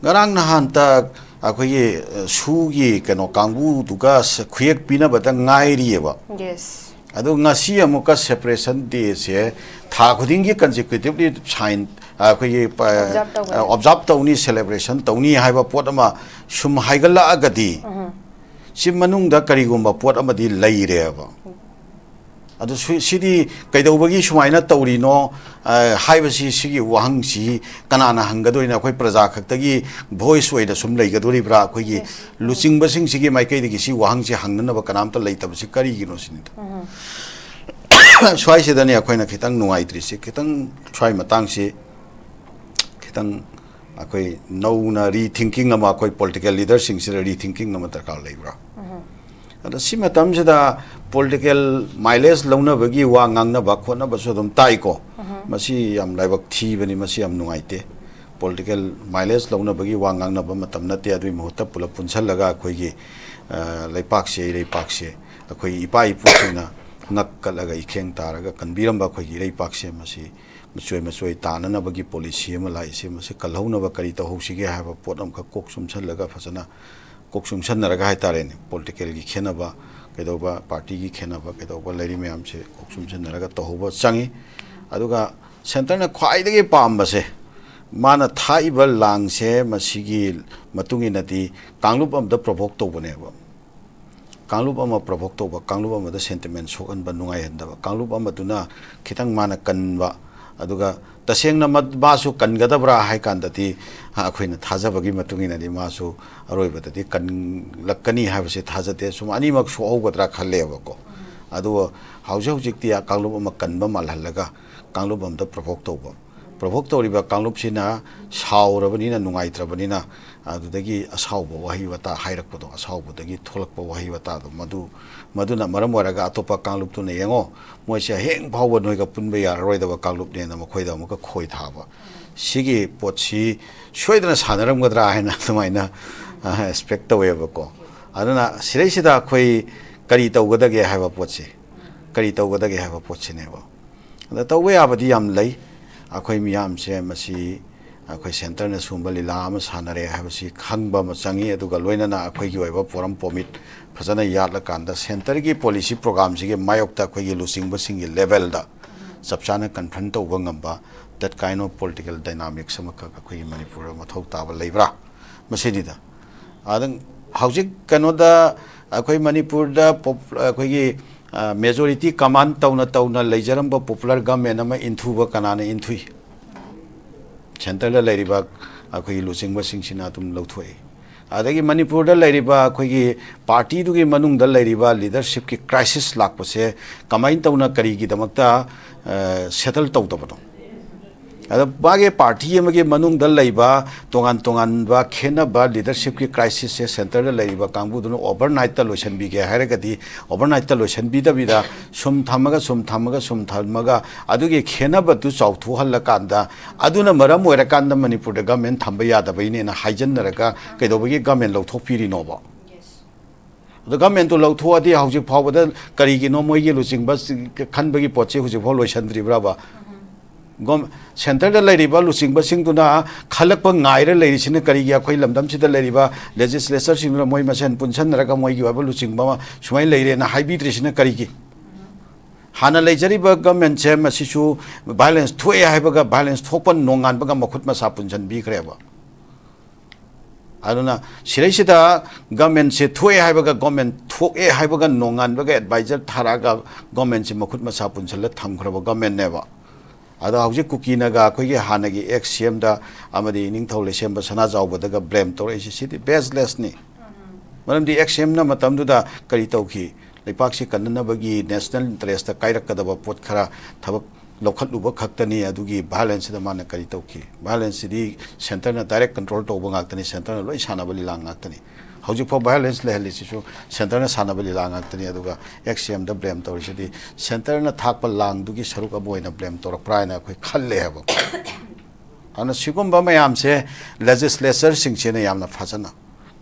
ꯉꯔꯥꯡ ꯅꯍꯥꯟꯇ ꯑꯩꯈꯣꯏꯒꯤ, ꯑ, ꯁꯨꯒꯤ ꯀꯩꯅꯣ ꯀꯥꯡꯕꯨꯗꯨꯒ ꯁ-, ꯈꯨꯌꯦꯛ ꯄꯤꯅꯕꯗ ꯉꯥꯏꯔꯤꯑꯕ꯫ ꯌꯦꯁ꯫ ꯑꯗꯣ ꯉꯁꯤ ꯑꯃꯨꯛꯀ ꯁꯦꯄꯔꯦꯁꯟ ꯗꯦꯁꯦ ꯊꯥ ꯈꯨꯗꯤꯡꯒꯤ ꯀꯟꯖꯤꯀ꯭ꯌꯨꯇꯤꯚꯂꯤ ꯁꯥꯏꯟ, ꯑꯩꯈꯣꯏꯒꯤ, ꯑ, ꯑꯣꯕꯖꯥꯔꯕ ꯇꯧꯒꯅꯤ꯫ ꯑꯣꯕꯖꯥꯔꯕ ꯇꯧꯅꯤ, ꯁꯦꯂꯦꯕ꯭ꯔꯦꯁꯟ ꯇꯧꯅꯤ ꯍꯥꯏꯕ ꯄꯣꯠ ꯑꯃ ꯁꯨꯝ ꯍꯥꯏꯒꯠꯂꯛꯑꯒꯗꯤ, ꯁꯤ ꯃꯅꯨꯡꯗ ꯀꯔꯤꯒꯨꯝꯕ ꯄꯣꯠ ꯑꯃꯗꯤ ꯂꯩꯔꯦꯕ꯫ ꯑꯗꯨ ꯁꯨ-, ꯁꯤꯗꯤ ꯀꯩꯗꯧꯕꯒꯤ ꯁꯨꯃꯥꯏꯅ ꯇꯧꯔꯤꯅꯣ, ꯑ, ꯍꯥꯏꯕꯁꯤ, ꯁꯤꯒꯤ ꯋꯥꯍꯪꯁꯤ ꯀꯅꯥꯅ ꯍꯪꯒꯗꯣꯏꯅꯣ? ꯑꯩꯈꯣꯏ ꯄ꯭ꯔꯖꯥ ꯈꯛꯇꯒꯤ ꯚꯣꯏꯁ ꯑꯣꯏꯅ ꯁꯨꯝ ꯂꯩꯒꯗꯣꯔꯤꯕ꯭ꯔꯥ? ꯑꯩꯈꯣꯏꯒꯤ ꯂꯨꯆꯤꯡꯕꯁꯤꯡꯁꯤꯒꯤ ꯃꯥꯏꯀꯩꯗꯒꯤ ꯁꯤ ꯋꯥꯍꯪꯁꯤ ꯍꯪꯅꯅꯕ ꯀꯅꯥꯝꯇ ꯂꯩꯇꯕꯁꯤ ꯀꯔꯤꯒꯤꯅꯣ ꯁꯤꯅꯤꯗ꯫ ꯁ꯭ꯋꯥꯏꯁꯤꯗꯅꯤ ꯑꯩꯈꯣꯏꯅ ꯈꯤꯇꯪ ꯅꯨꯡꯉꯥꯏꯇ꯭ꯔꯤꯁꯤ꯫ ꯈꯤꯇꯪ ꯁ꯭ꯋꯥꯏ ꯃꯇꯥꯡꯁꯤ ꯈꯤꯇꯪ ꯑꯩꯈꯣꯏ ꯅꯧꯅ ꯔꯤꯊꯤꯡꯀꯤꯡ ꯑꯃ, ꯑꯩꯈꯣꯏ ꯄꯣꯂꯤꯇꯤꯀꯦꯜ ꯂꯤꯗꯔꯁꯤꯡꯁꯤꯗ ꯔꯤꯊꯤꯡꯀꯤꯡ ꯑꯃ ꯗꯔꯀꯥꯔ ꯂꯩꯕ꯭ꯔꯥ? ꯑꯗ ꯁꯤ ꯃꯇꯝꯁꯤꯗ political mileage ꯂꯧꯅꯕꯒꯤ ꯋꯥ ꯉꯥꯡꯅꯕ ꯈꯣꯠꯅꯕꯁꯨ ꯑꯗꯨꯝ ꯇꯥꯏꯀꯣ꯫ ꯃꯁꯤ ꯌꯥꯝ ꯂꯥꯏꯕꯛ ꯊꯤꯕꯅꯤ, ꯃꯁꯤ ꯌꯥꯝ ꯅꯨꯡꯉꯥꯏꯇꯦ꯫ Political mileage ꯂꯧꯅꯕꯒꯤ ꯋꯥ ꯉꯥꯡꯅꯕ ꯃꯇꯝ ꯅꯠꯇꯦ꯫ ꯑꯗꯨꯒꯤ ꯃꯍꯨꯠꯇ ꯄꯨꯂꯞ ꯄꯨꯟꯁꯤꯜꯂꯒ ꯑꯩꯈꯣꯏꯒꯤ, ꯑ, ꯂꯩꯄꯥꯛꯁꯦ, ꯏꯔꯩꯄꯥꯛꯁꯦ ꯑꯩꯈꯣꯏ ꯏꯄꯥ ꯏꯄꯨꯁꯤꯡꯅ ꯉꯛ ꯀꯠꯂꯒ ꯏꯈꯦꯡ ꯇꯥꯔꯒ ꯀꯟꯕꯤꯔꯝꯕ ꯑꯩꯈꯣꯏꯒꯤ ꯏꯔꯩꯄꯥꯛꯁꯦ ꯃꯁꯤ ꯃꯆꯣꯏ ꯃꯆꯣꯏ ꯇꯥꯅꯅꯕꯒꯤ policy ꯑꯃ ꯂꯥꯛꯏꯁꯦ, ꯃꯁꯤ ꯀꯜꯍꯧꯅꯕ ꯀꯔꯤ ꯇꯧꯍꯧꯁꯤꯒꯦ ꯍꯥꯏꯕ ꯄꯣꯠ ꯑꯃꯈꯛ ꯀꯣꯛ ꯆꯨꯝꯁꯜꯂꯒ ꯐꯖꯅ ꯀꯣꯛ ꯆꯨꯝꯁꯟꯅꯔꯒ ꯍꯥꯏꯇꯥꯔꯦꯅꯦ, political ꯒꯤ ꯈꯦꯠꯅꯕ ꯀꯩꯗꯧꯕ, party ꯒꯤ ꯈꯦꯠꯅꯕ ꯀꯩꯗꯧꯕ ꯂꯩꯔꯤ ꯃꯌꯥꯝꯁꯦ ꯀꯣꯛ ꯆꯨꯝꯁꯟꯅꯔꯒ ꯇꯧꯍꯧꯕ ꯆꯪꯉꯤ꯫ ꯑꯗꯨꯒ centre ꯅ ꯈ꯭ꯋꯥꯏꯗꯒꯤ ꯄꯥꯝꯕꯁꯦ, ꯃꯥꯅ ꯊꯥꯛꯏꯕ ꯂꯥꯡꯁꯦ ꯃꯁꯤꯒꯤ ꯃꯇꯨꯡ ꯏꯟꯅꯗꯤ ꯀꯥꯡꯂꯨꯞ ꯑꯃꯗ provoke ꯇꯧꯕꯅꯦꯕ꯫ ꯀꯥꯡꯂꯨꯞ ꯑꯃ provoke ꯇꯧꯕ, ꯀꯥꯡꯂꯨꯞ ꯑꯃꯗ sentiment ꯁꯣꯛꯍꯟꯕ, ꯅꯨꯡꯉꯥꯏꯍꯟꯗꯕ, ꯀꯥꯡꯂꯨꯞ ꯑꯃꯗꯨꯅ ꯈꯤꯇꯪ ꯃꯥꯅ ꯀꯟꯕ, ꯑꯗꯨꯒ ꯇꯁꯦꯡꯅ ꯃ-, ꯃꯥꯁꯨ ꯀꯟꯒꯗꯕ꯭ꯔꯥ ꯍꯥꯏ ꯀꯥꯟꯗꯗꯤ, ꯑ, ꯑꯩꯈꯣꯏꯅ ꯊꯥꯖꯕꯒꯤ ꯃꯇꯨꯡ ꯏꯟꯅꯗꯤ ꯃꯥꯁꯨ ꯑꯔꯣꯏꯕꯗꯗꯤ ꯀꯟꯂꯛꯀꯅꯤ ꯍꯥꯏꯕꯁꯦ ꯊꯥꯖꯗꯦ꯫ ꯁꯨꯝ ꯑꯅꯤꯃꯛ ꯁꯣꯛꯍꯧꯒꯗ꯭ꯔꯥ ꯈꯜꯂꯦꯕꯀꯣ꯫ ꯑꯗꯨꯕꯨ ꯍꯧꯖꯤꯛ ꯍꯧꯖꯤꯛꯇꯤ ꯀꯥꯡꯂꯨꯞ ꯑꯃ ꯀꯟꯕ ꯃꯥꯜꯍꯜꯂꯒ ꯀꯥꯡꯂꯨꯞ ꯑꯃꯗ provoke ꯇꯧꯕ, provoke ꯇꯧꯔꯤꯕ ꯀꯥꯡꯂꯨꯞꯁꯤꯅ ꯁꯥꯎꯔꯕꯅꯤꯅ, ꯅꯨꯡꯉꯥꯏꯇ꯭ꯔꯕꯅꯤꯅ, ꯑꯗꯨꯗꯒꯤ ꯑꯁꯥꯎꯕ ꯋꯥꯍꯩ ꯋꯥꯇꯥ ꯍꯥꯏꯔꯛꯄꯗꯣ, ꯑꯁꯥꯎꯕꯗꯒꯤ ꯊꯣꯛꯂꯛꯄ ꯋꯥꯍꯩ ꯋꯥꯇꯥꯗꯣ, ꯃꯗꯨ, ꯃꯗꯨꯅ ꯃꯔꯝ ꯑꯣꯏꯔꯒ ꯑꯇꯣꯞꯄ ꯀꯥꯡꯂꯨꯞꯇꯨꯅ, "ꯌꯦꯡꯉꯣ, ꯃꯣꯏꯁꯦ ꯍꯌꯦꯡ ꯐꯥꯎꯕ ꯅꯣꯏꯒ ꯄꯨꯟꯕ ꯌꯥꯔꯔꯣꯏꯗꯕ ꯀꯥꯡꯂꯨꯞꯅꯦꯅ" ꯃꯈꯣꯏꯗ ꯑꯃꯨꯛꯀ ꯈꯣꯏ ꯊꯥꯕ꯫ ꯁꯤꯒꯤ ꯄꯣꯠꯁꯤ ꯁꯣꯏꯗꯅ ꯁꯥꯟꯅꯔꯝꯒꯗ꯭ꯔꯥ ꯍꯥꯏꯅ ꯑꯗꯨꯃꯥꯏꯅ, ꯑ, expect ꯇꯧꯋꯦꯕꯀꯣ꯫ ꯑꯗꯨꯅ ꯁꯤꯗꯩꯁꯤꯗ ꯑꯩꯈꯣꯏ ꯀꯔꯤ ꯇꯧꯒꯗꯒꯦ ꯍꯥꯏꯕ ꯄꯣꯠꯁꯤ, ꯀꯔꯤ ꯇꯧꯒꯗꯒꯦ ꯍꯥꯏꯕ ꯄꯣꯠꯁꯤꯅꯦꯕ꯫ ꯑꯗ ꯇꯧꯕ ꯌꯥꯕꯗꯤ ꯌꯥꯝ ꯂꯩ꯫ ꯑꯩꯈꯣꯏ ꯃꯤꯌꯥꯝꯁꯦ ꯃꯁꯤ ꯑꯩꯈꯣꯏ centre ꯅ ꯁꯨꯝꯕ ꯂꯤꯂꯥ ꯑꯃ ꯁꯥꯟꯅꯔꯦ ꯍꯥꯏꯕꯁꯤ ꯈꯪꯕ ꯑꯃ ꯆꯪꯉꯤ꯫ ꯑꯗꯨꯒ ꯂꯣꯏꯅꯅ ꯑꯩꯈꯣꯏꯒꯤ ꯑꯣꯏꯕ forum permit ꯐꯖꯅ ꯌꯥꯠꯂꯀꯥꯟꯗ centre ꯒꯤ policy program ꯁꯤꯒꯤ ꯃꯥꯌꯣꯛꯇ ꯑꯩꯈꯣꯏꯒꯤ ꯂꯨꯆꯤꯡꯕꯁꯤꯡꯒꯤ level ꯗ ꯆꯞ ꯆꯥꯅ confront ꯇꯧꯕ ꯉꯝꯕ that kind of political dynamics ꯑꯃꯈꯛ ꯑꯩꯈꯣꯏꯒꯤ ꯃꯅꯤꯄꯨꯔꯗ ꯃꯊꯧ ꯇꯥꯕ ꯂꯩꯕ꯭ꯔꯥ? ꯃꯁꯤꯅꯤꯗ꯫ ꯑꯗ ꯍꯧꯖꯤꯛ ꯀꯩꯅꯣꯗ ꯑꯩꯈꯣꯏ ꯃꯅꯤꯄꯨꯔꯗ ꯄꯣꯞ-, ꯑꯩꯈꯣꯏꯒꯤ, ꯑ, majority command ꯇꯧꯅ ꯇꯧꯅ ꯂꯩꯖꯔꯝꯕ popular government ꯑꯃ ꯏꯟꯊꯨꯕ ꯀꯅꯥꯅ ꯏꯟꯊꯨꯏ? Centre ꯗ ꯂꯩꯔꯤꯕ ꯑꯩꯈꯣꯏꯒꯤ ꯂꯨꯆꯤꯡꯕꯁꯤꯡꯁꯤꯅ ꯑꯗꯨꯝ ꯂꯧꯊꯣꯛꯏ꯫ ꯑꯗꯒꯤ ꯃꯅꯤꯄꯨꯔꯗ ꯂꯩꯔꯤꯕ ꯑꯩꯈꯣꯏꯒꯤ party ꯗꯨꯒꯤ ꯃꯅꯨꯡꯗ ꯂꯩꯔꯤꯕ leadership ꯀꯤ crisis ꯂꯥꯛꯄꯁꯦ ꯀꯃꯥꯏꯅ ꯇꯧꯅ, ꯀꯔꯤꯒꯤꯗꯃꯛꯇ, ꯑ, settle ꯇꯧꯗꯕꯅꯣ? ꯑꯗ ꯃꯥꯒꯤ ꯄꯥꯔꯇꯤ ꯑꯃꯒꯤ ꯃꯅꯨꯡꯗ ꯂꯩꯕ ꯇꯣꯉꯥꯟ ꯇꯣꯉꯥꯟꯕ ꯈꯦꯠꯅꯕ ꯂꯤꯗꯔꯁꯤꯞꯀꯤ ꯀ꯭ꯔꯥꯏꯁꯤꯁꯁꯦ ꯁꯦꯟꯇꯔꯗ ꯂꯩꯔꯤꯕ ꯀꯥꯡꯕꯨꯗꯨꯅ ꯑꯣꯚꯔꯅꯥꯏꯠꯇ ꯂꯣꯏꯁꯤꯟꯕꯤꯒꯦ ꯍꯥꯏꯔꯒꯗꯤ, ꯑꯣꯚꯔꯅꯥꯏꯠꯇ ꯂꯣꯏꯁꯤꯟꯕꯤꯗꯕꯤꯗ ꯁꯨꯝ ꯊꯝꯃꯒ, ꯁꯨꯝ ꯊꯝꯃꯒ, ꯁꯨꯝ ꯊꯝꯃꯒ, ꯑꯗꯨꯒꯤ ꯈꯦꯠꯅꯕꯗꯨ ꯆꯥꯎꯊꯣꯛꯍꯜꯂꯀꯥꯟꯗ, ꯑꯗꯨꯅ ꯃꯔꯝ ꯑꯣꯏꯔꯀꯥꯟꯗ ꯃꯅꯤꯄꯨꯔꯗ ꯒꯃꯦꯟ ꯊꯝꯕ ꯌꯥꯗꯕꯩꯅꯦꯅ ꯍꯥꯏꯖꯟꯅꯔꯒ ꯀꯩꯗꯧꯕꯒꯤ ꯒꯃꯦꯟ ꯂꯧꯊꯣꯛꯄꯤꯔꯤꯅꯣꯕ? ꯑꯗꯣ ꯒꯃꯦꯟꯇꯨ ꯂꯧꯊꯣꯛꯑꯗꯤ ꯍꯧꯖꯤꯛ ꯐꯥꯎꯕꯗ ꯀꯔꯤꯒꯤꯅꯣ ꯃꯣꯏꯒꯤ ꯂꯨꯆꯤꯡꯕ ꯈꯟꯕꯒꯤ ꯄꯣꯠꯁꯤ ꯍꯧꯖꯤꯛ ꯐꯥꯎ ꯂꯣꯏꯁꯤꯟꯗ꯭ꯔꯤꯕ꯭ꯔꯕ? ꯒꯣꯝ-, ꯁꯦꯟꯇꯔꯗ ꯂꯩꯔꯤꯕ ꯂꯨꯆꯤꯡꯕꯁꯤꯡꯗꯨꯅ ꯈꯜꯂꯛꯄ ꯉꯥꯏꯔ ꯂꯩꯔꯤꯁꯤꯅ ꯀꯔꯤꯒꯤ? ꯑꯩꯈꯣꯏ ꯂꯝꯗꯝꯁꯤꯗ ꯂꯩꯔꯤꯕ ꯂꯦꯖꯤꯁꯂꯦꯆꯔꯁꯤꯡꯗꯨꯅ ꯃꯣꯏ ꯃꯁꯦꯟ ꯄꯨꯟꯁꯟꯅꯔꯒ ꯃꯣꯏꯒꯤ ꯑꯣꯏꯕ ꯂꯨꯆꯤꯡꯕ ꯑꯃ ꯁꯨꯃꯥꯏꯅ ꯂꯩꯔꯦꯅ ꯍꯥꯏꯕꯤꯗ꯭ꯔꯤꯁꯤꯅ ꯀꯔꯤꯒꯤ? ꯍꯥꯟꯅ ꯂꯩꯖꯔꯤꯕ ꯒꯃꯦꯟꯁꯦ ꯃꯁꯤꯁꯨ ꯚꯥꯏꯑꯣꯂꯦꯟꯁ ꯊꯣꯛꯑꯦ ꯍꯥꯏꯕꯒ ꯚꯥꯏꯑꯣꯂꯦꯟꯁ ꯊꯣꯛꯄ ꯅꯣꯡꯉꯥꯟꯕꯒ ꯃꯈꯨꯠ ꯃꯁꯥ ꯄꯨꯟꯁꯤꯟꯕꯤꯈ꯭ꯔꯦꯕ꯫ ꯑꯗꯨꯅ ꯁꯤꯔꯩꯁꯤꯗ ꯒꯃꯦꯟꯁꯦ ꯊꯣꯛꯑꯦ ꯍꯥꯏꯕꯒ, ꯒꯃꯦꯟ ꯊꯣꯛꯑꯦ ꯍꯥꯏꯕꯒ ꯅꯣꯡꯉꯥꯟꯕꯒ ꯑꯦꯗꯚꯥꯏꯖꯔ ꯊꯥꯔꯛꯑꯒ ꯒꯃꯦꯟꯁꯦ ꯃꯈꯨꯠ ꯃꯁꯥ ꯄꯨꯟꯁꯤꯜꯂ ꯊꯝꯈ꯭ꯔꯕ ꯒꯃꯦꯟꯅꯦꯕ꯫ ꯑꯗꯣ ꯍꯧꯖꯤꯛ ꯀꯨꯀꯤꯅꯒ ꯑꯩꯈꯣꯏꯒꯤ ꯍꯥꯟꯅꯒꯤ ꯑꯦꯛꯁ ꯁꯤ ꯑꯦꯝꯗ ꯑꯃꯗꯤ ꯏꯅꯤꯡꯊꯧ ꯂꯩꯁꯦꯝꯕ ꯁꯅꯥꯖꯥꯎꯕꯗꯒ ꯕ꯭ꯂꯦꯝ ꯇꯧꯔꯛꯏꯁꯦ, ꯁꯤꯗꯤ ꯕꯦꯁꯂꯦꯁꯅꯤ꯫ ꯃꯔꯝꯗꯤ ꯑꯦꯛꯁ ꯁꯤ ꯑꯦꯝꯅ ꯃꯇꯝꯗꯨꯗ ꯀꯔꯤ ꯇꯧꯈꯤ? ꯂꯩꯄꯥꯛꯁꯤ ꯀꯟꯅꯅꯕꯒꯤ ꯅꯦꯁꯅꯦꯜ ꯏꯟꯇꯔꯦꯁꯇ ꯀꯥꯏꯔꯛꯀꯗꯕ ꯄꯣꯠ ꯈꯔ ꯊꯕꯛ ꯂꯧꯈꯠꯂꯨꯕ ꯈꯛꯇꯅꯤ꯫ ꯑꯗꯨꯒꯤ ꯚꯥꯏꯑꯣꯂꯦꯟꯁꯁꯤꯗ ꯃꯥꯅ ꯀꯔꯤ ꯇꯧꯈꯤ? ꯚꯥꯏꯑꯣꯂꯦꯟꯁꯁꯤꯗꯤ ꯁꯦꯟꯇꯔꯅ ꯗꯥꯏꯔꯦꯛ ꯀꯟꯇ꯭ꯔꯣꯜ ꯇꯧꯕ ꯉꯥꯛꯇꯅꯤ, ꯁꯦꯟꯇꯔꯅ ꯂꯣꯏ ꯁꯥꯟꯅꯕ ꯂꯤꯂꯥ ꯉꯥꯛꯇꯅꯤ꯫ ꯍꯧꯖꯤꯛꯐꯥꯎ ꯚꯥꯏꯑꯣꯂꯦꯟꯁ ꯂꯩꯍꯜꯂꯤꯁꯤꯁꯨ ꯁꯦꯟꯇꯔꯅ ꯁꯥꯟꯅꯕ ꯂꯤꯂꯥ ꯉꯥꯛꯇꯅꯤ꯫ ꯑꯗꯨꯒ ꯑꯦꯛꯁ ꯁꯤ ꯑꯦꯝꯗ ꯕ꯭ꯂꯦꯝ ꯇꯧꯔꯤꯁꯤꯗꯤ ꯁꯦꯟꯇꯔꯅ ꯊꯥꯛꯄ ꯂꯥꯡꯗꯨꯒꯤ ꯁꯔꯨꯛ ꯑꯃ ꯑꯣꯏꯅ ꯕ꯭ꯂꯦꯝ ꯇꯧꯔꯛꯄ꯭ꯔꯥ ꯍꯥꯏꯅ ꯑꯩꯈꯣꯏ ꯈꯜꯂꯦ ꯍꯥꯏꯕ꯫ ꯑꯗꯨꯅ ꯁꯤꯒꯨꯝꯕ ꯃꯌꯥꯝꯁꯦ ꯂꯦꯖꯤꯁꯂꯦꯆꯔꯁꯤꯡꯁꯤꯅ ꯌꯥꯝꯅ ꯐꯖꯅ,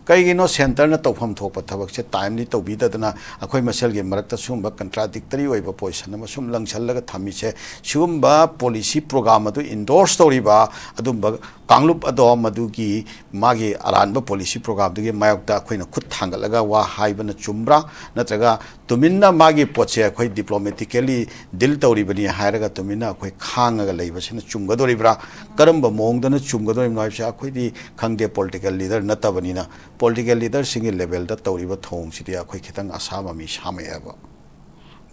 ꯀꯩꯒꯤꯅꯣ ꯁꯦꯟꯇꯔꯅ ꯇꯧꯐꯝ ꯊꯣꯛꯄ ꯊꯕꯛꯁꯦ ꯇꯥꯏꯝꯂꯤ ꯇꯧꯕꯤꯗꯗꯅ ꯑꯩꯈꯣꯏ ꯃꯁꯦꯜꯒꯤ ꯃꯔꯛꯇ ꯁꯤꯒꯨꯝꯕ ꯀꯟꯇ꯭ꯔꯥꯗꯤꯛꯇꯔꯤ ꯑꯣꯏꯕ ꯄꯣꯖꯤꯁꯟ ꯑꯃ ꯁꯨꯝ ꯂꯪꯁꯜꯂꯒ ꯊꯝꯃꯤꯁꯦ? ꯁꯤꯒꯨꯝꯕ ꯄꯣꯂꯤꯁꯤ ꯄ꯭ꯔꯣꯒ꯭ꯔꯥꯝ ꯑꯗꯨ ꯏꯟꯗꯣꯔꯁ ꯇꯧꯔꯤꯕ ꯑꯗꯨꯝꯕ ꯀꯥꯡꯂꯨꯞ ꯑꯗꯣ ꯃꯗꯨꯒꯤ ꯃꯥꯒꯤ ꯑꯔꯥꯟꯕ ꯄꯣꯂꯤꯁꯤ ꯄ꯭ꯔꯣꯒ꯭ꯔꯥꯝꯗꯨꯒꯤ ꯃꯥꯌꯣꯛꯇ ꯑꯩꯈꯣꯏꯅ ꯈꯨꯠ ꯊꯥꯡꯒꯠꯂꯒ ꯋꯥ ꯍꯥꯏꯕꯅ ꯆꯨꯝꯕ꯭ꯔꯥ? ꯅꯠꯇ꯭ꯔꯒ ꯇꯨꯃꯤꯟꯅ ꯃꯥꯒꯤ ꯄꯣꯠꯁꯦ ꯑꯩꯈꯣꯏ ꯗꯤꯄ꯭ꯂꯣꯃꯦꯇꯤꯀꯦꯜꯂꯤ ꯗꯤꯜ ꯇꯧꯔꯤꯕꯅꯤ ꯍꯥꯏꯔꯒ ꯇꯨꯃꯤꯟꯅ ꯑꯩꯈꯣꯏ ꯈꯥꯡꯉꯒ ꯂꯩꯕꯁꯤꯅ ꯆꯨꯝꯒꯗꯧꯔꯤꯕ꯭ꯔꯥ? ꯀꯔꯝꯕ ꯃꯑꯣꯡꯗꯅ ꯆꯨꯝꯒꯗꯧꯔꯤꯕꯅꯣ ꯍꯥꯏꯕꯁꯦ ꯑꯩꯈꯣꯏꯗꯤ ꯈꯪꯗꯦ, ꯄꯣꯂꯤꯇꯤꯀꯦꯜ ꯂꯤꯗꯔ ꯅꯠꯇꯕꯅꯤꯅ꯫ ꯄꯣꯂꯤꯇꯤꯀꯦꯜ ꯂꯤꯗꯔꯁꯤꯡꯒꯤ ꯂꯦꯚꯦꯜꯗ ꯇꯧꯔꯤꯕ ꯊꯧꯑꯣꯡꯁꯤꯗꯤ ꯑꯩꯈꯣꯏ ꯈꯤꯇꯪ ꯑꯁꯥꯕ ꯃꯤ ꯁꯥꯃꯛꯑꯦꯕ꯫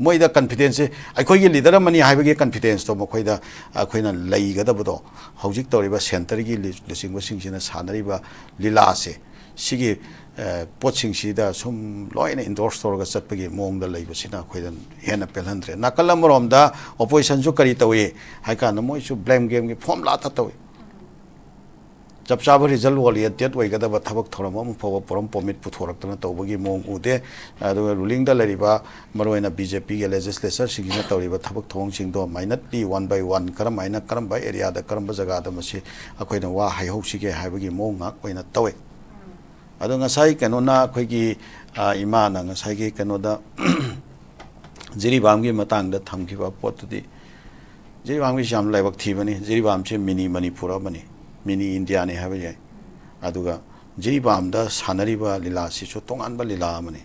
ꯃꯣꯏꯗ ꯀꯟꯐꯤꯗꯦꯟꯁꯁꯦ, ꯑꯩꯈꯣꯏꯒꯤ ꯂꯤꯗꯔ ꯑꯃꯅꯤ ꯍꯥꯏꯕꯒꯤ ꯀꯟꯐꯤꯗꯦꯟꯁꯇꯣ ꯃꯈꯣꯏꯗ ꯑꯩꯈꯣꯏꯅ ꯂꯩꯒꯗꯕꯗꯣ, ꯍꯧꯖꯤꯛ ꯇꯧꯔꯤꯕ ꯁꯦꯟꯇꯔꯒꯤ ꯂꯨ-, ꯂꯨꯆꯤꯡꯕꯁꯤꯡꯁꯤꯅ ꯁꯥꯟꯅꯔꯤꯕ ꯂꯤꯂꯥꯁꯦ, ꯁꯤꯒꯤ ꯄꯣꯠꯁꯤꯡꯁꯤꯗ ꯁꯨꯝ ꯂꯣꯏꯅ ꯏꯟꯗꯣꯔꯁ ꯇꯧꯔꯒ ꯆꯠꯄꯒꯤ ꯃꯑꯣꯡꯗ ꯂꯩꯕꯁꯤꯅ ꯑꯩꯈꯣꯏꯗ ꯍꯦꯟꯅ ꯄꯦꯜꯍꯟꯗ꯭ꯔꯦ꯫ ꯅꯥꯀꯜ ꯑꯃꯔꯣꯝꯗ ꯑꯣꯄꯣꯖꯤꯁꯟꯁꯨ ꯀꯔꯤ ꯇꯧꯏ ꯍꯥꯏ ꯀꯥꯟꯗ ꯃꯣꯏꯁꯨ ꯕ꯭ꯂꯦꯝ ꯒꯦꯝꯒꯤ ꯐꯣꯝ ꯂꯥꯛꯇ ꯇꯧꯏ꯫ ꯆꯞ ꯆꯥꯕ ꯔꯤꯖꯜ ꯑꯣꯔꯤꯌꯦꯟꯇꯦꯠ ꯑꯣꯏꯒꯗꯕ ꯊꯕꯛ ꯊꯧꯔꯝ ꯑꯃ ꯐꯥꯎꯕ ꯄꯣꯔꯝ ꯄꯣꯃꯤꯠ ꯄꯨꯊꯣꯔꯛꯇꯅ ꯇꯧꯕꯒꯤ ꯃꯑꯣꯡ ꯎꯗꯦ꯫ ꯑꯗꯨꯒ ꯔꯨꯂꯤꯡꯗ ꯂꯩꯔꯤꯕ ꯃꯔꯨꯑꯣꯏꯅ ꯕꯤ ꯖꯦ ꯄꯤꯒꯤ ꯂꯦꯖꯤꯁꯂꯦꯆꯔꯁꯤꯡꯁꯤꯅ ꯇꯧꯔꯤꯕ ꯊꯕꯛ ꯊꯧꯑꯣꯡꯁꯤꯡꯗꯣ ꯃꯥꯏꯅꯠꯂꯤ ꯋꯥꯟ ꯕꯥꯏ ꯋꯥꯟ ꯀꯔꯝꯍꯥꯏꯅ ꯀꯔꯝꯕ ꯑꯦꯔꯤꯌꯥꯗ ꯀꯔꯝꯕ ꯖꯒꯥꯗ ꯃꯁꯤ ꯑꯩꯈꯣꯏꯅ ꯋꯥ ꯍꯥꯏꯍꯧꯁꯤꯒꯦ ꯍꯥꯏꯕꯒꯤ ꯃꯑꯣꯡ ꯉꯥꯛ ꯑꯣꯏꯅ ꯇꯧꯋꯦ꯫ ꯑꯗꯣ ꯉꯁꯥꯏ ꯀꯩꯅꯣꯅ ꯑꯩꯈꯣꯏꯒꯤ ꯏꯃꯥꯅ ꯉꯁꯥꯏꯒꯤ ꯀꯩꯅꯣꯗ ꯖꯤꯔꯤꯕꯥꯝꯒꯤ ꯃꯇꯥꯡꯗ ꯊꯝꯈꯤꯕ ꯄꯣꯠꯇꯨꯗꯤ, ꯖꯤꯔꯤꯕꯥꯝꯒꯤꯁꯤ ꯌꯥꯝ ꯂꯥꯏꯕꯛ ꯊꯤꯕꯅꯤ꯫ ꯖꯤꯔꯤꯕꯥꯝꯁꯤ ꯃꯤꯅꯤ ꯃꯅꯤꯄꯨꯔ ꯑꯃꯅꯤ, ꯃꯤꯅꯤ ꯏꯟꯗꯤꯌꯥꯅꯤ ꯍꯥꯏꯕ ꯌꯥꯏ꯫ ꯑꯗꯨꯒ ꯖꯤꯔꯤꯕꯥꯝꯗ ꯁꯥꯟꯅꯔꯤꯕ ꯂꯤꯂꯥꯁꯤꯁꯨ ꯇꯣꯉꯥꯟꯕ ꯂꯤꯂꯥ ꯑꯃꯅꯤ꯫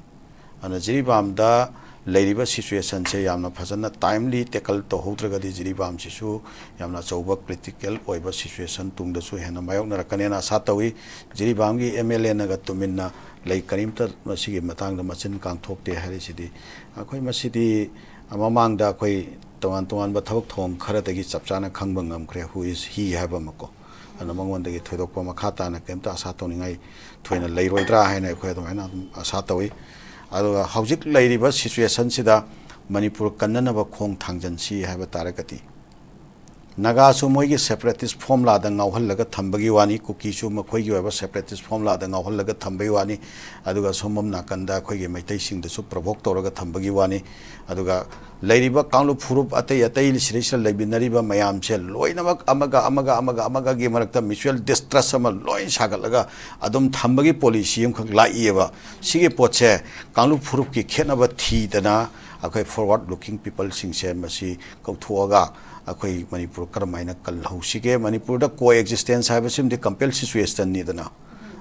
ꯑꯗꯨꯅ ꯖꯤꯔꯤꯕꯥꯝꯗ ꯂꯩꯔꯤꯕ ꯁꯤꯆꯨꯋꯦꯁꯟꯁꯦ ꯌꯥꯝꯅ ꯐꯖꯅ ꯇꯥꯏꯝꯂꯤ ꯇꯦꯀꯜ ꯇꯧꯍꯧꯗ꯭ꯔꯒꯗꯤ ꯖꯤꯔꯤꯕꯥꯝꯁꯤꯁꯨ ꯌꯥꯝꯅ ꯑꯆꯧꯕ ꯀ꯭ꯔꯤꯇꯤꯀꯦꯜ ꯑꯣꯏꯕ ꯁꯤꯆꯨꯋꯦꯁꯟ ꯇꯨꯡꯗꯁꯨ ꯍꯦꯟꯅ ꯃꯥꯌꯣꯛꯅꯔꯛꯀꯅꯦꯅ ꯑꯁꯥ ꯇꯧꯏ꯫ ꯖꯤꯔꯤꯕꯥꯝꯒꯤ ꯑꯦꯝ ꯑꯦꯜ ꯑꯦꯅꯒ ꯇꯨꯃꯤꯟꯅ ꯂꯩ, ꯀꯔꯤꯝꯇ ꯃꯁꯤꯒꯤ ꯃꯇꯥꯡꯗ ꯃꯆꯤꯟ ꯀꯥꯡꯊꯣꯛꯇꯦ ꯍꯥꯏꯔꯤꯁꯤꯗꯤ ꯑꯩꯈꯣꯏ ꯃꯁꯤꯗꯤ ꯃꯃꯥꯡꯗ ꯑꯩꯈꯣꯏ ꯇꯣꯉꯥꯟ ꯇꯣꯉꯥꯟꯕ ꯊꯕꯛ ꯊꯧꯔꯝ ꯈꯔꯗꯒꯤ ꯆꯞ ꯆꯥꯅ ꯈꯪꯕ ꯉꯝꯈ꯭ꯔꯦ, who is he ꯍꯥꯏꯕ ꯑꯃꯀꯣ꯫ ꯑꯗꯨꯅ ꯃꯉꯣꯟꯗꯒꯤ ꯊꯣꯏꯗꯣꯛꯄ ꯃꯈꯥ ꯇꯥꯅ ꯀꯔꯤꯝꯇ ꯑꯁꯥ ꯇꯧꯅꯤꯡꯉꯥꯏ ꯊꯣꯏꯅ ꯂꯩꯔꯣꯏꯗ꯭ꯔꯥ ꯍꯥꯏꯅ ꯑꯩꯈꯣꯏ ꯑꯗꯨꯃꯥꯏꯅ ꯑꯗꯨꯝ ꯑꯁꯥ ꯇꯧꯏ꯫ ꯑꯗꯨꯒ ꯍꯧꯖꯤꯛ ꯂꯩꯔꯤꯕ ꯁꯤꯆꯨꯋꯦꯁꯟꯁꯤꯗ ꯃꯅꯤꯄꯨꯔ ꯀꯟꯅꯅꯕ ꯈꯣꯡ ꯊꯥꯡꯖꯟꯁꯤ ꯍꯥꯏꯕ ꯇꯥꯔꯒꯗꯤ, ꯅꯥꯒꯥꯁꯨ ꯃꯣꯏꯒꯤ ꯁꯦꯄꯔꯦꯇꯤꯁ ꯐꯣꯝꯂꯥꯗ ꯉꯥꯎꯍꯜꯂꯒ ꯊꯝꯕꯒꯤ ꯋꯥꯅꯤ, ꯀꯨꯀꯤꯁꯨ ꯃꯈꯣꯏꯒꯤ ꯑꯣꯏꯕ ꯁꯦꯄꯔꯦꯇꯤꯁ ꯐꯣꯝꯂꯥꯗ ꯉꯥꯎꯍꯜꯂꯒ ꯊꯝꯕꯒꯤ ꯋꯥꯅꯤ꯫ ꯑꯗꯨꯒ ꯁꯣꯝꯕꯝ ꯅꯥꯀꯟꯗ ꯑꯩꯈꯣꯏꯒꯤ ꯃꯩꯇꯩꯁꯤꯡꯗꯁꯨ ꯄ꯭ꯔꯣꯚꯣꯛ ꯇꯧꯔꯒ ꯊꯝꯕꯒꯤ ꯋꯥꯅꯤ꯫ ꯑꯗꯨꯒ ꯂꯩꯔꯤꯕ ꯀꯥꯡꯂꯨꯞ ꯐꯨꯔꯨꯞ ꯑꯇꯩ ꯑꯇꯩ ꯁꯤꯗꯩꯁꯤꯗ ꯂꯩꯃꯤꯟꯅꯔꯤꯕ ꯃꯌꯥꯝꯁꯦ ꯂꯣꯏꯅꯃꯛ ꯑꯃꯒ ꯑꯃꯒ ꯑꯃꯒ ꯑꯃꯒꯒꯤ ꯃꯔꯛꯇ ꯃ꯭ꯌꯨꯆꯨꯋꯦꯜ ꯗꯤꯁꯇ꯭ꯔꯁ ꯑꯃ ꯂꯣꯏ ꯁꯥꯒꯠꯂꯒ ꯑꯗꯨꯝ ꯊꯝꯕꯒꯤ ꯄꯣꯂꯤꯁꯤ ꯑꯃꯈꯛ ꯂꯥꯛꯏꯑꯕ꯫ ꯁꯤꯒꯤ ꯄꯣꯠꯁꯦ ꯀꯥꯡꯂꯨꯞ ꯐꯨꯔꯨꯞꯀꯤ ꯈꯦꯠꯅꯕ ꯊꯤꯗꯅ ꯑꯩꯈꯣꯏ ꯐꯣꯔꯋꯥꯔꯗ ꯂꯨꯀꯤꯡ ꯄꯤꯄꯜꯁꯤꯡꯁꯦ ꯃꯁꯤ ꯀꯧꯊꯣꯛꯑꯒ ꯑꯩꯈꯣꯏ ꯃꯅꯤꯄꯨꯔ ꯀꯔꯝꯍꯥꯏꯅ ꯀꯜꯍꯧꯁꯤꯒꯦ? ꯃꯅꯤꯄꯨꯔꯗ ꯀꯣ ꯑꯦꯛꯖꯤꯁꯇꯦꯟꯁ ꯍꯥꯏꯕꯁꯤꯃꯗꯤ ꯀꯝꯄꯦꯜ ꯁꯤꯆꯨꯋꯦꯁꯟꯅꯤꯗꯅ꯫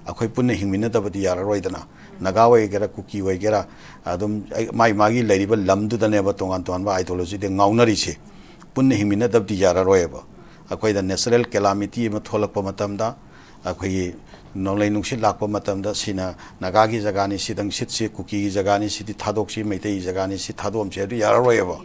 ꯑꯩꯈꯣꯏ ꯄꯨꯟꯅ ꯍꯤꯡꯃꯤꯟꯅꯗꯕꯗꯤ ꯌꯥꯔꯔꯣꯏꯗꯅ꯫ ꯅꯥꯒꯥ ꯑꯣꯏꯒꯦꯔꯥ, ꯀꯨꯀꯤ ꯑꯣꯏꯒꯦꯔꯥ, ꯑꯗꯨꯝ ꯑꯩ-, ꯃꯥꯏ ꯃꯥꯒꯤ ꯂꯩꯔꯤꯕ ꯂꯝꯗꯨꯗꯅꯦꯕ ꯇꯣꯉꯥꯟ ꯇꯣꯉꯥꯟꯕ ꯑꯥꯏꯗꯤꯌꯣꯂꯣꯖꯤꯗ ꯉꯥꯎꯅꯔꯤꯁꯦ꯫ ꯄꯨꯟꯅ ꯍꯤꯡꯃꯤꯟꯅꯗꯕꯗꯤ ꯌꯥꯔꯔꯣꯏꯕ꯫ ꯑꯩꯈꯣꯏꯗ ꯅꯦꯆꯔꯦꯜ ꯀꯦꯂꯥꯃꯤꯇꯤ ꯑꯃ ꯊꯣꯛꯂꯛꯄ ꯃꯇꯝꯗ, ꯑꯩꯈꯣꯏꯒꯤ ꯅꯣꯡꯂꯩ ꯅꯨꯡꯁꯤꯠ ꯂꯥꯛꯄ ꯃꯇꯝꯗ, ꯁꯤꯅ ꯅꯥꯒꯥꯒꯤ ꯖꯒꯥꯅꯤ, ꯁꯤꯗꯪ ꯁꯤꯠꯁꯤ, ꯀꯨꯀꯤꯒꯤ ꯖꯒꯥꯅꯤ, ꯁꯤꯗꯤ ꯊꯥꯗꯣꯛꯁꯤ, ꯃꯩꯇꯩꯒꯤ ꯖꯒꯥꯅꯤ, ꯁꯤ ꯊꯥꯗꯣꯛꯑꯝꯁꯤ ꯍꯥꯏꯕꯗꯤ ꯌꯥꯔꯔꯣꯏꯕ꯫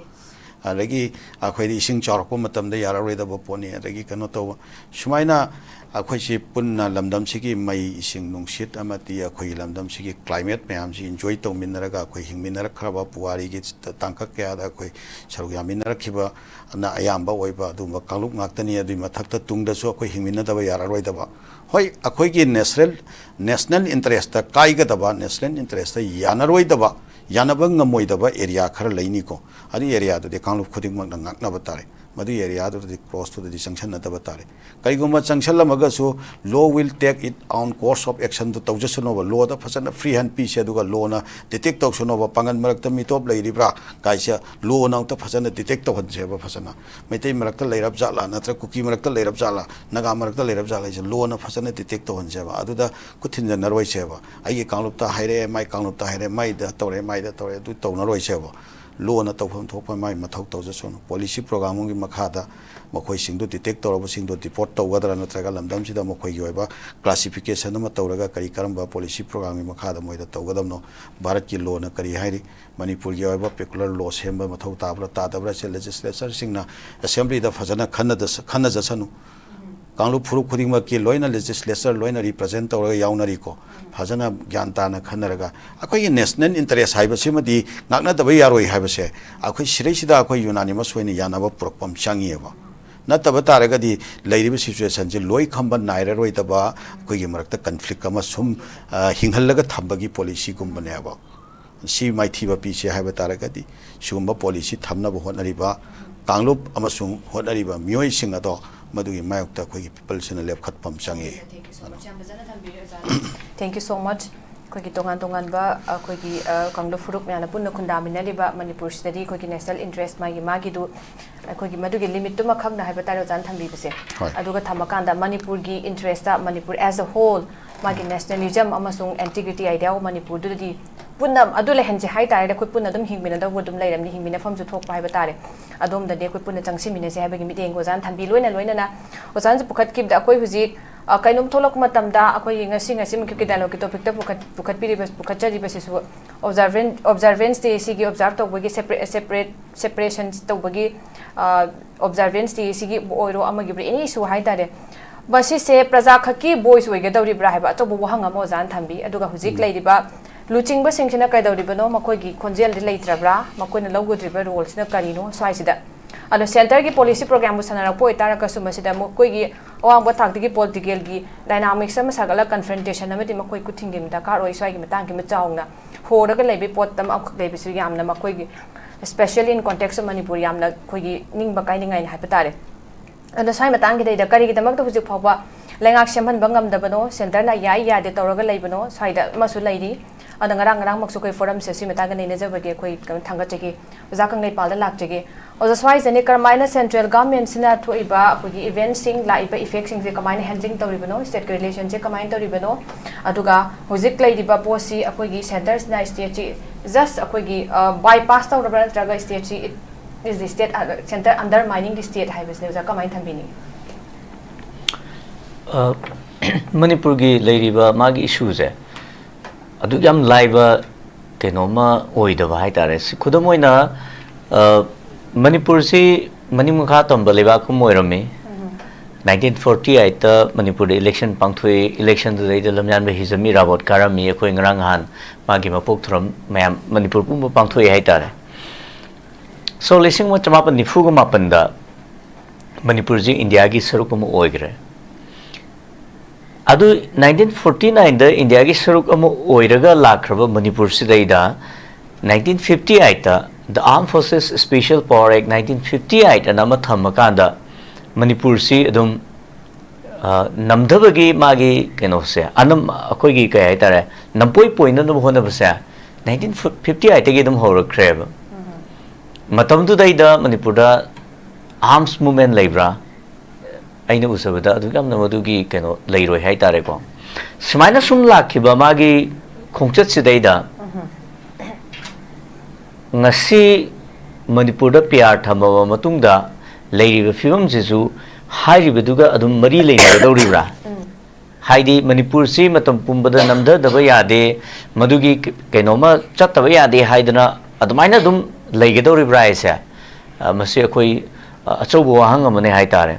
ꯑꯗꯒꯤ ꯑꯩꯈꯣꯏꯗꯤ ꯏꯁꯤꯡ ꯆꯥꯎꯔꯛꯄ ꯃꯇꯝꯗ ꯌꯥꯔꯔꯣꯏꯗꯕ ꯄꯣꯠꯅꯤ꯫ ꯑꯗꯒꯤ ꯀꯩꯅꯣ ꯇꯧꯕ, ꯁꯨꯃꯥꯏꯅ ꯑꯩꯈꯣꯏꯁꯤ ꯄꯨꯟꯅ ꯂꯝꯗꯝꯁꯤꯒꯤ ꯃꯩ, ꯏꯁꯤꯡ, ꯅꯨꯡꯁꯤꯠ ꯑꯃꯗꯤ ꯑꯩꯈꯣꯏꯒꯤ ꯂꯝꯗꯝꯁꯤꯒꯤ climate ꯃꯌꯥꯝꯁꯤ enjoy ꯇꯧꯃꯤꯟꯅꯔꯒ ꯑꯩꯈꯣꯏ ꯍꯤꯡꯃꯤꯟꯅꯔꯛꯈ꯭ꯔꯕ, ꯄꯨꯋꯥꯔꯤꯒꯤ ꯇꯥꯡꯀꯛ ꯀꯌꯥꯗ ꯑꯩꯈꯣꯏ ꯁꯔꯨꯛ ꯌꯥꯃꯤꯟꯅꯔꯛꯈꯤꯕꯅ ꯑꯌꯥꯝꯕ ꯑꯣꯏꯕ ꯑꯗꯨꯒꯨꯝꯕ ꯀꯥꯡꯂꯨꯞ ꯉꯥꯛꯇꯅꯤ꯫ ꯑꯗꯨꯒꯤ ꯃꯊꯛꯇ ꯇꯨꯡꯗꯁꯨ ꯑꯩꯈꯣꯏ ꯍꯤꯡꯃꯤꯟꯅꯗꯕ ꯌꯥꯔꯔꯣꯏꯗꯕ, ꯍꯣꯏ, ꯑꯩꯈꯣꯏꯒꯤ national, national interest ꯀꯥꯏꯒꯗꯕ, national interest ꯌꯥꯅꯔꯣꯏꯗꯕ, ꯌꯥꯅꯕ ꯉꯝꯃꯣꯏꯗꯕ area ꯈꯔ ꯂꯩꯅꯤꯀꯣ꯫ ꯑꯗꯨ area ꯗꯨꯗꯤ ꯀꯥꯡꯂꯨꯞ ꯈꯨꯗꯤꯡꯃꯛꯅ ꯉꯥꯛꯅꯕ ꯇꯥꯔꯦ꯫ ꯃꯗꯨ area ꯗꯨꯗꯗꯤ clause ꯇꯨꯗꯗꯤ ꯆꯪꯁꯤꯟꯅꯗꯕ ꯇꯥꯔꯦ꯫ ꯀꯔꯤꯒꯨꯝꯕ ꯆꯪꯁꯤꯜꯂꯝꯃꯒꯁꯨ, law will take it own course of action do ꯇꯧꯖꯁꯅꯣꯕ, law ꯗ ꯐꯖꯅ free hand ꯄꯤꯁꯦ, ꯑꯗꯨꯒ law ꯅ detect ꯇꯧꯁꯅꯣꯕ, ꯄꯥꯡꯒꯜ ꯃꯔꯛꯇ ꯃꯤꯇꯣꯞ ꯂꯩꯔꯤꯕ꯭ꯔꯥ ꯀꯥꯏꯁꯦ law ꯅ ꯑꯃꯨꯛꯇ ꯐꯖꯅ detect ꯇꯧꯍꯟꯁꯦꯕ꯫ ꯐꯖꯅ ꯃꯩꯇꯩ ꯃꯔꯛꯇ ꯂꯩꯔꯞ ꯖꯥꯠꯂꯥ, ꯅꯠꯇ꯭ꯔꯒ ꯀꯨꯀꯤ ꯃꯔꯛꯇ ꯂꯩꯔꯞ ꯖꯥꯠꯂꯥ, ꯅꯥꯒꯥ ꯃꯔꯛꯇ ꯂꯩꯔꯞ ꯖꯥꯠꯂꯥ ꯍꯥꯏꯁꯦ law ꯅ ꯐꯖꯅ detect ꯇꯧꯍꯟꯁꯦꯕ꯫ ꯑꯗꯨꯗ ꯈꯨꯠ ꯊꯤꯟꯖꯟꯅꯔꯣꯏꯁꯦꯕ꯫ ꯑꯩꯒꯤ ꯀꯥꯡꯂꯨꯞꯇ ꯍꯥꯏꯔꯛꯑꯦ, ꯃꯥꯏ ꯀꯥꯡꯂꯨꯞꯇ ꯍꯥꯏꯔꯛꯑꯦ, ꯃꯥꯏꯗ ꯇꯧꯔꯦ, ꯃꯥꯏꯗ ꯇꯧꯔꯦ, ꯑꯗꯨ ꯇꯧꯅꯔꯣꯏꯁꯦꯕ꯫ Law ꯅ ꯇꯧꯐꯝ ꯊꯣꯛꯄ ꯃꯥꯏ ꯃꯊꯧ ꯇꯧꯖꯁꯅꯨ꯫ Policy program ꯑꯃꯒꯤ ꯃꯈꯥꯗ ꯃꯈꯣꯏꯁꯤꯡꯗꯨ detect ꯇꯧꯔꯕꯁꯤꯡꯗꯨ deport ꯇꯧꯒꯗ꯭ꯔꯥ, ꯅꯠꯇ꯭ꯔꯒ ꯂꯝꯗꯝꯁꯤꯗ ꯃꯈꯣꯏꯒꯤ ꯑꯣꯏꯕ classification ꯑꯃ ꯇꯧꯔꯒ ꯀꯔꯤ ꯀꯔꯝꯕ policy program ꯒꯤ ꯃꯈꯥꯗ ꯃꯣꯏꯗ ꯇꯧꯒꯗꯕꯅꯣ, ꯚꯥꯔꯠꯀꯤ law ꯅ ꯀꯔꯤ ꯍꯥꯏꯔꯤ, ꯃꯅꯤꯄꯨꯔꯒꯤ ꯑꯣꯏꯕ particular law ꯁꯦꯝꯕ ꯃꯊꯧ ꯇꯥꯕ꯭ꯔꯥ ꯇꯥꯗꯕ꯭ꯔꯥ, ꯁꯦ legislature ꯁꯤꯡꯅ assembly ꯗ ꯐꯖꯅ ꯈꯟꯅꯗ-, ꯈꯟꯅꯖꯁꯅꯨ꯫ ꯀꯥꯡꯂꯨꯞ ꯐꯨꯔꯨꯞ ꯈꯨꯗꯤꯡꯃꯛꯀꯤ ꯂꯣꯏꯅ legislature ꯂꯣꯏꯅ represent ꯇꯧꯔꯒ ꯌꯥꯎꯅꯔꯤꯀꯣ꯫ ꯐꯖꯅ ꯒ꯭ꯌꯥꯟ ꯇꯥꯅ ꯈꯟꯅꯔꯒ ꯑꯩꯈꯣꯏꯒꯤ national interest ꯍꯥꯏꯕꯁꯤꯃꯗꯤ ꯉꯥꯛꯅꯗꯕ ꯌꯥꯔꯣꯏ ꯍꯥꯏꯕꯁꯦ ꯑꯩꯈꯣꯏ ꯁꯤꯗꯩꯁꯤꯗ ꯑꯩꯈꯣꯏ unanimous ꯑꯣꯏꯅ ꯌꯥꯅꯕ ꯄꯨꯔꯛꯄ ꯑꯃ ꯆꯪꯉꯤꯑꯕ꯫ ꯅꯠꯇꯕ ꯇꯥꯔꯒꯗꯤ ꯂꯩꯔꯤꯕ situation ꯁꯤ ꯂꯣꯏ ꯈꯝꯕ ꯅꯥꯏꯔꯔꯣꯏꯗꯕ, ꯑꯩꯈꯣꯏꯒꯤ ꯃꯔꯛꯇ conflict ꯑꯃ ꯁꯨꯝ, ꯑ, ꯍꯤꯡꯍꯜꯂꯒ ꯊꯝꯕꯒꯤ policy ꯒꯨꯝꯕꯅꯦꯕ꯫ ꯁꯤ ꯃꯥꯏꯊꯤꯕ ꯄꯤꯁꯦ ꯍꯥꯏꯕ ꯇꯥꯔꯒꯗꯤ ꯁꯤꯒꯨꯝꯕ policy ꯊꯝꯅꯕ ꯍꯣꯠꯅꯔꯤꯕ ꯀꯥꯡꯂꯨꯞ ꯑꯃꯁꯨꯡ ꯍꯣꯠꯅꯔꯤꯕ ꯃꯤꯑꯣꯏꯁꯤꯡ ꯑꯗꯣ ꯃꯗꯨꯒꯤ ꯃꯥꯌꯣꯛꯇ ꯑꯩꯈꯣꯏꯒꯤ people ꯁꯤꯅ ꯂꯦꯞꯈꯠꯄ ꯑꯃ ꯆꯪꯉꯤ꯫ Thank you so much. ꯑꯩꯈꯣꯏꯒꯤ ꯇꯣꯉꯥꯟ ꯇꯣꯉꯥꯟꯕ ꯑꯩꯈꯣꯏꯒꯤ, ꯑ, ꯀꯥꯡꯂꯨꯞ ꯐꯨꯔꯨꯞ ꯃꯌꯥꯝꯅ ꯄꯨꯟꯅ ꯈꯨꯟꯗꯥꯃꯤꯟꯅꯔꯤꯕ ꯃꯅꯤꯄꯨꯔꯁꯤꯗꯗꯤ ꯑꯩꯈꯣꯏꯒꯤ national interest ꯃꯥꯒꯤ ꯃꯥꯒꯤꯗꯨ ꯑꯩꯈꯣꯏꯒꯤ ꯃꯗꯨꯒꯤ limit ꯇꯨꯃ ꯈꯪꯅ ꯍꯥꯏꯕ ꯇꯥꯔꯦ ꯑꯣꯖꯥꯅ ꯊꯝꯕꯤꯕꯁꯦ꯫ ꯍꯣꯏ꯫ ꯑꯗꯨꯒ ꯊꯝꯃꯀꯥꯟꯗ ꯃꯅꯤꯄꯨꯔꯒꯤ interest ꯇ ꯃꯅꯤꯄꯨꯔ as a whole ꯃꯥꯒꯤ nationalism ꯑꯃꯁꯨꯡ integrity idea of ꯃꯅꯤꯄꯨꯔꯗꯨꯗꯗꯤ ꯄꯨꯟꯅ ꯑꯗꯨ ꯂꯩꯍꯟꯁꯦ ꯍꯥꯏ ꯇꯥꯔꯗꯤ ꯑꯩꯈꯣꯏ ꯄꯨꯟꯅ ꯑꯗꯨꯝ ꯍꯤꯡꯃꯤꯟꯅꯗꯧꯕ ꯑꯗꯨꯝ ꯂꯩꯔꯝꯅꯤ, ꯍꯤꯡꯃꯤꯟꯅꯐꯝꯁꯨ ꯊꯣꯛꯄ ꯍꯥꯏꯕ ꯇꯥꯔꯦ꯫ ꯑꯗꯣꯝꯗꯗꯤ ꯑꯩꯈꯣꯏ ꯄꯨꯟꯅ ꯆꯪꯁꯤꯟꯃꯤꯟꯅꯁꯦ ꯍꯥꯏꯕꯒꯤ ꯃꯤꯠꯌꯦꯡ ꯑꯣꯖꯥꯅ ꯊꯝꯕꯤ꯫ ꯂꯣꯏꯅ ꯂꯣꯏꯅꯅ ꯑꯣꯖꯥꯅꯁꯨ ꯄꯨꯈꯠꯈꯤꯕꯗ ꯑꯩꯈꯣꯏ ꯍꯧꯖꯤꯛ, ꯑ, ꯀꯩꯅꯣꯝ ꯊꯣꯛꯂꯛꯄ ꯃꯇꯝꯗ ꯑꯩꯈꯣꯏꯒꯤ ꯉꯁꯤ ꯉꯁꯤꯃꯛꯀꯤ dialogue ꯀꯤ topic ꯇ ꯄꯨꯈꯠ-, ꯄꯨꯈꯠꯄꯤꯔꯤꯕ, ꯄꯨꯈꯠꯆꯔꯤꯕꯁꯤꯁꯨ ꯑꯣꯕꯖꯥꯔꯚꯦꯟ ꯑꯣꯕꯖꯥꯔꯚꯦꯟꯁ ꯗꯦ ꯁꯤꯒꯤ ꯑꯣꯕꯖꯥꯔꯚ ꯇꯧꯕꯒꯤ ꯁꯦꯄꯔꯦ ꯁꯦꯄꯔꯦꯠ ꯁꯦꯄꯔꯦꯁꯟ ꯇꯧꯕꯒꯤ ꯑꯣꯕꯖꯥꯔꯚꯦꯟꯁ ꯗꯦ ꯁꯤꯒꯤ ꯑꯣꯏꯔꯣ, ꯑꯃꯒꯤ ꯑꯦꯅꯤ ꯏꯁꯨ ꯍꯥꯏ ꯇꯥꯔꯦ, ꯃꯁꯤꯁꯦ ꯄ꯭ꯔꯖꯥ ꯈꯛꯀꯤ ꯚꯣꯏꯁ ꯑꯣꯏꯒꯗꯧꯔꯤꯕ꯭ꯔꯥ ꯍꯥꯏꯕ ꯑꯆꯧꯕ ꯋꯥꯍꯪ ꯑꯃ ꯑꯣꯖꯥꯅ ꯊꯝꯕꯤ꯫ ꯑꯗꯨꯒ ꯍꯧꯖꯤꯛ ꯎꯝ꯫ ꯂꯩꯔꯤꯕ ꯂꯨꯆꯤꯡꯕꯁꯤꯡꯁꯤꯅ ꯀꯩꯗꯧꯔꯤꯕꯅꯣ, ꯃꯈꯣꯏꯒꯤ ꯈꯣꯟꯖꯦꯜꯗꯤ ꯂꯩꯇ꯭ꯔꯕ꯭ꯔꯥ, ꯃꯈꯣꯏꯅ ꯂꯧꯒꯗꯧꯔꯤꯕ ꯔꯣꯜꯁꯤꯅ ꯀꯔꯤꯅꯣ ꯁ꯭ꯋꯥꯏꯁꯤꯗ? ꯑꯗꯣ ꯁꯦꯟꯇꯔꯒꯤ ꯄꯣꯂꯤꯁꯤ ꯄ꯭ꯔꯣꯒ꯭ꯔꯥꯝꯕꯨ ꯁꯥꯟꯅꯔꯛꯄ ꯑꯣꯏꯇꯥꯔꯒꯁꯨ, ꯃꯁꯤꯗ ꯃꯈꯣꯏꯒꯤ ꯑꯋꯥꯡꯕ ꯊꯥꯛꯇꯒꯤ ꯄꯣꯂꯤꯇꯤꯀꯦꯜꯒꯤ ꯗꯥꯏꯅꯥꯃꯤꯛꯁ ꯑꯃ ꯁꯥꯒꯠꯂꯒ ꯀꯟꯐ꯭ꯔꯟꯇꯦꯁꯟ ꯑꯃꯗꯤ ꯃꯈꯣꯏ ꯈꯨꯠ ꯊꯤꯡꯖꯤꯟꯕ ꯗꯔꯀꯥꯔ ꯑꯣꯏ꯫ ꯁ꯭ꯋꯥꯏꯒꯤ ꯃꯇꯥꯡꯁꯤꯃ ꯆꯥꯎꯅ ꯍꯣꯔꯒ ꯂꯩꯕꯒꯤ ꯄꯣꯠ ꯑꯃꯈꯛ ꯂꯩꯕꯁꯨ ꯌꯥꯝꯅ ꯃꯈꯣꯏꯒꯤ, especially in context of Manipur, ꯌꯥꯝꯅ ꯑꯩꯈꯣꯏꯒꯤ ꯅꯤꯡꯕ ꯀꯥꯏꯅꯤꯡꯉꯥꯏꯅꯤ ꯍꯥꯏꯕ ꯇꯥꯔꯦ꯫ ꯑꯗꯣ ꯁ꯭ꯋꯥꯏ ꯃꯇꯥꯡꯒꯤꯗꯩꯗ ꯀꯔꯤꯒꯤꯗꯃꯛꯇ ꯍꯧꯖꯤꯛ ꯐꯥꯎꯕ ꯂꯩꯉꯥꯛ ꯁꯦꯝꯍꯟꯕ ꯉꯝꯗꯕꯅꯣ, ꯁꯦꯟꯇꯔꯅ ꯌꯥꯏ ꯌꯥꯗꯦ ꯇꯧꯔꯒ ꯂꯩꯕꯅꯣ, ꯁ꯭ꯋꯥꯏꯗ ꯑꯃꯁꯨ ꯂꯩꯔꯤ꯫ ꯑꯗꯣ ꯉꯔꯥꯡ ꯉꯔꯥꯡꯃꯛꯁꯨ ꯑꯩꯈꯣꯏ ꯐꯣꯔꯝꯁꯦ ꯁꯤ ꯃꯇꯥꯡꯗ ꯅꯩꯅꯖꯕꯒꯤ ꯑꯩꯈꯣꯏ ꯀꯩꯅꯣ ꯊꯥꯡꯒꯠꯆꯒꯦ꯫ ꯑꯣꯖꯥ ꯀꯪꯂꯩꯄꯥꯜꯗ ꯂꯥꯛꯆꯒꯦ꯫ ꯑꯣꯖꯥ, ꯁ꯭ꯋꯥꯏꯁꯤꯗꯅꯤ ꯀꯔꯝꯍꯥꯏꯅ ꯁꯦꯟꯇ꯭ꯔꯦꯜ ꯒꯚꯔꯟꯃꯦꯟꯁꯤꯅ ꯊꯣꯛꯏꯕ ꯑꯩꯈꯣꯏꯒꯤ ꯏꯚꯦꯟꯁꯤꯡ, ꯂꯥꯛꯏꯕ ꯏꯐꯦꯛꯁꯤꯡꯁꯦ ꯀꯃꯥꯏꯅ ꯍꯦꯟꯗ꯭ꯂꯤꯡ ꯇꯧꯔꯤꯕꯅꯣ, ꯁ꯭ꯇꯦꯠꯀꯤ ꯔꯤꯂꯦꯁꯟꯁꯦ ꯀꯃꯥꯏꯅ ꯇꯧꯔꯤꯕꯅꯣ? ꯑꯗꯨꯒ ꯍꯧꯖꯤꯛ ꯂꯩꯔꯤꯕ ꯄꯣꯠꯁꯤ ꯑꯩꯈꯣꯏꯒꯤ ꯁꯦꯟꯇꯔꯁꯤꯅ ꯁ꯭ꯇꯦꯠꯁꯤ ꯖꯁ ꯑꯩꯈꯣꯏꯒꯤ ꯕꯥꯏꯄꯥꯁ ꯇꯧꯔꯕ꯭ꯔꯥ, ꯅꯠꯇ꯭ꯔꯒ ꯁ꯭ꯇꯦꯠꯁꯤ it is the state, centre undermining the state ꯍꯥꯏꯕꯁꯤꯅꯦ ꯑꯣꯖꯥ ꯀꯃꯥꯏꯅ ꯊꯝꯕꯤꯅꯤꯡꯉꯤ? ꯑ, ꯃꯅꯤꯄꯨꯔꯒꯤ ꯂꯩꯔꯤꯕ ꯃꯥꯒꯤ ꯏꯁꯨꯁꯦ ꯑꯗꯨꯛ ꯌꯥꯝ ꯂꯥꯏꯕ ꯀꯩꯅꯣꯝꯃ ꯑꯣꯏꯗꯕ ꯍꯥꯏꯇꯥꯔꯦ꯫ ꯁꯤ ꯈꯨꯗꯝ ꯑꯣꯏꯅ, ꯑ, ꯃꯅꯤꯄꯨꯔꯁꯤ ꯃꯅꯤꯡ ꯃꯈꯥ ꯇꯝꯕ ꯂꯩꯕꯥꯛ ꯑꯃ ꯑꯣꯏꯔꯝꯃꯤ꯫ ꯅꯥꯏꯟꯇꯤꯟ ꯐꯣꯔꯇꯤ ꯑꯩꯠꯇ ꯃꯅꯤꯄꯨꯔꯗ ꯏꯂꯦꯛꯁꯟ ꯄꯥꯡꯊꯣꯛꯏ꯫ ꯏꯂꯦꯛꯁꯟꯗꯨꯗꯩꯗ ꯂꯝꯌꯥꯟꯕ ꯍꯤꯖꯝ ꯏꯔꯥꯕꯣꯠ ꯀꯥꯔꯝꯃꯤ꯫ ꯑꯩꯈꯣꯏ ꯉꯔꯥꯡ ꯅꯍꯥꯟ ꯃꯥꯒꯤ ꯃꯄꯣꯛ ꯊꯧꯔꯝ ꯃꯌꯥꯝ ꯃꯅꯤꯄꯨꯔ ꯄꯨꯝꯕ ꯄꯥꯡꯊꯣꯛꯏ ꯍꯥꯏꯇꯥꯔꯦ꯫ ꯁꯣꯛ ꯂꯤꯁꯤꯡ ꯑꯃ ꯆꯃꯥꯄꯟ ꯅꯤꯐꯨꯒ ꯃꯥꯄꯟꯗ ꯃꯅꯤꯄꯨꯔꯁꯤ ꯏꯟꯗꯤꯌꯥꯒꯤ ꯁꯔꯨꯛ ꯑꯃ ꯑꯣꯏꯈ꯭ꯔꯦ꯫ ꯑꯗꯨ ꯅꯥꯏꯟꯇꯤꯟ ꯐꯣꯔꯇꯤ ꯅꯥꯏꯟꯗ ꯏꯟꯗꯤꯌꯥꯒꯤ ꯁꯔꯨꯛ ꯑꯃ ꯑꯣꯏꯔꯒ ꯂꯥꯛꯈ꯭ꯔꯕ ꯃꯅꯤꯄꯨꯔꯁꯤꯗꯩꯗ ꯅꯥꯏꯟꯇꯤꯟ ꯐꯤꯐꯇꯤ ꯑꯩꯠꯇ The Armed Forces Special Power Act nineteen fifty eight ꯑꯅ ꯑꯃ ꯊꯝꯃꯀꯥꯟꯗ ꯃꯅꯤꯄꯨꯔꯁꯤ ꯑꯗꯨꯝ, ꯑ, ꯅꯝꯊꯕꯒꯤ ꯃꯥꯒꯤ ꯀꯩꯅꯣꯁꯦ, ꯑꯅꯝ-, ꯑꯩꯈꯣꯏꯒꯤ ꯀꯩ ꯍꯥꯏꯇꯥꯔꯦ, ꯅꯝꯄꯣꯏ ꯄꯣꯏꯅꯅꯕ ꯍꯣꯠꯅꯕꯁꯦ ꯅꯥꯏꯟꯇꯤꯟ ꯐꯤꯐꯇꯤ ꯑꯩꯠꯇꯒꯤ ꯑꯗꯨꯝ ꯍꯧꯔꯛꯈ꯭ꯔꯦꯕ꯫ ꯃꯇꯝꯗꯨꯗꯩꯗ ꯃꯅꯤꯄꯨꯔꯗ ꯑꯥꯔꯝꯁ ꯃꯨꯞꯃꯦꯟ ꯂꯩꯕ꯭ꯔꯥ? ꯑꯩꯅ ꯎꯖꯕꯗ ꯑꯗꯨꯛ ꯌꯥꯝꯅ ꯃꯗꯨꯒꯤ ꯀꯩꯅꯣ ꯂꯩꯔꯣꯏ ꯍꯥꯏꯇꯥꯔꯦꯀꯣ꯫ ꯁꯨꯃꯥꯏꯅ ꯁꯨꯝ ꯂꯥꯛꯈꯤꯕ ꯃꯥꯒꯤ ꯈꯣꯡꯆꯠꯁꯤꯗꯩꯗ ꯉꯁꯤ ꯃꯅꯤꯄꯨꯔꯗ ꯄꯤ ꯑꯥꯔ ꯊꯝꯃꯕ ꯃꯇꯨꯡꯗ ꯂꯩꯔꯤꯕ ꯐꯤꯕꯝꯁꯤꯁꯨ ꯍꯥꯏꯔꯤꯕꯗꯨꯒ ꯑꯗꯨꯝ ꯃꯔꯤ ꯂꯩꯅꯒꯗꯧꯔꯤꯕ꯭ꯔꯥ? ꯍꯥꯏꯗꯤ ꯃꯅꯤꯄꯨꯔꯁꯤ ꯃꯇꯝ ꯄꯨꯝꯕꯗ ꯅꯝꯊꯗꯕ ꯌꯥꯗꯦ, ꯃꯗꯨꯒꯤ ꯀ- ꯀꯩꯅꯣꯝꯃ ꯆꯠꯇꯕ ꯌꯥꯗꯦ ꯍꯥꯏꯗꯅ ꯑꯗꯨꯃꯥꯏꯅ ꯑꯗꯨꯝ ꯂꯩꯒꯗꯧꯔꯤꯕ꯭ꯔꯥ ꯍꯥꯏꯁꯦ? ꯑ, ꯃꯁꯤ ꯑꯩꯈꯣꯏ, ꯑ, ꯑꯆꯧꯕ ꯋꯥꯍꯪ ꯑꯃꯅꯦ ꯍꯥꯏꯇꯥꯔꯦ꯫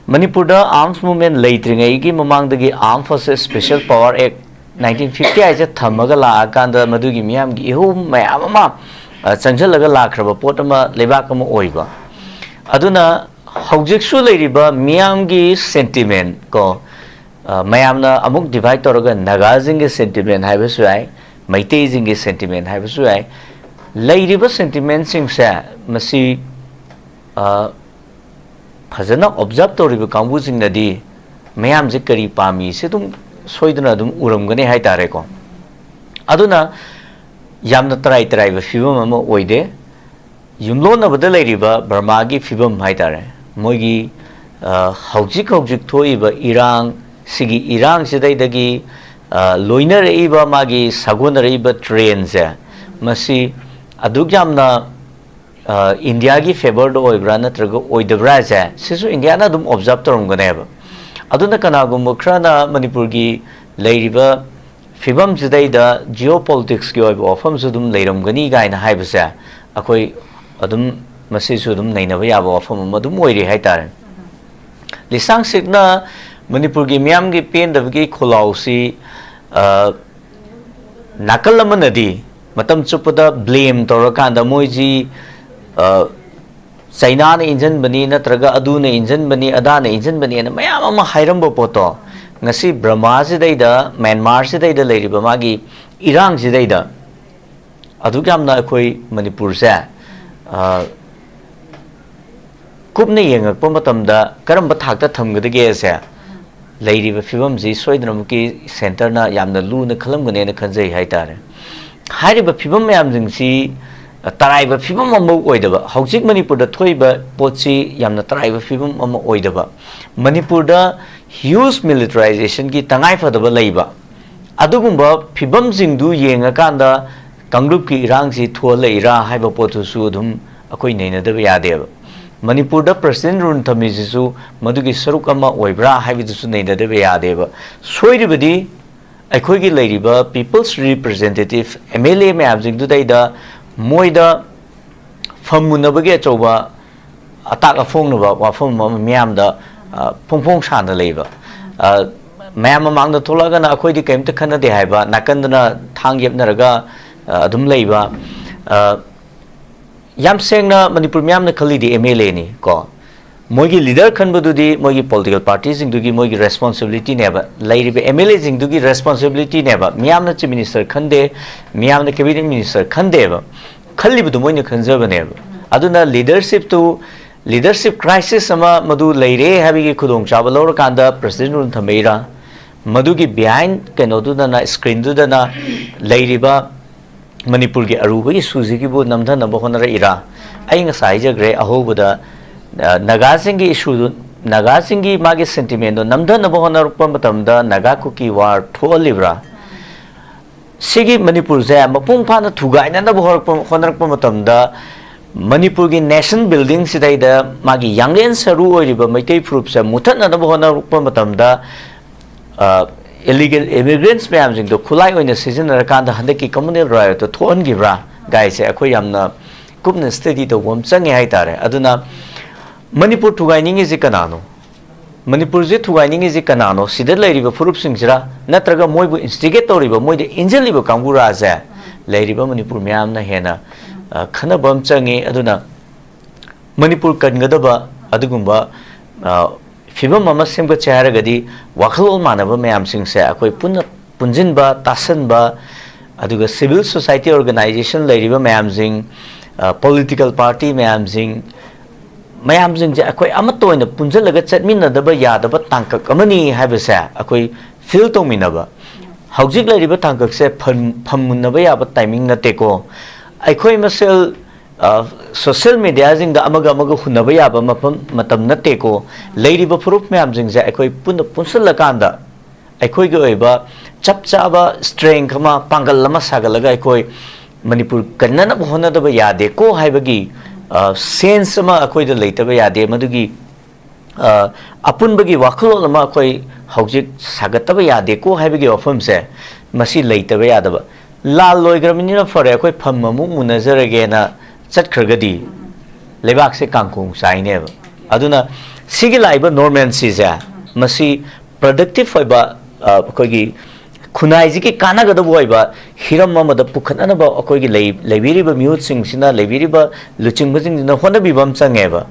ꯃꯅꯤꯄꯨꯔꯗ arms movement ꯂꯩꯇ꯭ꯔꯤꯉꯩꯒꯤ ꯃꯃꯥꯡꯗꯒꯤ Armed Forces Special Power Act nineteen fifty ꯍꯥꯏꯁꯦ ꯊꯝꯃꯒ ꯂꯥꯛꯑꯀꯥꯟꯗ ꯃꯗꯨꯒꯤ ꯃꯤꯌꯥꯝꯒꯤ ꯏꯍꯨ ꯃꯌꯥꯝ ꯑꯃ, ꯑ, ꯆꯪꯁꯤꯜꯂꯒ ꯂꯥꯛꯈ꯭ꯔꯕ ꯄꯣꯠ ꯑꯃ, ꯂꯩꯕꯥꯛ ꯑꯃ ꯑꯣꯏꯕ꯫ ꯑꯗꯨꯅ ꯍꯧꯖꯤꯛꯁꯨ ꯂꯩꯔꯤꯕ ꯃꯤꯌꯥꯝꯒꯤ sentiment ꯀꯣ, ꯑ, ꯃꯌꯥꯝꯅ ꯑꯃꯨꯛ divide ꯇꯧꯔꯒ ꯅꯥꯒꯥꯁꯤꯡꯒꯤ sentiment ꯍꯥꯏꯕꯁꯨ ꯌꯥꯏ, ꯃꯩꯇꯩꯁꯤꯡꯒꯤ sentiment ꯍꯥꯏꯕꯁꯨ ꯌꯥꯏ꯫ ꯂꯩꯔꯤꯕ sentimentꯁꯤꯡꯁꯦ ꯃꯁꯤ, ꯑ, ꯐꯖꯅ observe ꯇꯧꯔꯤꯕ ꯀꯥꯡꯕꯨꯁꯤꯡꯅꯗꯤ ꯃꯌꯥꯝꯁꯦ ꯀꯔꯤ ꯄꯥꯝꯃꯤ ꯁꯤ ꯑꯗꯨꯝ ꯁꯣꯏꯗꯅ ꯑꯗꯨꯝ ꯎꯔꯝꯒꯅꯤ ꯍꯥꯏꯇꯥꯔꯦꯀꯣ꯫ ꯑꯗꯨꯅ ꯌꯥꯝꯅ ꯇꯔꯥꯏ ꯇꯔꯥꯏꯕ ꯐꯤꯕꯝ ꯑꯃ ꯑꯣꯏꯗꯦ꯫ ꯌꯨꯝꯂꯣꯟꯅꯕꯗ ꯂꯩꯔꯤꯕ ꯕꯔꯃꯥꯒꯤ ꯐꯤꯕꯝ ꯍꯥꯏꯇꯥꯔꯦ, ꯃꯣꯏꯒꯤ, ꯑ, ꯍꯧꯖꯤꯛ ꯍꯧꯖꯤꯛ ꯊꯣꯛꯏꯕ ꯏꯔꯥꯡ, ꯁꯤꯒꯤ ꯏꯔꯥꯡꯁꯤꯗꯩꯗꯒꯤ, ꯑ, ꯂꯣꯏꯅꯔꯛꯏꯕ ꯃꯥꯒꯤ ꯁꯥꯒꯣꯟꯅꯔꯛꯏꯕ trendꯁꯦ, ꯃꯁꯤ ꯑꯗꯨꯛ ꯌꯥꯝꯅ, ꯑ, ꯏꯟꯗꯤꯌꯥꯒꯤ favourꯗ ꯑꯣꯏꯕ꯭ꯔꯥ ꯅꯠꯇ꯭ꯔꯒ ꯑꯣꯏꯗꯕ꯭ꯔꯥ ꯍꯥꯏꯁꯦ, ꯁꯤꯁꯨ ꯏꯟꯗꯤꯌꯥꯅ ꯑꯗꯨꯝ observe ꯇꯧꯔꯝꯒꯅꯦꯕ꯫ ꯑꯗꯨꯅ ꯀꯅꯥꯒꯨꯝꯕ ꯈꯔꯅ ꯃꯅꯤꯄꯨꯔꯒꯤ ꯂꯩꯔꯤꯕ ꯐꯤꯕꯝꯁꯤꯗꯩꯗ geopoliticsꯀꯤ ꯑꯣꯏꯕ ꯋꯥꯐꯝꯁꯨ ꯑꯗꯨꯝ ꯂꯩꯔꯝꯒꯅꯤ ꯀꯥꯏꯅ ꯍꯥꯏꯕꯁꯦ ꯑꯩꯈꯣꯏ ꯑꯗꯨꯝ, ꯃꯁꯤꯁꯨ ꯑꯗꯨꯝ ꯅꯩꯅꯕ ꯌꯥꯕ ꯋꯥꯐꯝ ꯑꯃ ꯑꯗꯨꯝ ꯑꯣꯏꯔꯤ ꯍꯥꯏꯇꯥꯔꯦ꯫ ꯂꯤꯁꯥꯡ ꯁꯤꯠꯅ ꯃꯅꯤꯄꯨꯔꯒꯤ ꯃꯤꯌꯥꯝꯒꯤ ꯄꯦꯟꯗꯕꯒꯤ ꯈꯣꯜꯂꯥꯎꯁꯤ, ꯑ, ꯅꯥꯀꯜ ꯑꯃꯅꯗꯤ ꯃꯇꯝ ꯆꯨꯞꯄꯗ blame ꯇꯧꯔꯀꯥꯟꯗ ꯃꯣꯏꯁꯤ, ꯑ, ꯆꯩꯅꯥꯅ ꯏꯟꯖꯟꯕꯅꯤ ꯅꯠꯇ꯭ꯔꯒ ꯑꯗꯨꯅ ꯏꯟꯖꯟꯕꯅꯤ ꯑꯗꯥꯅ ꯏꯟꯖꯟꯕꯅꯤ ꯑꯅ ꯃꯌꯥꯝ ꯑꯃ ꯍꯥꯏꯔꯝꯕ ꯄꯣꯠꯇꯣ, ꯉꯁꯤ ꯕ꯭ꯔꯃꯥꯁꯤꯗꯩꯗ, ꯃ꯭ꯌꯥꯟꯃꯥꯔꯁꯤꯗꯩꯗ ꯂꯩꯔꯤꯕ ꯃꯥꯒꯤ ꯏꯔꯥꯡꯁꯤꯗꯩꯗ ꯑꯗꯨꯛ ꯌꯥꯝꯅ ꯑꯩꯈꯣꯏ ꯃꯅꯤꯄꯨꯔꯁꯦ, ꯑ, ꯀꯨꯞꯅ ꯌꯦꯡꯉꯛꯄ ꯃꯇꯝꯗ ꯀꯔꯝꯕ ꯊꯥꯛꯇ ꯊꯝꯒꯗꯒꯦꯁꯦ ꯂꯩꯔꯤꯕ ꯐꯤꯕꯝꯁꯤ ꯁꯣꯏꯗꯅꯃꯛꯀꯤ centreꯅ ꯌꯥꯝꯅ ꯂꯨꯅ ꯈꯜꯂꯝꯒꯅꯦꯅ ꯈꯟꯖꯩ ꯍꯥꯏꯇꯥꯔꯦ꯫ ꯍꯥꯏꯔꯤꯕ ꯐꯤꯕꯝ ꯃꯌꯥꯝꯁꯤꯡꯁꯤ ꯇꯔꯥꯏꯕ ꯐꯤꯕꯝ ꯑꯃ ꯑꯣꯏꯗꯕ, ꯍꯧꯖꯤꯛ ꯃꯅꯤꯄꯨꯔꯗ ꯊꯣꯛꯏꯕ ꯄꯣꯠꯁꯤ ꯌꯥꯝꯅ ꯇꯔꯥꯏꯕ ꯐꯤꯕꯝ ꯑꯃ ꯑꯣꯏꯗꯕ, ꯃꯅꯤꯄꯨꯔꯗ huge militarizationꯒꯤ ꯇꯉꯥꯏꯐꯗꯕ ꯂꯩꯕ, ꯑꯗꯨꯒꯨꯝꯕ ꯐꯤꯕꯝꯁꯤꯡꯗꯨ ꯌꯦꯡꯉꯀꯥꯟꯗ ꯀꯥꯡꯂꯨꯞꯀꯤ ꯏꯔꯥꯡꯁꯤ ꯊꯣꯛꯍꯜꯂꯛꯏꯔꯥ ꯍꯥꯏꯕ ꯄꯣꯠꯇꯨꯁꯨ ꯑꯗꯨꯝ ꯑꯩꯈꯣꯏ ꯅꯩꯅꯗꯕ ꯌꯥꯗꯦꯕ꯫ ꯃꯅꯤꯄꯨꯔꯗ ꯄ꯭ꯔꯁꯤꯗꯦꯟ ꯔꯨꯜ ꯊꯝꯃꯤꯁꯤꯁꯨ ꯃꯗꯨꯒꯤ ꯁꯔꯨꯛ ꯑꯃ ꯑꯣꯏꯕ꯭ꯔꯥ ꯍꯥꯏꯕꯗꯨꯁꯨ ꯅꯩꯅꯗꯕ ꯌꯥꯗꯦꯕ꯫ ꯁꯣꯏꯔꯤꯕꯗꯤ ꯑꯩꯈꯣꯏꯒꯤ ꯂꯩꯔꯤꯕ people's representative M L A ꯃꯌꯥꯝꯁꯤꯡꯗꯨꯗꯩꯗ ꯃꯣꯏꯗ ꯐꯝꯃꯨꯟꯅꯕꯒꯤ ꯑꯆꯧꯕ ꯑꯇꯥꯛ ꯑꯐꯣꯡꯅꯕ ꯋꯥꯐꯝ ꯑꯃ ꯃꯤꯌꯥꯝꯗ, ꯑ, ꯐꯣꯡ ꯐꯣꯡ ꯁꯥꯅ ꯂꯩꯕ꯫ ꯑ, ꯃꯌꯥꯝ ꯃꯃꯥꯡꯗ ꯊꯣꯛꯂꯛꯑꯒꯅ ꯑꯩꯈꯣꯏꯗꯤ ꯀꯔꯤꯝꯇ ꯈꯟꯅꯗꯦ ꯍꯥꯏꯕ, ꯅꯥꯀꯟꯗꯅ ꯊꯥꯡ ꯌꯦꯞꯅꯔꯒ, ꯑ, ꯑꯗꯨꯝ ꯂꯩꯕ꯫ ꯑ, ꯌꯥꯝ ꯁꯦꯡꯅ ꯃꯅꯤꯄꯨꯔ ꯃꯤꯌꯥꯝꯅ ꯈꯜꯂꯤꯗꯤ ꯑꯦꯝ ꯑꯦꯜ ꯑꯦꯅꯤ ꯀꯣ, ꯃꯣꯏꯒꯤ ꯂꯤꯗꯔ ꯈꯟꯕꯗꯨꯗꯤ ꯃꯣꯏꯒꯤ ꯄꯣꯂꯤꯇꯤꯀꯦꯜ ꯄꯥꯔꯇꯤꯁꯤꯡꯗꯨꯒꯤ ꯃꯣꯏꯒꯤ ꯔꯦꯁꯄꯣꯟꯁꯤꯕꯤꯂꯤꯇꯤꯅꯦꯕ, ꯂꯩꯔꯤꯕ ꯑꯦꯝ ꯑꯦꯜ ꯑꯦꯁꯤꯡꯗꯨꯒꯤ ꯔꯦꯁꯄꯣꯟꯁꯤꯕꯤꯂꯤꯇꯤꯅꯦꯕ꯫ ꯃꯤꯌꯥꯝꯅ ꯆꯤꯐ ꯃꯤꯅꯤꯁꯇꯔ ꯈꯟꯗꯦ, ꯃꯤꯌꯥꯝꯅ ꯀꯦꯕꯤꯅꯦꯠ ꯃꯤꯅꯤꯁꯇꯔ ꯈꯟꯗꯦꯕ, ꯈꯜꯂꯤꯕꯗꯨ ꯃꯣꯏꯅ ꯈꯟꯖꯕꯅꯦꯕ꯫ ꯑꯗꯨꯅ ꯂꯤꯗꯔꯁꯤꯞꯇꯨ, ꯂꯤꯗꯔꯁꯤꯞ ꯀ꯭ꯔꯥꯏꯁꯤꯁ ꯑꯃ ꯃꯗꯨ ꯂꯩꯔꯦ ꯍꯥꯏꯕꯒꯤ ꯈꯨꯗꯣꯡꯆꯥꯕ ꯂꯧꯔꯀꯥꯟꯗ ꯄ꯭ꯔꯁꯤꯗꯦꯟ ꯔꯨꯜ ꯊꯝꯃꯛꯏꯔꯥ, ꯃꯗꯨꯒꯤ ꯕꯤꯍꯥꯏꯟ ꯀꯩꯅꯣꯗꯨꯗꯅ, ꯁ꯭ꯀ꯭ꯔꯤꯟꯗꯨꯗꯅ ꯂꯩꯔꯤꯕ ꯃꯅꯤꯄꯨꯔꯒꯤ ꯑꯔꯨꯕ ꯏꯁꯨꯁꯤꯒꯤꯕꯨ ꯅꯝꯊꯅꯕ ꯍꯣꯠꯅꯔꯛꯏꯔꯥ? ꯑꯩ ꯉꯁꯥꯏ ꯍꯥꯏꯖꯈ꯭ꯔꯦ ꯑꯍꯧꯕꯗ, ꯑ, ꯅꯥꯒꯥꯁꯤꯡꯒꯤ ꯏꯁꯨꯗꯨ, ꯅꯥꯒꯥꯁꯤꯡꯒꯤ ꯃꯥꯒꯤ ꯁꯦꯟꯇꯤꯃꯦꯟꯗꯣ ꯅꯝꯊꯅꯕ ꯍꯣꯠꯅꯔꯛꯄ ꯃꯇꯝꯗ ꯅꯥꯒꯥ ꯀꯨꯀꯤ ꯋꯥꯔ ꯊꯣꯛꯍꯜꯂꯤꯕ꯭ꯔꯥ? ꯁꯤꯒꯤ ꯃꯅꯤꯄꯨꯔꯁꯦ ꯃꯄꯨꯡ ꯐꯥꯅ ꯊꯨꯒꯥꯏꯅꯅꯕ ꯍꯣꯠꯅꯔꯛꯄ, ꯍꯣꯠꯅꯔꯛꯄ ꯃꯇꯝꯗ ꯃꯅꯤꯄꯨꯔꯒꯤ ꯅꯦꯁꯟ ꯕꯤꯜꯗꯤꯡꯁꯤꯗꯩꯗ ꯃꯥꯒꯤ ꯌꯥꯡꯂꯦꯟ ꯁꯔꯨ ꯑꯣꯏꯔꯤꯕ ꯃꯩꯇꯩ ꯐꯨꯔꯨꯞꯁꯦ ꯃꯨꯊꯠꯅꯅꯕ ꯍꯣꯠꯅꯔꯛꯄ ꯃꯇꯝꯗ, ꯑ, ꯏꯂꯤꯒꯦꯜ ꯏꯃꯤꯒ꯭ꯔꯦꯟꯠꯁ ꯃꯌꯥꯝꯁꯤꯡꯗꯣ ꯈꯨꯠꯂꯥꯏ ꯑꯣꯏꯅ ꯁꯤꯖꯤꯟꯅꯔꯀꯥꯟꯗ ꯍꯟꯗꯛꯀꯤ ꯀꯃꯟꯋꯦꯜꯊ ꯔꯥꯏꯌꯣꯠꯇꯣ ꯊꯣꯛꯍꯟꯈꯤꯕ꯭ꯔꯥ ꯒꯥꯏꯁꯦ ꯑꯩꯈꯣꯏ ꯌꯥꯝꯅ ꯀꯨꯞꯅ ꯁ꯭ꯇꯗꯤ ꯇꯧꯕ ꯑꯃ ꯆꯪꯉꯦ ꯍꯥꯏꯇꯥꯔꯦ꯫ ꯑꯗꯨꯅ ꯃꯅꯤꯄꯨꯔ ꯊꯨꯒꯥꯏꯅꯤꯡꯉꯤꯁꯤ ꯀꯅꯥꯅꯣ? ꯃꯅꯤꯄꯨꯔꯁꯦ ꯊꯨꯒꯥꯏꯅꯤꯡꯉꯤꯁꯤ ꯀꯅꯥꯅꯣ? ꯁꯤꯗ ꯂꯩꯔꯤꯕ ꯐꯨꯔꯨꯞꯁꯤꯡꯁꯤꯔꯥ? ꯅꯠꯇ꯭ꯔꯒ ꯃꯣꯏꯕꯨ ꯏꯟꯁꯇꯤꯒꯦꯠ ꯇꯧꯔꯤꯕ, ꯃꯣꯏꯗ ꯏꯟꯁꯤꯜꯂꯤꯕ ꯀꯥꯡꯕꯨꯔꯥꯁꯦ ꯂꯩꯔꯤꯕ ꯃꯅꯤꯄꯨꯔ ꯃꯤꯌꯥꯝꯅ ꯍꯦꯟꯅ, ꯑ, ꯈꯟꯅꯕ ꯑꯃ ꯆꯪꯉꯤ꯫ ꯑꯗꯨꯅ ꯃꯅꯤꯄꯨꯔ ꯀꯟꯒꯗꯕ ꯑꯗꯨꯒꯨꯝꯕ, ꯑ, ꯐꯤꯕꯝ ꯑꯃ ꯁꯦꯝꯒꯠꯁꯦ ꯍꯥꯏꯔꯒꯗꯤ ꯋꯥꯈꯜꯂꯣꯟ ꯃꯥꯟꯅꯕ ꯃꯌꯥꯝꯁꯤꯡꯁꯦ ꯑꯩꯈꯣꯏ ꯄꯨꯟꯅ ꯄꯨꯟꯁꯤꯟꯕ, ꯇꯥꯁꯟꯕ, ꯑꯗꯨꯒ ꯁꯤꯚꯤꯜ ꯁꯣꯁꯥꯏꯇꯤ ꯑꯣꯔꯒꯅꯥꯏꯖꯦꯁꯟ ꯂꯩꯔꯤꯕ ꯃꯌꯥꯝꯁꯤꯡ, ꯑ, ꯄꯣꯂꯤꯇꯤꯀꯦꯜ ꯄꯥꯔꯇꯤ ꯃꯌꯥꯝꯁꯤꯡ, ꯃꯌꯥꯝꯁꯤꯡꯁꯦ ꯑꯩꯈꯣꯏ ꯑꯃꯠꯇ ꯑꯣꯏꯅ ꯄꯨꯟꯁꯤꯜꯂꯒ ꯆꯠꯃꯤꯟꯅꯗꯕ ꯌꯥꯗꯕ ꯇꯥꯡꯀꯛ ꯑꯃꯅꯤ ꯍꯥꯏꯕꯁꯦ ꯑꯩꯈꯣꯏ ꯐꯤꯜ ꯇꯧꯃꯤꯟꯅꯕ꯫ ꯍꯧꯖꯤꯛ ꯂꯩꯔꯤꯕ ꯇꯥꯡꯀꯛꯁꯦ ꯐꯝ-, ꯐꯝꯃꯨꯟꯅꯕ ꯌꯥꯕ ꯇꯥꯏꯃꯤꯡ ꯅꯠꯇꯦꯀꯣ꯫ ꯑꯩꯈꯣꯏ ꯃꯁꯦꯜ, ꯑ, ꯁꯣꯁꯤꯌꯦꯜ ꯃꯦꯗꯤꯌꯥꯁꯤꯡꯗ ꯑꯃꯒ ꯑꯃꯒ ꯍꯨꯟꯅꯕ ꯌꯥꯕ ꯃꯐꯝ, ꯃꯇꯝ ꯅꯠꯇꯦꯀꯣ꯫ ꯂꯩꯔꯤꯕ ꯐꯨꯔꯨꯞ ꯃꯌꯥꯝꯁꯤꯡꯁꯦ ꯑꯩꯈꯣꯏ ꯄꯨꯟꯅ ꯄꯨꯟꯁꯤꯜꯂꯀꯥꯟꯗ ꯑꯩꯈꯣꯏꯒꯤ ꯑꯣꯏꯕ ꯆꯞ ꯆꯥꯕ ꯁ꯭ꯇ꯭ꯔꯦꯡꯊ ꯑꯃ, ꯄꯥꯡꯒꯜ ꯑꯃ ꯁꯥꯒꯠꯂꯒ ꯑꯩꯈꯣꯏ ꯃꯅꯤꯄꯨꯔ ꯀꯟꯅꯅꯕ ꯍꯣꯠꯅꯗꯕ ꯌꯥꯗꯦꯀꯣ ꯍꯥꯏꯕꯒꯤ, ꯁꯦꯟꯁ ꯑꯃ ꯑꯩꯈꯣꯏꯗ ꯂꯩꯇꯕ ꯌꯥꯗꯦ꯫ ꯃꯗꯨꯒꯤ ꯑ, ꯑꯄꯨꯟꯕꯒꯤ ꯋꯥꯈꯜꯂꯣꯟ ꯑꯃ ꯑꯩꯈꯣꯏ ꯍꯧꯖꯤꯛ ꯁꯥꯒꯠꯇꯕ ꯌꯥꯗꯦꯀꯣ ꯍꯥꯏꯕꯒꯤ ꯋꯥꯐꯝꯁꯦ, ꯃꯁꯤ ꯂꯩꯇꯕ ꯌꯥꯗꯕ꯫ ꯂꯥꯜ ꯂꯣꯏꯈ꯭ꯔꯕꯅꯤꯅ ꯐꯔꯦ, ꯑꯩꯈꯣꯏ ꯐꯝ ꯑꯃꯨꯛ ꯃꯨꯟꯅꯖꯔꯒꯦꯅ ꯆꯠꯈ꯭ꯔꯒꯗꯤ ꯂꯩꯕꯥꯛꯁꯦ ꯀꯥꯡꯈꯣꯡ ꯆꯥꯏꯅꯦꯕ꯫ ꯑꯗꯨꯅ ꯁꯤꯒꯤ ꯂꯥꯛꯏꯕ normalcyꯁꯦ, ꯃꯁꯤ productive ꯑꯣꯏꯕ, ꯑ, ꯑꯩꯈꯣꯏꯒꯤ ꯈꯨꯟꯅꯥꯏꯁꯤꯒꯤ ꯀꯥꯟꯅꯒꯗꯕ ꯑꯣꯏꯕ ꯍꯤꯔꯝ ꯑꯃꯗ ꯄꯨꯈꯠꯅꯅꯕ ꯑꯩꯈꯣꯏꯒꯤ ꯂꯩ-, ꯂꯩꯕꯤꯔꯤꯕ ꯃꯤꯍꯨꯠꯁꯤꯡꯁꯤꯅ, ꯂꯩꯕꯤꯔꯤꯕ ꯂꯨꯆꯤꯡꯕꯁꯤꯡꯁꯤꯅ ꯍꯣꯠꯅꯕꯤꯕ ꯑꯃ ꯆꯪꯉꯦꯕ꯫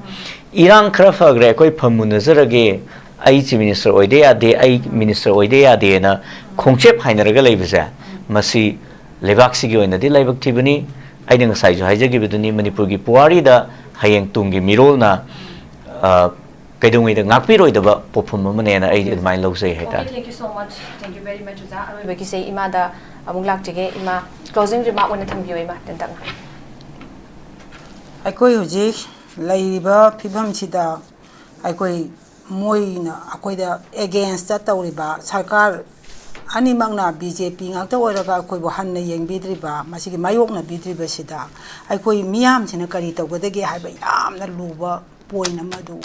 ꯏꯔꯥꯡ ꯈꯔ ꯐꯈ꯭ꯔꯦ, ꯑꯩꯈꯣꯏ ꯐꯝ ꯃꯨꯟꯅꯖꯔꯒꯦ, ꯑꯩ ꯆꯤꯐ ꯃꯤꯅꯤꯁꯇꯔ ꯑꯣꯏꯗ ꯌꯥꯗꯦ, ꯑꯩ ꯃꯤꯅꯤꯁꯇꯔ ꯑꯣꯏꯗ ꯌꯥꯗꯦꯅ ꯈꯣꯡꯆꯦꯞ ꯍꯥꯏꯅꯔꯒ ꯂꯩꯕꯁꯦ, ꯃꯁꯤ ꯂꯩꯕꯥꯛꯁꯤꯒꯤ ꯑꯣꯏꯅꯗꯤ ꯂꯥꯏꯕꯛ ꯊꯤꯕꯅꯤ꯫ ꯑꯩꯅ ꯉꯁꯥꯏꯁꯨ ꯍꯥꯏꯖꯈꯤꯕꯗꯨꯅꯤ, ꯃꯅꯤꯄꯨꯔꯒꯤ ꯄꯨꯋꯥꯔꯤꯗ ꯍꯌꯦꯡ ꯇꯨꯡꯒꯤ ꯃꯤꯔꯣꯜꯅ, ꯑ, ꯀꯩꯗꯧꯉꯩꯗ ꯉꯥꯛꯄꯤꯔꯣꯏꯗꯕ ꯄꯣꯠꯐꯝ ꯑꯃꯅꯦꯅ ꯑꯩ ꯑꯗꯨꯃꯥꯏꯅ ꯂꯧꯖꯩ ꯍꯥꯏꯇꯥꯔꯦ꯫ Thank you so much. Thank you very much, ꯑꯣꯖꯥ꯫ ꯑꯔꯣꯏꯕꯒꯤ ꯏꯆꯦ ꯏꯃꯥꯗ ꯑꯃꯨꯛ ꯂꯥꯛꯆꯒꯦ꯫ ꯏꯃꯥ, closing remark ꯑꯣꯏꯅ ꯊꯝꯕꯤꯌꯨ, ꯏꯃꯥ, ꯇꯦꯟꯇꯛꯅ꯫ ꯑꯩꯈꯣꯏ ꯍꯧꯖꯤꯛ ꯂꯩꯔꯤꯕ ꯐꯤꯕꯝꯁꯤꯗ ꯑꯩꯈꯣꯏ ꯃꯣꯏꯅ ꯑꯩꯈꯣꯏꯗ against ꯇꯧꯔꯤꯕ ꯁꯔꯀꯥꯔ ꯑꯅꯤꯃꯛꯅ ꯕꯤ ꯖꯦ ꯄꯤ ꯉꯥꯛꯇ ꯑꯣꯏꯔꯒ ꯑꯩꯈꯣꯏꯕꯨ ꯍꯟꯅ ꯌꯦꯡꯕꯤꯗ꯭ꯔꯤꯕ, ꯃꯁꯤꯒꯤ ꯃꯥꯌꯣꯛꯅꯕꯤꯗ꯭ꯔꯤꯕꯁꯤꯗ ꯑꯩꯈꯣꯏ ꯃꯤꯌꯥꯝꯁꯤꯅ ꯀꯔꯤ ꯇꯧꯒꯗꯒꯦ ꯍꯥꯏꯕ ꯌꯥꯝꯅ ꯂꯨꯕ point ꯑꯃ ꯑꯗꯨ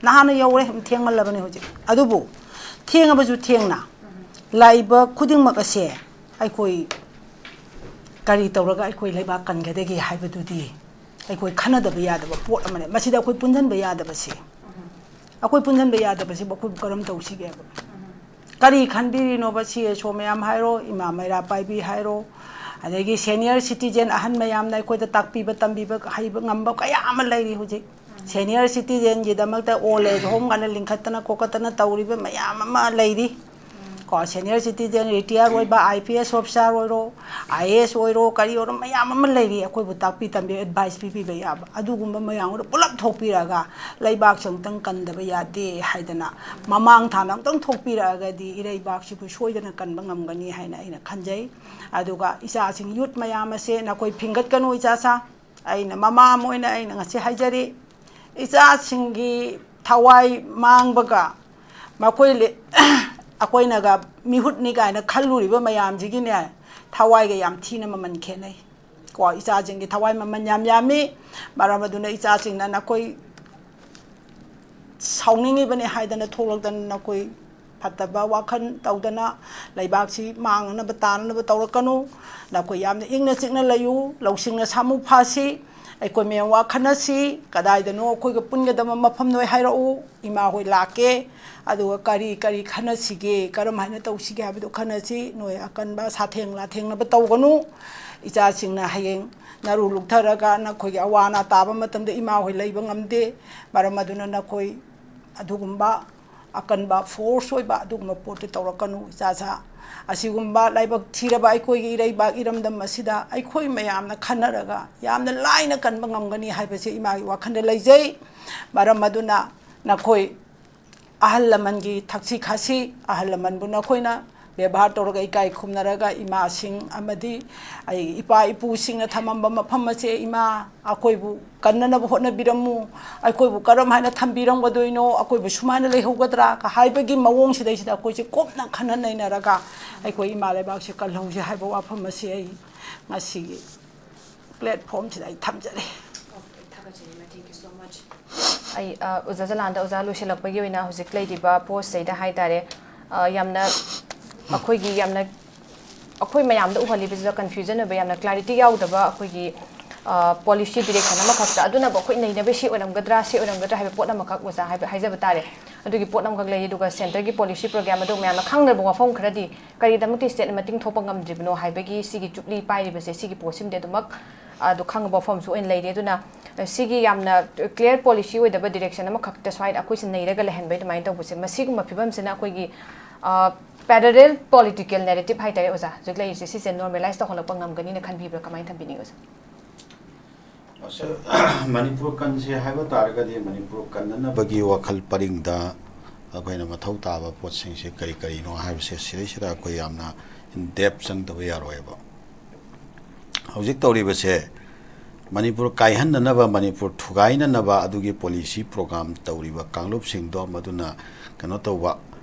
ꯅꯍꯥꯟꯅ ꯌꯧꯔꯦ, ꯊꯦꯡꯃꯜꯂꯕꯅꯤ ꯍꯧꯖꯤꯛ꯫ ꯑꯗꯨꯕꯨ ꯊꯦꯡꯉꯕꯁꯨ ꯊꯦꯡꯅ ꯂꯥꯛꯏꯕ ꯈꯨꯗꯤꯡꯃꯛ ꯑꯁꯦ ꯑꯩꯈꯣꯏ ꯀꯔꯤ ꯇꯧꯔꯒ ꯑꯩꯈꯣꯏ ꯂꯩꯕꯥꯛ ꯀꯟꯒꯗꯒꯦ ꯍꯥꯏꯕꯗꯨꯗꯤ ꯑꯩꯈꯣꯏ ꯈꯟꯅꯗꯕ ꯌꯥꯗꯕ ꯄꯣꯠ ꯑꯃꯅꯦ꯫ ꯃꯁꯤꯗ ꯑꯩꯈꯣꯏ ꯄꯨꯟꯁꯤꯟꯕ ꯌꯥꯗꯕꯁꯦ, ꯑꯩꯈꯣꯏ ꯄꯨꯟꯁꯤꯟꯕ ꯌꯥꯗꯕꯁꯤꯕꯨ ꯑꯩꯈꯣꯏꯕꯨ ꯀꯔꯝ ꯇꯧꯁꯤꯒꯦꯕ? ꯀꯔꯤ ꯈꯟꯕꯤꯔꯤꯅꯣꯕ? ꯁꯤ ꯑꯦꯁ ꯑꯣ ꯃꯌꯥꯝ ꯍꯥꯏꯔꯣ, ꯏꯃꯥ ꯃꯩꯔꯥ ꯄꯥꯏꯕꯤ ꯍꯥꯏꯔꯣ, ꯑꯗꯒꯤ senior citizen ꯑꯍꯟ ꯃꯌꯥꯝꯅ ꯑꯩꯈꯣꯏꯗ ꯇꯥꯛꯄꯤꯕ ꯇꯝꯕꯤꯕ ꯍꯩꯕ ꯉꯝꯕ ꯀꯌꯥ ꯑꯃ ꯂꯩꯔꯤ ꯍꯧꯖꯤꯛ꯫ Senior citizenꯒꯤꯗꯃꯛꯇ old age home ꯀꯥꯏꯅ ꯂꯤꯡꯈꯠꯇꯅ ꯈꯣꯠꯀꯠꯇꯅ ꯇꯧꯔꯤꯕ ꯃꯌꯥꯝ ꯑꯃ ꯂꯩꯔꯤ꯫ ꯀꯣ, senior citizen, retire ꯑꯣꯏꯕ, I P S officer ꯑꯣꯏꯔꯣ, I A S ꯑꯣꯏꯔꯣ, ꯀꯔꯤ ꯑꯣꯏꯔꯣ, ꯃꯌꯥꯝ ꯑꯃ ꯂꯩꯔꯤ ꯑꯩꯈꯣꯏꯕꯨ ꯇꯥꯛꯄꯤ ꯇꯝꯕꯤ, advice ꯄꯤꯕꯤꯕ ꯌꯥꯕ꯫ ꯑꯗꯨꯒꯨꯝꯕ ꯃꯌꯥꯝꯗꯣ ꯄꯨꯂꯞ ꯊꯣꯛꯄꯤꯔꯒ ꯂꯩꯕꯥꯛꯁꯦ ꯑꯃꯨꯛꯇꯪ ꯀꯟꯗꯕ ꯌꯥꯗꯦ ꯍꯥꯏꯗꯅ ꯃꯃꯥꯡ ꯊꯥꯅ ꯑꯃꯨꯛꯇꯪ ꯊꯣꯛꯄꯤꯔꯛꯑꯒꯗꯤ ꯏꯔꯩꯕꯥꯛꯁꯤꯕꯨ ꯁꯣꯏꯗꯅ ꯀꯟꯕ ꯉꯝꯒꯅꯤ ꯍꯥꯏꯅ ꯑꯩꯅ ꯈꯟꯖꯩ꯫ ꯑꯗꯨꯒ ꯏꯆꯥꯁꯤꯡ, youth ꯃꯌꯥꯝ ꯑꯁꯦ ꯅꯈꯣꯏ ꯐꯤꯡꯒꯠꯀꯅꯨ ꯏꯆꯥꯁꯥ꯫ ꯑꯩꯅ ꯃꯃꯥ ꯑꯃ ꯑꯣꯏꯅ ꯑꯩꯅ ꯉꯁꯤ ꯍꯥꯏꯖꯔꯤ, ꯏꯆꯥꯁꯤꯡꯒꯤ ꯊꯋꯥꯏ ꯃꯥꯡꯕꯒ ꯃꯈꯣꯏ ꯂꯦ-, ꯑꯩꯈꯣꯏꯅꯒ ꯃꯤꯍꯨꯠꯅꯤ ꯀꯥꯏꯅ ꯈꯜꯂꯨꯔꯤꯕ ꯃꯌꯥꯝꯁꯤꯒꯤꯅꯦ, ꯊꯋꯥꯏꯒ ꯌꯥꯝ ꯊꯤꯅ ꯃꯃꯜ ꯈꯦꯠꯅꯩ꯫ ꯀꯣ, ꯏꯆꯥꯁꯤꯡꯒꯤ ꯊꯋꯥꯏ ꯃꯃꯜ ꯌꯥꯝ ꯌꯥꯝꯃꯤ꯫ ꯃꯔꯝ ꯑꯗꯨꯅ ꯏꯆꯥꯁꯤꯡꯅ ꯅꯈꯣꯏ ꯁꯥꯎꯅꯤꯡꯉꯤꯕꯅꯤ ꯍꯥꯏꯗꯅ ꯊꯣꯛꯂꯛꯇꯅ ꯅꯈꯣꯏ ꯐꯠꯇꯕ ꯋꯥꯈꯜ ꯇꯧꯗꯅ ꯂꯩꯕꯥꯛꯁꯤ ꯃꯥꯡꯅꯅꯕ ꯇꯥꯅꯅꯕ ꯇꯧꯔꯛꯀꯅꯨ꯫ ꯅꯈꯣꯏ ꯌꯥꯝꯅ ꯏꯪꯅ ꯆꯤꯛꯅ ꯂꯩꯌꯨ, ꯂꯧꯁꯤꯡꯅ ꯁꯥꯃꯨ ꯐꯥꯁꯤ꯫ ꯑꯩꯈꯣꯏ ꯃꯌꯥꯝ ꯋꯥ ꯈꯟꯅꯁꯤ, ꯀꯗꯥꯏꯗꯅꯣ ꯑꯩꯈꯣꯏꯒ ꯄꯨꯟꯒꯗꯕ ꯃꯐꯝ ꯅꯣꯏ ꯍꯥꯏꯔꯛꯎ꯫ ꯏꯃꯥ ꯍꯣꯏ ꯂꯥꯛꯀꯦ, ꯑꯗꯨꯒ ꯀꯔꯤ ꯀꯔꯤ ꯈꯟꯅꯁꯤꯒꯦ, ꯀꯔꯝ ꯍꯥꯏꯅ ꯇꯧꯁꯤꯒꯦ ꯍꯥꯏꯕꯗꯨ ꯈꯟꯅꯁꯤ꯫ ꯅꯣꯏ ꯑꯀꯟꯕ ꯁꯥꯊꯦꯡ ꯂꯥꯊꯦꯡꯅꯕ ꯇꯧꯒꯅꯨ꯫ ꯏꯆꯥꯁꯤꯡꯅ ꯍꯌꯦꯡ ꯅꯔꯨ ꯂꯨꯛꯊꯔꯒ ꯅꯈꯣꯏꯒꯤ ꯑꯋꯥ ꯑꯅꯥ ꯇꯥꯕ ꯃꯇꯝꯗ ꯏꯃꯥ ꯍꯣꯏ ꯂꯩꯕ ꯉꯝꯗꯦ꯫ ꯃꯔꯝ ꯑꯗꯨꯅ ꯅꯈꯣꯏ ꯑꯗꯨꯒꯨꯝꯕ ꯑꯀꯟꯕ ꯐꯣꯔꯁ ꯑꯣꯏꯕ ꯑꯗꯨꯒꯨꯝꯕ ꯄꯣꯠꯇꯨ ꯇꯧꯔꯛꯀꯅꯨ꯫ ꯏꯆꯥꯁꯥ, ꯑꯁꯤꯒꯨꯝꯕ ꯂꯥꯏꯕꯛ ꯊꯤꯔꯕ ꯑꯩꯈꯣꯏꯒꯤ ꯏꯔꯩꯕꯥꯛ ꯏꯔꯝꯗꯝ ꯑꯁꯤꯗ ꯑꯩꯈꯣꯏ ꯃꯌꯥꯝꯅ ꯈꯟꯅꯔꯒ ꯌꯥꯝꯅ ꯂꯥꯏꯅ ꯀꯟꯕ ꯉꯝꯒꯅꯤ ꯍꯥꯏꯕꯁꯤ ꯏꯃꯥꯒꯤ ꯋꯥꯈꯜꯗ ꯂꯩꯖꯩ꯫ ꯃꯔꯝ ꯑꯗꯨꯅ ꯅꯈꯣꯏ ꯑꯍꯜ ꯂꯃꯟꯒꯤ ꯊꯛꯁꯤ ꯈꯥꯁꯤ, ꯑꯍꯜ ꯂꯃꯟꯕꯨ ꯅꯈꯣꯏꯅ ꯕꯦꯕꯥꯔ ꯇꯧꯔꯒ ꯏꯀꯥꯏ ꯈꯨꯝꯅꯔꯒ ꯏꯃꯥꯁꯤꯡ ꯑꯃꯗꯤ ꯑꯩ ꯏꯄꯥ ꯏꯄꯨꯁꯤꯡꯅ ꯊꯝꯃꯝꯕ ꯃꯐꯝ ꯑꯁꯦ ꯏꯃꯥ ꯑꯩꯈꯣꯏꯕꯨ ꯀꯟꯅꯅꯕ ꯍꯣꯠꯅꯕꯤꯔꯝꯃꯨ, ꯑꯩꯈꯣꯏꯕꯨ ꯀꯔꯝ ꯍꯥꯏꯅ ꯊꯝꯕꯤꯔꯝꯒꯗꯣꯏꯅꯣ, ꯑꯩꯈꯣꯏꯕꯨ ꯁꯨꯃꯥꯏꯅ ꯂꯩꯍꯧꯒꯗ꯭ꯔꯥ ꯀ ꯍꯥꯏꯕꯒꯤ ꯃꯑꯣꯡꯁꯤꯗꯩꯁꯤꯗ ꯑꯩꯈꯣꯏꯁꯦ ꯀꯨꯞꯅ ꯈꯟꯅ ꯅꯩꯅꯔꯒ ꯑꯩꯈꯣꯏ ꯏꯃꯥ ꯂꯩꯕꯥꯛꯁꯦ ꯀꯜꯍꯧꯁꯦ ꯍꯥꯏꯕ ꯋꯥꯐꯝ ꯑꯁꯤ ꯑꯩ ꯉꯁꯤꯒꯤ ꯄ꯭ꯂꯦꯠꯐꯣꯝꯁꯤꯗ ꯑꯩ ꯊꯝꯖꯔꯤ꯫ ꯊꯥꯒꯠꯆꯔꯤ, ꯃꯦꯝ꯫ Thank you so much. ꯑꯩ ꯑ, ꯑꯣꯖꯥ ꯖꯂꯥꯟꯗ, ꯑꯣꯖꯥ ꯂꯣꯏꯁꯤꯜꯂꯛꯄꯒꯤ ꯑꯣꯏꯅ ꯍꯧꯖꯤꯛ ꯂꯩꯔꯤꯕ ꯄꯣꯁꯁꯤꯗꯩꯗ ꯍꯥꯏ ꯇꯥꯔꯦ, ꯑ, ꯌꯥꯝꯅ ꯑꯩꯈꯣꯏꯒꯤ ꯌꯥꯝꯅ ꯑꯩꯈꯣꯏ ꯃꯌꯥꯝꯗ ꯎꯍꯜꯂꯤꯕꯁꯤꯗ ꯀꯟꯐ꯭ꯌꯨꯖꯟ ꯑꯣꯏꯕ, ꯌꯥꯝꯅ ꯀ꯭ꯂꯥꯔꯤꯇꯤ ꯌꯥꯎꯗꯕ ꯑꯩꯈꯣꯏꯒꯤ ꯄꯣꯂꯤꯁꯤ ꯗꯤꯔꯦꯛꯁꯟ ꯑꯃꯈꯛꯇ, ꯑꯗꯨꯅꯕꯨ ꯑꯩꯈꯣꯏ ꯅꯩꯅꯕ ꯁꯤ ꯑꯣꯏꯔꯝꯒꯗ꯭ꯔꯥ, ꯁꯤ ꯑꯣꯏꯔꯝꯒꯗ꯭ꯔꯥ ꯍꯥꯏꯕ ꯄꯣꯠ ꯑꯃꯈꯛ ꯑꯣꯖꯥ ꯍꯥꯏꯕ, ꯍꯥꯏꯖꯕ ꯇꯥꯔꯦ꯫ ꯑꯗꯨꯒꯤ ꯄꯣꯠ ꯑꯃꯈꯛ ꯂꯩ꯫ ꯑꯗꯨꯒ ꯁꯦꯟꯇꯔꯒꯤ ꯄꯣꯂꯤꯁꯤ ꯄ꯭ꯔꯣꯒ꯭ꯔꯥꯝ ꯑꯗꯨ ꯃꯌꯥꯝꯅ ꯈꯪꯗ꯭ꯔꯕ ꯋꯥꯐꯝ ꯈꯔꯗꯤ, ꯀꯔꯤꯒꯤꯗꯃꯛꯇ ꯁ꯭ꯇꯦꯠꯅ ꯃꯇꯤꯡ ꯊꯣꯛꯄ ꯉꯝꯗ꯭ꯔꯤꯕꯅꯣ ꯍꯥꯏꯕꯒꯤ ꯁꯤꯒꯤ ꯖꯨꯕ꯭ꯂꯤ ꯄꯥꯏꯔꯤꯕꯁꯦ, ꯁꯤꯒꯤ ꯄꯣꯠꯁꯤꯃꯗꯤ ꯑꯗꯨꯃꯛ ꯑꯗꯨ ꯈꯪꯕ ꯋꯥꯐꯝꯁꯨ ꯑꯣꯏꯅ ꯂꯩꯔꯤ꯫ ꯑꯗꯨꯅ ꯁꯤꯒꯤ ꯌꯥꯝꯅ ꯀ꯭ꯂꯤꯌꯥꯔ ꯄꯣꯂꯤꯁꯤ ꯑꯣꯏꯗꯕ ꯗꯤꯔꯦꯛꯁꯟ ꯑꯃꯈꯛꯇ ꯁ꯭ꯋꯥꯏꯗ ꯑꯩꯈꯣꯏꯁꯦ ꯅꯩꯔꯒ ꯂꯩꯍꯟꯕ ꯑꯗꯨꯃꯥꯏꯅ ꯇꯧꯕꯁꯦ, ꯃꯁꯤꯒꯨꯝꯕ ꯐꯤꯕꯝꯁꯤꯅ ꯑꯩꯈꯣꯏꯒꯤ ꯄꯦꯔꯂꯦꯜ ꯄꯣꯂꯤꯇꯤꯀꯦꯜ ꯅꯦꯔꯦꯇꯤꯞ ꯍꯥꯏꯇꯥꯔꯦ ꯑꯣꯖꯥ, ꯍꯧꯖꯤꯛ ꯂꯩꯔꯤꯁꯦ, ꯁꯤꯁꯦ ꯅꯣꯔꯃꯦꯂꯥꯏꯁ ꯇꯧꯍꯜꯂꯛꯄ ꯉꯝꯒꯅꯤꯅ ꯈꯟꯕꯤꯕ꯭ꯔꯥ? ꯀꯃꯥꯏꯅ ꯊꯝꯕꯤꯅꯤꯡꯉꯤ ꯑꯣꯖꯥ? ꯃꯅꯤꯄꯨꯔ ꯀꯟꯁꯦ ꯍꯥꯏꯕ ꯇꯥꯔꯒꯗꯤ ꯃꯅꯤꯄꯨꯔ ꯀꯟꯅꯅꯕꯒꯤ ꯋꯥꯈꯜ ꯄꯔꯤꯡꯗ ꯑꯩꯈꯣꯏꯅ ꯃꯊꯧ ꯇꯥꯕ ꯄꯣꯠꯁꯤꯡꯁꯦ ꯀꯔꯤ ꯀꯔꯤꯅꯣ ꯍꯥꯏꯕꯁꯦ ꯁꯤꯗꯩꯁꯤꯗ ꯑꯩꯈꯣꯏ ꯌꯥꯝꯅ ꯏꯟ ꯗꯦꯞ ꯆꯪꯗꯕ ꯌꯥꯔꯣꯏꯕ꯫ ꯍꯧꯖꯤꯛ ꯇꯧꯔꯤꯕꯁꯦ ꯃꯅꯤꯄꯨꯔ ꯀꯥꯏꯍꯟꯅꯅꯕ, ꯃꯅꯤꯄꯨꯔ ꯊꯨꯒꯥꯏꯅꯅꯕ ꯑꯗꯨꯒꯤ ꯄꯣꯂꯤꯁꯤ ꯄ꯭ꯔꯣꯒ꯭ꯔꯥꯝ ꯇꯧꯔꯤꯕ ꯀꯥꯡꯂꯨꯞꯁꯤꯡꯗꯣ ꯃꯗꯨꯅ ꯀꯩꯅꯣ ꯇꯧꯕ,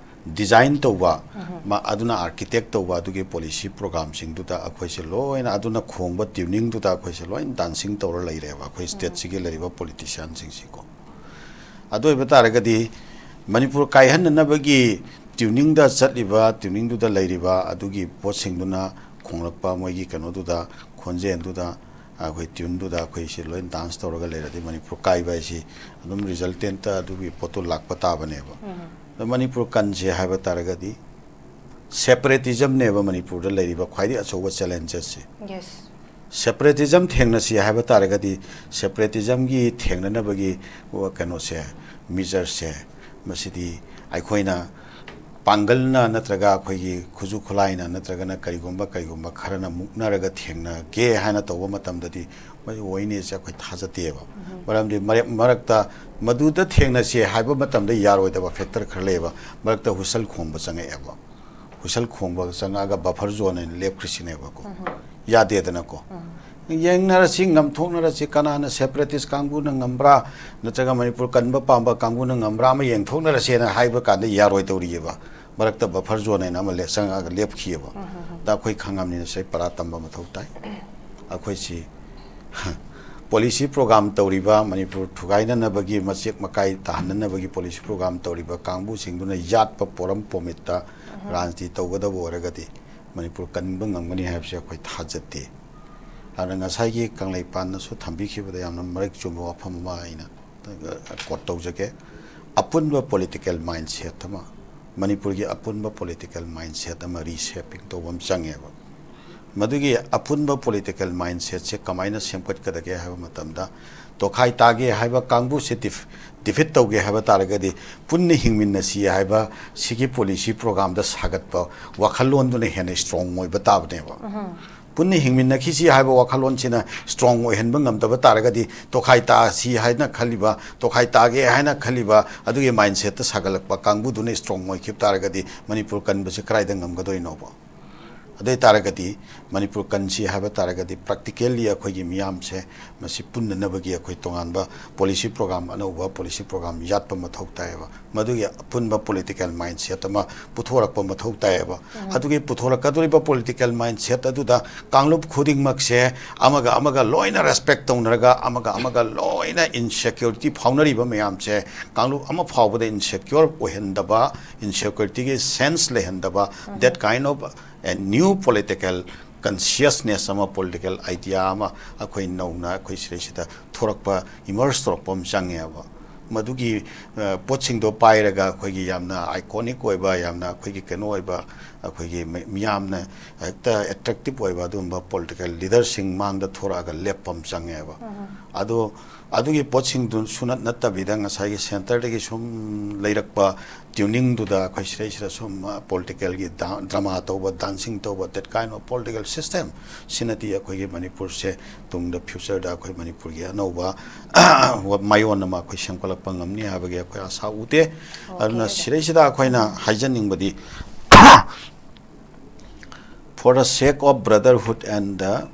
ꯗꯤꯖꯥꯏꯟ ꯇꯧꯕ, ꯃ-, ꯑꯗꯨꯅ ꯑꯥꯔꯀꯤꯇꯦꯛ ꯇꯧꯕ, ꯑꯗꯨꯒꯤ ꯄꯣꯂꯤꯁꯤ ꯄ꯭ꯔꯣꯒꯥꯝꯁꯤꯡꯗꯨꯗ ꯑꯩꯈꯣꯏꯁꯦ ꯂꯣꯏꯅ, ꯑꯗꯨꯅ ꯈꯣꯡꯕ ꯇ꯭ꯌꯨꯅꯤꯡꯗꯨꯗ ꯑꯩꯈꯣꯏꯁꯦ ꯂꯣꯏꯅ ꯗꯥꯟꯁꯤꯡ ꯇꯧꯔ ꯂꯩꯔꯦꯕ, ꯑꯩꯈꯣꯏ ꯁ꯭ꯇꯦꯠꯁꯤꯒꯤ ꯂꯩꯔꯤꯕ ꯄꯣꯂꯤꯇꯤꯁꯤꯌꯥꯟꯁꯤꯡꯁꯤꯀꯣ꯫ ꯑꯗꯨ ꯑꯣꯏꯕ ꯇꯥꯔꯒꯗꯤ ꯃꯅꯤꯄꯨꯔ ꯀꯥꯏꯍꯟꯅꯅꯕꯒꯤ ꯇ꯭ꯌꯨꯅꯤꯡꯗ ꯆꯠꯂꯤꯕ, ꯇ꯭ꯌꯨꯅꯤꯡꯗꯨꯗ ꯂꯩꯔꯤꯕ ꯑꯗꯨꯒꯤ ꯄꯣꯠꯁꯤꯡꯗꯨꯅ ꯈꯣꯡꯂꯛꯄ ꯃꯣꯏꯒꯤ ꯀꯩꯅꯣꯗꯨꯗ, ꯈꯣꯟꯖꯦꯜꯗꯨꯗ, ꯑꯩꯈꯣꯏ ꯇ꯭ꯌꯨꯟꯗꯨꯗ ꯑꯩꯈꯣꯏꯁꯦ ꯂꯣꯏ ꯗꯥꯟꯁ ꯇꯧꯔꯒ ꯂꯩꯔꯗꯤ ꯃꯅꯤꯄꯨꯔ ꯀꯥꯏꯕ ꯍꯥꯏꯁꯤ ꯑꯗꯨꯝ ꯔꯤꯖꯜꯇꯦꯟꯇ ꯑꯗꯨꯒꯤ ꯄꯣꯠꯇꯨ ꯂꯥꯛꯄ ꯇꯥꯕꯅꯦꯕ꯫ ꯑꯗꯣ ꯃꯅꯤꯄꯨꯔ ꯀꯟꯁꯦ ꯍꯥꯏꯕ ꯇꯥꯔꯒꯗꯤ ꯁꯦꯄꯔꯦꯇꯤꯖꯝꯅꯦꯕ ꯃꯅꯤꯄꯨꯔꯗ ꯂꯩꯔꯤꯕ ꯈ꯭ꯋꯥꯏꯗꯒꯤ ꯑꯆꯧꯕ ꯆꯦꯂꯦꯟꯖꯦꯁꯁꯦ꯫ ꯌꯦꯁ꯫ ꯁꯦꯄꯔꯦꯇꯤꯖꯝ ꯊꯦꯡꯅꯁꯤ ꯍꯥꯏꯕ ꯇꯥꯔꯒꯗꯤ ꯁꯦꯄꯔꯦꯇꯤꯖꯝꯒꯤ ꯊꯦꯡꯅꯅꯕꯒꯤ ꯀꯩꯅꯣꯁꯦ, ꯃꯤꯖꯔꯁꯦ, ꯃꯁꯤꯗꯤ ꯑꯩꯈꯣꯏꯅ ꯄꯥꯡꯒꯜꯅ ꯅꯠꯇ꯭ꯔꯒ ꯑꯩꯈꯣꯏꯒꯤ ꯈꯨꯠꯁꯨ ꯈꯨꯠꯂꯥꯏꯅ ꯅꯠꯇ꯭ꯔꯒꯅ ꯀꯔꯤꯒꯨꯝꯕ, ꯀꯔꯤꯒꯨꯝꯕ ꯈꯔꯅ ꯃꯨꯛꯅꯔꯒ ꯊꯦꯡꯅꯒꯦ ꯍꯥꯏꯅ ꯇꯧꯕ ꯃꯇꯝꯗꯗꯤ ꯃꯁꯤ ꯑꯣꯏꯅꯤꯁꯦ ꯑꯩꯈꯣꯏ ꯊꯥꯖꯗꯦꯕ꯫ ꯃꯔꯝꯗꯤ ꯃꯔꯛ-, ꯃꯔꯛꯇ ꯃꯗꯨꯗ ꯊꯦꯡꯅꯁꯤ ꯍꯥꯏꯕ ꯃꯇꯝꯗ ꯌꯥꯔꯣꯏꯗꯕ ꯐꯦꯛꯇꯔ ꯈꯔ ꯂꯩꯌꯦꯕ꯫ ꯃꯔꯛꯇ ꯍꯨꯏꯁꯜ ꯈꯣꯡꯕ ꯆꯪꯉꯛꯑꯦꯕ꯫ ꯍꯨꯏꯁꯜ ꯈꯣꯡꯕ ꯆꯪꯉꯛꯑꯒ ꯕꯐꯔ ꯖꯣꯟ ꯍꯥꯏꯅ ꯂꯦꯞꯈ꯭ꯔꯤꯁꯤꯅꯦꯕꯀꯣ꯫ ꯌꯥꯗꯦꯗꯅꯀꯣ꯫ ꯌꯦꯡꯅꯔꯁꯤ, ꯉꯝꯊꯣꯛꯅꯔꯁꯤ, ꯀꯅꯥꯅ ꯁꯦꯄꯔꯦꯇꯤꯁ ꯀꯥꯡꯕꯨꯅ ꯉꯝꯕ꯭ꯔꯥ, ꯅꯠꯇ꯭ꯔꯒ ꯃꯅꯤꯄꯨꯔ ꯀꯟꯕ ꯄꯥꯝꯕ ꯀꯥꯡꯕꯨꯅ ꯉꯝꯕ꯭ꯔꯥ ꯑꯃ ꯌꯦꯡꯊꯣꯛꯅꯔꯁꯦꯅ ꯍꯥꯏꯕ ꯀꯥꯟꯗ ꯌꯥꯔꯣꯏ ꯇꯧꯔꯤꯑꯕ꯫ ꯃꯔꯛꯇ ꯕꯐꯔ ꯖꯣꯟ ꯍꯥꯏꯅ ꯑꯃ ꯂꯦ-, ꯆꯪꯉꯛꯑꯒ ꯂꯦꯞꯈꯤꯑꯕ꯫ ꯑꯗ ꯑꯩꯈꯣꯏ ꯈꯪꯉꯕꯅꯤꯅ ꯁꯤ ꯄꯔꯥ ꯇꯝꯕ ꯃꯊꯧ ꯇꯥꯏ꯫ ꯑꯩꯈꯣꯏꯁꯤ ꯄꯣꯂꯤꯁꯤ ꯄ꯭ꯔꯣꯒꯥꯝ ꯇꯧꯔꯤꯕ, ꯃꯅꯤꯄꯨꯔ ꯊꯨꯒꯥꯏꯅꯅꯕꯒꯤ, ꯃꯆꯦꯛ ꯃꯀꯥꯏ ꯇꯥꯍꯟꯅꯅꯕꯒꯤ ꯄꯣꯂꯤꯁꯤ ꯄ꯭ꯔꯣꯒꯥꯝ ꯇꯧꯔꯤꯕ ꯀꯥꯡꯕꯨꯁꯤꯡꯗꯨꯅ ꯌꯥꯠꯄ ꯄꯣꯔꯝ ꯄꯣꯃꯤꯠꯇ ꯔꯥꯖꯅꯤꯇꯤ ꯇꯧꯒꯗꯕ ꯑꯣꯏꯔꯒꯗꯤ ꯃꯅꯤꯄꯨꯔ ꯀꯟꯕ ꯉꯝꯒꯅꯤ ꯍꯥꯏꯕꯁꯦ ꯑꯩꯈꯣꯏ ꯊꯥꯖꯗꯦ꯫ ꯑꯗꯨꯅ ꯉꯁꯥꯏꯒꯤ ꯀꯪꯂꯩꯄꯥꯟꯅꯁꯨ ꯊꯝꯕꯤꯈꯤꯕꯗ ꯌꯥꯝꯅ ꯃꯔꯤꯛ ꯆꯨꯝꯕ ꯋꯥꯐꯝ ꯑꯃ ꯑꯩꯅ ꯀꯣꯠ ꯇꯧꯖꯒꯦ꯫ ꯑꯄꯨꯟꯕ ꯄꯣꯂꯤꯇꯤꯀꯦꯜ ꯃꯥꯏꯟꯁꯦꯠ ꯑꯃ, ꯃꯅꯤꯄꯨꯔꯒꯤ ꯑꯄꯨꯟꯕ ꯄꯣꯂꯤꯇꯤꯀꯦꯜ ꯃꯥꯏꯟꯁꯦꯠ ꯑꯃ ꯔꯤꯁꯦꯄꯤꯡ ꯇꯧꯕ ꯑꯃ ꯆꯪꯉꯦꯕ꯫ ꯃꯗꯨꯒꯤ ꯑꯄꯨꯟꯕ ꯄꯣꯂꯤꯇꯤꯀꯦꯜ ꯃꯥꯏꯟꯁꯦꯠꯁꯦ ꯀꯃꯥꯏꯅ ꯁꯦꯝꯒꯠꯀꯗꯒꯦ ꯍꯥꯏꯕ ꯃꯇꯝꯗ, ꯇꯣꯈꯥꯏ ꯇꯥꯒꯦ ꯍꯥꯏꯕ ꯀꯥꯡꯕꯨꯁꯦ ꯗꯤꯐ-, ꯗꯤꯐꯤꯠ ꯇꯧꯒꯦ ꯍꯥꯏꯕ ꯇꯥꯔꯒꯗꯤ ꯄꯨꯟꯅ ꯍꯤꯡꯃꯤꯟꯅꯁꯤ ꯍꯥꯏꯕ ꯁꯤꯒꯤ ꯄꯣꯂꯤꯁꯤ ꯄ꯭ꯔꯣꯒꯥꯝꯗ ꯁꯥꯒꯠꯄ ꯋꯥꯈꯜꯂꯣꯟꯗꯨꯅ ꯍꯦꯟꯅ ꯏꯁꯇ꯭ꯔꯣꯡ ꯑꯣꯏꯕ ꯇꯥꯕꯅꯦꯕ꯫ ꯄꯨꯟꯅ ꯍꯤꯡꯃꯤꯟꯅꯈꯤꯁꯤ ꯍꯥꯏꯕ ꯋꯥꯈꯜꯂꯣꯟꯁꯤꯅ ꯏꯁꯇ꯭ꯔꯣꯡ ꯑꯣꯏꯍꯟꯕ ꯉꯝꯗꯕ ꯇꯥꯔꯒꯗꯤ ꯇꯣꯈꯥꯏ ꯇꯥꯁꯤ ꯍꯥꯏꯅ ꯈꯜꯂꯤꯕ, ꯇꯣꯈꯥꯏ ꯇꯥꯒꯦ ꯍꯥꯏꯅ ꯈꯜꯂꯤꯕ ꯑꯗꯨꯒꯤ ꯃꯥꯏꯟꯁꯦꯠꯇ ꯁꯥꯒꯠꯂꯛꯄ ꯀꯥꯡꯕꯨꯗꯨꯅ ꯏꯁꯇ꯭ꯔꯣꯡ ꯑꯣꯏꯈꯤꯕ ꯇꯥꯔꯒꯗꯤ ꯃꯅꯤꯄꯨꯔ ꯀꯟꯕꯁꯤ ꯀꯗꯥꯏꯗ ꯉꯝꯒꯗꯣꯏꯅꯣꯕ? ꯑꯗꯨ ꯑꯣꯏ ꯇꯥꯔꯒꯗꯤ ꯃꯅꯤꯄꯨꯔ ꯀꯟꯁꯤ ꯍꯥꯏꯕ ꯇꯥꯔꯒꯗꯤ practically ꯑꯩꯈꯣꯏꯒꯤ ꯃꯤꯌꯥꯝꯁꯦ ꯃꯁꯤ ꯄꯨꯟꯅꯅꯕꯒꯤ ꯑꯩꯈꯣꯏ ꯇꯣꯉꯥꯟꯕ policy program, ꯑꯅꯧꯕ policy program ꯌꯥꯠꯄ ꯃꯊꯧ ꯇꯥꯏꯌꯦꯕ꯫ ꯃꯗꯨꯒꯤ ꯑꯄꯨꯟꯕ political mindset ꯑꯃ ꯄꯨꯊꯣꯔꯛꯄ ꯃꯊꯧ ꯇꯥꯏꯌꯦꯕ꯫ ꯑꯗꯨꯒꯤ ꯄꯨꯊꯣꯔꯛꯀꯗꯧꯔꯤꯕ political mindset ꯑꯗꯨꯗ ꯀꯥꯡꯂꯨꯞ ꯈꯨꯗꯤꯡꯃꯛꯁꯦ ꯑꯃꯒ ꯑꯃꯒ ꯂꯣꯏꯅ respect ꯇꯧꯅꯔꯒ, ꯑꯃꯒ ꯑꯃꯒ ꯂꯣꯏꯅ insecurity ꯐꯥꯎꯅꯔꯤꯕ ꯃꯌꯥꯝꯁꯦ ꯀꯥꯡꯂꯨꯞ ꯑꯃ ꯐꯥꯎꯕꯗ insecure ꯑꯣꯏꯍꯟꯗꯕ, insecurityꯒꯤ sense ꯂꯩꯍꯟꯗꯕ, that kind of a new political consciousness ꯑꯃ, political idea ꯑꯃ ꯑꯩꯈꯣꯏ ꯅꯧꯅ ꯑꯩꯈꯣꯏ ꯁꯤꯗꯩꯁꯤꯗ ꯊꯣꯔꯛꯄ, emerge ꯇꯧꯔꯛꯄ ꯑꯃ ꯆꯪꯉꯦꯕ꯫ ꯃꯗꯨꯒꯤ, ꯑ, ꯄꯣꯠꯁꯤꯡꯗꯣ ꯄꯥꯏꯔꯒ ꯑꯩꯈꯣꯏꯒꯤ ꯌꯥꯝꯅ iconic ꯑꯣꯏꯕ, ꯌꯥꯝꯅ ꯑꯩꯈꯣꯏꯒꯤ ꯀꯩꯅꯣ ꯑꯣꯏꯕ, ꯑꯩꯈꯣꯏꯒꯤ ꯃꯤ-, ꯃꯤꯌꯥꯝꯅ ꯍꯦꯛꯇ attractive ꯑꯣꯏꯕ ꯑꯗꯨꯒꯨꯝꯕ political leaderꯁꯤꯡ ꯃꯥꯡꯗ ꯊꯣꯔꯛꯑꯒ ꯂꯦꯞꯄ ꯑꯃ ꯆꯪꯉꯦꯕ꯫ ꯑꯗꯣ ꯑꯗꯨꯒꯤ ꯄꯣꯠꯁꯤꯡꯗꯨ ꯁꯨꯅꯠ ꯅꯠꯇꯕꯤꯗ ꯉꯁꯥꯏꯒꯤ centreꯗꯒꯤ ꯁꯨꯝ ꯂꯩꯔꯛꯄ tuningꯗꯨꯗ ꯑꯩꯈꯣꯏ ꯁꯤꯗꯩꯁꯤꯗ ꯁꯨꯝ, ꯑ, politicalꯒꯤ ꯗꯥ-, drama ꯇꯧꯕ, dancing ꯇꯧꯕ, that kind of political system ꯁꯤꯅꯗꯤ ꯑꯩꯈꯣꯏꯒꯤ ꯃꯅꯤꯄꯨꯔꯁꯦ ꯇꯨꯡꯗ futureꯗ ꯑꯩꯈꯣꯏ ꯃꯅꯤꯄꯨꯔꯒꯤ ꯑꯅꯧꯕ ꯃꯥꯏꯑꯣꯟ ꯑꯃ ꯑꯩꯈꯣꯏ ꯁꯦꯝꯒꯠꯂꯛꯄ ꯉꯝꯅꯤ ꯍꯥꯏꯕꯒꯤ ꯑꯩꯈꯣꯏ ꯑꯥꯁꯥ ꯎꯗꯦ꯫ ꯑꯗꯨꯅ ꯁꯤꯗꯩꯁꯤꯗ ꯑꯩꯈꯣꯏꯅ ꯍꯥꯏꯖꯅꯤꯡꯕꯗꯤ, for the sake of brotherhood and the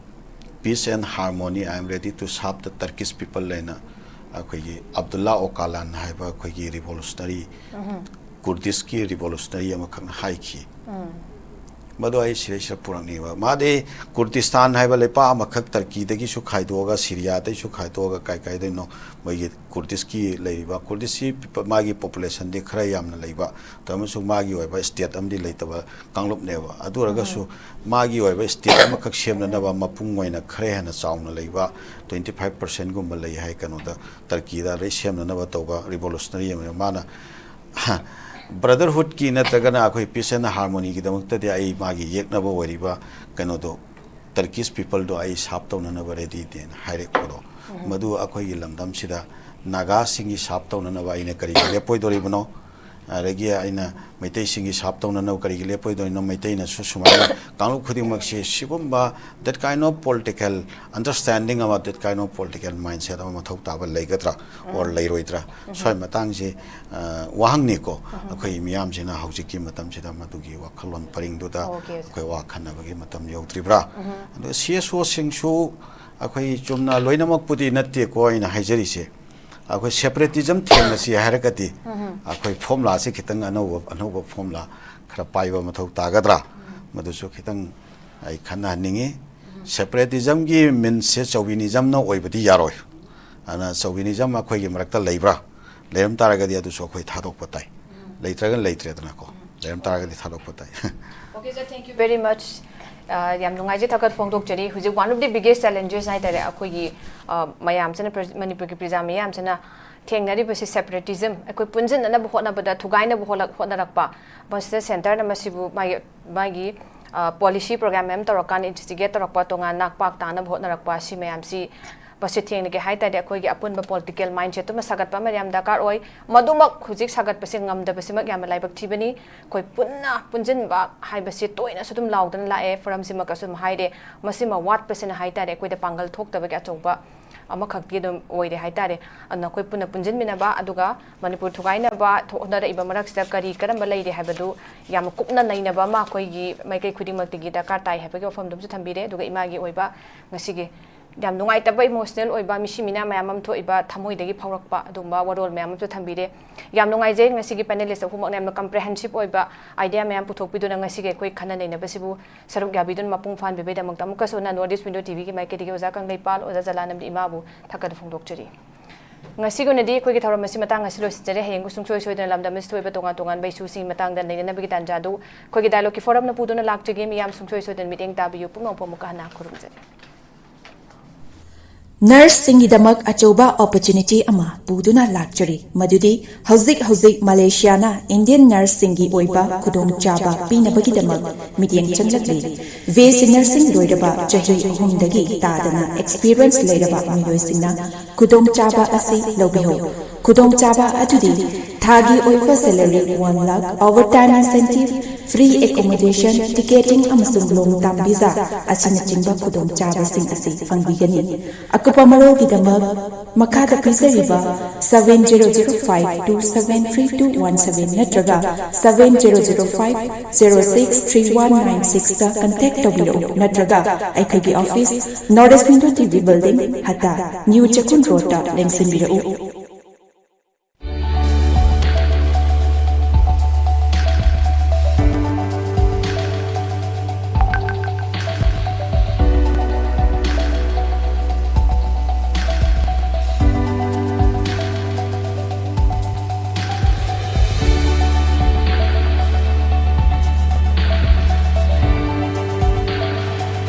peace and harmony, I am ready to serve the Turkish people ꯍꯥꯏꯅ ꯑꯩꯈꯣꯏꯒꯤ ꯑꯕꯗꯨꯜꯂꯥ ꯑꯣꯀꯥꯂꯥꯟ ꯍꯥꯏꯕ ꯑꯩꯈꯣꯏꯒꯤ revolutionary, ꯀꯨꯔꯗꯤꯁꯀꯤ revolutionary ꯑꯃꯈꯛꯅ ꯍꯥꯏꯈꯤ꯫ ꯃꯗꯨ ꯑꯩ ꯁꯤꯗꯩꯁꯤꯗ ꯄꯨꯔꯛꯅꯤꯡꯕ꯫ ꯃꯥꯗꯤ ꯀꯨꯔꯗꯤꯁꯇꯥꯟ ꯍꯥꯏꯕ ꯂꯩꯄꯥꯛ ꯑꯃꯈꯛ ꯇꯔꯀꯤꯗꯒꯤꯁꯨ ꯈꯥꯏꯗꯣꯛꯑꯒ, ꯁꯤꯔꯤꯌꯥꯗꯒꯤꯁꯨ ꯈꯥꯏꯗꯣꯛꯑꯒ ꯀꯥꯏ ꯀꯥꯏꯗꯩꯅꯣ ꯃꯣꯏꯒꯤ ꯀꯨꯔꯗꯤꯁꯀꯤ ꯂꯩꯔꯤꯕ, ꯀꯨꯔꯗꯤꯁꯀꯤ people, ꯃꯥꯒꯤ populationꯗꯤ ꯈꯔ ꯌꯥꯝꯅ ꯂꯩꯕ, ꯑꯗꯨ ꯑꯃꯁꯨꯡ ꯃꯥꯒꯤ ꯑꯣꯏꯕ state ꯑꯃꯗꯤ ꯂꯩꯇꯕ ꯀꯥꯡꯂꯨꯞꯅꯦꯕ꯫ ꯑꯗꯨ ꯑꯣꯏꯔꯒꯁꯨ ꯃꯥꯒꯤ ꯑꯣꯏꯕ state ꯑꯃꯈꯛ ꯁꯦꯝꯅꯅꯕ ꯃꯄꯨꯡ ꯑꯣꯏꯅ ꯈꯔ ꯍꯦꯟꯅ ꯆꯥꯎꯅ ꯂꯩꯕ, twenty five percentꯒꯨꯝꯕ ꯂꯩ ꯍꯥꯏ ꯀꯩꯅꯣꯗ, ꯇꯔꯀꯤꯗ, ꯑꯗꯩ ꯁꯦꯝꯅꯅꯕ ꯇꯧꯕ revolutionary ꯑꯃꯅꯤ꯫ ꯃꯥꯅ brotherhoodꯀꯤ ꯅꯠꯇ꯭ꯔꯒꯅ ꯑꯩꯈꯣꯏ peace and harmonyꯒꯤꯗꯃꯛꯇꯗꯤ ꯑꯩ ꯃꯥꯒꯤ ꯌꯦꯛꯅꯕ ꯑꯣꯏꯔꯤꯕ ꯀꯩꯅꯣꯗꯣ, Turkish peopleꯗꯣ ꯑꯩ serve ꯇꯧꯅꯅꯕ readyꯅꯦꯅ ꯍꯥꯏꯔꯛꯄꯗꯣ, ꯃꯗꯨ ꯑꯩꯈꯣꯏꯒꯤ ꯂꯝꯗꯝꯁꯤꯗ ꯅꯥꯒꯥꯁꯤꯡꯒꯤ serve ꯇꯧꯅꯅꯕ ꯑꯩꯅ ꯀꯔꯤꯒꯤ ꯂꯦꯞꯄꯣꯏꯗꯣꯔꯤꯕꯅꯣ? ꯑꯗꯒꯤ ꯑꯩꯅ ꯃꯩꯇꯩꯁꯤꯡꯒꯤ ꯁꯥꯞ ꯇꯧꯅꯅꯕ ꯀꯔꯤꯒꯤ ꯂꯦꯞꯄꯣꯏꯗꯣꯏꯅꯣ? ꯃꯩꯇꯩꯅꯁꯨ ꯁꯨꯃꯥꯏꯅ ꯀꯥꯡꯂꯨꯞ ꯈꯨꯗꯤꯡꯃꯛꯁꯤ ꯁꯤꯒꯨꯝꯕ that kind of political understanding ꯑꯃ, that kind of political mindset ꯑꯃ ꯃꯊꯧ ꯇꯥꯕ ꯂꯩꯒꯗ꯭ꯔꯥ or ꯂꯩꯔꯣꯏꯗ꯭ꯔꯥ? ꯁ꯭ꯋꯥꯏ ꯃꯇꯥꯡꯁꯤ, ꯑ, ꯋꯥꯍꯪꯅꯤꯀꯣ꯫ ꯑꯩꯈꯣꯏ ꯃꯤꯌꯥꯝꯁꯤꯅ ꯍꯧꯖꯤꯛꯀꯤ ꯃꯇꯝꯁꯤꯗ ꯃꯗꯨꯒꯤ ꯋꯥꯈꯜꯂꯣꯟ ꯄꯔꯤꯡꯗꯨꯗ ꯑꯩꯈꯣꯏ ꯋꯥ ꯈꯟꯅꯕꯒꯤ ꯃꯇꯝ ꯌꯧꯗ꯭ꯔꯤꯕ꯭ꯔꯥ? ꯑꯗꯨꯒ ꯁꯤ ꯑꯦꯁ ꯑꯣꯁꯤꯡꯁꯨ ꯑꯩꯈꯣꯏ ꯆꯨꯝꯅ ꯂꯣꯏꯅꯃꯛꯄꯨꯗꯤ ꯅꯠꯇꯦꯀꯣ ꯑꯩꯅ ꯍꯥꯏꯖꯔꯤꯁꯦ꯫ ꯑꯩꯈꯣꯏ separatist ꯊꯦꯡꯅꯁꯤ ꯍꯥꯏꯔꯒꯗꯤ ꯑꯩꯈꯣꯏ ꯐꯣꯔꯃꯨꯂꯥꯁꯦ ꯈꯤꯇꯪ ꯑꯅꯧꯕ, ꯑꯅꯧꯕ ꯐꯣꯔꯃꯨꯂꯥ ꯈꯔ ꯄꯥꯏꯕ ꯃꯊꯧ ꯇꯥꯒꯗ꯭ꯔꯥ? ꯃꯗꯨꯁꯨ ꯈꯤꯇꯪ ꯑꯩ ꯈꯟꯅꯍꯟꯅꯤꯡꯉꯤ꯫ Separatist ꯀꯤ means ꯁꯦ chauvinism ꯅ ꯑꯣꯏꯕꯗꯤ ꯌꯥꯔꯣꯏ꯫ ꯑꯗꯨꯅ chauvinism ꯑꯩꯈꯣꯏꯒꯤ ꯃꯔꯛꯇ ꯂꯩꯕ꯭ꯔꯥ? ꯂꯩꯔꯝ ꯇꯥꯔꯒꯗꯤ ꯑꯗꯨꯁꯨ ꯑꯩꯈꯣꯏ ꯊꯥꯗꯣꯛꯄ ꯇꯥꯏ꯫ ꯂꯩꯇ꯭ꯔꯒꯅ ꯂꯩꯇ꯭ꯔꯦꯗꯅꯀꯣ꯫ ꯂꯩꯔꯝ ꯇꯥꯔꯒꯗꯤ ꯊꯥꯗꯣꯛꯄ ꯇꯥꯏ꯫ Okay, sir, thank you very much. ꯑ, ꯌꯥꯝ ꯅꯨꯡꯉꯥꯏꯖꯩ, ꯊꯥꯒꯠ ꯐꯣꯡꯗꯣꯛꯆꯔꯤ꯫ ꯍꯧꯖꯤꯛ one of the biggest challenges ꯍꯥꯏꯇꯥꯔꯦ, ꯑꯩꯈꯣꯏꯒꯤ, ꯑ, ꯃꯌꯥꯝꯁꯤꯅ, ꯃꯅꯤꯄꯨꯔꯒꯤ ꯄ꯭ꯔꯖꯥ ꯃꯌꯥꯝꯁꯤꯅ ꯊꯦꯡꯅꯔꯤꯕꯁꯤ separatist꯫ ꯑꯩꯈꯣꯏ ꯄꯨꯟꯁꯤꯟꯅꯅꯕ ꯍꯣꯠꯅꯕꯗ ꯊꯨꯒꯥꯏꯅꯕ ꯍꯣꯠꯅ-, ꯍꯣꯠꯅꯔꯛꯄ, ꯃꯁꯤꯗ centre ꯅ ꯃꯁꯤꯕꯨ ꯃꯥꯒꯤ, ꯃꯥꯒꯤ, ꯑ, policy program ꯃꯌꯥꯝ ꯇꯧꯔꯀꯥꯟꯗ instigate ꯇꯧꯔꯛꯄ, ꯇꯣꯉꯥꯟ ꯅꯥꯛ ꯄꯥꯛ ꯇꯥꯅꯕ ꯍꯣꯠꯅꯔꯛꯄ, ꯁꯤ ꯃꯌꯥꯝꯁꯤ ꯃꯁꯤ ꯊꯦꯡꯅꯒꯦ ꯍꯥꯏ ꯇꯥꯔꯗꯤ ꯑꯩꯈꯣꯏꯒꯤ ꯑꯄꯨꯟꯕ political mindset ꯑꯃ ꯁꯥꯒꯠꯄ ꯑꯃ ꯌꯥꯝ ꯗꯔꯀꯥꯔ ꯑꯣꯏ꯫ ꯃꯗꯨꯃꯛ ꯍꯧꯖꯤꯛ ꯁꯥꯒꯠꯄꯁꯦ ꯉꯝꯗꯕꯁꯤꯃꯛ ꯌꯥꯝꯅ ꯂꯥꯏꯕꯛ ꯊꯤꯕꯅꯤ꯫ ꯑꯩꯈꯣꯏ ꯄꯨꯟꯅ ꯄꯨꯟꯁꯤꯟꯕ ꯍꯥꯏꯕꯁꯤ ꯇꯣꯏꯅꯁꯨ ꯑꯗꯨꯝ ꯂꯥꯎꯗꯅ ꯂꯥꯛꯑꯦ, ꯐꯣꯔꯝꯁꯤꯃꯛ ꯑꯁꯨꯝ ꯍꯥꯏꯔꯦ꯫ ꯃꯁꯤꯃ ꯋꯥꯠꯄꯁꯤꯅ ꯍꯥꯏ ꯇꯥꯔꯦ ꯑꯩꯈꯣꯏꯗ ꯄꯥꯡꯒꯜ ꯊꯣꯛꯇꯕꯒꯤ ꯑꯆꯧꯕ ꯑꯃꯈꯛꯇꯤ ꯑꯗꯨꯝ ꯑꯣꯏꯔꯦ ꯍꯥꯏ ꯇꯥꯔꯦ꯫ ꯑꯗꯨꯅ ꯑꯩꯈꯣꯏ ꯄꯨꯟꯅ ꯄꯨꯟꯁꯤꯟꯃꯤꯟꯅꯕ, ꯑꯗꯨꯒ ꯃꯅꯤꯄꯨꯔ ꯊꯨꯒꯥꯏꯅꯕ ꯊꯣ-, ꯍꯣꯠꯅꯔꯛꯏꯕ ꯃꯔꯛꯁꯤꯗ ꯀꯔꯤ ꯀꯔꯝꯕ ꯂꯩꯔꯤ ꯍꯥꯏꯕꯗꯨ ꯌꯥꯝ ꯀꯨꯞꯅ ꯅꯩꯅꯕ ꯑꯃ ꯑꯩꯈꯣꯏꯒꯤ ꯃꯥꯏꯀꯩ ꯈꯨꯗꯤꯡꯃꯛꯇꯒꯤ ꯗꯔꯀꯥꯔ ꯇꯥꯏ ꯍꯥꯏꯕꯒꯤ ꯋꯥꯐꯝꯗꯨ ꯑꯃꯁꯨ ꯊꯝꯕꯤꯔꯦ꯫ ꯑꯗꯨꯒ ꯏꯃꯥꯒꯤ ꯑꯣꯏꯕ ꯉꯁꯤꯒꯤ ꯌꯥꯝ ꯅꯨꯡꯉꯥꯏꯇꯕ, emotional ꯑꯣꯏꯕ, ꯃꯤꯁꯤ ꯃꯤꯅꯥ ꯃꯌꯥꯝ ꯑꯃ ꯊꯣꯛꯏꯕ, ꯊꯃꯣꯏꯗꯒꯤ ꯐꯥꯎꯔꯛꯄ ꯑꯗꯨꯒꯨꯝꯕ ꯋꯥꯔꯣꯜ ꯃꯌꯥꯝ ꯑꯃꯁꯨ ꯊꯝꯕꯤꯔꯦ꯫ ꯌꯥꯝ ꯅꯨꯡꯉꯥꯏꯖꯩ ꯉꯁꯤꯒꯤ panelist ꯑꯍꯨꯝꯃꯛꯅ ꯌꯥꯝꯅ comprehensive ꯑꯣꯏꯕ idea ꯃꯌꯥꯝ ꯄꯨꯊꯣꯛꯄꯤꯗꯨꯅ ꯉꯁꯤꯒꯤ ꯑꯩꯈꯣꯏ ꯈꯟꯅ ꯅꯩꯅꯕꯁꯤꯕꯨ ꯁꯔꯨꯛ ꯌꯥꯕꯤꯗꯨꯅ ꯃꯄꯨꯡ ꯐꯥꯍꯟꯕꯤꯕꯒꯤꯗꯃꯛꯇ ꯑꯃꯨꯛꯀꯁꯨ ꯍꯟꯅ North East Window ꯇꯤ ꯚꯤꯒꯤ ꯃꯥꯏꯀꯩꯗꯒꯤ ꯑꯣꯖꯥ ꯀꯪꯂꯩꯄꯥꯜ, ꯑꯣꯖꯥ ꯖꯂꯥꯅꯟꯗ ꯏꯃꯥꯕꯨ ꯊꯥꯒꯠꯄ ꯐꯣꯡꯗꯣꯛꯆꯔꯤ꯫ ꯉꯁꯤꯒꯤ ꯑꯣꯏꯅꯗꯤ ꯑꯩꯈꯣꯏꯒꯤ ꯊꯧꯔꯝ ꯑꯁꯤ ꯃꯇꯥꯡ ꯑꯁꯤ ꯂꯣꯏꯁꯤꯟꯖꯔꯦ꯫ ꯍꯌꯦꯡꯕꯨ ꯁꯨꯡꯁꯣꯏ ꯁꯣꯏꯗꯅ ꯂꯝꯗꯝ ꯑꯁꯤꯗ ꯑꯣꯏꯕ ꯇꯣꯉꯥꯟ ꯇꯣꯉꯥꯟꯕ issueꯁꯤꯡꯒꯤ ꯃꯇꯥꯡꯗ ꯅꯩꯅꯅꯕꯒꯤ ꯇꯥꯟꯖꯥꯗꯨ ꯑꯩꯈꯣꯏꯒꯤ dialogueꯀꯤ forumꯅ ꯄꯨꯗꯨꯅ ꯂꯥꯛꯆꯒꯦ꯫ ꯃꯤꯌꯥꯝ ꯁꯨꯡꯁꯣꯏ ꯁꯣꯏꯗꯅ ꯃꯤꯠꯌꯦꯡ ꯇꯥꯕꯤꯌꯨ꯫ ꯄꯨꯝꯅꯃꯛꯄꯨ ꯑꯃꯨꯛꯀ ꯍꯟꯅ ꯈꯨꯔꯨꯝꯖꯔꯤ꯫ Nurseꯁꯤꯡꯒꯤꯗꯃꯛ ꯑꯆꯧꯕ opportunity ꯑꯃ ꯄꯨꯗꯨꯅ ꯂꯥꯛꯆꯔꯤ, ꯃꯗꯨꯗꯤ ꯍꯧꯖꯤꯛ ꯍꯧꯖꯤꯛ ꯃꯂꯦꯁꯤꯌꯥꯅ Indian nurseꯁꯤꯡꯒꯤ ꯑꯣꯏꯕ ꯈꯨꯗꯣꯡꯆꯥꯕ ꯄꯤꯅꯕꯒꯤꯗꯃꯛ ꯃꯤꯠꯌꯦꯡ ꯆꯪꯂꯛꯂꯤ꯫ B S C nursing ꯂꯣꯏꯔꯕ ꯆꯍꯤ ꯑꯍꯨꯝꯗꯒꯤ ꯇꯥꯗꯅ experience ꯂꯩꯔꯕ ꯃꯤꯑꯣꯏꯁꯤꯡꯅ ꯈꯨꯗꯣꯡꯆꯥꯕ ꯑꯁꯤ ꯂꯧꯕꯤꯍꯧ꯫ ꯈꯨꯗꯣꯡꯆꯥꯕ ꯑꯗꯨꯗꯤ ꯊꯥꯒꯤ ꯑꯣꯏꯕ salary one lakh, overtime incentive, free accommodation, ticketing ꯑꯃꯁꯨꯡ long term visa ꯑꯁꯤꯅꯆꯤꯡꯕ ꯈꯨꯗꯣꯡꯆꯥꯕꯁꯤꯡ ꯑꯁꯤ ꯐꯪꯕꯤꯒꯅꯤ꯫ ꯑꯀꯨꯞꯄ ꯃꯔꯣꯜꯒꯤꯗꯃꯛ ꯃꯈꯥꯗ ꯄꯤꯖꯔꯤꯕ seven zero zero five two seven three two one seven ꯅꯠꯇ꯭ꯔꯒ seven zero zero five zero six three one nine sixꯇ contact ꯇꯧꯕꯤꯔꯛꯎ, ꯅꯠꯇ꯭ꯔꯒ ꯑꯩꯈꯣꯏꯒꯤ office, North East Window T V building, Hatta, New Chekkon roadꯇ ꯂꯦꯡꯁꯤꯟꯕꯤꯔꯛꯎ꯫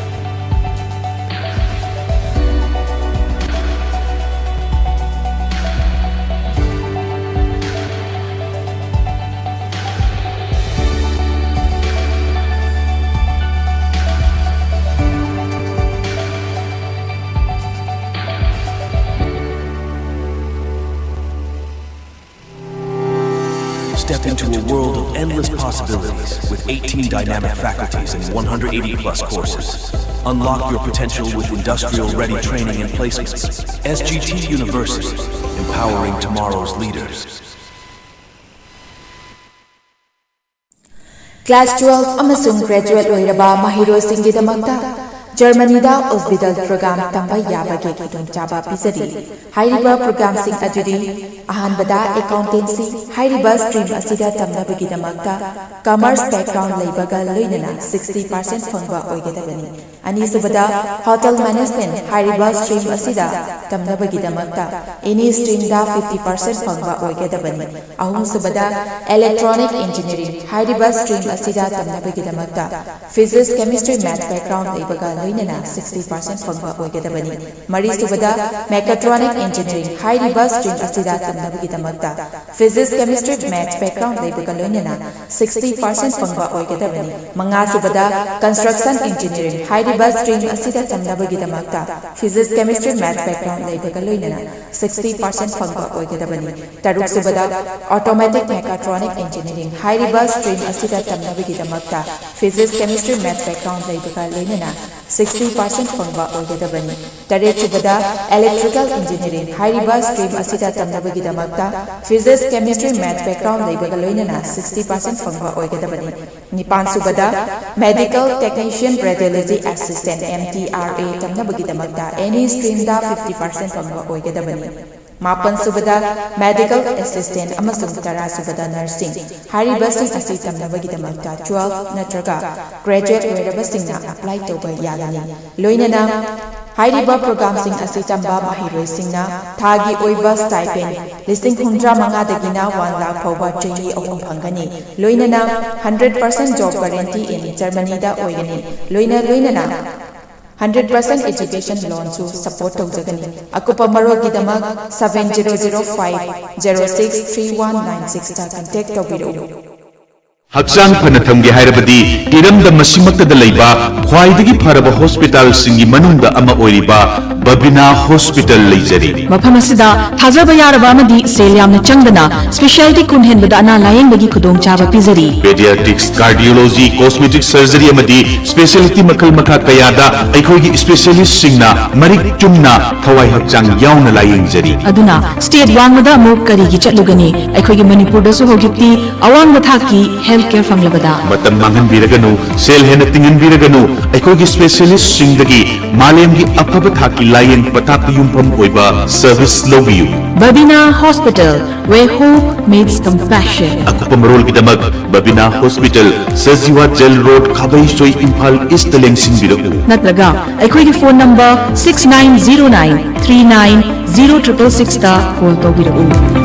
Step into a world of endless possibilities with eighteen dynamic faculties and one hundred eighty plus courses. Unlock your potential with industrial-ready training and placements. S G T University, empowering tomorrow's leaders. Class twelve ꯑꯃꯁꯨꯡ graduate ꯑꯣꯏꯔꯕ ꯃꯍꯩꯔꯣꯏꯁꯤꯡꯒꯤꯗꯃꯛꯇ ꯖꯔꯃꯅꯤꯗ Ausbildung program ꯇꯝꯕ ꯌꯥꯕꯒꯤ ꯈꯨꯗꯣꯡꯆꯥꯕ ꯄꯤꯖꯔꯤ꯫ ꯍꯥꯏꯔꯤꯕ programꯁꯤꯡ ꯑꯗꯨꯗꯤ: ꯑꯍꯥꯟꯕꯗ, accountancy꯫ ꯍꯥꯏꯔꯤꯕ stream ꯑꯁꯤꯗ ꯇꯝꯅꯕꯒꯤꯗꯃꯛꯇ commerce background ꯂꯩꯕꯒ ꯂꯣꯏꯅꯅ sixty percent ꯐꯪꯕ ꯑꯣꯏꯒꯗꯕꯅꯤ꯫ ꯑꯅꯤꯁꯨꯕꯗ, Hotel Management ꯍꯥꯏꯔꯤꯕ stream ꯑꯁꯤꯗ ꯇꯝꯅꯕꯒꯤꯗꯃꯛꯇ any streamꯗ fifty percent ꯐꯪꯕ ꯑꯣꯏꯒꯗꯕꯅꯤ꯫ ꯑꯍꯨꯝꯁꯨꯕꯗ, Electronic Engineering ꯍꯥꯏꯔꯤꯕ stream ꯑꯁꯤꯗ ꯇꯝꯅꯕꯒꯤꯗꯃꯛꯇ Physics, Chemistry, Maths background ꯂꯩꯕꯒ ꯂꯣꯏꯅꯅ sixty percent ꯐꯪꯕ ꯑꯣꯏꯒꯗꯕꯅꯤ꯫ ꯃꯔꯤꯁꯨꯕꯗ, Mechatronic Engineering ꯍꯥꯏꯔꯤꯕ stream ꯑꯁꯤꯗ ꯇꯝꯅꯕꯒꯤꯗꯃꯛꯇ Physics, Chemistry, Maths background ꯂꯩꯕꯒ ꯂꯣꯏꯅꯅ sixty percent ꯐꯪꯕ ꯑꯣꯏꯒꯗꯕꯅꯤ꯫ ꯃꯉꯥꯁꯨꯕꯗ, Construction Engineering ꯍꯥꯏꯔꯤꯕ stream ꯑꯁꯤꯗ ꯇꯝꯅꯕꯒꯤꯗꯃꯛꯇ Physics, Chemistry, Maths background ꯂꯩꯕꯒ ꯂꯣꯏꯅꯅ sixty percent ꯐꯪꯕ ꯑꯣꯏꯒꯗꯕꯅꯤ꯫ ꯇꯔꯨꯛꯁꯨꯕꯗ, Automatic Mechatronic Engineering ꯍꯥꯏꯔꯤꯕ stream ꯑꯁꯤꯗ ꯇꯝꯅꯕꯒꯤꯗꯃꯛꯇ Physics, Chemistry, Maths background ꯂꯩꯕꯒ ꯂꯣꯏꯅꯅ sixty percent ꯐꯪꯕ ꯑꯣꯏꯒꯗꯕꯅꯤ꯫ ꯇꯔꯦꯠꯁꯨꯕꯗ, Electrical Engineering ꯍꯥꯏꯔꯤꯕ stream ꯑꯁꯤꯗ ꯇꯝꯅꯕꯒꯤꯗꯃꯛꯇ Physics, Chemistry, Maths background ꯂꯩꯕꯒ ꯂꯣꯏꯅꯅ sixty percent ꯐꯪꯕ ꯑꯣꯏꯒꯗꯕꯅꯤ꯫ ꯅꯤꯄꯥꯟꯁꯨꯕꯗ, Medical Technician, Radiology Assistant, M T R A ꯇꯝꯅꯕꯒꯤꯗꯃꯛꯇ any streamꯗ fifty percent ꯐꯪꯕ ꯑꯣꯏꯒꯗꯕꯅꯤ꯫ ꯃꯥꯄꯟꯁꯨꯕꯗ, Medical Assistant ꯑꯃꯁꯨꯡ ꯇꯔꯥꯁꯨꯕꯗ, Nursing ꯍꯥꯏꯔꯤꯕꯁꯤꯡ ꯑꯁꯤ ꯇꯝꯅꯕꯒꯤꯗꯃꯛꯇ twelve ꯅꯠꯇ꯭ꯔꯒ graduate ꯑꯣꯏꯔꯕꯁꯤꯡꯅ apply ꯇꯧꯕ ꯌꯥꯒꯅꯤ꯫ ꯂꯣꯏꯅꯅ ꯍꯥꯏꯔꯤꯕ programꯁꯤꯡ ꯑꯁꯤ ꯇꯝꯕ ꯃꯍꯩꯔꯣꯏꯁꯤꯡꯅ ꯊꯥꯒꯤ ꯑꯣꯏꯕ stipend ꯂꯤꯁꯤꯡ ꯍꯨꯝꯗ꯭ꯔꯥ ꯃꯉꯥꯗꯒꯤꯅ one lakh ꯐꯥꯎꯕ ꯆꯍꯤ ꯑꯍꯨꯝ ꯐꯪꯒꯅꯤ꯫ ꯂꯣꯏꯅꯅ hundred percent job guarantee in Germanyꯗ ꯑꯣꯏꯒꯅꯤ꯫ ꯂꯣꯏꯅ ꯂꯣꯏꯅꯅ hundred percent education loanꯁꯨ support ꯇꯧꯖꯒꯅꯤ꯫ ꯑꯀꯨꯞꯄ ꯃꯔꯣꯜꯒꯤꯗꯃꯛ seven zero zero five zero six three one nine sixꯇ contact ꯇꯧꯕꯤꯔꯛꯎ꯫ ꯍꯛꯆꯥꯡ ꯐꯅ ꯊꯝꯒꯦ ꯍꯥꯏꯔꯕꯗꯤ ꯏꯔꯝꯗꯝ ꯑꯁꯤꯃꯛꯇꯗ ꯂꯩꯕ ꯈ꯭ꯋꯥꯏꯗꯒꯤ ꯐꯔꯕ hospitalꯁꯤꯡꯒꯤ ꯃꯅꯨꯡꯗ ꯑꯃ ꯑꯣꯏꯔꯤꯕ ꯕꯕꯤꯅꯥ Hospital ꯂꯩꯖꯔꯤ꯫ ꯃꯐꯝ ꯑꯁꯤꯗ ꯊꯥꯖꯕ ꯌꯥꯔꯕ ꯑꯃꯗꯤ ꯁꯦꯜ ꯌꯥꯝꯅ ꯆꯪꯗꯅ specialty ꯀꯨꯟ ꯍꯦꯟꯕꯗ ꯑꯅꯥ ꯂꯥꯌꯦꯡꯕꯒꯤ ꯈꯨꯗꯣꯡꯆꯥꯕ ꯄꯤꯖꯔꯤ꯫ Pediatrics, Cardiology, Cosmetic Surgery ꯑꯃꯗꯤ specialty ꯃꯈꯜ ꯃꯈꯥ ꯀꯌꯥꯗ ꯑꯩꯈꯣꯏꯒꯤ specialistꯁꯤꯡꯅ ꯃꯔꯤꯛ ꯆꯨꯝꯅ ꯊꯋꯥꯏ ꯍꯛꯆꯥꯡ ꯌꯥꯎꯅ ꯂꯥꯌꯦꯡꯖꯔꯤ꯫ ꯑꯗꯨꯅ state ꯋꯥꯡꯃꯗ ꯑꯃꯨꯛ ꯀꯔꯤꯒꯤ ꯆꯠꯂꯨꯒꯅꯤ? ꯑꯩꯈꯣꯏꯒꯤ ꯃꯅꯤꯄꯨꯔꯗꯁꯨ ꯍꯧꯖꯤꯛꯇꯤ ꯑꯋꯥꯡꯕ ꯊꯥꯛꯀꯤ health care ꯐꯪꯂꯕꯗ꯫ ꯃꯇꯝ ꯃꯥꯡꯍꯟꯕꯤꯔꯒꯅꯨ, ꯁꯦꯜ ꯍꯦꯟꯅ ꯇꯤꯡꯍꯟꯕꯤꯔꯒꯅꯨ, ꯑꯩꯈꯣꯏꯒꯤ specialistꯁꯤꯡꯗꯒꯤ ꯃꯥꯂꯦꯝꯒꯤ ꯑꯐꯕ ꯊꯥꯛꯀꯤ ꯂꯥꯌꯦꯡ ꯄꯊꯥꯞꯇ ꯌꯨꯝꯐꯝ ꯑꯣꯏꯕ ꯁꯔꯚꯤꯁ ꯂꯧꯕꯤꯌꯨ꯫ Babina Hospital, where hope meets compassion. ꯑꯀꯨꯞꯄ ꯃꯔꯣꯜꯒꯤꯗꯃꯛ Babina hospital, Sajiwa jail road, Khabeisoi, Imphal east ꯂꯦꯡꯁꯤꯟꯕꯤꯔꯛꯎ꯫ ꯅꯠꯇ꯭ꯔꯒ ꯑꯩꯈꯣꯏꯒꯤ phone number six nine zero nine three nine zero triple six ꯇ call ꯇꯧꯕꯤꯔꯛꯎ꯫